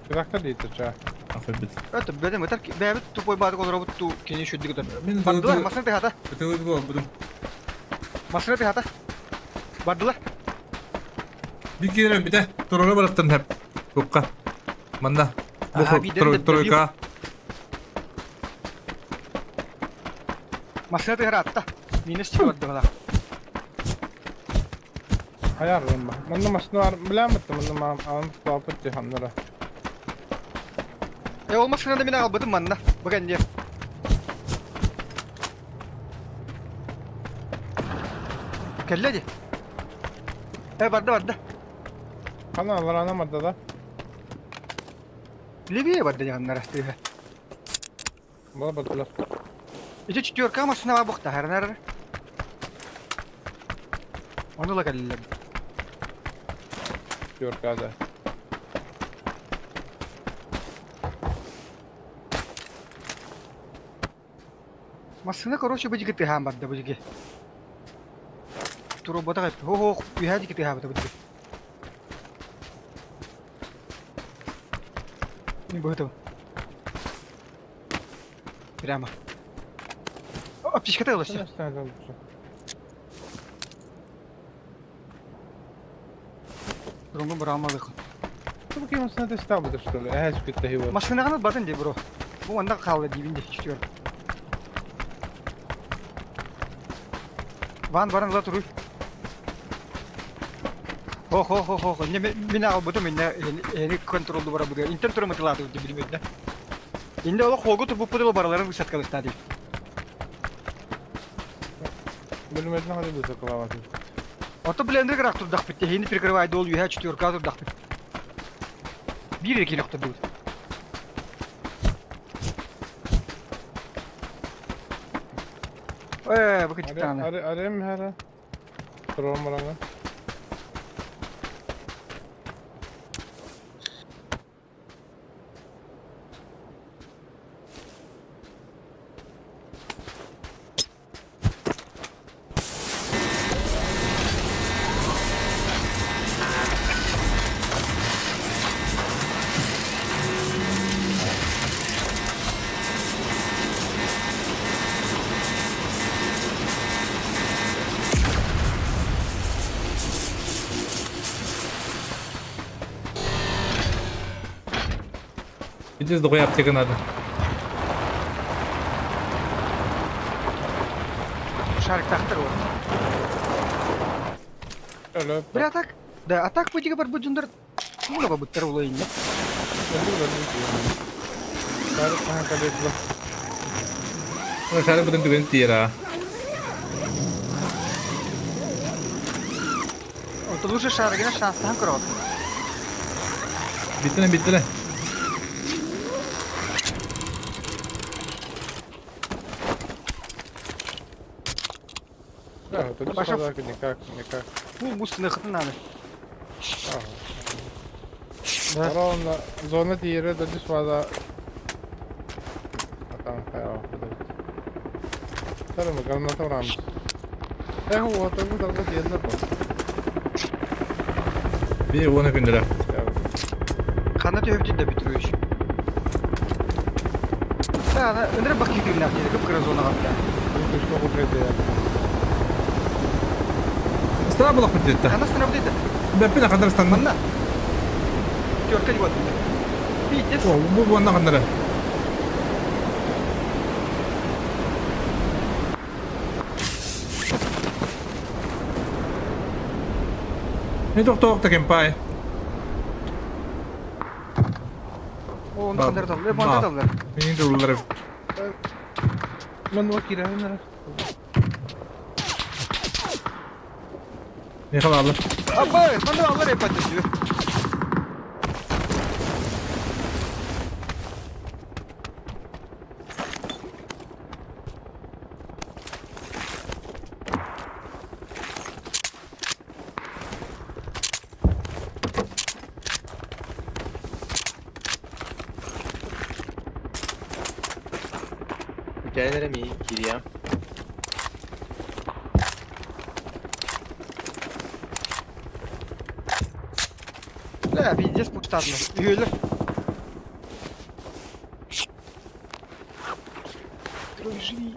Traktör değil ча.
Ахуй бит.
Это бедем, это бэбит тупой баадык олоробут ту кени шүддүк өтөр.
Мен
Бардылар, машина тыхата.
Бұдым.
Машина тыхата. Бардылар.
Bir kere bir de Torora bıraktım hep. Kukka. Manda. Bu
Aha, bir de-
тройка.
Машина тыхара атта. Минус чыгып бардылар.
Hayar ben. Manna masına var. Bilemedim. Manna ma am papıt dihanlara.
Э, ол машинада мен албытым манна. Бүгін не. Келле ди. Э, барды, барды.
Kana alır anamadı da.
Ливия барды жаннара тыга.
Bana baktılar.
Иче четверка машина бар бухта, харнар. Оны ла келле.
Diyor kada.
Машина, короче, бу жигит тыгаан барды бу жиги. Туробота кайп. Хо-хо, уйха жигит тыгаан барды бу жиги. Не будет Прямо. О, аптечка тылась. Дронго бұралмадық.
Dur bakayım aslında destek mıdır şöyle? Eğer şükür de var.
Машинаны батын де бро. Бу анда қалды деймін де четверг. Ван баран ла туруй. Хо хо хо хо хо. Не мен ағыл бұтым мен эни контролду бара бұды. Интер туры мытылады деп билмейді. Инде ол хогу турбу пудылы бараларын высадка лыстады.
Bölümlerden hadi bu takılamazsın.
Ото блендер грах турдах битте. Хини прикрывай дол юха четверка турдах бит. Бир эки нокта бут. Э, бу китана.
Arı arı mı her? Duralım bana.
Пиздец, дохуя аптека надо.
Шариктаахтар вот.
Өлө.
Бля, а так, да, а так путига бар будьундар тугуна бабыттар улайынна.
Шарик хаһан кэлиэ дуо?
Шарик бутын түгэн тиийэр аа.
Онтон лучше шаригына шанстаһан көрөҕүт.
Биттилэ биттилэ.
Да, вот это
Паша-
подарки никак, никак.
Бу бус тыныхытын надо.
Ага. Ровно зона тиийэрэ дойду свада Атан хайа Сарымы граната урамыз. Эх, вот это darba diyenler bu.
Bir уона күндүрэ.
Ханна түһүбүтүн да бүтүрүш. Да, ана ыныры бак киирнэх диэри кып-кыра зонаҕа бля.
Күшкө куржайды я.
Стана булах бүтүттэ.
Ханна станабыт это?
Бэппин хандар станна.
Манна. Терка вот. Пиздец.
О, бу буонна хандара. Не тохтоох кемпай.
О, онда хандар табылар, банда табылар.
Менин де улар.
Мен о кирәһин
Не халалы.
Абы, манда алар эп атты.
Кэлэн эрэ миигин киириэм.
Бля, пиздец пуштадны. Үйөлөр. Трой живи.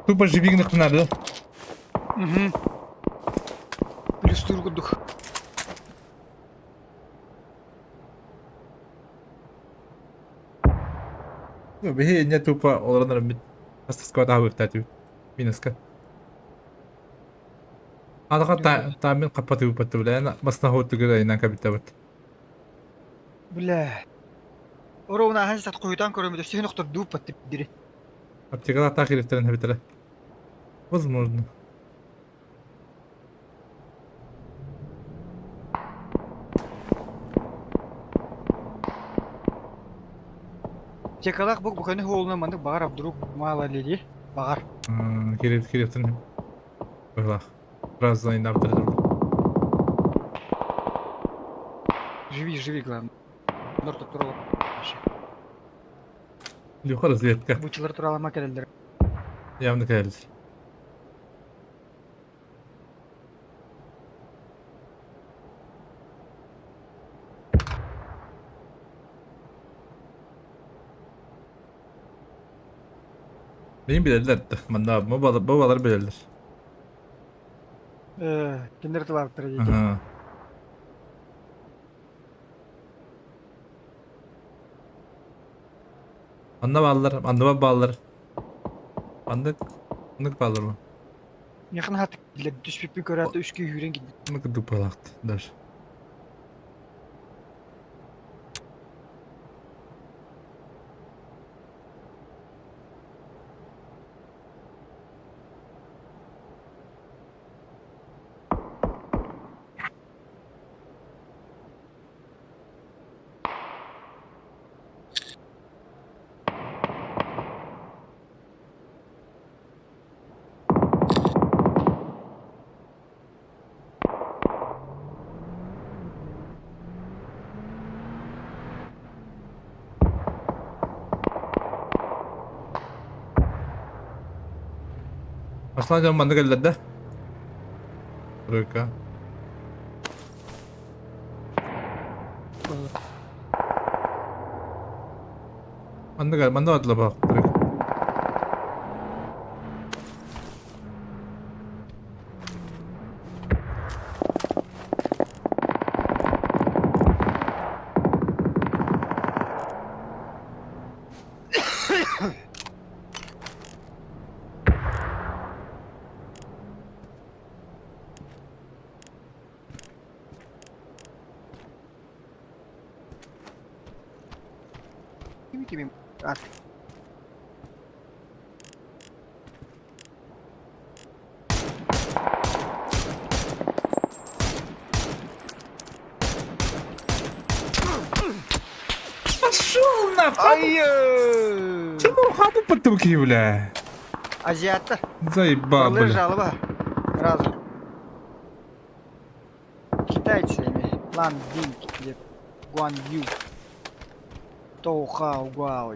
Тупо живи гынахтынар да?
Угу. Плюс курдук.
Биһи инне тупо олорон бит астаскова таһабыктаатыбыт. Минуска. Адаха таамин каппатыбыппат бля басна хоттугер айнан кабиттабыт.
Бля. Оруна ахан сат куйтан көрөмүдө сен октор дууп деп дири.
Аптекада таах ирифтерин хабитара. Возможно.
Текалах бук буканы хоолуна мандык багар вдруг мало ли багар.
Кириф кирифтен. Быглах. Раз за инабтыр.
Живи, живи, главное. Норто туралы.
Люха разведка.
Бучылар туралы макелелер.
Явно кэллэр. Benim bilirler. Манна бу балар билэллэр.
Киндер тылаптыр дейт.
Ага. Манна бааллар, анныба бааллар. Маннык, маннык бааллар ма?
Миэхэ наһаа тиктилэр, түспүппүн көрөөт да үс киһи үүрэн киирдэ.
Маннык курдук быһалаахт даже. Аслан дьон манна кэллэр да? Тройка. Манна манна бардылар баах тройка.
Кими кими ат.
Пошел нахуй!
Ай!
Чему хабу потуки, бля?
Азиатта.
Заебал,
Орлы
бля.
жалоба. Разу. Китайцы эми. Лан Динг деп. Гуан Ю. Тоу Хао Гуао.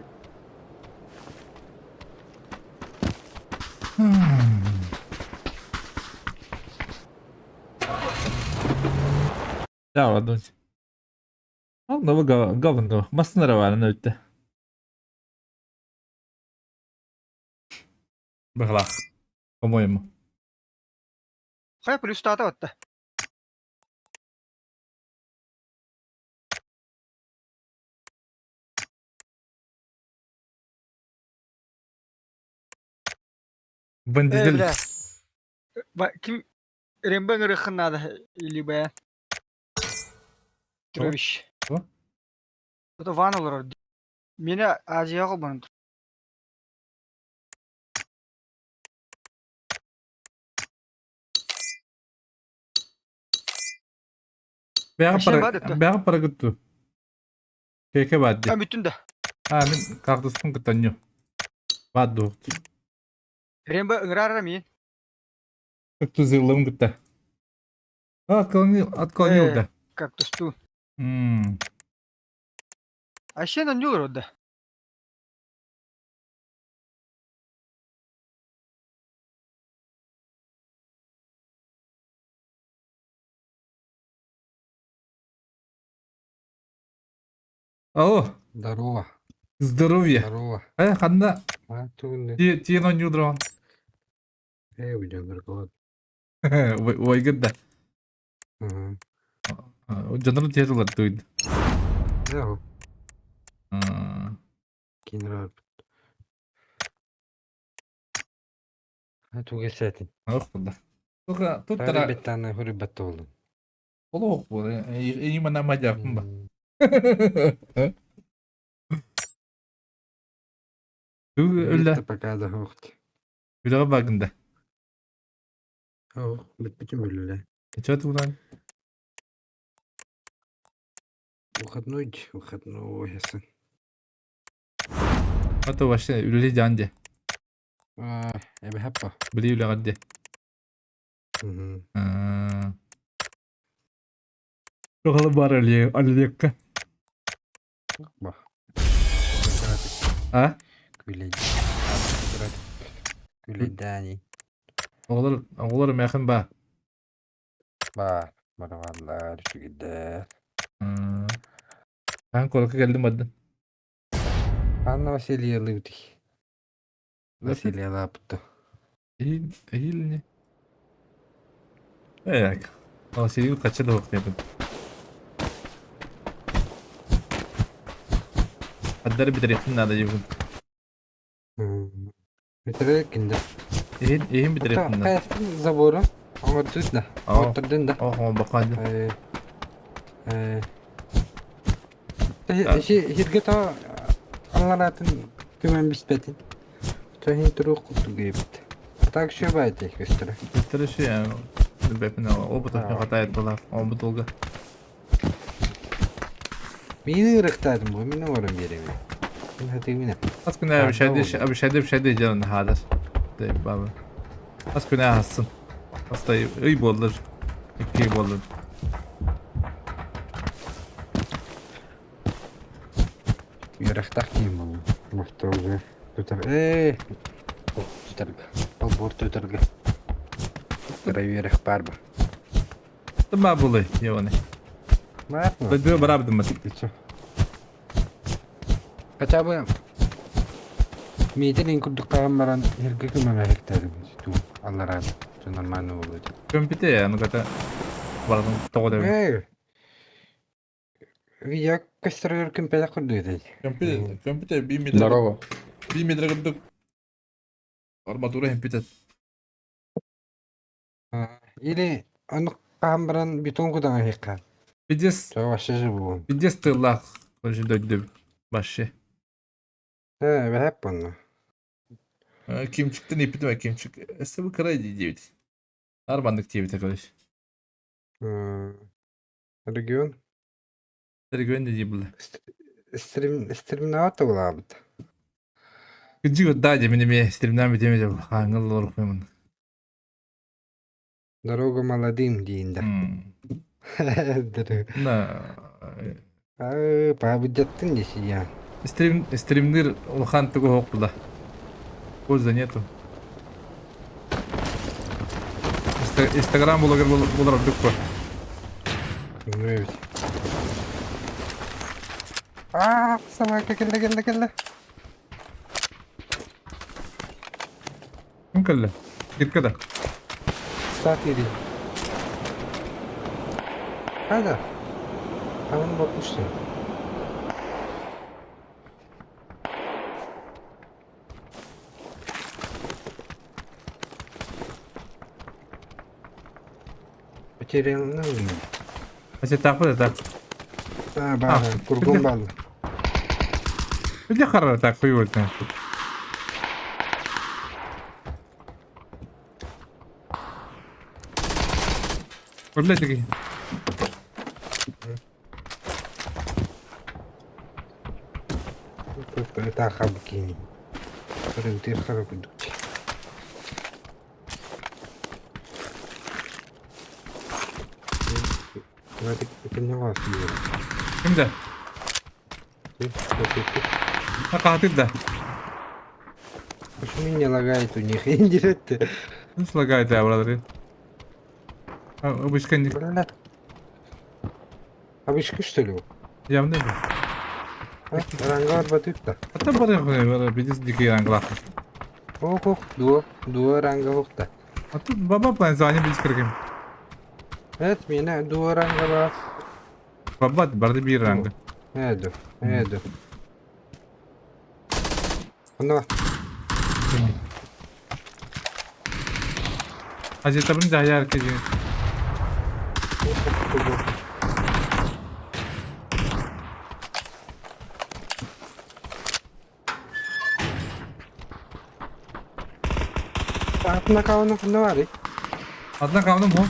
Да, ладно. Онно говно. Массыына баарын өлтө. Быһалаах. По-моему.
Хайа плюстаата батта. Э,
Бандител.
бля. Ким Рембен ырыхын надо или б. Петрович.
Что?
Это ван олорор. Меня Азия холбонун.
Бэҕэ
Вообще
пара
баар это.
бэҕэ парагытту. Кэкэ баар дии.
А бүтүн да.
А мин картуспун кытта Баар дуо.
Рембе ыҥырар миин.
Тузылым кытта. Отклонил, отклонил
Э,
да.
как тусту.
М.
Вообще на нюлор да.
Алло,
Здорово,
здоровье.
здорово.
Э, ханна
А, тугунны.
тиен ойнуудуран.
Э, уйден
Ойгын да.
Ага.
Дьонорун тиэ тылар туйд.
Да, кинрар. А тугесэтин.
Ох да. Туга тут
Тара
тара
беттаны хури баттолун.
олох бу. Именно мадяфын ба. Ту өллө
Пока да хохт.
үлэҕэ багында.
Ох, бит өллө.
Чё тугунан?
Выходной, выходной ясын.
Ато вообще үлэли дьаан дьэ.
А, эбе хаппа.
Били үлэҕэр дьэ.
Мгм.
Туохалы бар Олегка.
Ба.
А?
Күлей. Күлейдани.
Оҕолор оҕолор эмээхин ба.
Ба, барабанлар үчүгүйдэр.
Хаһан куоракка кэллим бардын?
Анна Васильевна Василия Лапто.
Эһиил эһиил ини. Э, Василий хачча да уохтуйабын. Ардары бүтэриэхпин наада диэбин.
Бүтэрэ киндер.
Иһин иһин
Ото
бүтэрэтин да.
хайастын забору оҥордун да.
Оо.
Оҥоттордун да.
Оо, бакаады.
Э, э, Иши хирге то алларатын түмэн биспэтин. Тоһин турук кутугуйбут. Так что байте көстөрө.
Көстөрө ши бэпин опыт не хватает было. Он бутылга.
Мин ырыктадым бу мин оҥорон биэрэбин. Мин хатыыбын.
Хас күнэ абишайды абишайды абишайды дьон хаалар. Баба. Хас күнэ аһасын. Хастай ый буоллар. Икки буоллар.
Үөрэхтээх киһим буоллум. Мохтоҕу тутар. Ээ, тутарга. Олбуор тутарга. Кыра үөрэх баар ба.
Тыма булы, ебаный. Дойду барабдыммыт.
Хотя бы миэтин курдук хаһан баран эргэ көмөмөһүктэрим аллараа нормально буолуо
Көмпүтэ ну ката баратын тоҕо да
Ээ, видео көстөрөр күмпэлэх курдук этэй.
Көмпүтэ көмпүтэ би метр
Здорово.
би метр курдук арматура хэмпитет.
Или ону хаһан баран бетон кудаҥа иһиккаан.
Пиздец
Чо вообще же буолуон.
пиздец тыллаах короче дойду вообще.
Ээ, бэһэп буонна.
Кимчиктен иппитим кимчик. СВ край 9. Армандык диэбитэ короче.
Регион
Регион дии булла.
стрим стримнаабат да булаабыт.
Кыдьык да дии мин эмиэ стримнаан бүтүөм этэ хааңҥа олоруохпун.
Дорога молодым диин да.
На
Аа, паабыдьаттын дии сидиан.
стрим стримнир улахан тугу суох була. Польза нету. Инстаграм блогер булар ордук по.
Эбит. Аа, собака кэллэ кэллэ кэллэ.
Ким кэллэ? Кирка да.
Стат ири. Хада. Хамын боппушты. Потерянный.
Ачетаахпыт это.
Аа, баар, кургун баалла.
Где харра так хуётно? Блядь, такие.
Таахабыкини. Рынтыр харабыдучи.
Ким да? А ты да.
Почему не лагает у них? Интересно.
Ну, лагает, да, брат. Обычка не...
Обычка, что ли?
Явно.
Ранга барбатык да.
А там бары бидис дикий рангла.
Ох, ох, дуо, дуо ранга охта.
А тут баба план звание бидис кыргым.
Evet, mine дуо ранга бар.
Баба барды бир ранга.
Эду, эду. Оно.
Ажетабын жаяр кежи.
Одна кауна не варит.
Одна кауна мо?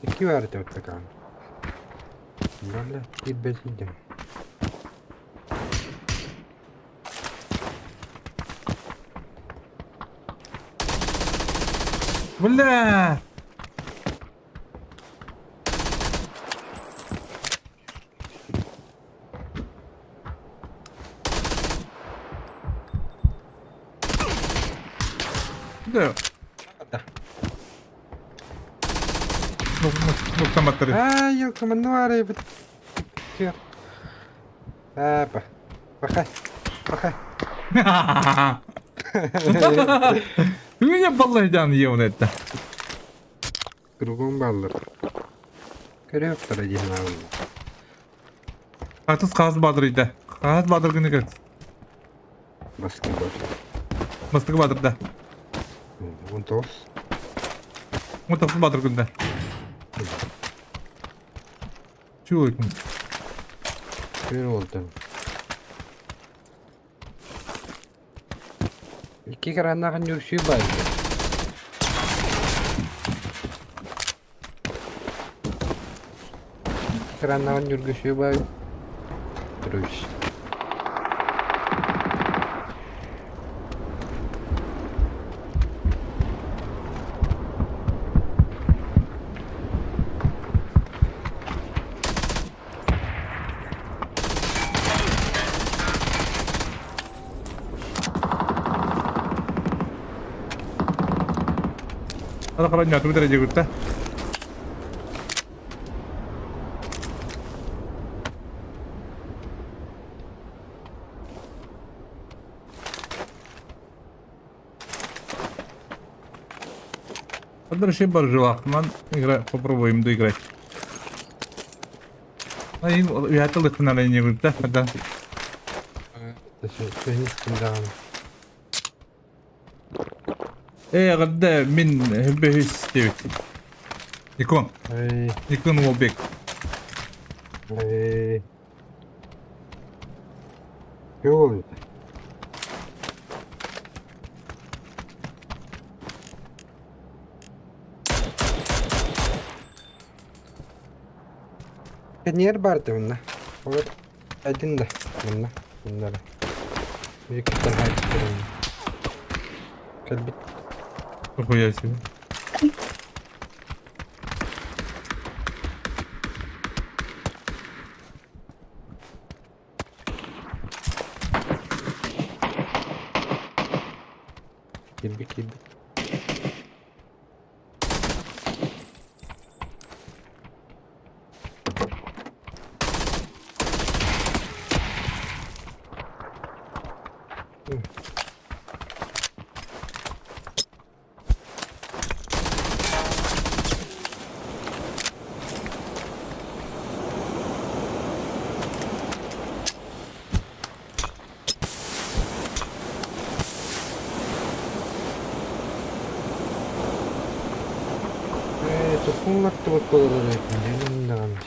Икки варит вот такая. Бля, и без идем.
Бля! Да.
Да.
Ну, ну, ну, там отрыв.
А, елка, мануары, Апа. Пахай. Пахай.
Меня баллайдан ел это.
Кругом баллар. Көрөп тұр диэн аҕын.
Хатыс қағаз бадыр иді. Қағаз бадыр күні кет.
Баскетбол.
Бастакы баатырда.
19.
19 баатыр күндэ. Чуй.
Bir oldu. İki kranağın yürüyüşü var. İki kranağın yürüyüşü var. Yürüyüş.
Ана қарай няту дәрежеге күтті. Подальше баржылақман игра попробуем доиграть. А им я это на не да, да. Э, мин бөхүс дебит. Никон, Никон Уолбек.
Yok. Niye bardı bunlar? Olur. Edin de bunlar. Bunları. Büyük ihtimal Kalbit.
Нихуя себе.
Girdik girdik. Тохуҥҥар тугут буолар эбит даҕаны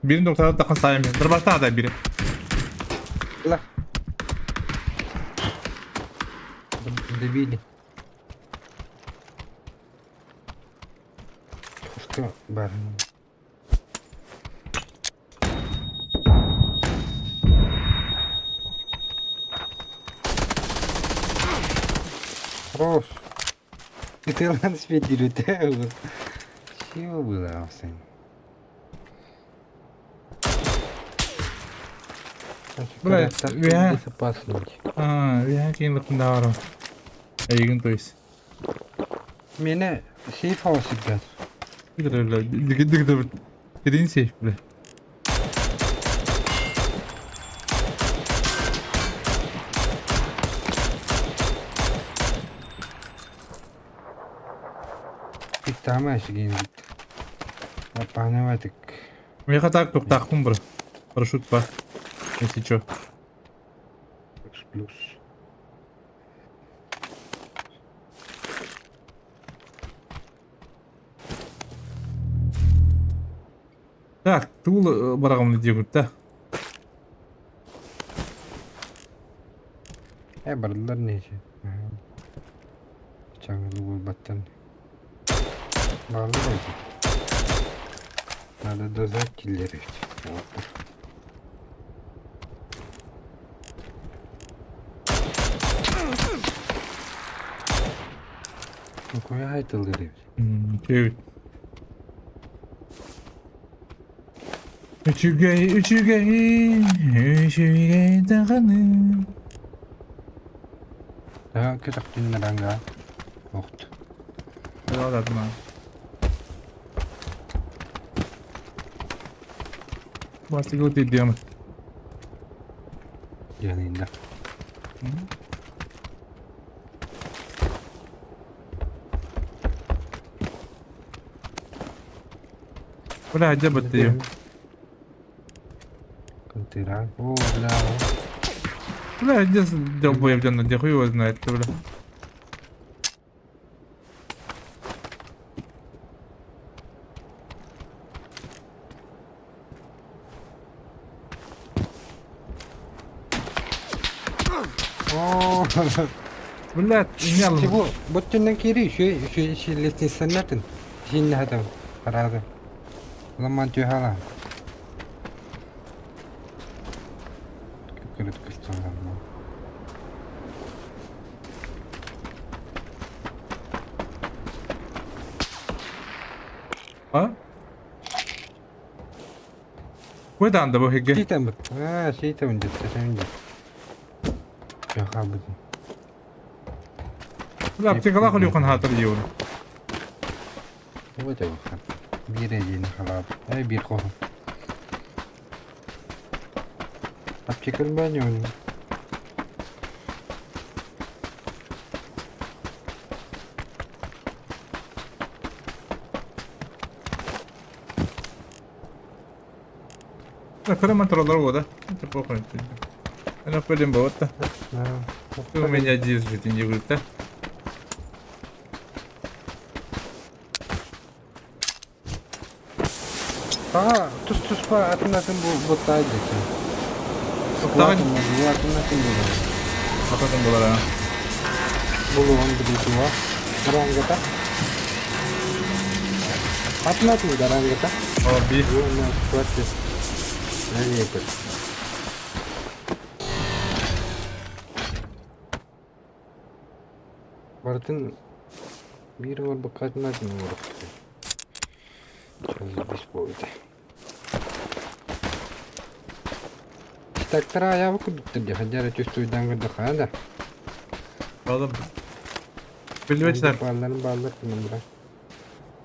Birini doktora takın sayamıyorum. Dur başta da biri.
Lah. Добили. Что, бар? Хорош. Ты ладно светили, Чего было, Арсен?
Бля, я- А, я кинул кундару. Эйгин то есть.
Меня сейф хаус играет.
Бля, дик дик дик. Един сейф, бля.
Тамаш геймит. Апанаватык.
Меха так туктахпын бр. Парашют па. Если чё.
Плюс.
Так, тул барагымны дегут да.
Э, бардылар нече. Чаңгы баттан. Барлар эти. Надо дозвать киллерить. Вот. Какой айтылыр эбит.
Үчүгэй. Үчүгэй, үчүгэй, үчүгэй даҕаны.
Да, кэтэх Охт.
Да, да. Бастыгы тидиэм.
Дианында.
Бля, где бы ты?
Контейнер. О, бля.
Бля, где долбоеб, где где хуй его знает, бля.
О,
Бля, имел.
Чего? Вот ты на кири, еще еще еще лестница нетен. Син хатам. Парада. Ламан тюхала. Как это стало?
А? Куда анда бу хеге?
Ситам. А, ситам где-то, ситам где. Тюха будет.
Бля, аптекалах улюхан хатыр диур.
Вот его хан. Бир един халап. Ай бир хох. Аптекар баню.
Да, кроме троллар вода. Это похуй. Она пылим вот. Ты у меня держит, не говорит, да?
А, тус тус па атын атын бу буттай дети.
Тагын
Бу атын атын бу.
Ататын булар, а.
Булуан билетуа. Дарангата. Атын атын дарангата.
О, би.
Бу на сквате. Наветер. Бартын бир бар бакатын атын урык. Сейчас беспокоит. Так тара я выкупил, хотя я чувствую дангы да.
Балым. Билбет сар.
Балларын баллар кынымра.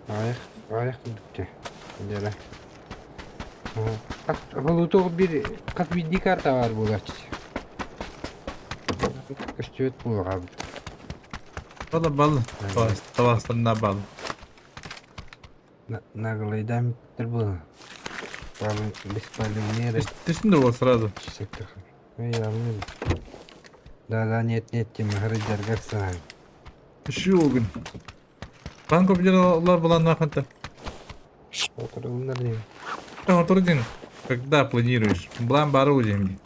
Аяқ, аяқ күндүкте. Дера. Холутуг бир кат бидди карта бар булач. Көстүөт булга.
Балым балым. Тавастан бал.
Наглайдан битер бу. Балын бесполезный.
Ты что сразу?
Сектор. Я Да, да, нет, нет, тем грыдергаться.
Шугун. Банк обделал была наханта. Трудин, когда планируешь? Блам барудим.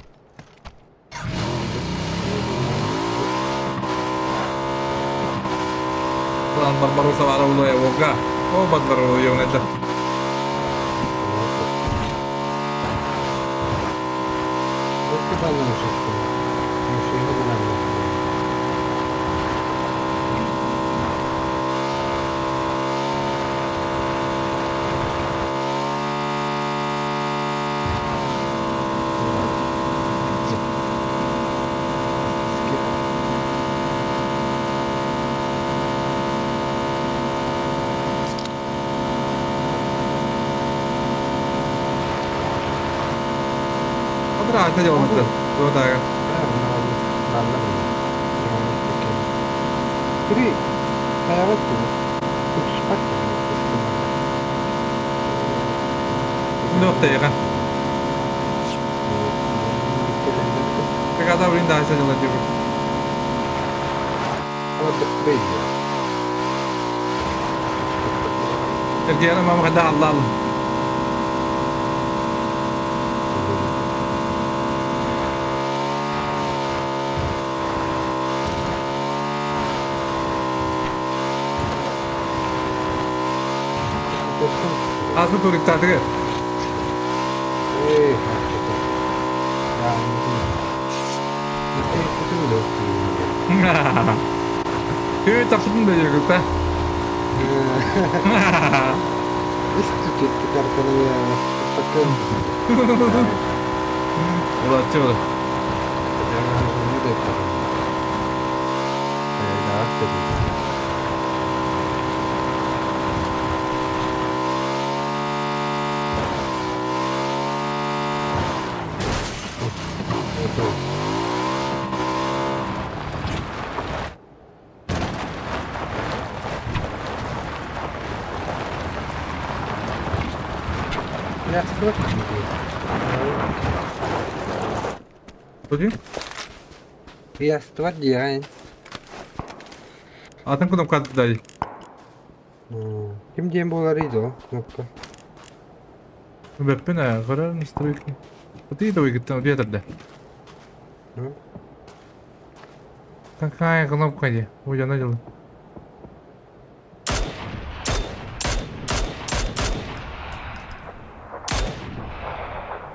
План Барбароса варулуя вога. О, Барбару это. Отра, это дело это. Вот так.
Кири,
Доктор. Когда блин, да, это дело типа. Эргиана мама когда аллал. Ааспыт туруктаатыгы.
Эй, хаппыта.
Үй тапсытын да жергілікті.
Ис түтүтті картаны я такын.
Улатчы бұл. Тоди?
Яствар диэн.
Атын кнопка дай.
Ким диэн буолар иди кнопка.
Бэппин ээ, көрөр настройки. Ты давай гыттан ветер да. Какая кнопка где? Ой, она делает.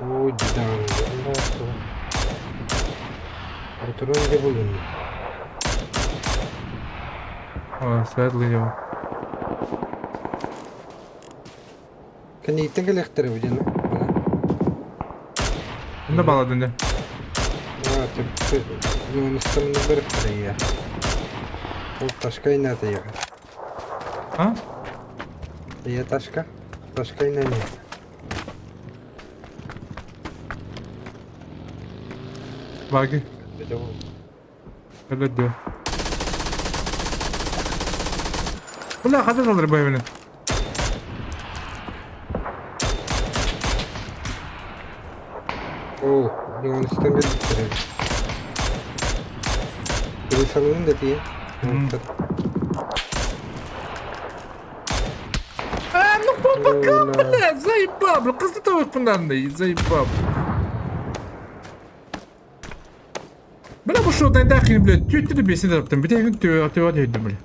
Ой, да. Оторон де булун.
О, светлый его.
Кэнниттэн кэлэхтэрэ бу дьоно.
Онно баладын дэ.
Аа, төп юныстамны бір я. Ол ташка инаты я.
А?
Я ташка. Ташка инаны.
Баги. Кэлэ дөө. Бля, хата салдыр бэйбини.
О, юныстан кэлбиттэр. Кырысалыын да тиийэн.
А, ну по бокам, блядь, заебал, бля, кызды тавык заебал. Бля, бу шо дайдахин, блядь, түйттү бесин таптым. Битеген түйө түйө түйдүм, бля.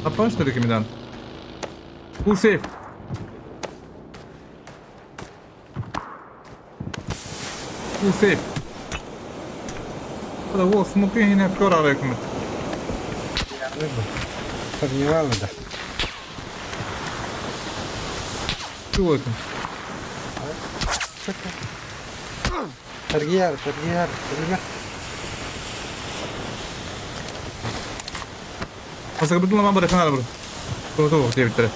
Апан что ли, комендант? Full safe. Full safe. هذا هو سموكي هنا كور عليكم.
Сомневала, да.
Шو لكم؟
Таргияр, таргияр, таргияр.
بس قبل ما بدك انا برو. تو تو تيجي بترى.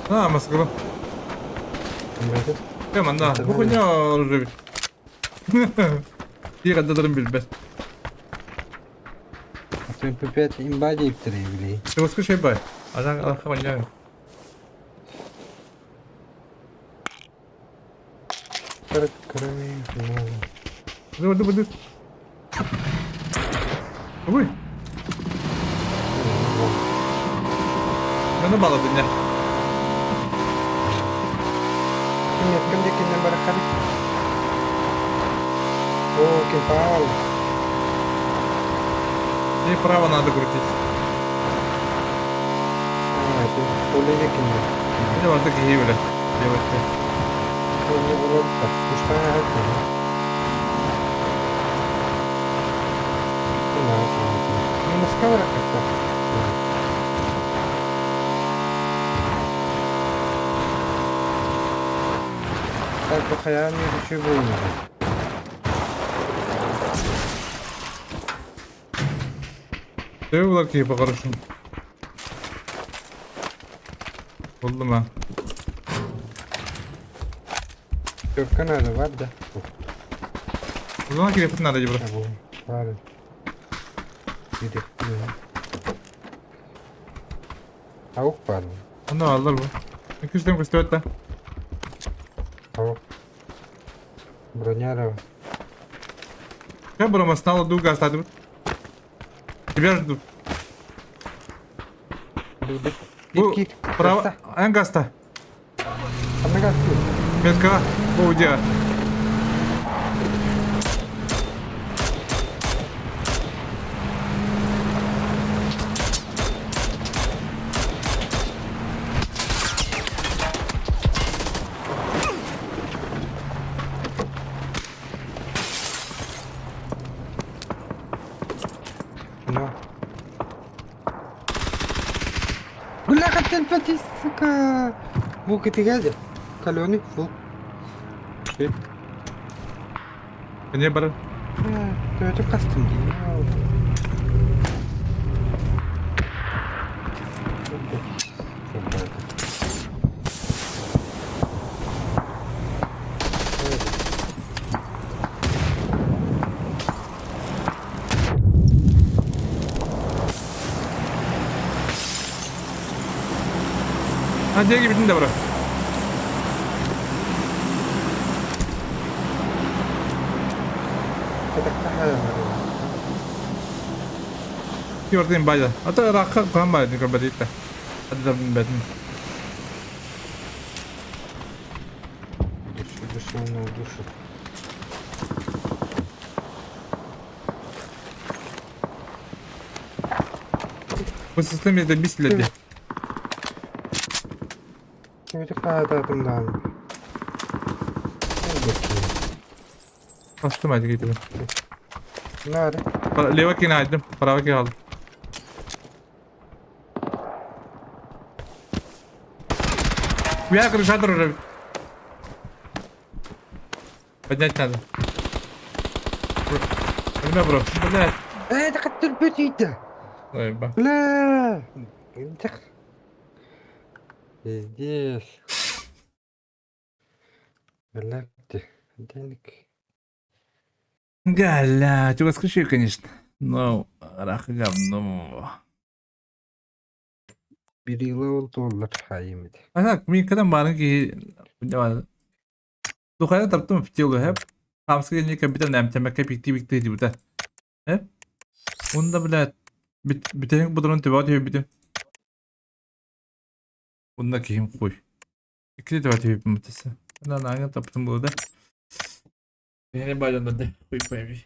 А, Москва. Кем да, бу хуйня оружие. Тига дадырым билбес.
МП5 имба дейптир били.
Ты скушай бай. Ажан алха ваня.
Кроме.
Ду ду ду. Ой. Мені бала дня.
Ким ким ким барахар. О, кем пал.
Ей право надо крутить.
А, это поле ким.
Это вот такие бля. Девочки.
Не было. Пушка Ну, Москва как-то. Так, похаян не хочу было.
Ты булар кийip по-хорошему. Buldum ha.
Тёпка надо, var да.
O zaman kirepit надо бро.
Var. Yürü. Tavuk var mı?
Onu alır bu. 200 көстөбөт да.
Tavuk. Броняра.
Я бро стало дуга остаток. Тебя жду. Бу право. Эн гаста.
Анна газ.
Метка, бу дьиэ.
Ну. Бля, хотел пойти, сука. Бука ты гадя. Каленый, фу.
Эмиэ барар.
Ты это кастом.
А дьиэ киирбитин да бро. Киортин баайда. Ата ыраахха куһаан баайдын көрбөтүттэ. Ата бэтин.
Душу, душевную душу.
Бу системе да бис леди.
Ким
Астым hadi gidelim.
Nerede?
Лево кинайдым, право киалдым. Я крыша дружи. Поднять надо. Бля, бро, блядь.
Эй, так это
Ой, ба.
Бля! Пиздец. Бля, ты. Денег.
Галя, тебя скажи, конечно. Но, рах говно.
Bir yıla oldu onlar hayımdı.
А так, мен когда маленький, Духая таптым в телу, хэп. Хамский не капитан нам темака пикти пикти дибута. Хэп. Онда, блядь, бүтәнек бұдырын төбә төбә бүтән. Онда киім қой. Икки төбә төбә бүтәсе. Ана наңа таптым булды. Мени байланды, хуй пойми.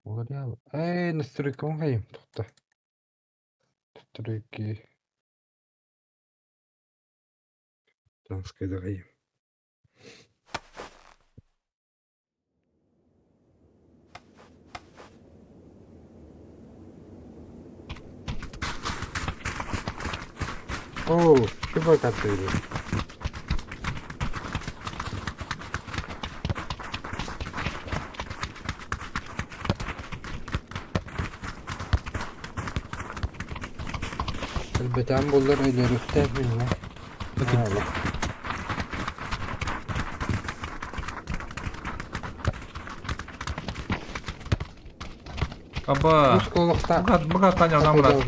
Olur Эй, настройка оңайым тоқта. Настройки. Танскайдағайым. Оу, чего катыли? Elbette bunlar öyle rüfte mi?
Аба.
Мускуллукта.
Буга Таня нам брат.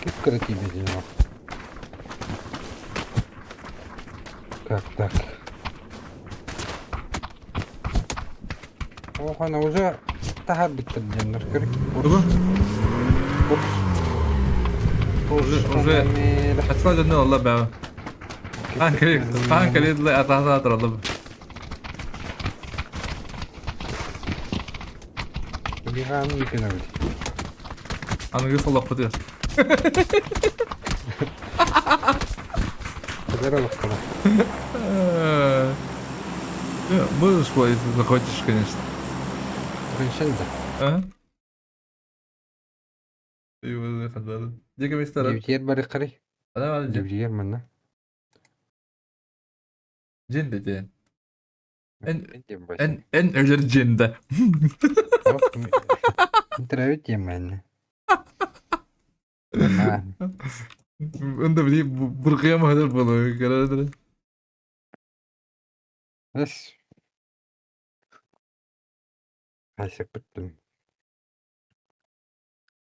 Кип кратибе Как так? Ох, она уже таһар биттер көрүк.
Тугу?
Уже
Отсла дьонно олла баа. Хан кэлит, хан кэлит атаһа туралла.
Биган микенабит.
Аныгы соллоппутугар.
Кадер олохтона.
Можешь, если захочешь, конечно.
Траншенда.
А?
Дивдиер бары кары.
Ана бар
Дивдиер манна.
Жин деди. Эн эн эн өлөр жинде.
Интервью мен.
Онда били бургыя махдар боло. Карадыр.
Эс. Айсак бүттүм.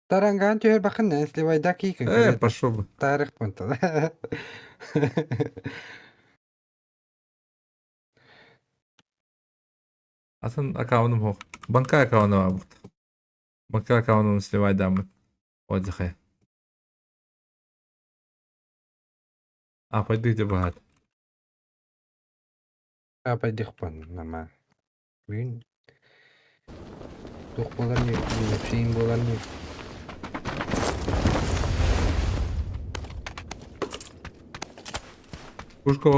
Тарангаан түһэрбэххин сливайда киикин
Э, пошел бы.
тарих пунта.
Атын аккаунум суох. Банка аккауна баабыт. Банка аккаунун сливайдааммыт. Отдыхай. А, пойду где богат.
Апайдихпан нама. Бүгүн туох буолар ньүпсиин буолар ньү.
Пушка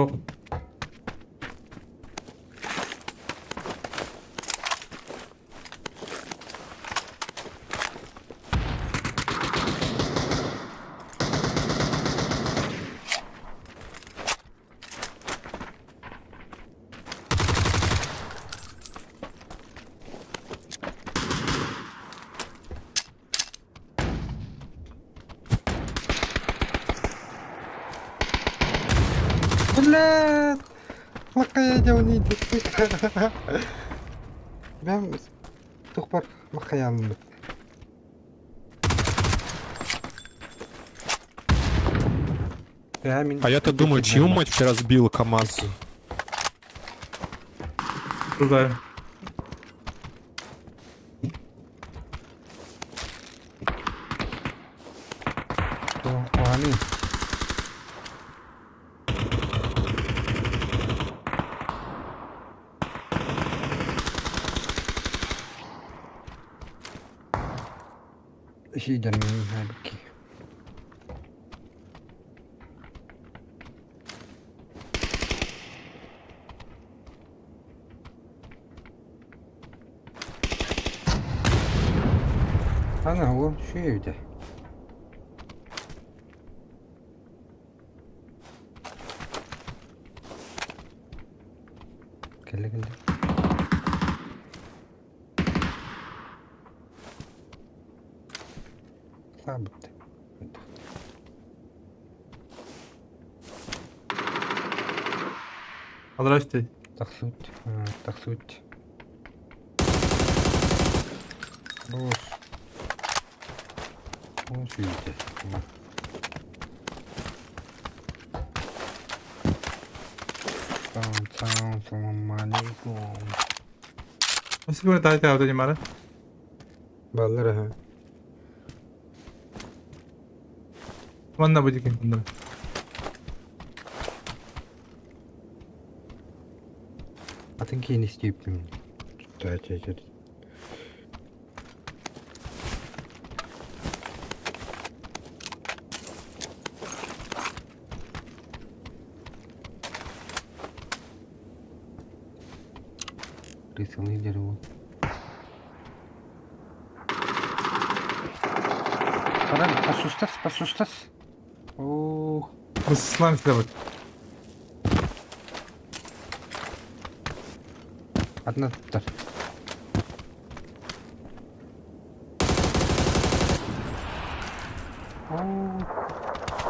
Блядь! Макая дьони Бэм тухпар макаяммыт.
А я-то думаю, чью мать вчера сбил КамАЗ?
Туда.
Ани. Сидер мен Ана ол шүйді. Кэллэ кэллэ. Саабыт.
Здрасте.
Тахсут. Тахсут. Бос. Бос үйде. Салам, салам алейкум.
Спасибо, дайте аудио
Баллар аха.
Манна будет ким
Атын кейін истейіп. Ча. Рисовый дерево. Парам, пасустас, пасустас. Ох.
Слам следовать.
Одна туттар.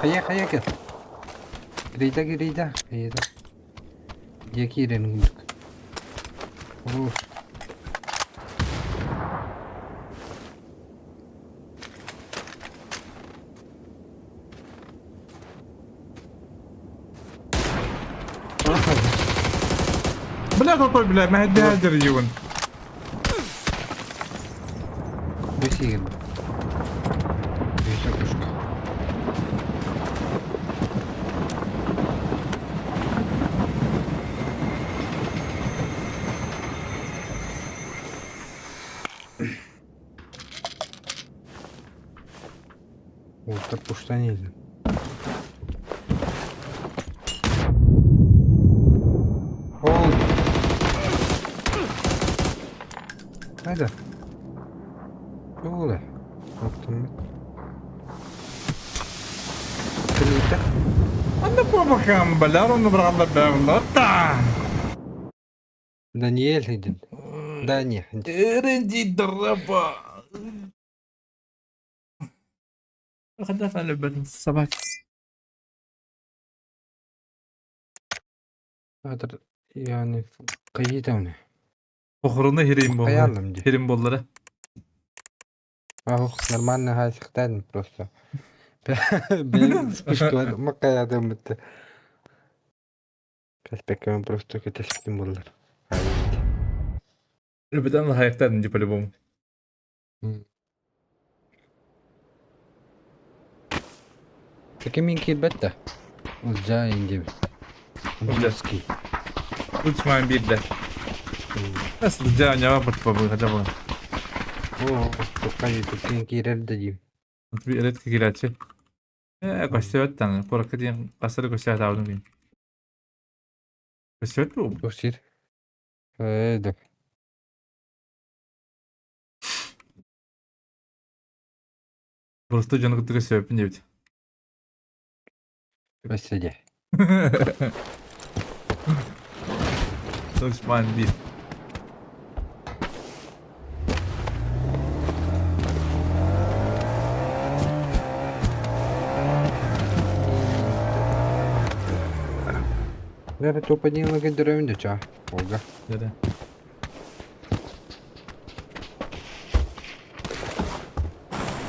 Хайа, хайа кел. Грейда, грейда, грейда. Диэки ирен гүндүк. Хорош.
Бля, толтой, бля, mä heti юун.
Бесигин. Бесэ кушка. Вот так пуштанили. Ол. Қайда? Жолы. Оптым. Кілейті.
Анда бабакам, бля, он набрал бля, та.
Даниэль един. Дани.
Эренди драба. خدها على الصباح.
Хатыр yani кайытамны.
Охороны херим боллары.
Каялым ди.
Херим боллары.
Ох, нормально хайсыктаан просто. Бэйэм вспышкалар маккаятым бытты. Кэспэккэбин просто кэтэспитим буоллар.
Ребятан хайыктаан ди по-любому.
Таки мин киирбэт да. Ылдьаа индибит. Ылдьаский.
Лучше биирдэ. Ылдьаа ньаба бут хотя бы.
О, туккай туккин киирэр да диим.
Редко киирээччи. Ээ, көстүбэт даҕаны. Куоракка диэн хаста да көстө сатаабытым диэн. Көстүбэт буолбут.
Туох сир? Ээ, да.
Просто дьону кытта көстүбэппин диэбит.
Өссө дьэ.
Лучман биир.
Наверное, топ один легендарный да ча. Ого.
Да-да.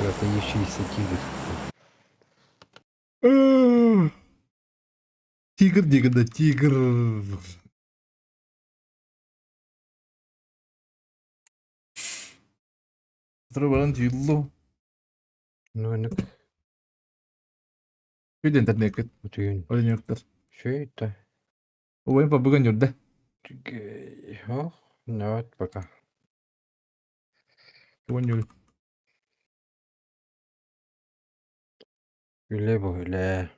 Это еще и тигр.
Тигр, тигр, да тигр. Сотору баран түйүллу.
Ну, ну,
Үйден интернетке.
утуйун.
Ойнуктар.
Что это?
Ойын по бүгін жүрді.
О, ну вот пока.
Бүгін жүрді.
Үлэ бу үлэ.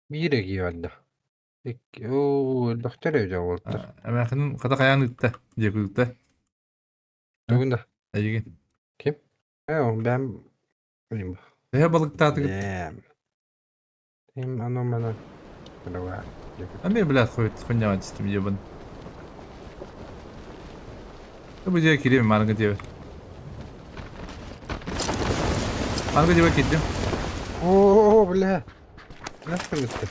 Биир эгии барда. Икки оо элбэхтэр эбит уолаттар.
Эмээхин хата хайаан ыытта, диэки ыытта.
Тугун да?
Эйигин.
Ким? Ээ ол бэйэм билим.
Төһө балыктаатыгыт?
Бэйэм. Им ано мана. Давай.
Эмиэ блядь хуй хуйня түстүм ебан. Бу дьиэ кириэм маныгы диэбит. Маныгы диэбит киирдим.
Оо, бля. Nasıl bitti?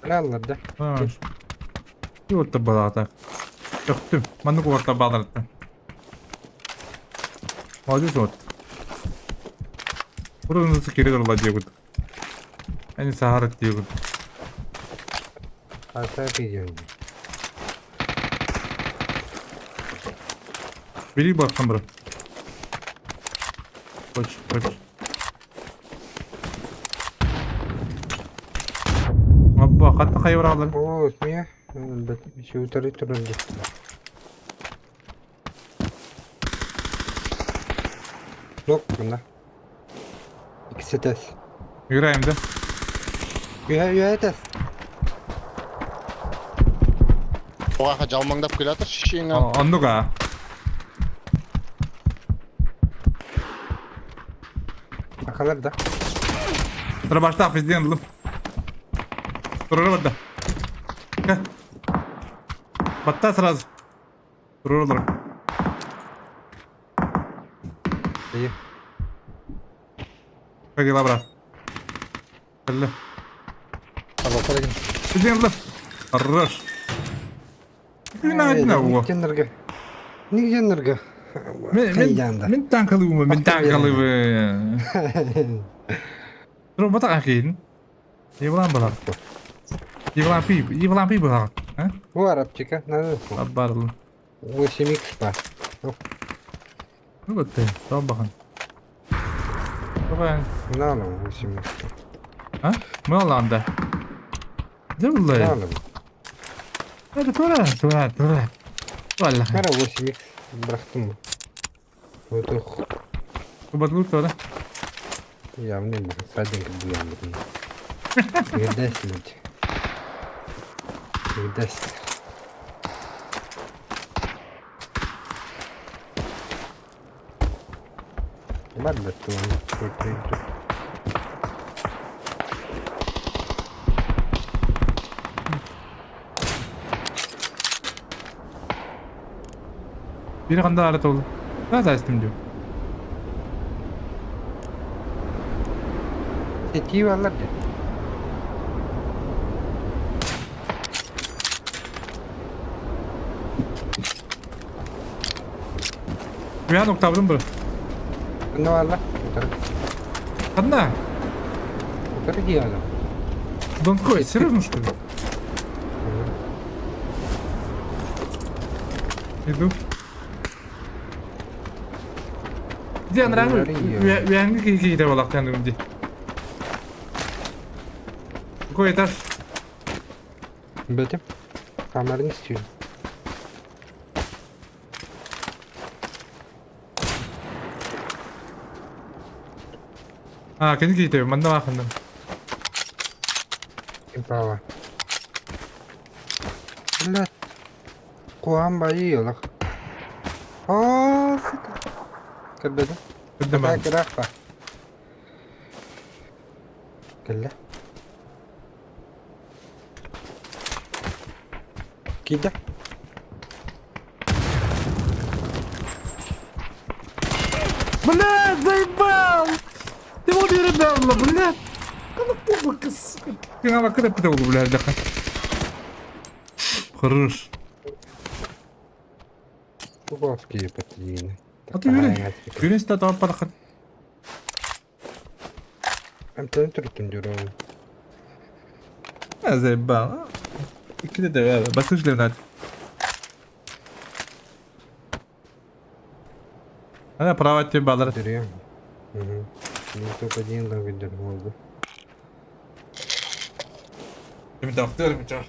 Алларда.
Уорта балаата. Төхтүм. Маннык уорта бааларыттан. Молодец вот. Урунусы кире турла диэгут. Эни сахарыт диэгут.
Аса видео.
Бери бархан бро. Коч, коч. Аппа, хатта хайбыралар.
Оо, смея. Еще утары туран Нок, мына. Икси тэс.
Играем, да?
Үһэ, үһэ тэс.
Оға жалмаңдап келе жатыр шешең
Оннуга.
Акалар да.
Тура баштаах пизден ылым. Турары барда. Батта сразу. Турары
Iyi.
Как дела, брат? Алло. Пизден ылым. Хорош. Күн айдына уо.
Нигенерге. Нигенерге.
Мен
Хайянда.
мен танкалыбы, мен танкалыбы. Тура бата акин. Евлан балар. Евлан пи, Евлан пи балар. А?
Бу арабчика. Надо.
Барыл.
8 бар.
Ну вот ты, тау бахан. Давай.
На 8
А? Мы Оланда. Де буллай?
На
Это тура, тура, тура. Валла.
Кара 8 бырахтым. Вот
Кубатлу тура.
Я мне садик буям. Передаст. Передаст. Ладно, то он.
Бири ханда ары толу. Да зайстым диyor.
Сетии баллар дии.
Уян октаврым бу.
Ханна бааллар? Утары.
Ханна?
Утары дии аны.
Донской, серьезно что ли? Иду. Где анраңы? Уяңы киһи балактан ди. Какой этаж?
Бетим. Камераны istiyorum.
А, кини киһи манна баахынным.
Импала. Блядь. Куһаҕан баайы олох. Оо, сука. Көрбөтүм.
Көрдүм
Так, ыраах ба. Кэллэ. Киирдэ.
Блядь, заебал! Ты вот передал, блядь! Кубок, сука. Ты на крепко блядь, даха. Хорош.
Пуговки подтяни.
А ты уверен? Уверен, что это парахан.
Амтан түртүн жүрөм.
А, заебал. Икки да басыш левнат. Ана права тебе балар.
Жүрөм. Угу. Не только один да видер болду.
Митах, митах.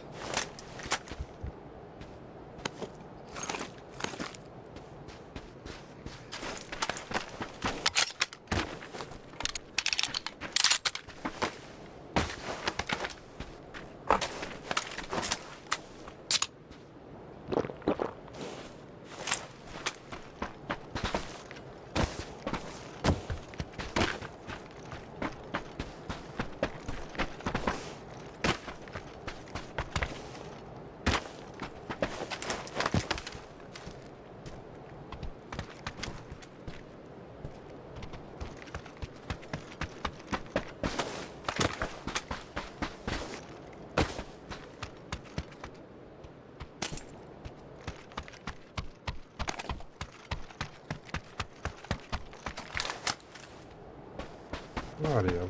Var ya.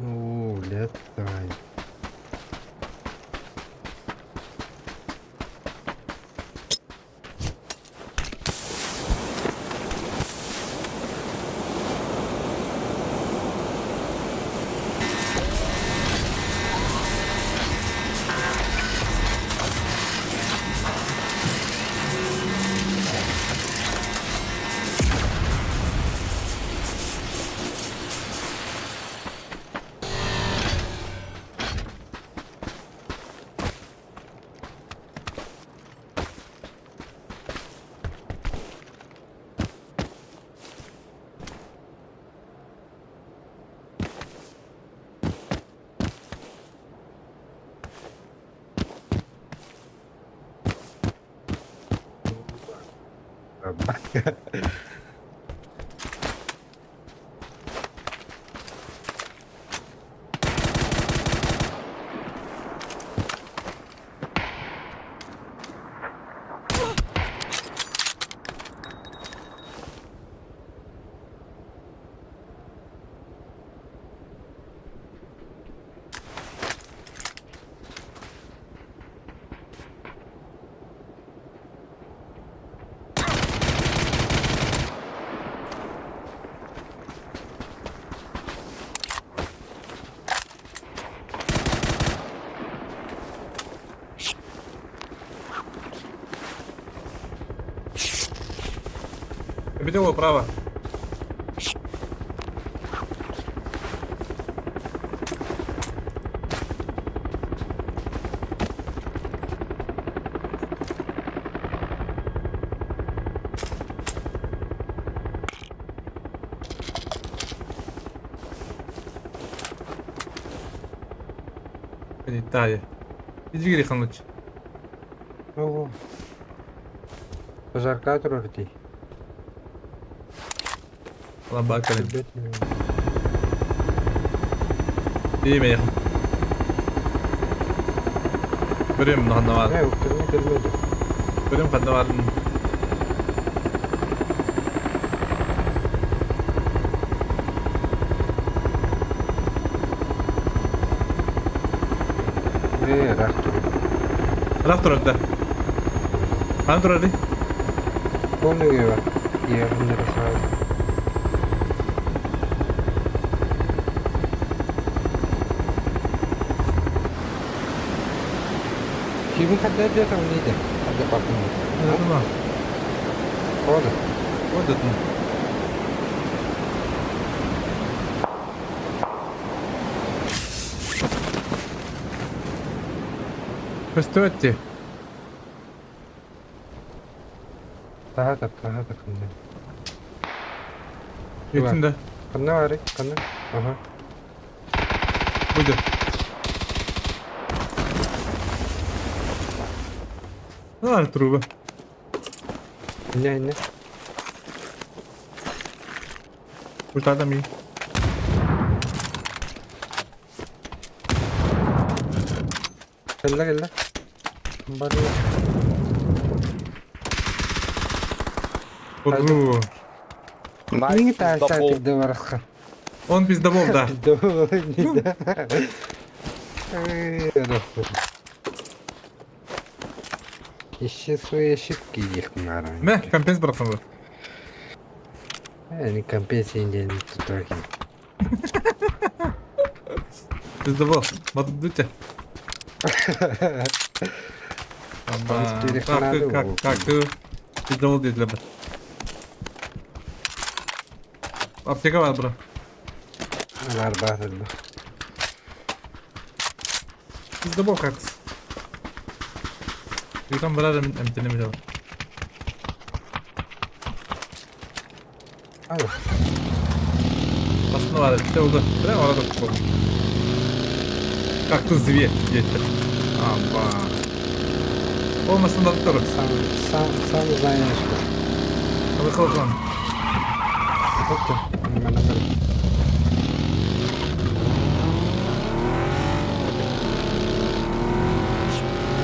Оо, летай.
Победила право. Тая. Иди, Грихан, лучше.
Оо. Пожарка турар дии.
Ламба кэлин.
Билбэт
Тииймэйэх. Көрүм ханна баар.
Ээ, уктарына көрмөдүм.
Көрүм ханна баарын.
Ээ, ыраах турар.
Ыраах турар да. Ханна турар дии?
Полный бар. Иэҕиннэрэ сразу. Кими хадда диэтэ онниде. Хадда папын.
Ма.
Ода.
Одатын. Көстүбэт дии.
Таһа тап, таһа тап.
Бүтүн да.
Ханна баарый? Ханна? Аха.
Будет. А, труба.
Иннэ, иннэ.
Ультада ми.
Кэллэ, кэллэ. Барыа.
Отру.
Миҥи таайсаа кирдэ бараххан.
Он пиздобол, да.
Пиздобол, да. Эй, Ищи свои ошибки, их нара.
Мэ, компенс бырахсан.
Не компенсия не тут
Пиздобол. Маддуте. Как, как, как ты пиздобол для бы. Аптека бар, бро.
Бар, бар, бар.
Пиздобол как. Юкан барар эмтене билел.
Алло.
Басына бар, все oldu. Прямо арада кол. Как ты зверь, дети. Аба. Olmasın da tutarım.
Сам, сам, сам знаешь.
Выхлопан.
Опа, нормально.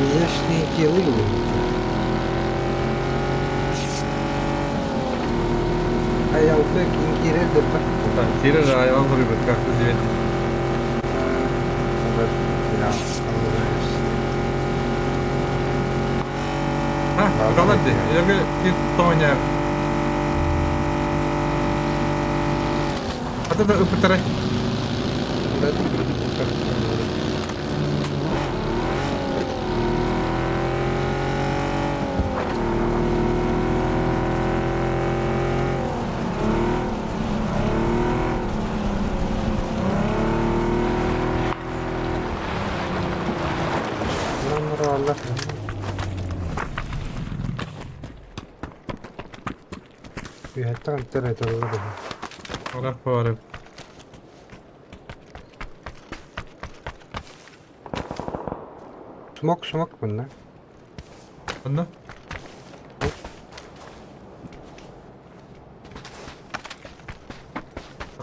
Изящные килы. Аялты кинкире деп.
Тире аял рыбы, как ты зверь. А, калады. Я говорю, Тоня. А ты ыпытары.
Allah. Үһәттән терәтелләр.
Рахпары.
Смок, смок мында.
Онно?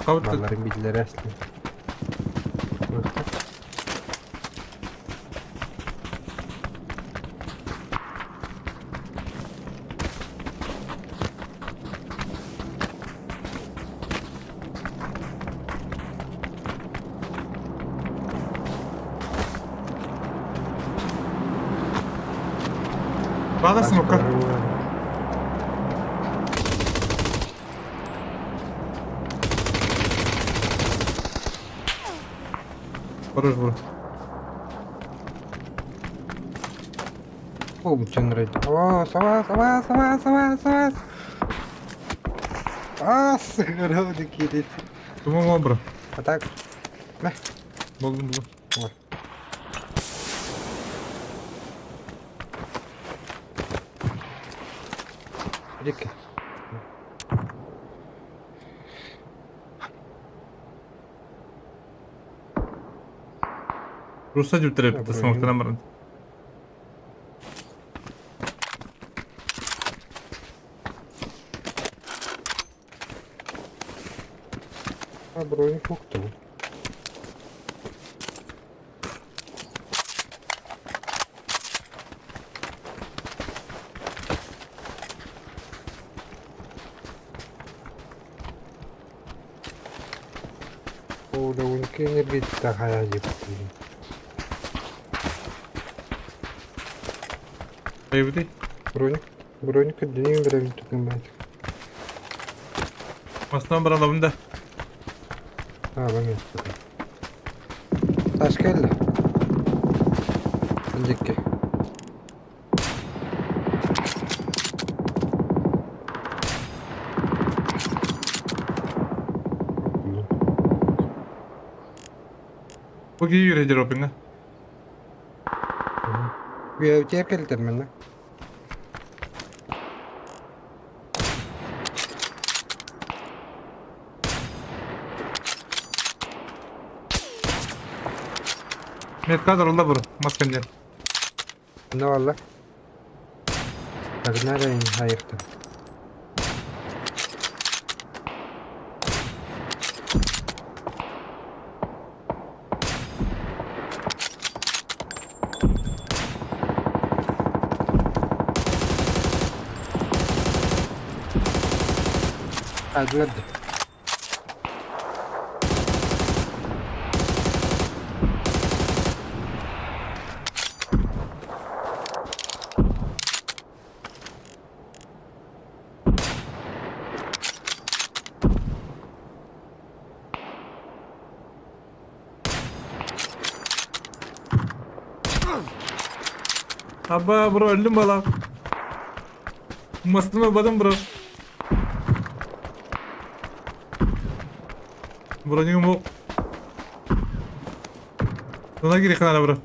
Кабыт
Балларын билдер әсле.
Бада смока. Хорош был.
О, О, сова, сова, сова, сова, сова. А, сыграл кирит.
Думал, бро.
А так. Мә.
Болдум, болдум.
Рик.
Руса деп тереп, смоктан баран.
А броник укту. О, да энергетика хая диэбиттии.
Айбыты.
Броник, броник күрдүнүн беребин түгэн баайтык.
Мастан баралабын да.
А, бамын. Таш келді. Андекке.
Бу киһи үөрэ дропинга.
Үйәүтер келдер мені.
Метка darılda bro. Maskende.
Ne valla? Nereye hayırdı? Hadi.
Abba bro öldüm bala. Mastım badım bro. Bro ne bu? Buna gir kanala bro.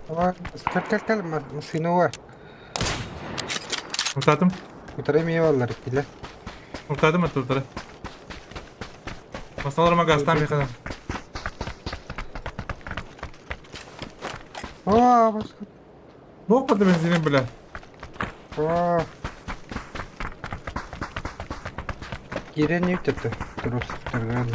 Кел кел кел синуа.
Утатым.
Утары ми валлар киле.
Утатым атты утары. Масаларыма газтан bir kadar.
Aa başka.
Bok batı benzinin bile.
Aa. Кирен үтөтө. Турустарган.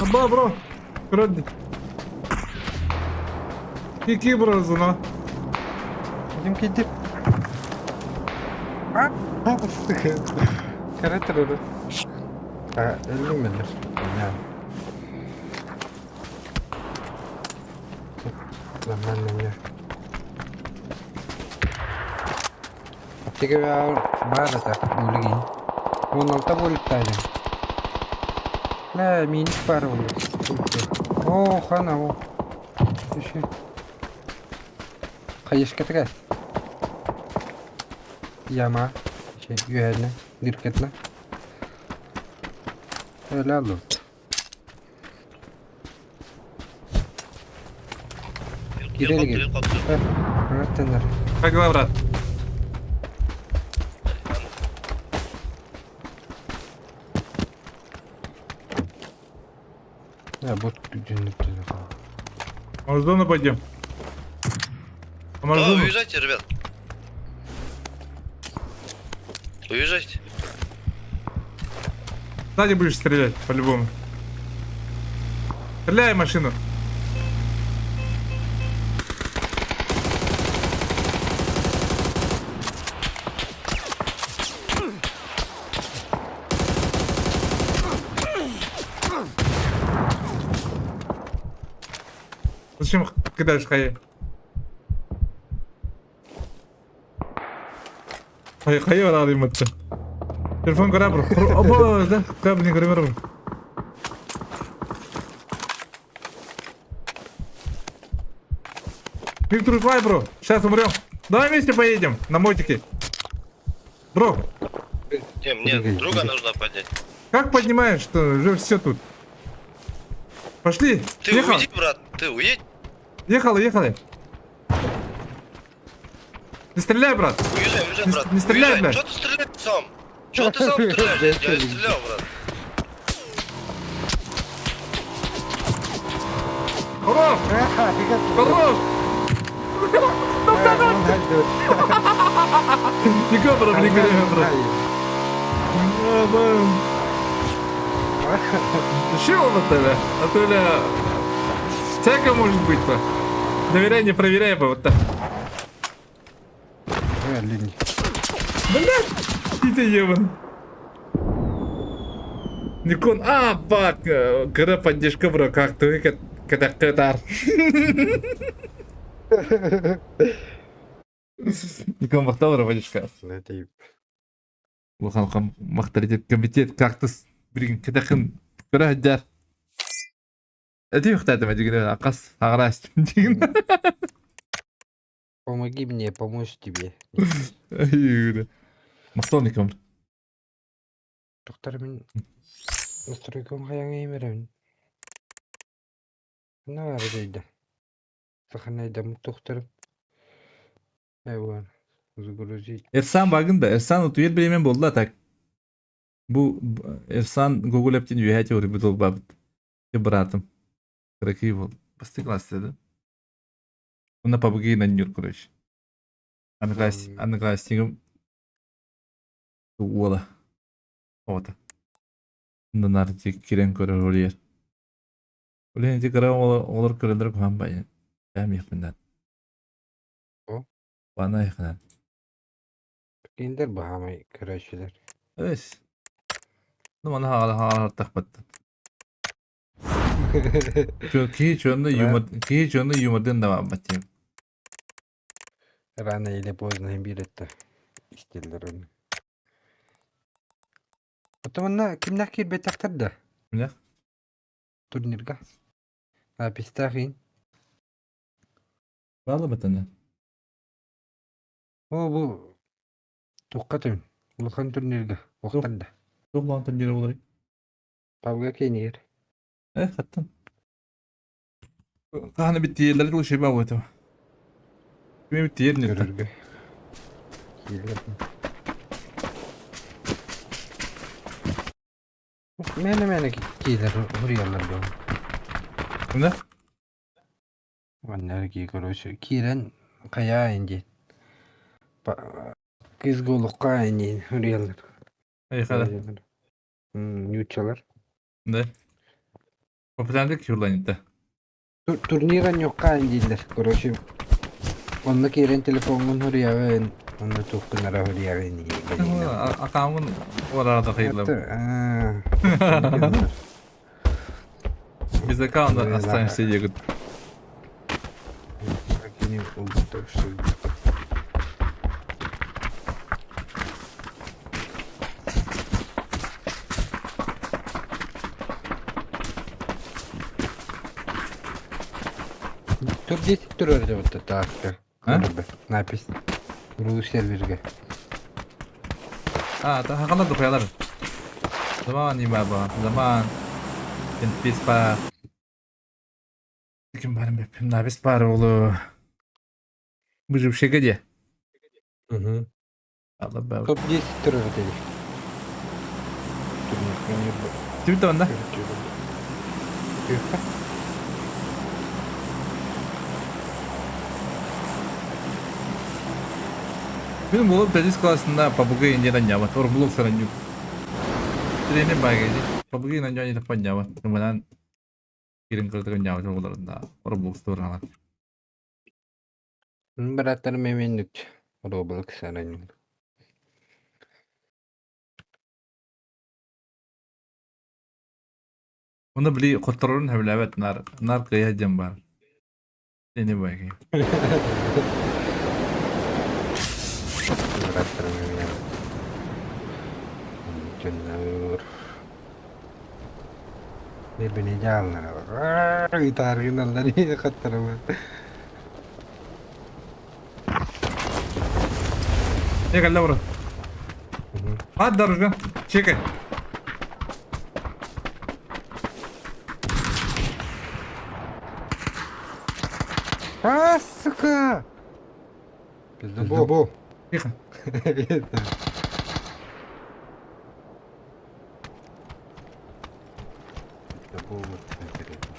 Abba bro. Көрөдү. Кики бро зона.
Ким кидип? А? Каратыр. А, эллим мен. Я. Нормально не. Аптека бар это булги. Он алта булып тайны. Ла, миник бар ул. О, хана о. Еще. Кайышка тегә. Яма. Şey, üyerine, dirketine. Öyle aldım. Girelim gel. Evet, tenler.
Как дела, брат?
Ya bot gücünü
Может, в зону пойдем? А может, в
Да,
зону?
уезжайте, ребят. Уезжайте.
Сзади будешь стрелять, по-любому. Стреляй в машину. Зачем кидаешь хае? Хае, хае алайым атты. Телефон кара бро. Оба, да, кабли көрө бро. Виктор, уплай, бро. Сейчас умрем. Давай вместе поедем на мотике. Бро,
Не, мне друга нужно поднять.
как поднимаешь, что уже все тут? Пошли.
Ты
Ехал.
уйди, брат, ты уедь.
Ехали, ехали. Не стреляй, брат.
Уезжай, уезжай,
Не
брат.
не стреляй,
уезжай.
блядь.
Что ты стреляешь сам? Чего ты сам стреляешь? Я не стрелял, брат.
Хорош! Хорош! Нико, бро, нико, бро. Чего вот это? А то ли... Всякое может быть-то. Доверяй, не проверяй бы вот так. Блядь, ты ебан. Никон, а, бак, кыра поддержка, бро, как ты, катар. Никон махтал, бро, поддержка. Улахан махтаритет комитет кактус билигин кэтэхин көрө сылдьар. Эти ухтаатым дигин акас аҕараас дигин.
Помоги мне помочь тебе.
Махтал Никон.
Доктор мин настройкам хайаҥа имэрэбин. Ханна баара дьайда? Саханайдаммыт тухтарым. Айван. Загрузить.
Эрсан багын да, Эрсан утуйар бириэмэн буолла так. Бу Эрсан Google эптин үөһэ теория толбабыт. Братым. Кыракый бол. Бастык класс да. Уна PUBG наннюр, короче. Одноклассником уола. Ота. Наар кирен көрөр олиер. Олен ити кыра олор көрөлөр куһан байын. Бэм яхминан.
О?
Бана яхынан.
Киндер баһаамай көрөөччүлэр.
Эс. Ну мана хаала хаала тахпаттан. Киһи чонно юмор киһи чонно юмордын да баттым.
Рано или поздно биир это истиллэр оны. Оттон манна кимнээх киирбэтэхтэр да?
Кимнээх?
Турнирга. Апистаах иин.
Баала батана.
Оо бу туохха түн? Улахан турнирга уохтар да.
Туох улахан турнира буоларый?
Павга киинигэр.
Э, хаттан. Хаһан эбит тиийэллэр дуу шиба буоту. Ким эбит тиийэр ньutta.
Көрөргө. Киирэр. Мээнэ-мээнэ киилэр уруйаллар дуо?
Кимнэ?
Манна кии короче киирэн хайаа диэн. Кыыс голукка диэн уруйаллар.
Айхара.
Ньууччалар.
Да. Популярный кюрланитта.
Турнира ньукка дииллэр. Короче, онно киирэн телефоҥҥун суруйаҕын, онно туоххун эрэ суруйаҕын
Акаамын уораада хайыллар. Без аккаунта останешься дегут.
Кини убыток что Топ-10 турар деп отта тааска.
А?
Напись. Ру серверге.
А, хакалар духаялар. Заман има ба. Заман. Пис па. Ким барым беп. Напись бар олу. Выживший где?
Угу.
Алла ба.
Топ-10 турар деди. Турнир.
Түбүт онда. Мин булып тәдис классында PUBG индиядан нябат. Ор блок сараню. Тренер багеди. PUBG нанья не тапан нябат. Мынан кирин кырдыгын нябат оголарында. Ор блок сторналар.
Быраттар меменнүк. Roblox сараню.
Оны били котторорун хөбләбәт нар нар кыя дем бар. Сени баги.
Быраттар мемен. Жөннөр. Бир-бине жаалнар. Итаргыналар каттарама.
Не калла бро. Ат дорожка. Чекай.
А, сука! Пиздобол.
Тихо.
Пиздобол конкретно.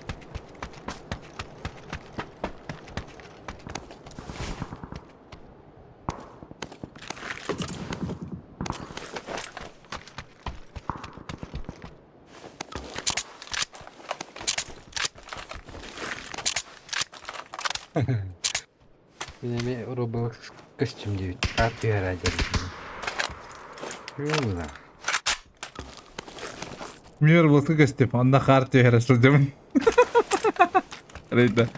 Мин эмиэ Roblox костюм диэбит. Аат түһэрэ диэн. Юла.
Мир Robloxка костюм. Онно хаар түһэрэ сылдьабын. Рейда.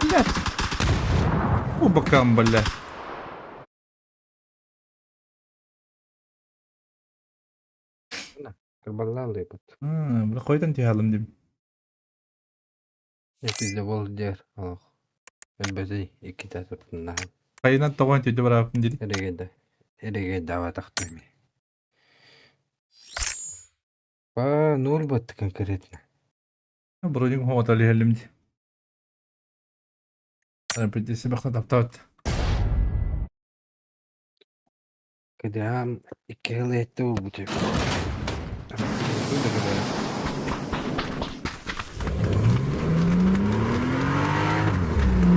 Бля. По бокам, бля.
Кырбаллаалыйбыт.
Бля, қойдан тиһалым дим.
Пиздобол диэр олох. Өлбөтүй иккитэ туттуннаһан.
Хайынан тоҕон түйді барааппын дири.
Эрегейде. Эрегейдаабатахтыми. Ба, ноль бытты конкретно.
Броник хоҕотал иһэллим ди. Придется бахта таптаат.
Кыдаам икки сыл этте буолбут эбит.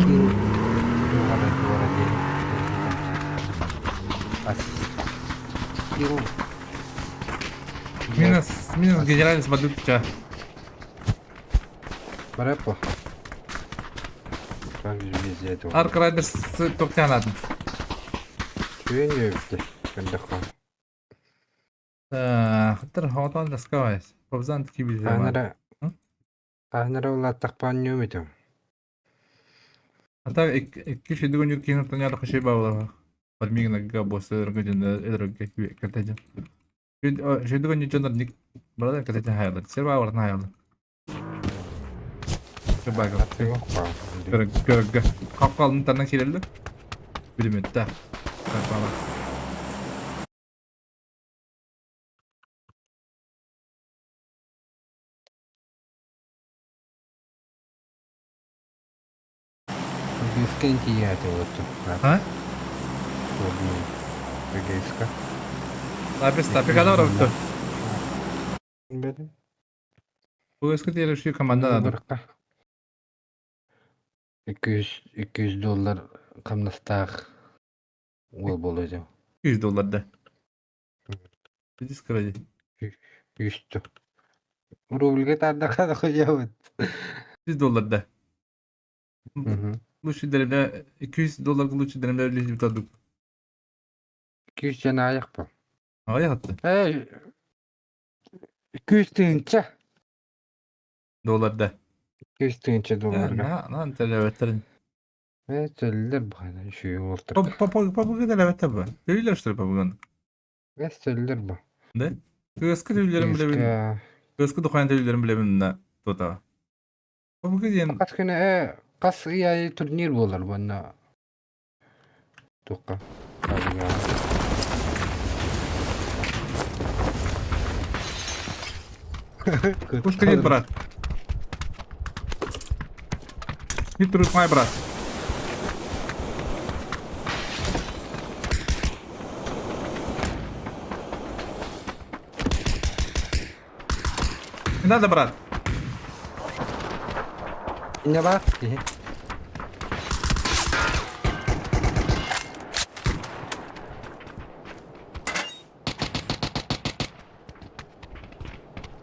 Килл туора туора диэн ассист. Килл.
Минус, минус генеральный смотрю ча.
Барапо. Как же без этого?
Арк Райдерс токтянатын.
Чүөн үөбүтэ. Көрдөххө.
Хаттар хоҕотон таскавайс. Побзан кибизема.
Хаанара хаанара улааттахпаан ньүөмүтүм.
Ата икки шедугун юр киһин таняр хаши баалаха. Пармигнагга босырга жана эдерге кертежин. Шедугун юр ник барада кертежин хаялар. Сер баалар хаялар. Бага. Көргө. Капкалын тарна кирелди. Билметте. Капкала.
ПГСК тиийээти олорчу.
А?
ПГСК.
Лапис тапикада барабыт.
Бедим.
ПГСК диэри команда надо.
200 доллар хамнастаах уол буолуо дьэ.
200 доллар да. Иди скажи.
100 Рубльга таардахха хуйабыт.
100 доллар да. Лучше деревня 200 доллар лучше деревня лежит продукт.
200 жана аяқ па.
Аяқ атты.
Эй, 200 тыһынча.
Доллар да.
200 тыһынча долларга.
На, на, төлөбөттөрүн.
Э, төллөр бухана, үшүйү болтур.
Папуга төлөбөттөр бу. Төлүлөр что ли папуганы?
Э, төллөр бу.
Да? Кыска төлүлөрүн билебин. Кыска духан төлүлөрүн билебин на тота. Папуга диэн
Хас күнэ э, хас ый айы турнир буолар буонна. Туққа.
Пушка нет, брат. Не труд мой брат. Не надо, брат.
Не бар.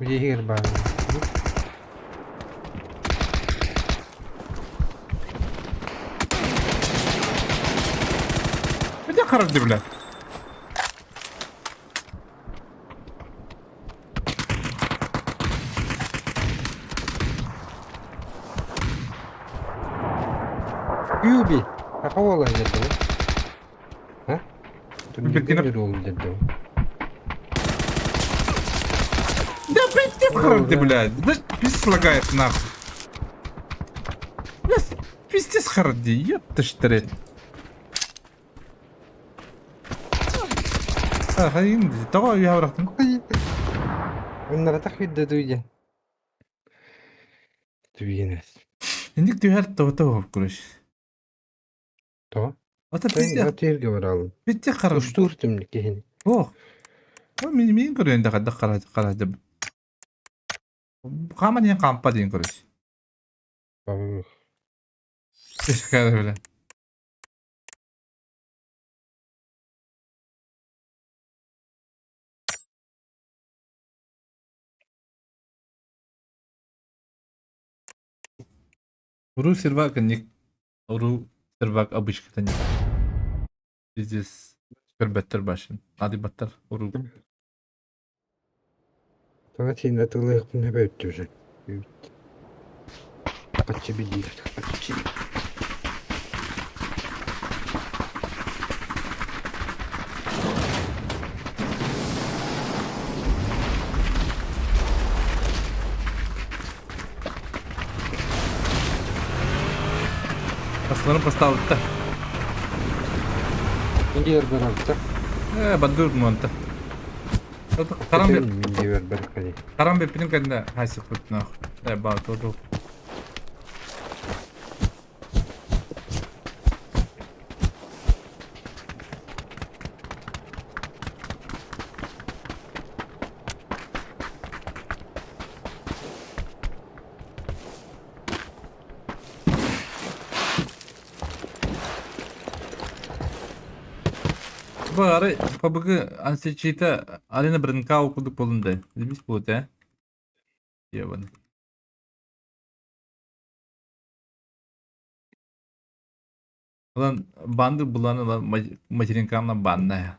Где бар?
Где харды, бля?
Юби. А кого лазит? А?
Бекинеп.
Турнир.
Да, Пиздец, харди, блядь. Да пиздец лагает нахуй. Блядь, пиздец харди, ёпта штырет. Хайын, тоҕо үйэ бырахтым?
Оннаратах видда дуйден. Түбиенес.
Инник түһэр тоҕо тоҕо короче.
Тоҕо?
Ата
Тэн
пиздец,
атыырга баралым.
пиздец харан.
Устуур түмнүк киһини.
Ох. Мин мин көрөйүн да хайдах хара хара Хаама диэн хаампа диэн короче. Бля. Уру сервак ник уру сервак обычката ник. Пиздец. Көрбөттөр башын. Адыбаттар уру.
Тоҕо син атыылыахпын сөбөйүттүбүт. Хаччы билиир, хаччы.
Асларын поставытта.
Индиер барабыта.
Э, бандур муанта. Харам бе
Индиер баракали.
харам беппинин кэннэ хайсыкпыт нах. Э, баа тоду. Бары ПБГ ансечита Алина Брынкау кудук болунда. Дебис будет, э? Ебаный. Lan банды буланы lan материнкамна банна.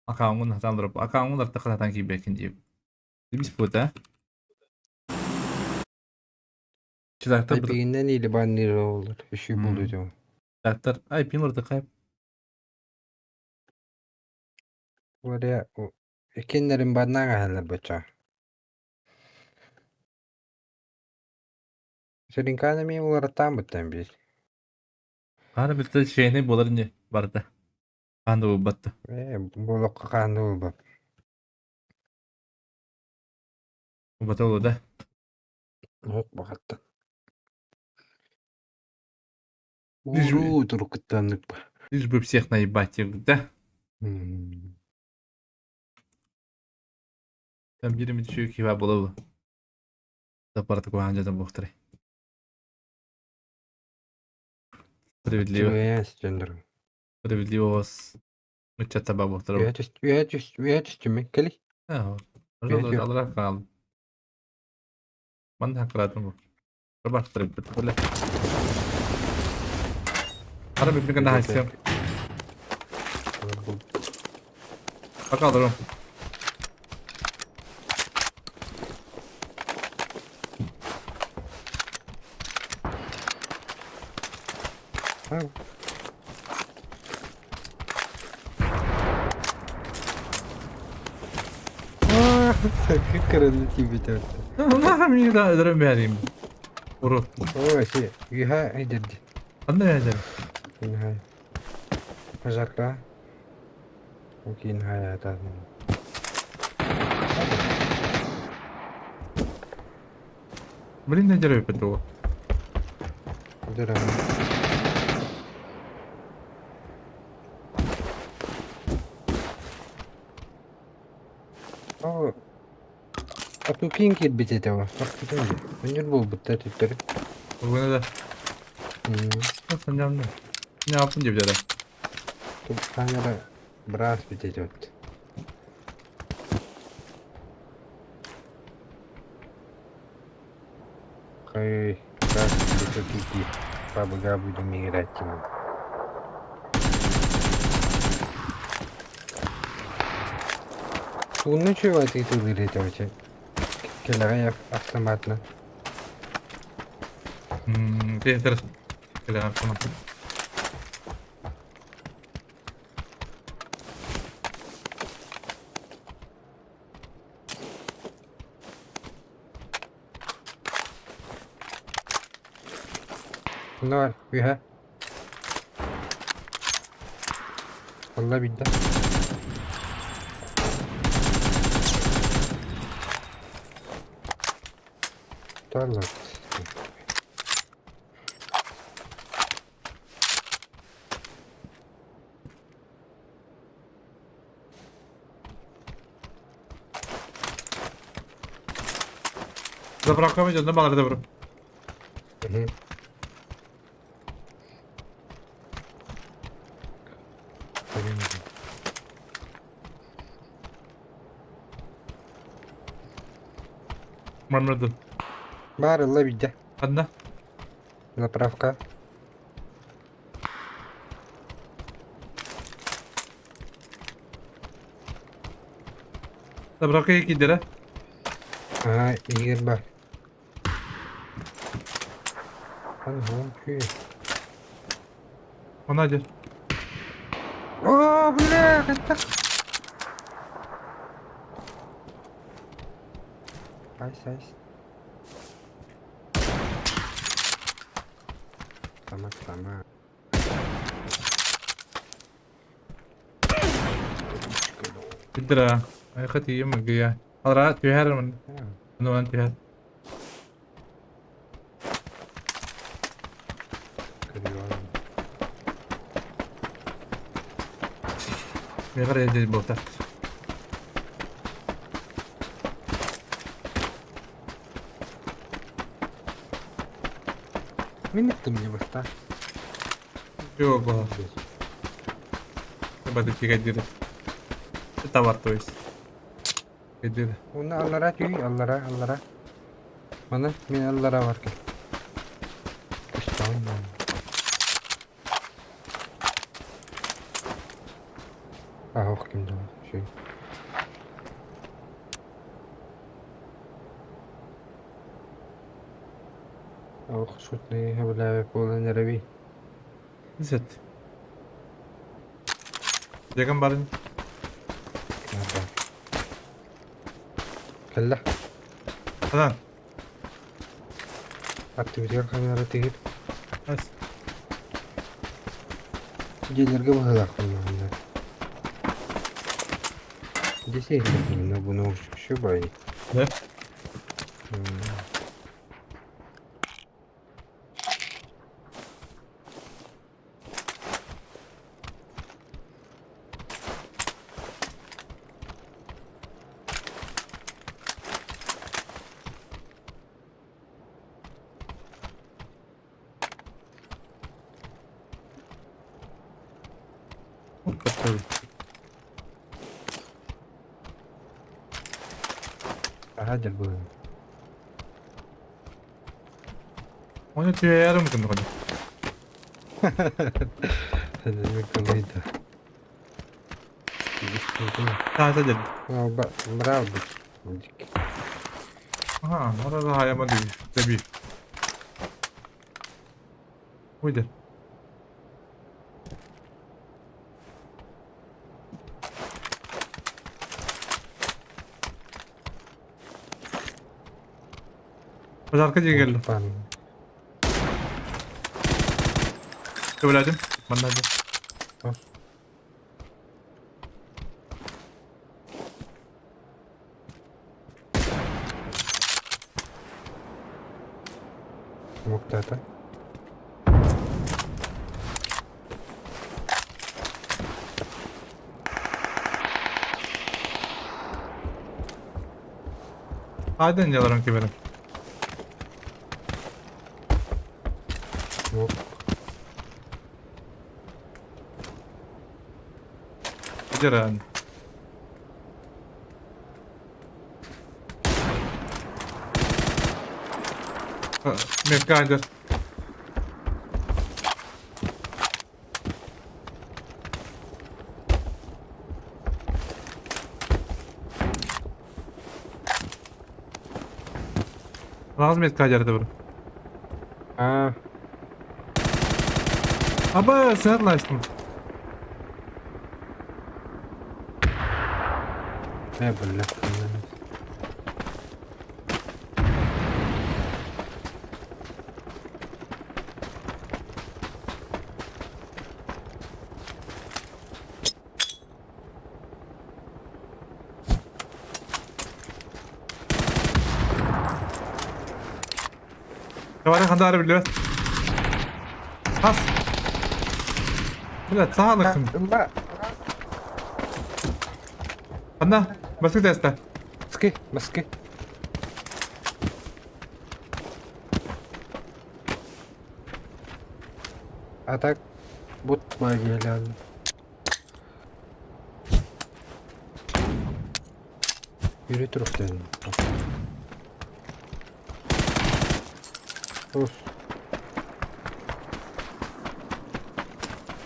Акаунгун хатан дроп. Акаунгун артық хатан кийбекин дип. Дебис будет, э? Чидактар
Айпигинен или баннир olur. Үшü
Hmm.
buldu.
Дактар ай пин кайп.
Oraya Ekinlerin banna haller бача. Сөринканы ми улараттан буттан бир.
Аны битте шейни болар не барда. Аны бу батты.
Э, болокка канды болбап.
Бата болду да.
Ок бакатта.
Лишь бы-
Уру турукуттаннык ба.
Лишь бы всех наебать, да? Там бир мүчү киба болобу. Запарты куан жадан бохтары. Справедливо.
Справедливо.
Справедливо вас. Мыча таба бохтары.
Үйә түстү кели.
Алра кал. Ман хакратым бу. Баштырып бит. Ара бит бит хасям. Пока алырым.
Sakın kırıldı gibi dörtte.
Нахам не да дөрөм бәрим. Уру.
Ой, си, юха айдерди.
Кандай айдер?
Юха. Пожарка. Окей, хая та.
Блин, не дөрөм бит.
Дөрөм. О, Атукин кирбит этэ Бахтытын Өнүр буолбуттар түттөрү.
Бүгүнэ да. Санжамды. Не yaptın деп жара.
Тут камера брас бит этэ Кай, как это кики. Баба будем играть ему. Тугунна чуйбат итылыр этэ вообще. Келеге автоматна.
Тентер. Келе автомат.
Онно бар, үһэ. Алла билдэ. Тарлар.
Заправка идет, на баллар добро.
Мгм.
Мармеладын.
Бар ылла билдэ.
Одна.
Заправка.
Заправка кидера.
А, Игорь бар. Ан күй.
Она один.
О, бля, это... Айс, айс. Сама, сама.
Кидера. Ay хати юм гия. Алра түһэр мен. Ну ан түһэр. Мегар еде болта.
Минутты мне баста.
Yok bu. Бады кигадир. Товар то есть. Кидир.
Оны аллара түй, аллара, аллара. Мана, мен аллара бар кел. Ах, ким да, şey. Ох, шутный, бля, полный нереви.
Зет. Деган барын.
Кэллэ.
Адан.
Активитер камера тигир.
Ас.
Дьиэлэргэ быһыылаахпын Здесь на буну бай.
Да? Какой.
Ага, был.
Он тебе ярым кын
Это
Та та дед.
Браво,
Ага, надо да я могу. Таби. Уйди. Пожарка дигел. Көбіләдім. Мандады.
Муктата.
Айдан яларым кеберем.
Мук.
Жеран. Меккандер. Лаз метка жерде бір.
А,
Аба, sen лаштым.
бля.
Давай хандаары билбэт. Хас. Бля, саалыкын.
Ылла.
Ханна? Баскы теста.
Маски, маски. А так, бут магия Yürü turuptan. Uf.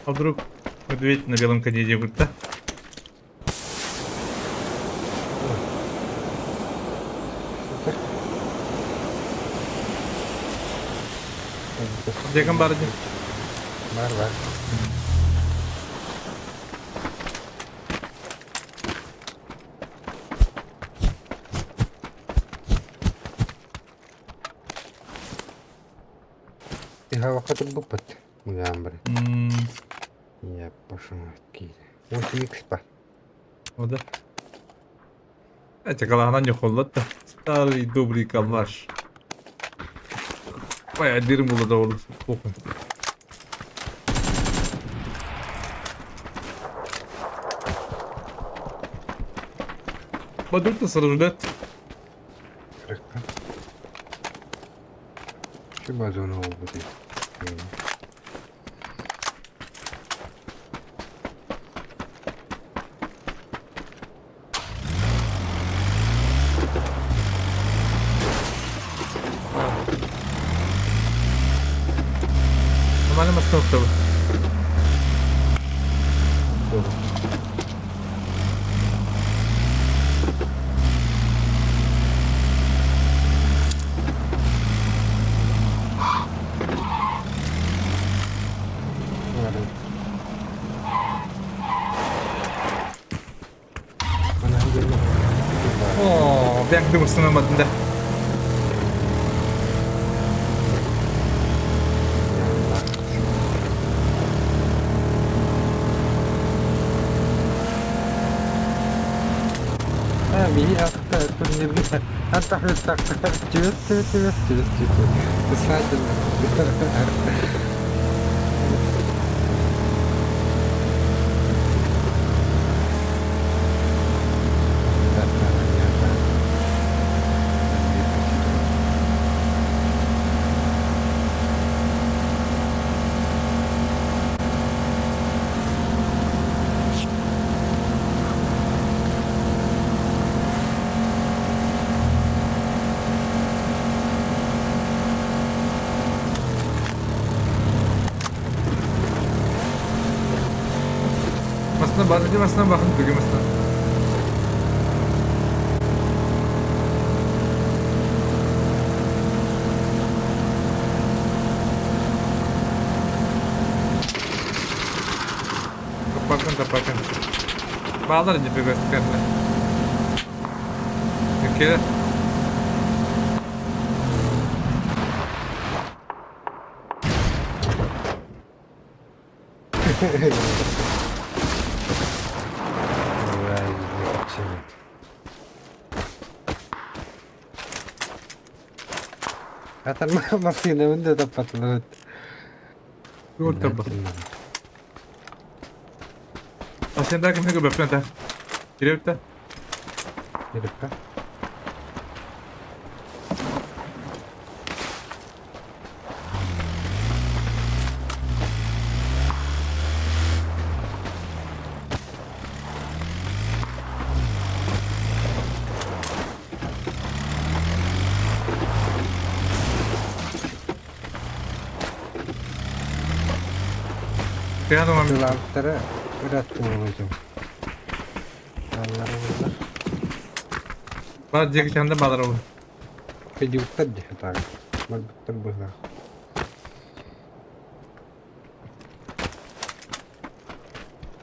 А вдруг медведь на белом коне бегает, да? Декан бар дии.
Бар бар. Иһавакка турбуппут мыгаан Я пошел киирэ. 8 ба.
О да. Эти калаһынан ньохоллот да. Старый добрый калаш. Ой, один было довольно плохо. Бадурта сорождет.
Şu базону oldu diye.
Нормально маскировка. Оо, бэк дымысынамадын да. Масына бар, масына бакын, түгө масына. Таппакын, таппакын. Баалар не бөгөстүкәрнэ. Келе.
Атар массыына да таппатылар.
Тур табы. А сен да кимге бөпнө та? Кирепте.
Киреппе.
Тыган
Тылаабыттара ырааттылар этим. Аллара
Бар диэки чанда баалар ол.
Кедиуттар дии так. Барбыттар быһа.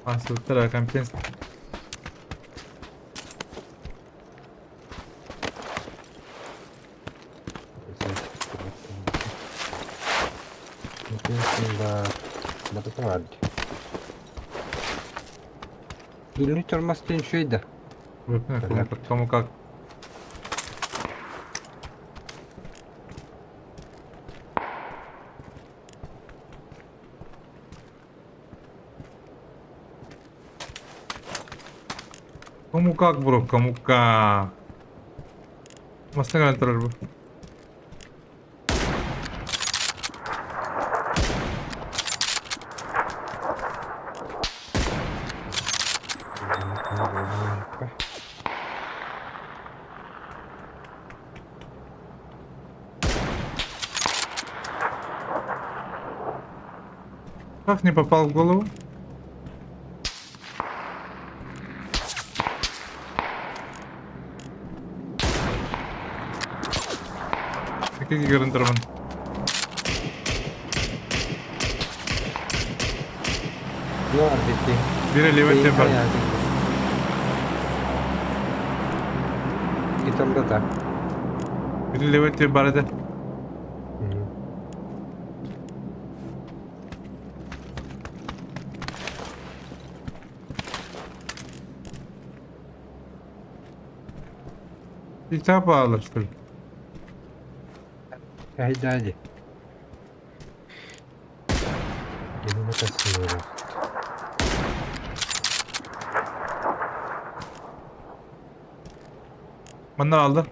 Асылыттар компенс.
Илни тормостен шөйдө.
Кому как. Кому как, бро, кому как. Массыына кэлэн турар бу. Как не попал в голову? Какие гарантирован? Бире левый темпа. Бире левый темпа бар этэ. Kitap alır.
Haydi. Yanıma kasıyorum.
Manna aldı.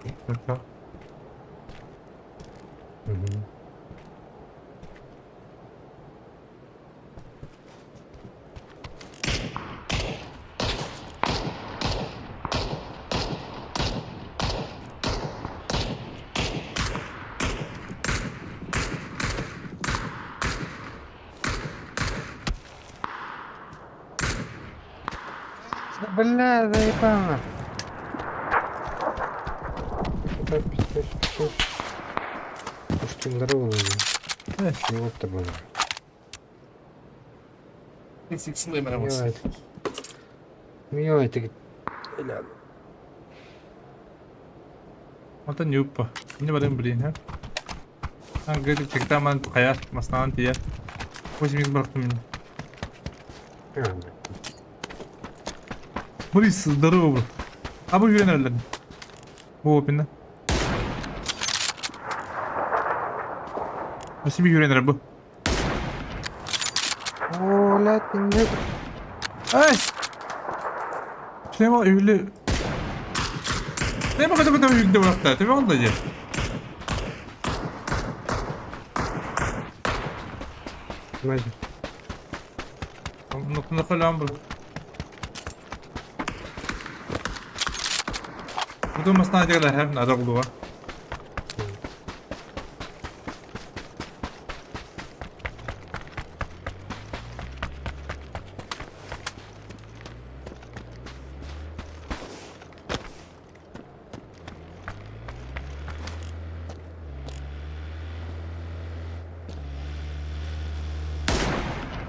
Бля, заебало. Ушкинлары было.
Онтон ньууппа. Инньэ баран билиин һэ. Ангы чектаман хайа маснаан тиийэ. 8 бырахтым мин. Борис, здорово, бро. А бу үөрэнэллэр. Бу опина. Спасибо үөрэнэр бу.
Оля, ты не...
Ай! Шлема үлі... Не могу такой үйде бырахта. Ты онда же. Нукна бро. Буду масна дегелер хәм надо булуга.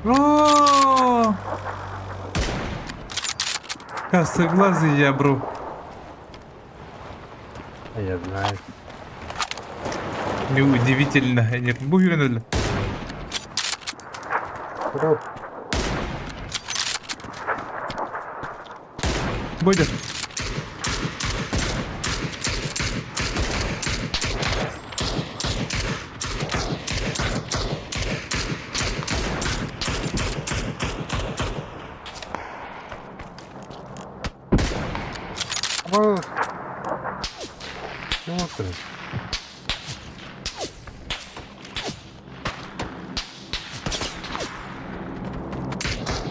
О! Косоглазый я, бро.
Я знаю.
Неудивительно. Нет, бу үйренеді.
Бро.
Будет.
Бро. Ну вот.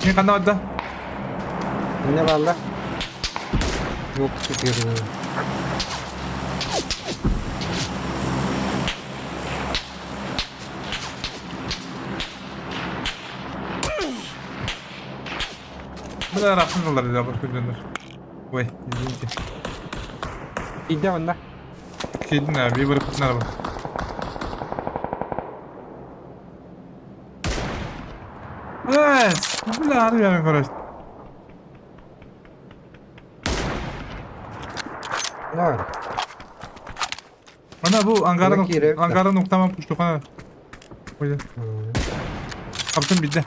Не ханна да?
Не балла. Yok çıkıyorum.
Бля, рахмалар да бар күндер. Ой, извините.
Иди онда.
Кидин abi bir kutlar var. Evet. Бля, армияны көрөс.
Var.
Ана бу ангарын
Ана киреп.
ангарын уктаман пуштухана. Ой. Каптым битте.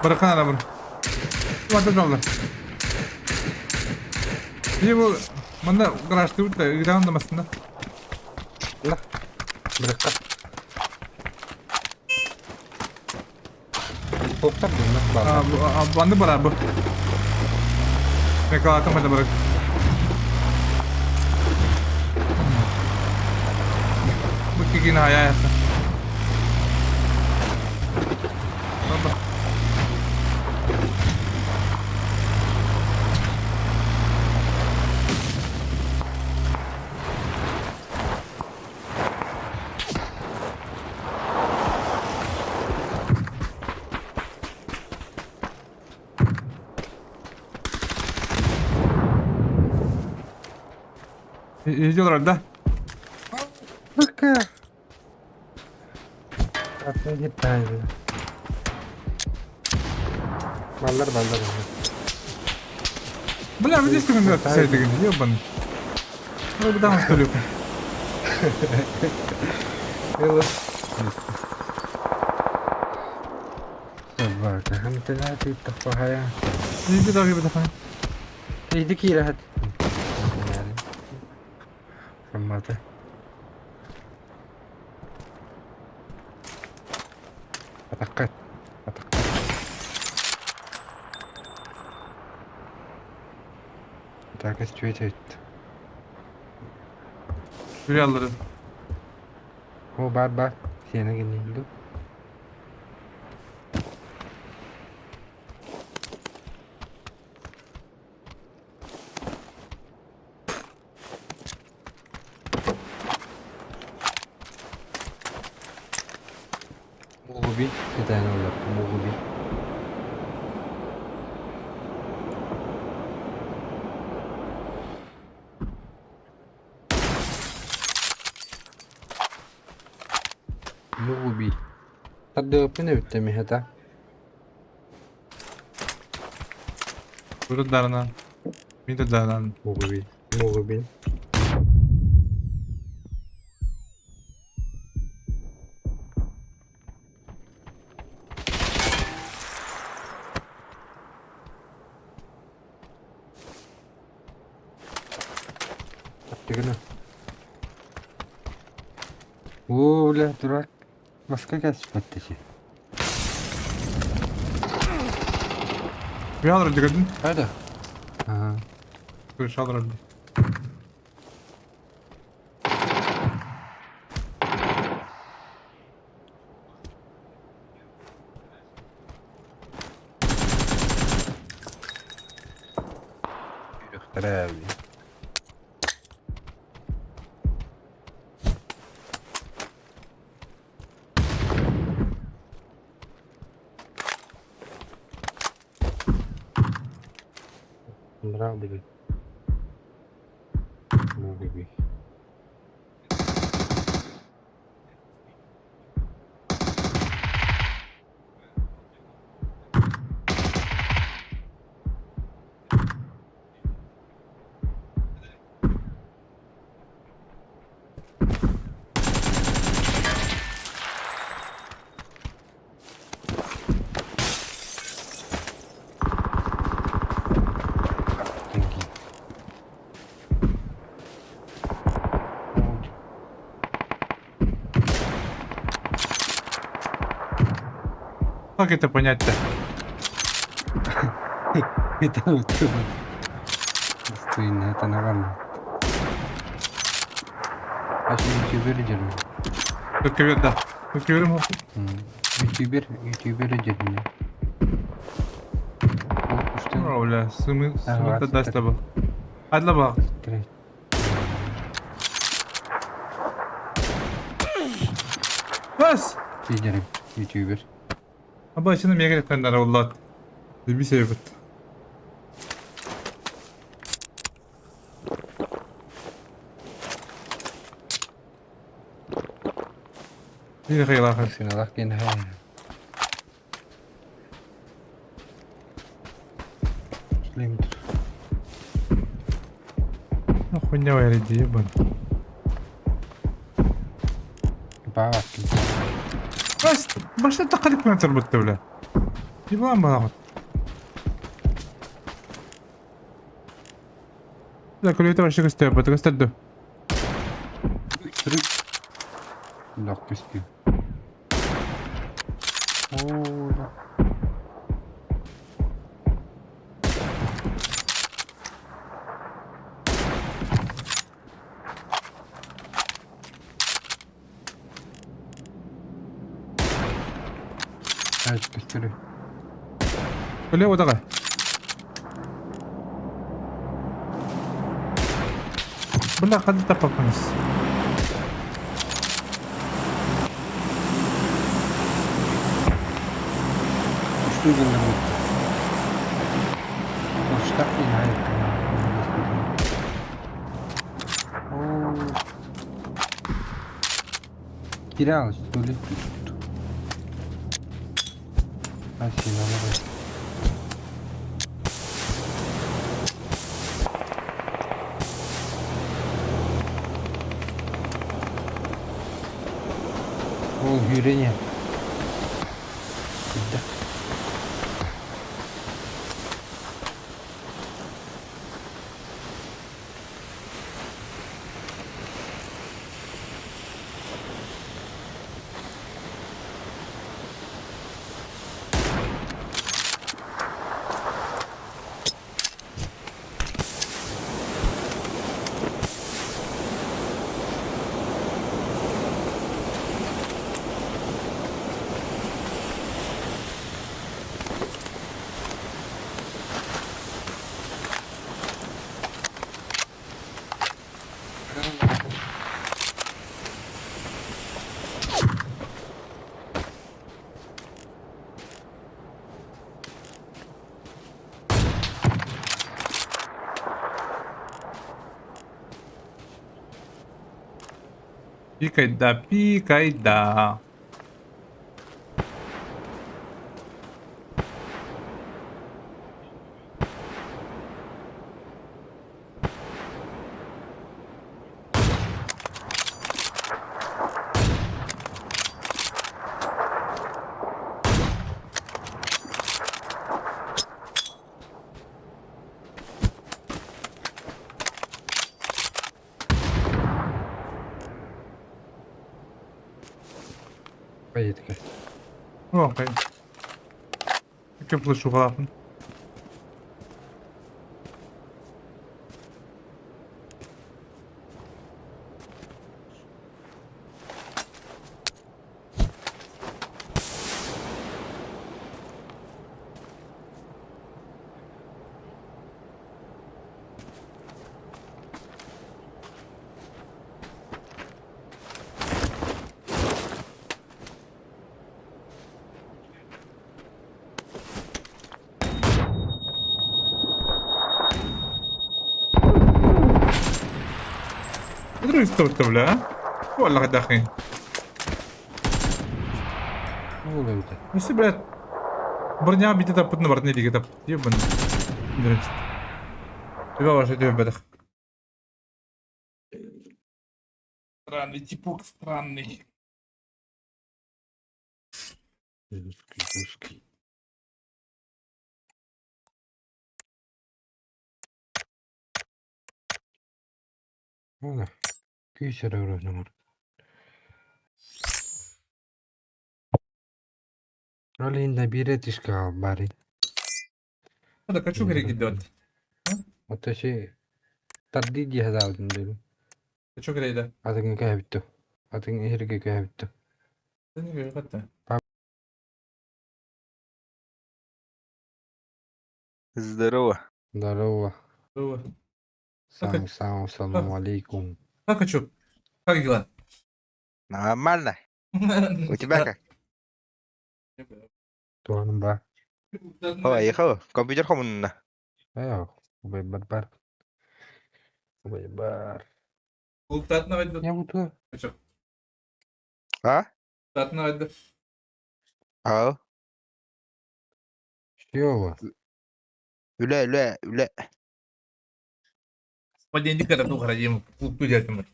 Bırakın arabını. Vatan aldı. Bir bu Мында гаражды өтті, игран дамасында.
Bırakın. Хоптар дунна бааллар.
Анды барар бу. Мекалатым хада барар. Бу кигин хая яса. Баба. Идет да?
Пока. Это неправильно. Баллар, баллар, баллар.
Бля, видишь, как он писает, ебаный. Ну, куда он столик?
Собака, хамталаати тахпахая.
Иди давай, давай.
Иди киирахат. Саммата. Атаққат. Атаққат. Атака чует.
Rüyaları.
О, бар бар. Сені генейді. Мугуби, это олар, Мугуби. Мугуби. Тардыгыппын эбиттэ миһата.
Burada darana. Bir de daran.
Мугуби. Мугуби. Тардыгына. О, бля, дурак. Маска кәсіп
Rüyaları gördün.
Қайда? Ага.
Rüyaları.
Трэви. Нравится. Мугуби. Деньги.
Как это понять-то?
Это вот Стыдно, это нормально. А что ютубер делаю?
Только вер, да. Только верим.
Ютубер, ютубер делаю.
О, бля, сымы, сымы даст таба. Адла бак. Бас!
Лидерим, ютубер.
Аба, şimdi mega ekranlar Allah. Bir şey yapıt. Bir khayla
Сыналах ген хай. Шлемдер.
Хуйня вайрedi ебан.
Баак.
Бас, башта тақалып мен тұрбытты бля. Ебан балағыт. Да, күлеті вообще көстер, бата көстерді.
Түрік. Лақ көстер. О, да. Көстөрү.
Бля, вот давай. Бля, ханна таппаппыңыз?
Үстүү гыннарбыт. Устак Оо. Киралыс, туалет тут. Спасибо, давай. Ол сүүрэн Да.
Пикай да, пикай да.
Поедка.
Окей. Кем слышу главный. قدروا يستوتوا бля, а? والله داخلين.
Ол öldü.
Если, блядь, броня бите таппытын бардын диге тап. Ебан. Дөрес. Тебя ваша тебе бедах. Странный типок, странный.
Русский, русский. Ола. Күйсер өрөһүнү Ол иһин биирэ тишка бары.
Это хочу идет.
Оттоси тардыы дии сатаабытын дуу.
Хочу грейда.
Атын кээбитту. Атын иһиргэ кээбитту.
Здорово.
Здорово. Сам сам салам алейкум.
Как хочу? Как дела?
Нормально. У тебя как?
Туаным ба.
Ой, ехал. Компьютер хомунна.
Ээ, убай бар бар. Убай бар.
Клубтатна вайда.
Я буду.
Хочу.
А?
Татна вайда.
Ау.
Шева.
Үлэ, үлэ, үлэ.
Понедельник это ну храним. Клуб тудятым.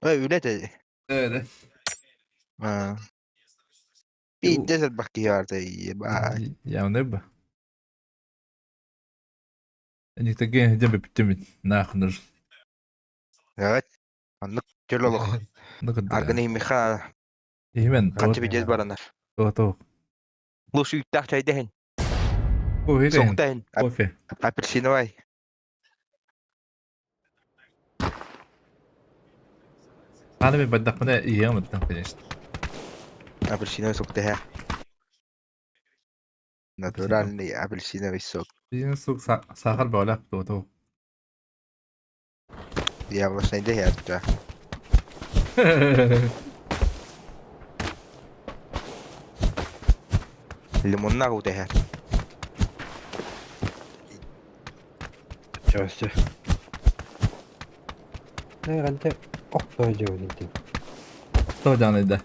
Ой, үлэ те.
Да,
А. Пиздец баки ярда, ебать.
Явно бы. Они такие, где бы питемить, нахуй нужен.
Evet. Аннык чөл олох.
Ну когда.
Арганы миха
Имен.
канча пиздец баранар.
То то.
Лучше үттах чайдахын.
Кофе.
Соктахын.
Кофе.
Апельсиновай.
Аны мен баддахмана ием, конечно.
Апельсиновай соктаха.
Натуральный апельсиновый сок.
Апельсиновый сок сахар бөҕөлөөх буолуо.
Яблочный да иһэр Лимоннаах уута иһэр.
Чөөсө. Нэ охто дьиэбин
Охто дьаныйда.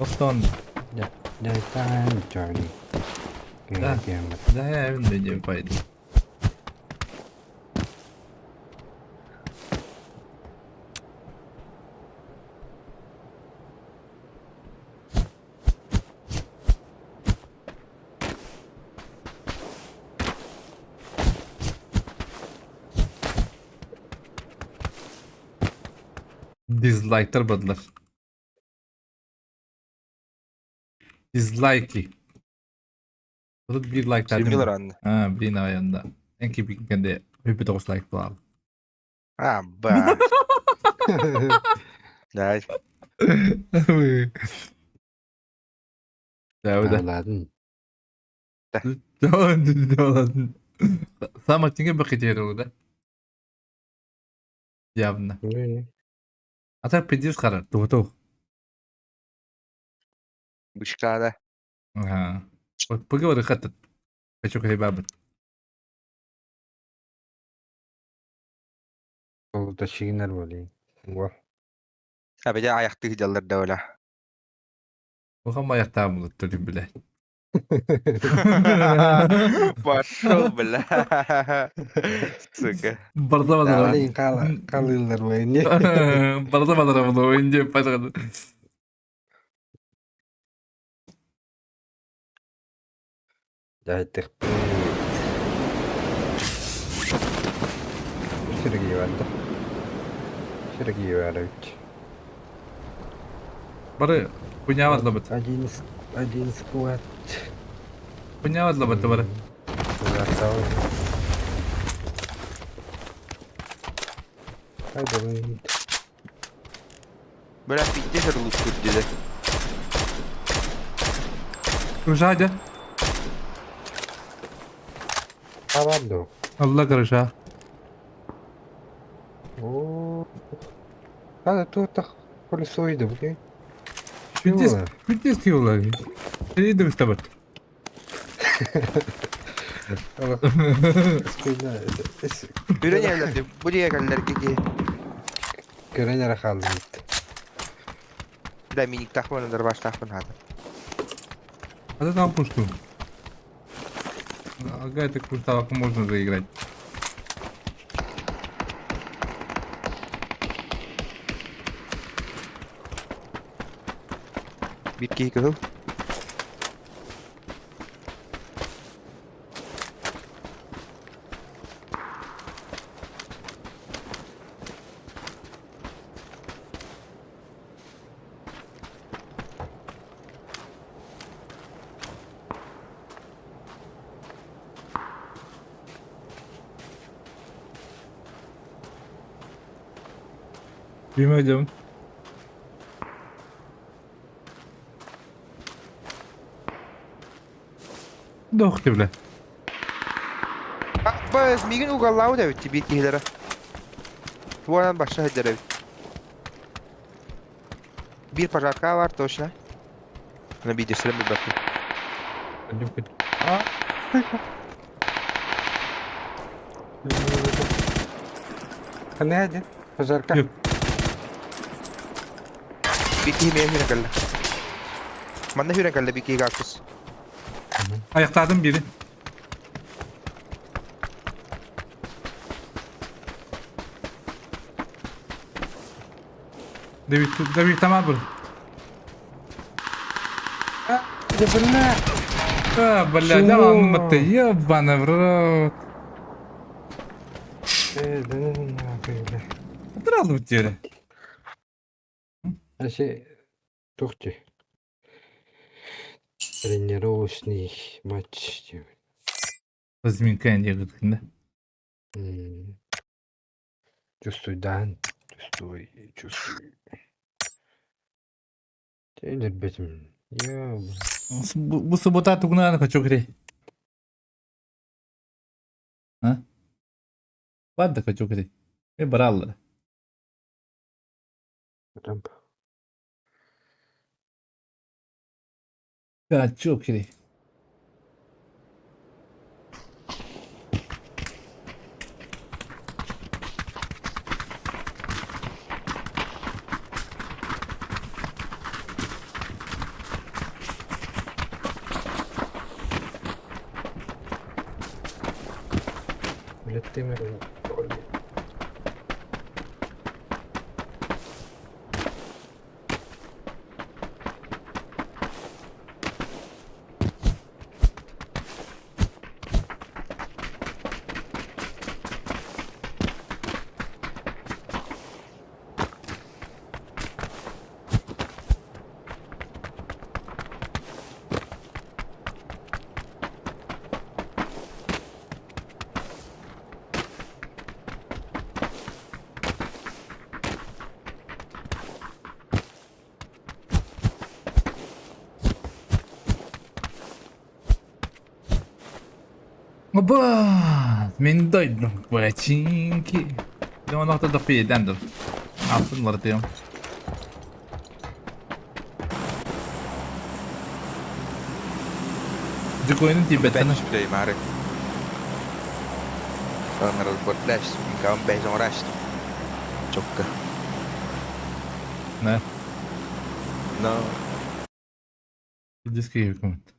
Охтон.
Дьайтаан чони.
Да. Да, я видео пойду. Дизлайктар бардылар. Дизлайки. Тут биир лайктаатым.
Симилар анны.
А, блин, айанда. Эн кипиккенде бүппүт оҕус лайк буолал.
А, ба. Да.
Да, да.
Ладно.
Да, Самое тиңе бакетер да. Явно. А так пиздец харар, тугу
Бычка, да.
Ага. Вот поговори хатат. Хочу хлебабыт.
Ол да шигинер болей. Во.
А бедя аяқты жаллар да ола.
Ухам аяқтағым болады төлем біле.
Пошел, бля. Сука.
Барда бадара.
Алин қалылар ой не.
Барда бадара бұны ойын деп байқады.
Жайтық. Сергей Иванович. Сергей Иванович.
Бары хуйнявадлы бит.
Один, один склад.
Хуйнявадлы бит бары.
Бля, пиздец лучше деді.
Кружадя.
Абадо.
Алла крыша.
О. А тут так колесо иду, блин.
Пиздец, пиздец киулар. Иди с тобой.
Үрен yerlerde buraya geldiler ki.
Көрөн эрэ хаалбыт.
Да миник тахмандар баш тахман хата.
А ты там пушту. Ага, это курталаку можно заиграть.
Битки кыл.
Bilmedim. Дох ты, бля.
Быз мигин угаллау да бит бит кихилere. Туанан баша хеддere бит. Bir пожарка var точно. На бидесрем bir bakın.
Ханна один. Пожарка.
Bir кихи мeye hüne kaldı. Манна hüne kaldı bir кихи кактус.
Аяқтадым biri. Давид, Давид, там был.
Да бля.
А, бля, да он ты ебаный в рот.
Э, да ну нахуй, бля.
Драл в теле.
Вообще, тухти. Тренировочный матч.
Разминка не да?
Чувствуй, да. Чувствуй, чувствуй. Тренер бетим. Ёб.
Бу суббота тугунааны хочу кири. А? Бар да хочу кири. Мен бараллар. Хочу кири. Оба! Мен дойдум бачинки. Дьон охтодох пиеден дыл. Алтын лартыйым. Дикойнун тиийбэттэн
Бэч маары. Аңырыл бортлаш, кам бэйз оңраш. Чокка.
Не.
Но
Диски коммент.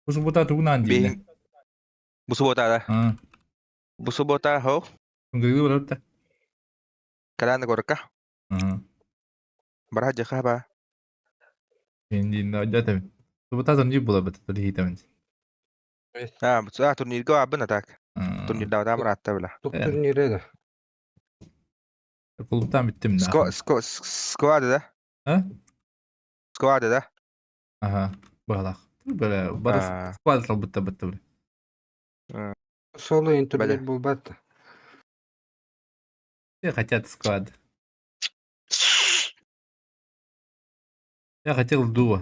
Бу суббота тугунаан дииллэр.
Бу суббота да. Бу суббота хо.
Күнгүлүгү барабыт
Калааны горка. Бара жаха ба.
Индин жата. Суббота турнир буолабыт, турнир
А, а турнирга абын атак. Турнирда адам ратта била.
Турнире да.
Клубтан бүттүм да.
Ско ско сквад да?
А?
Сквад да?
Ага, баалах. Бара бара сквад талбытта бытта бile.
Соло интернет буолбат.
Все хотят склад. Я хотел дуо.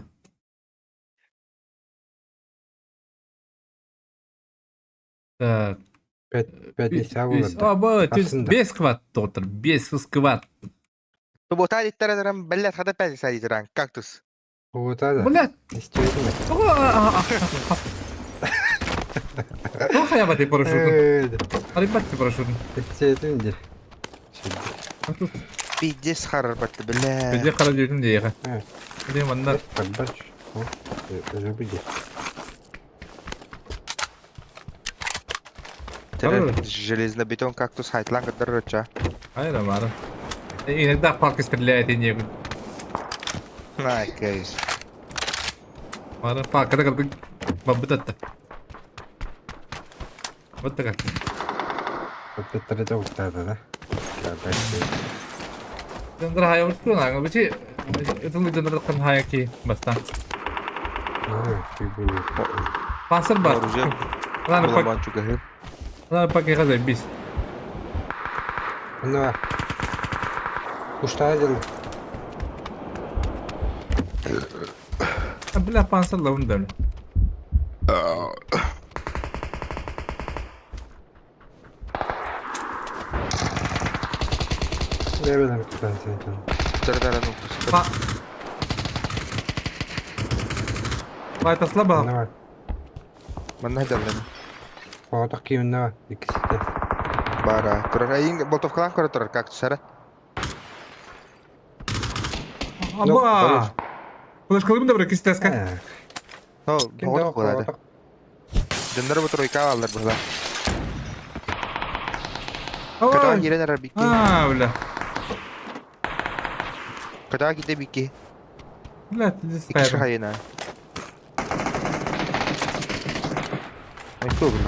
Так.
Пятница буолар.
А, бу, бес сквад доктор, бес сквад.
Суббота диттер бэллет хата пятница дитеран кактус.
Суббота да.
Блядь. Тоҕо хайабатый парашютун? Арыйбат парашютун.
Истиэтим дии.
Пиздец харарбатты, бля.
Пиздец хара дьүтүн диэхэ. Билим манна.
Железнобетон кактус хайтлан кытырырча.
Айра мара. Иногда палка стреляет и не.
Най, кейс.
Мара палкада кырдык бабытатта. Вот так.
Баттара уктаата да.
Дендер хая устун аңа бичи ытылы дендер кын хая ки бастан. Пансыр бар. Ладно, пак. Ладно, пак я бис.
Ну. Куштаа дел.
Бля, пансыр лавын да.
Левелем купен.
Тар-тар,
Лайта слаба.
Манна даллан.
Фотох киимна иккисте.
Бара. Турар айын болтовкалан көрө турар кактус ара.
Аба! Флешкалым да бір кистеска.
О, боғодох болады. Дендер бу тройка алдар була. Ката кирен ара бикки.
А, бля.
Ката ките бикки.
Бля, ты здесь
Икки хайына. Ай, кто был?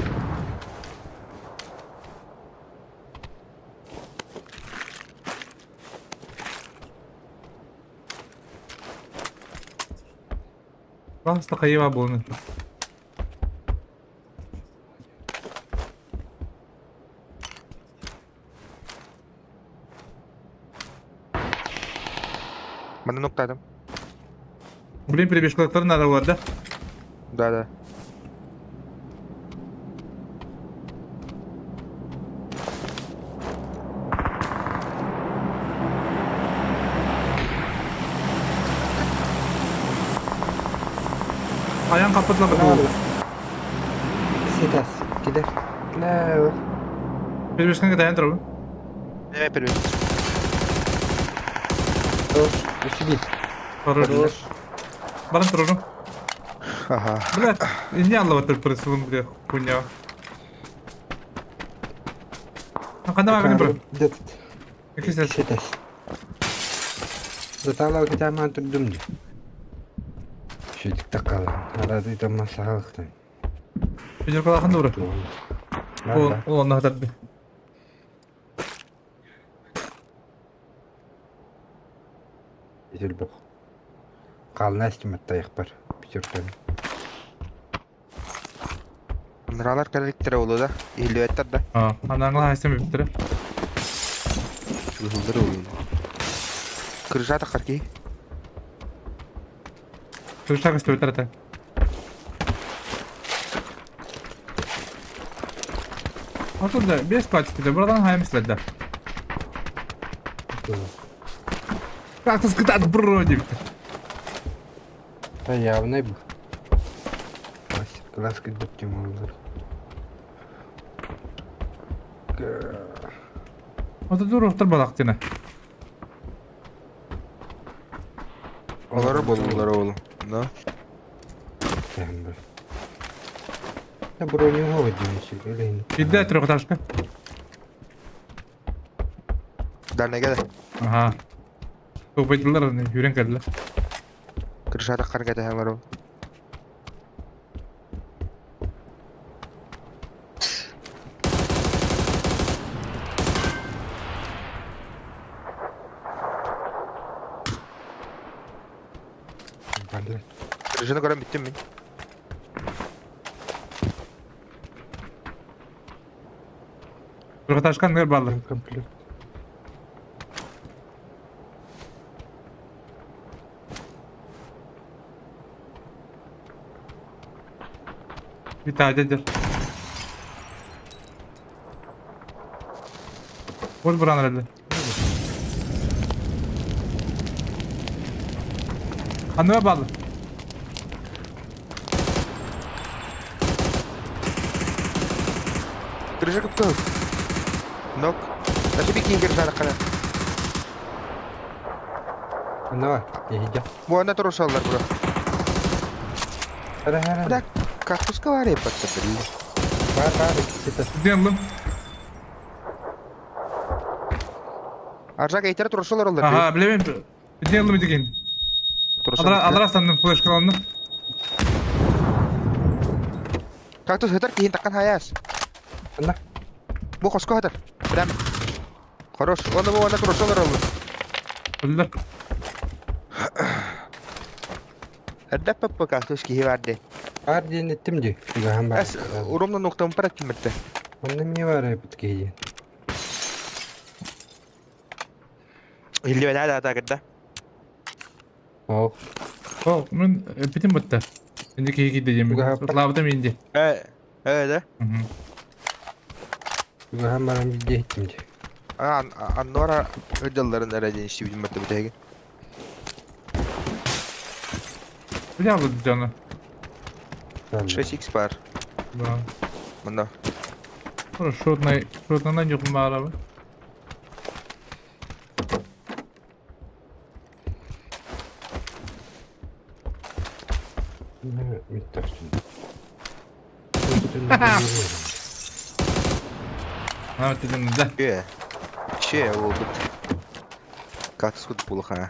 Классно хайва буолун.
Манна ноктадым.
Блин, прибежкалар надо было, да?
Да, да.
Ayağın kapatla bakalım.
Ситас. Кидер. Бля.
Bir beş kanka dayan duralım.
Evet, bir.
Үсүби.
Хорош. Баран турарым.
Ага.
Бля, не аллаватыр присылым, бля, хуйня. Ханна маганы бро.
Дет.
Икки
Ситас. Затала китаман турдум. Шүтик таккала. Арады тамма саалыктан.
Пятеркалахан дура. Ол ол онна хатарды.
Үзүлбөх. Кална эстиматтайык бар. Пятерканы.
Ныралар кәреліктері олы да. Иһиллибэттэр да.
А, анаңла хайсам биптире.
Чугуһуллар олы. Крыша тахар ки.
Крыша көстө өтөр ата. Отурда 5 пачки buradan haymışlar da. Как ты бро дип.
Та явный был. Мастер-класс как будто олар.
Ото дур оттар балактына.
Олары болулар олы. Да.
Да броню деймиши.
Бидде трехэтажка.
Дальнеге да.
Ага. Тупайдылар аны юрен келдилер.
Крыша тахар кәтәһәләр ол. Крышаны көрәм биттем мин.
Трехэтажка нгер балы.
Комплект.
Bir tane Vur buranı herhalde. Anıma bağlı.
Крыша кып Нок. Даже бикин крыша тахар.
Ана, ехидя.
Бу анда турушаллар бура.
Хара хара.
Бля, кактуска бар епатта били.
Бар бар ситас.
Денлим.
Аржак эйтер турушалар олар.
Ага, билемем. Денлим деген. Адра адра санным флешка алынды.
Кактус хытар киһин таккан хаяс.
Ана.
Бу хоско хытар. Прям. Хорош. Оны бу анда турушалар олар.
Bildiler.
Эрдәп папа кактус киһи барды.
Бар ден еттим ди. Тугахан бар.
Әс уромна ноктам парат кимметте.
Онда эмне бар бит кейди.
Илли бәлә да тагырда.
Ох.
О, мен битим бітті. Инде кеги дедем. Лабыда менде.
Э, э да.
Тугахан баран бизде еттим ди.
А, аннора өдөлләрен әрәден ишти битим бітті бітеге.
Бля, вот жаны.
6x бар.
Да.
Мында.
Хорошо, шотнай юк мара. А, ты да.
Че? Че ол бит. Кактус кут булха.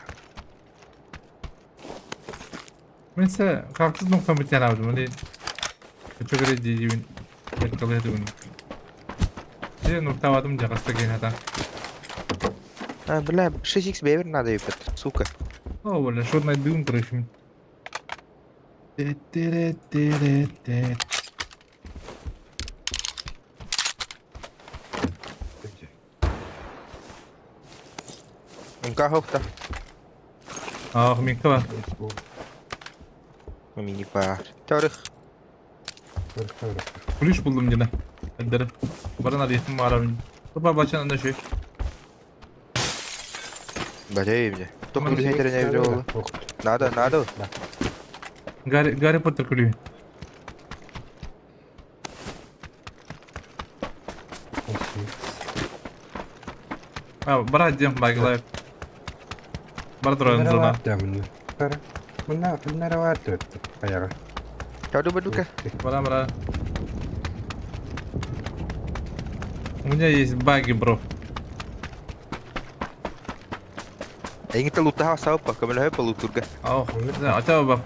Мен се кактус ноктан битен алдым. Мени Чөгөрө дейбин. Металлы дегин. Же ноктабадым жагаста кен ата.
А, бля, 6x бебер надо епет, сука.
О, бля, шотнай дым короче. Те-те-те-те-те.
Унка хопта.
Ах, мен кыла.
Мини бар. Тарых.
Ключ булдум дина. Эддere. Баран арыйахпын баарабын. Тупа бачан анда шүй.
Бәлей мне. Только күлүһэ не ол. Надо, надо.
Гарри, Гарри Поттер күлүү. А, бара дем баглайв. Бар туран зона.
Мына мына бар төрттү аяга.
Каду бадука.
Бара, бара. У меня есть баги, бро.
Эңите лутаха саупа, көмөлөһө лутурга.
Ох, да, а тебя баб.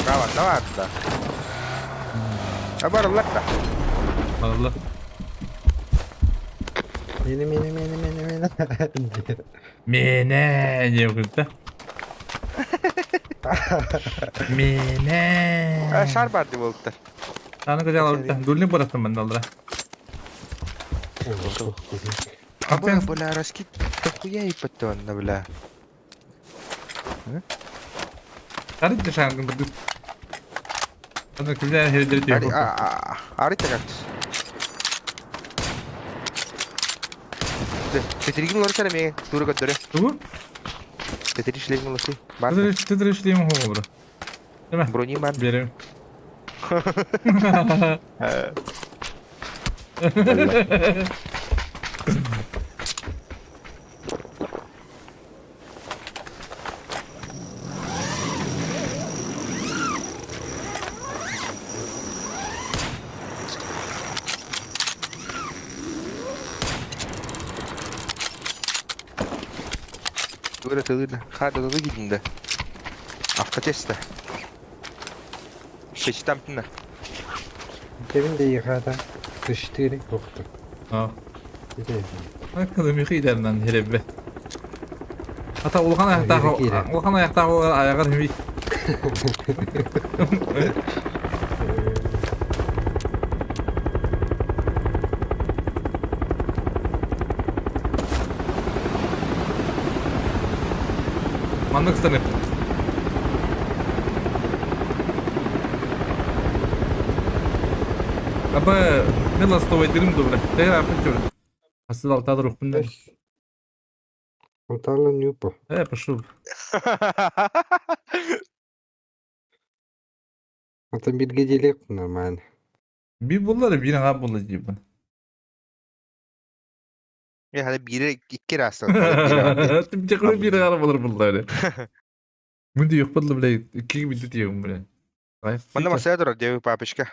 Браво, давай туда. Абар лакта.
Allah.
Мени мени мени мени мени.
Мене не курта. Мене.
А шар бар деп болуптар.
Аны кыжал алып Дульник бараттым мен далдыра.
Аба, бля, раскид дохуя и патонна, бля.
Тарык дышан кырдык. Аны кимдер хердер
Ари,
диyor.
а, ари tagaктыз. Тетригин лорсара ме, тура көтөрө.
Тугу?
Тетри шлем лорси. Бар.
Тетри шлем хо бро. Деме.
Брони бар.
Берем.
Тура тылына. Хада выгидинде. Автотеста. Шечтам тына.
Кевин де yıkada. Тыштыры токту.
А. Акылы михидернен херебе. Ата улхан аяктагы улхан аяктагы аягар хими. Маннык станып. Аба милостовый дырым добре. Тегер апын чөр. Асыл алтадыр ухпын.
Алтарлы нюпо.
Э, пошел.
Ата бирге делек нормально.
Би буллар бир аңа булды дип.
Я хада бире икки раз.
Тим бир аңа булыр буллар. Мынды юк булды биле. Икки бит дием биле.
Мында масая турар деви папочка.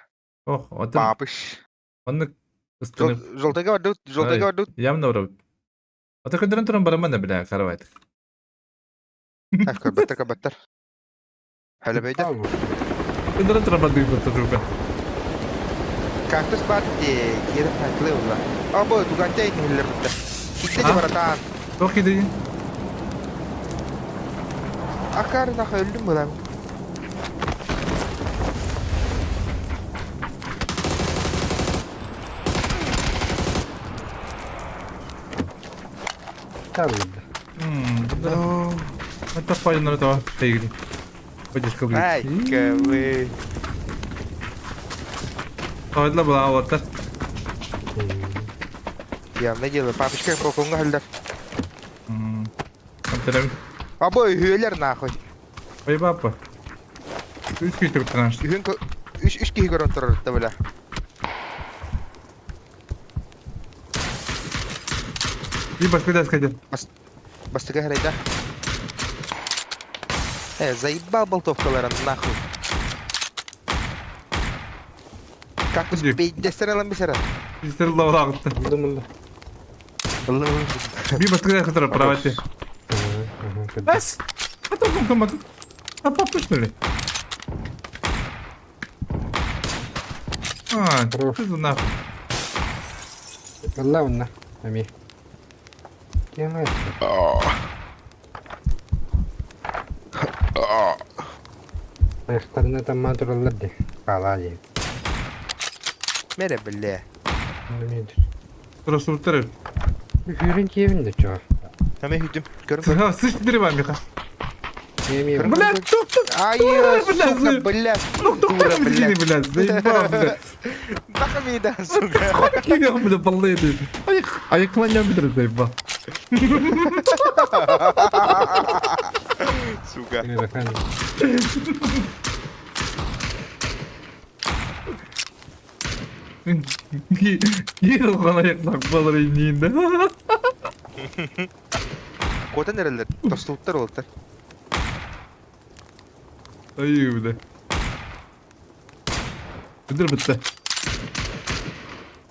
Ох, ата.
Папыш.
Аны ыстынып.
Жолтайга бардыт, жолтайга бардыт.
Явно урап. Ата көндөрөн туран бараман да биле карабайт.
Так, кабаттар, кабаттар. Хәле бәйдә.
Көндөрөн туран бардык бу турга.
Кактус бар де, кире хаклы ула. Або, дуганта инелер битте. Китте де братан.
Тох киде.
Акар на хәлдем булам.
Табылды.
Это файнер этого тегли. Поддержка блин.
Ай, кавы.
Тойдла была вот так.
Я не делаю, папочка балконга хәлдер.
Антырам.
Або, үһүләр нахуй.
Ой, папа. Үч күй туртанаш.
Үһүн үч үч киһи көрөн турар да била.
И башка сказать.
Бастыга хәрәйдә. Э, заебал болтовкаларын нахуй. Как пейдестер алам бисера.
Бистер лаврагытты. Би башка которая правате. Бас. А то ком А папа что ли? А, ты нахуй.
Ылла онна. Эми. Кем Аяқтарына тамма тураллар де. Қала де.
Мере бля.
Просто
Хүрін кебін де чо.
Аме хүдүм. Көрүм.
Сыч бери вам, Миха.
Блядь,
тук тук.
Ай, сука, блядь.
Ну, кто
Дура,
блядь, блядь, заебал, блядь.
Нахуй сука.
Сколько бля, баллы Аякланя бля, заебал.
Сука.
Киир аяклак балар иннинде.
Котан эрелер, тостулуттар олтар.
Ай, бля. Бүдүр бітті.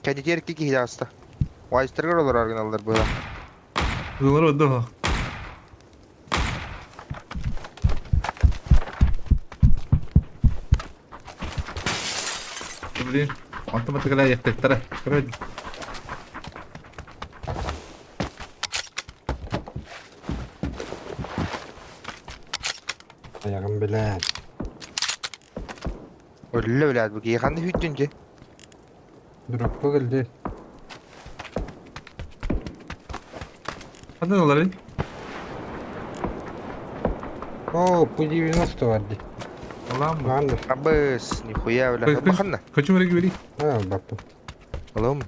Кәдетер ки кихи аста. Вайстергер олар оригиналдар була.
Олар өдді Блин, автоматикала яқтаттара. Короче.
Аяғым білән.
Өллө блядь, бу кихи ханды хүттүн же.
Дропқа келді.
Қандай олар?
О, пу 90 барды.
Алам.
Ланды.
Абыс, нихуя, бля. Баханна.
Хочу мэрге бери.
А, баппы.
Алам.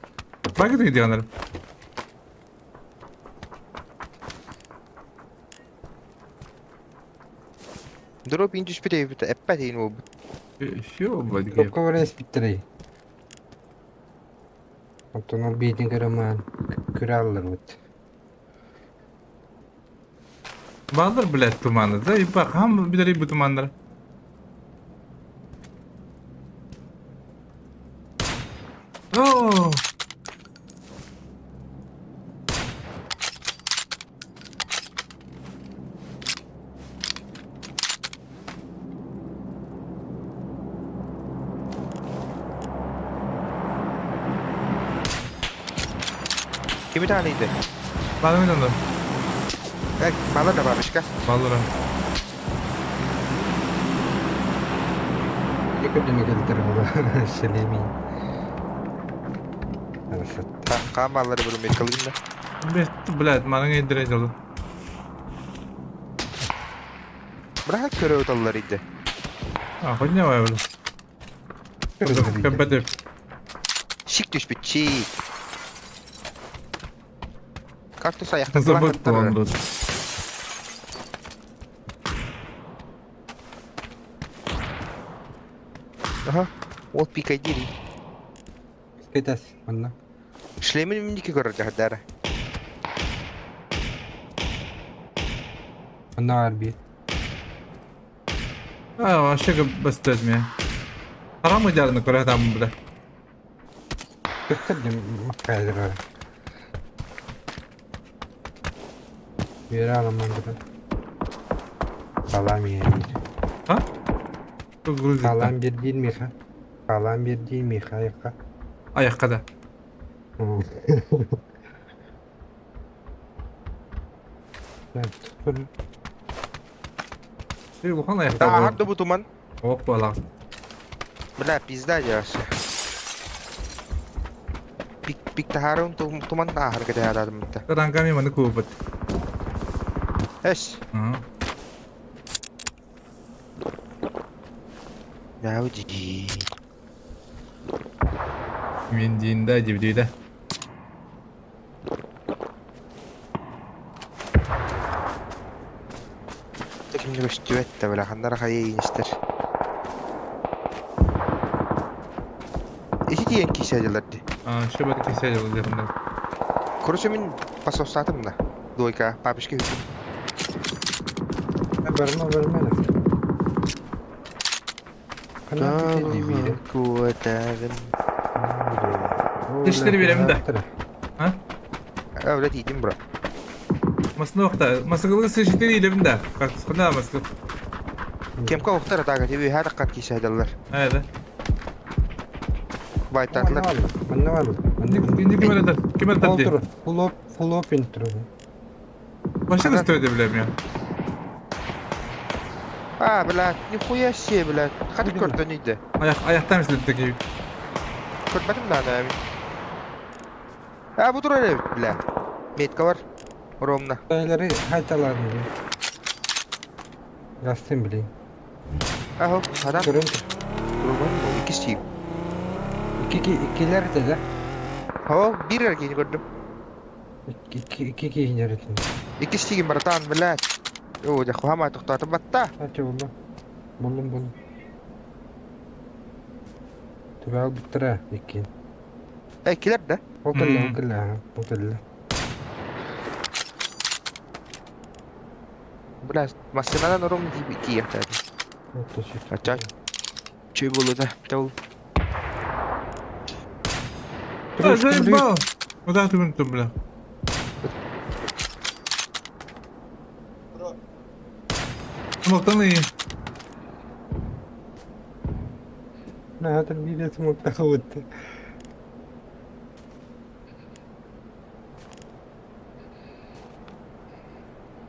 Бак это где
Дроп интүс бите бите эппет ин бу.
Еще, блядь.
Дропқа баран спиттерей. Оттон ол бейтин көрөмөн. Көрө аллар бут.
Балдар, блядь, туманы. Да, и хам бидери бу тумандар. О!
Kimi taneydi?
Bana mı inandı?
Bak, bana da babişka.
Баллара.
Екі дүнө келтер ол. Шелемин.
Кам баллары бу мекалгын да.
Бет, блядь, маның эндире жолу.
Бирак көрө оталлар иди.
А, хоть не бай, блядь. Көбөтөп.
Шик түшпүт, чик. Кактус аяктан
Забыл план тут.
Ага. Ол пикадири.
Кетес, онна.
Шлемин миндики көрөр жахадара.
Онна арби.
А, вообще бастет меня. Харам идеально көрө там, бля.
Көттөрдүм маккайдыр. Бері аламан бұдан. Қалам ер.
А? Грузит.
Қалам бер дейін миха. Қалам бер дейін миха аяққа.
Аяққа да. Улахан аяқта.
Тахарды бу туман.
Ок бала.
Бля, пизда жасы. Пик пик тахарын туман тахар кете адамды.
Ранками маны көбөт.
Эш. Науди.
Мен дейін да деп дейді.
Кимде көстүбэт да бля, ханнара хайы инистер. Ити диэн кисәдилерди.
А, что бы это кисәдил дегенде.
Короче, мин пасосатым да. Двойка, папишке хүтүм.
Барма барма.
Куатагын.
Тиштери беремин да. А?
Öyle değilim bro.
Масны вакта. Масыгылы сешитери илебин да. Кактусканда маскы.
Кемка оқтар атаға тебе һәр қат кисәдилер.
Айда.
Байтаатылар.
Манна бар.
Инди ким эрэ ким эрэ дии?
Фулоп, фулоп интро.
Вообще стоит бля меня.
А, блядь, нихуя себе, блядь. Хаты көрдөн иде.
Аяқ аяқтан мислеп такие.
Көрбөтүм да аны. А, бу турар эбит, бля. Метка бар. Ромна.
Тайлары хайталарын. Гастын билейин.
Ахо, адам.
Көрөн.
Турган бу икки стик.
Икки иккилер да да.
Хо, бир эркини көрдүм.
Икки икки киһинер этин.
Икки стигин братан, блядь. О, дя хуама тоқтатып батта.
Ача булла. Буллум буллум. Түбә албыттара икки.
Э, килер да.
Ол кэллэ, ол кэллэ, ол кэллэ.
Бля, машинадан урум дип киехтер. Ача. Чүй болу да. Тол.
А, заебал. Куда ты вон бля? Мактаны.
Наһаа биир смоктахыбыт.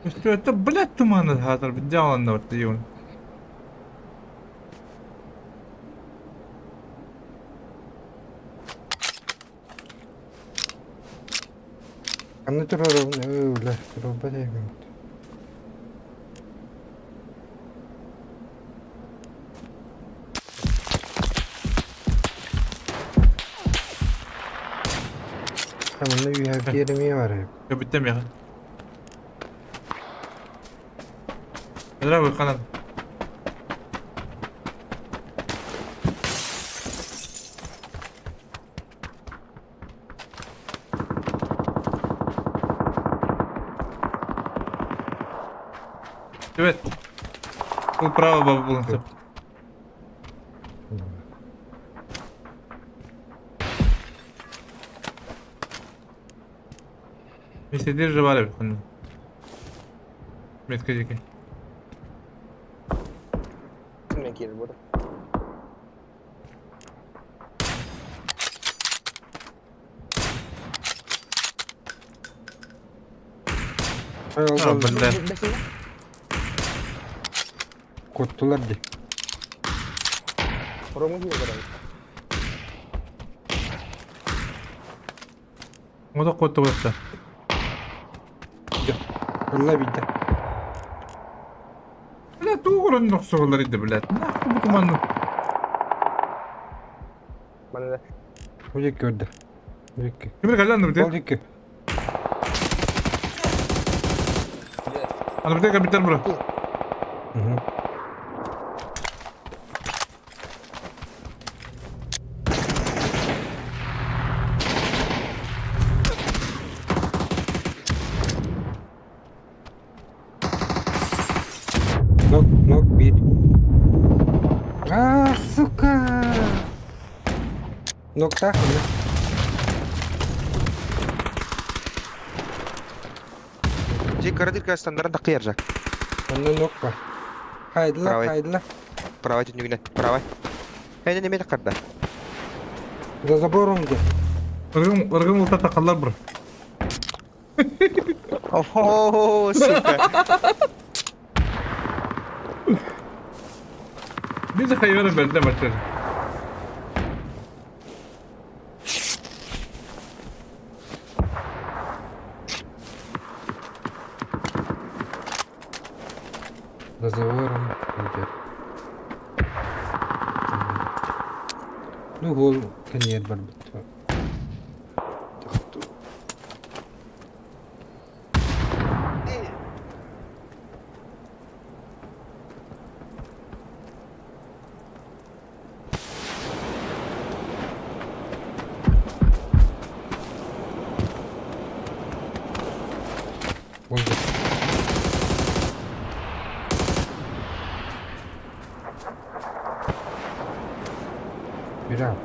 Что это, блядь, туман хатар, дьявол вот юн.
Аны турар өлө, турбат эбит. Tamam, bir yerimi var hep.
Я биттем я. Здравствуй, Ханан. Привет. Был право баба был. Меседир же бар эбит ханан. Метка жеке.
Мен келіп отыр.
А, бля.
Коттулар ди.
Ода котту болыпты.
Алла битте.
Бля, тугурун нохсоголар иди, блядь. Нахуй бу туманны.
Уйек көрдө. Уйек.
Кимир каллан бите?
Ол жеке.
Аны бите компьютер бро.
Нок, нок бир. А, сука. Нокта.
Жек карадир стандартын таққияр жак.
Онно нок бар. Хайдыла,
Правый.
хайдыла.
Правай түнүгүнэн. Правай. Эне неме таққарда.
За забором где?
Ыргым ыргым улта такаллар бро.
Охо, сука.
Биз хайван белде бачыр.
За забором идет. Ну, гол конец бар бит. Oldu. Бира.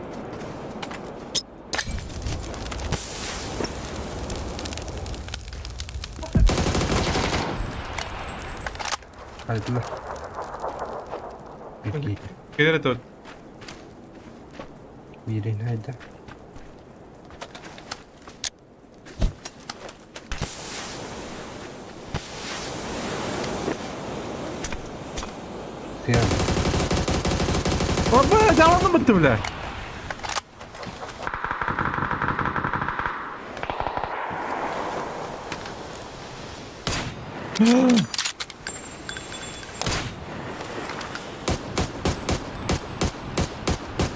Хайдыла. Бир
Келер тут.
Биирин хайда. Тыа.
Оба, жаланды бітті, бля.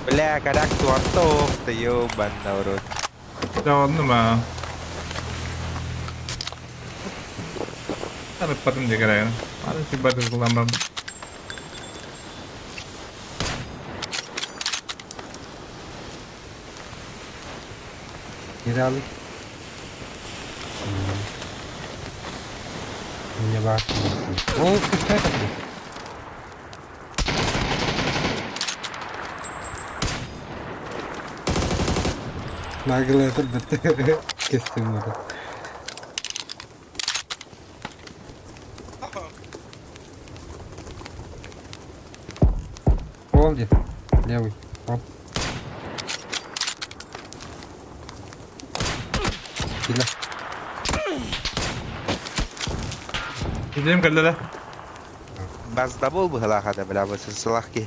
Бля, коряк туартов, ты ёбан народ.
Жаланды ма. Арыппатын дьэ кэрэгин. Аны сиббаты кылан
Киралы. Не бар. Ол кішкентай такой. Наглый бітті. Кестім оны. Ол где? Левый. Оп. Киле.
Идем кэллэ.
Баздабол быһылаахата бля бу сылах ки.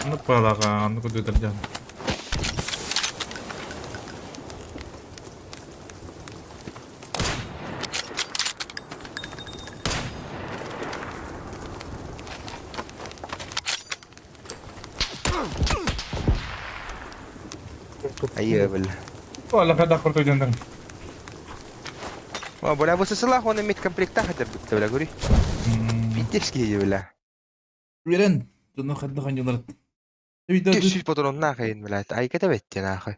Ну палаға, аны көдөтөр
Айы бля.
Ола хада курту дьоннор.
О, бля, бу сылах он имеет комплекта хотя бы, бля, говори. Питерский бля.
Уверен, дьонно хадда ханьылар.
Түс патрон нахрен, бля. Айка бетте нахуй.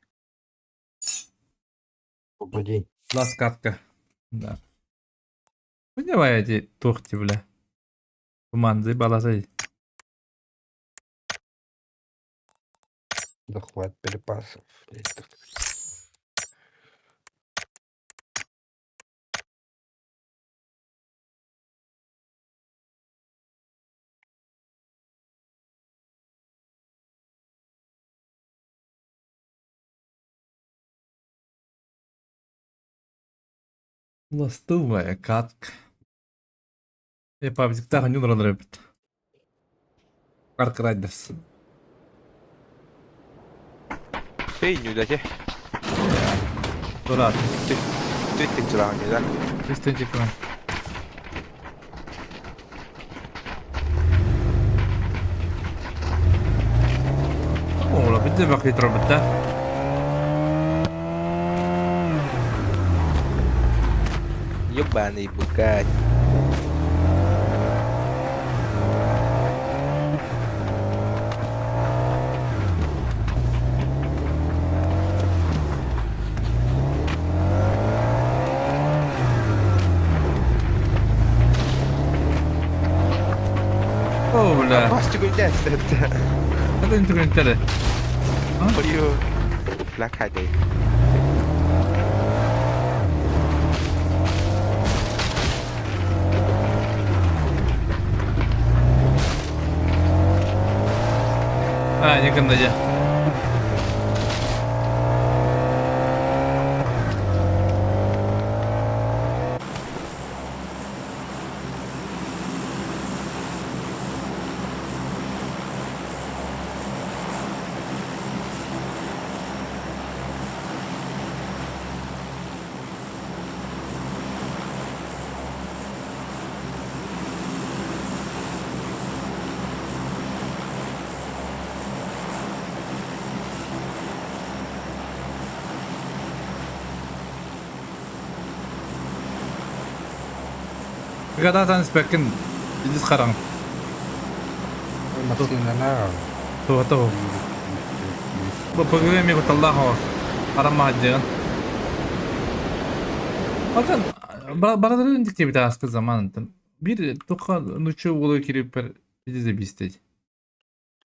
Попадень.
Ласкатка. Да. Ну давай эти тухти, бля. Туман, заебалась.
Захват припасов.
Ластовая катка. Я пабзиктаха не нравится. Арк Райдерс.
Эй, не удачи.
Дурак.
Ты ты вчера не да?
Приступи-ка. О, бите бакыт робот, да?
Ёбаный букать.
О, бля.
Бас түгүлдә
Это не түгүнтәле.
Ой, бля, кайдай.
А, не кандадя. Гадатан спекин идис караң.
Машина
То то. Бу пөгү ми куталлах о. Арама хаджыгын. Атын барадырын дикте бит аскы заман. Бир тока нучу болу кирип бер бизе бистеж.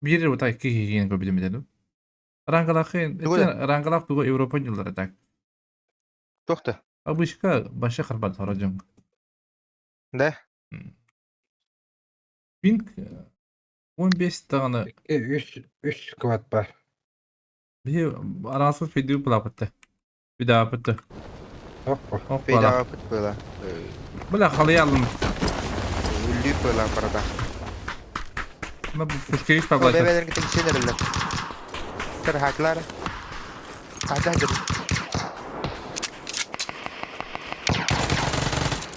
Бир вот так киген көп билем. Рангалах рангалах туго Европа жылдары так.
Тохта.
Обычка баша харбат харажың.
Да?
Пинг 15 тағаны
Үш, үш сквад бар.
Биһи араасыл фейдүү булаапытта. Бидаапытта. Ох бала.
Фейдаапыт была.
Бля халыялым.
Үллүү была барада.
Ма бу пушкевич паблачат.
Бэбэлэрин кытта кисен эрэллэр. Көр хаатылар. Хаата хадыр.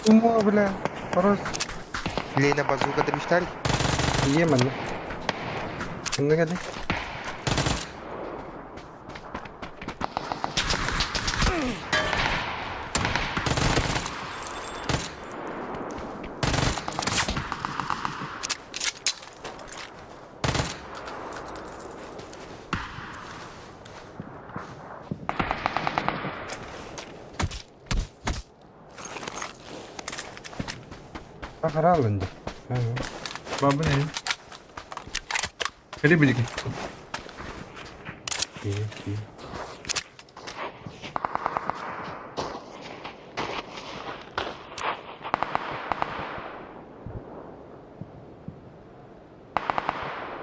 Умо, бля. Орос.
Лена базука да биштар.
Ем аны. Кымны кэлэ? Бахара алынды.
Бабы не? Кали билики.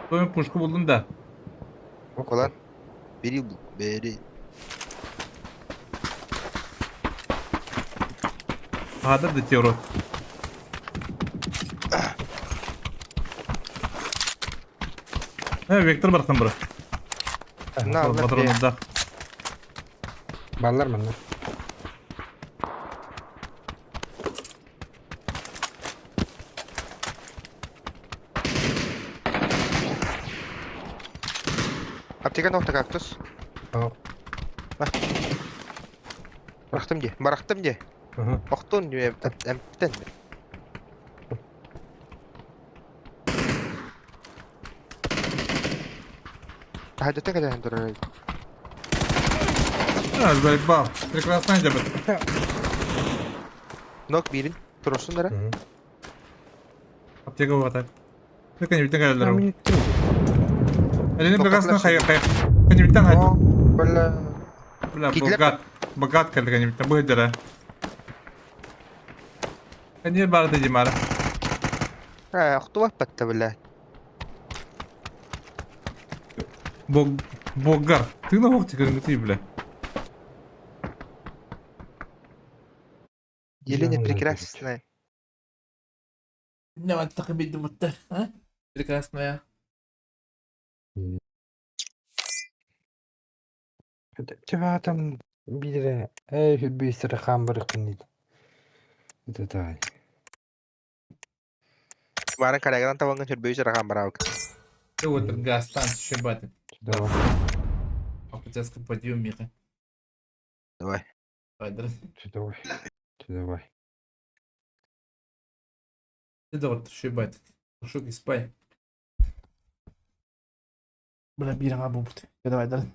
Той пушку булдun да.
Околан. Бери бу. Бери.
Хадыр да теорот. Э, Вектор бархан бро.
На,
Патронов да.
Баллар манна.
Аптека нохта кактус. Барахтым де. Барахтым де. Охтун эмптен. Хадата када хандырар.
А, заебал. Прекрасно идет.
Нок бирин. Турсун дара.
Аптека вот так. Только не видно, когда Элени прекрасно хай хай. Не видно хай.
Бля.
Бля, богат. Богат когда не видно будет дара. Не бар ты димара.
Э, охтуа патта бля.
Бог Богар. Ты на вохте ты, бля.
Елена прекрасная.
Прекрасная.
Тебя там бире, эй, быстро хамбар кынит. Это тай.
Баран караган таванган хүрбөйү рахан барабык.
Ты вот газ станция шибаты.
Давай.
Апатяска подъем мира.
Давай.
Давай,
Давай. Давай.
Ты давай шибаты. Шуки спай. Бля, бирanga бупты. Давай, давай.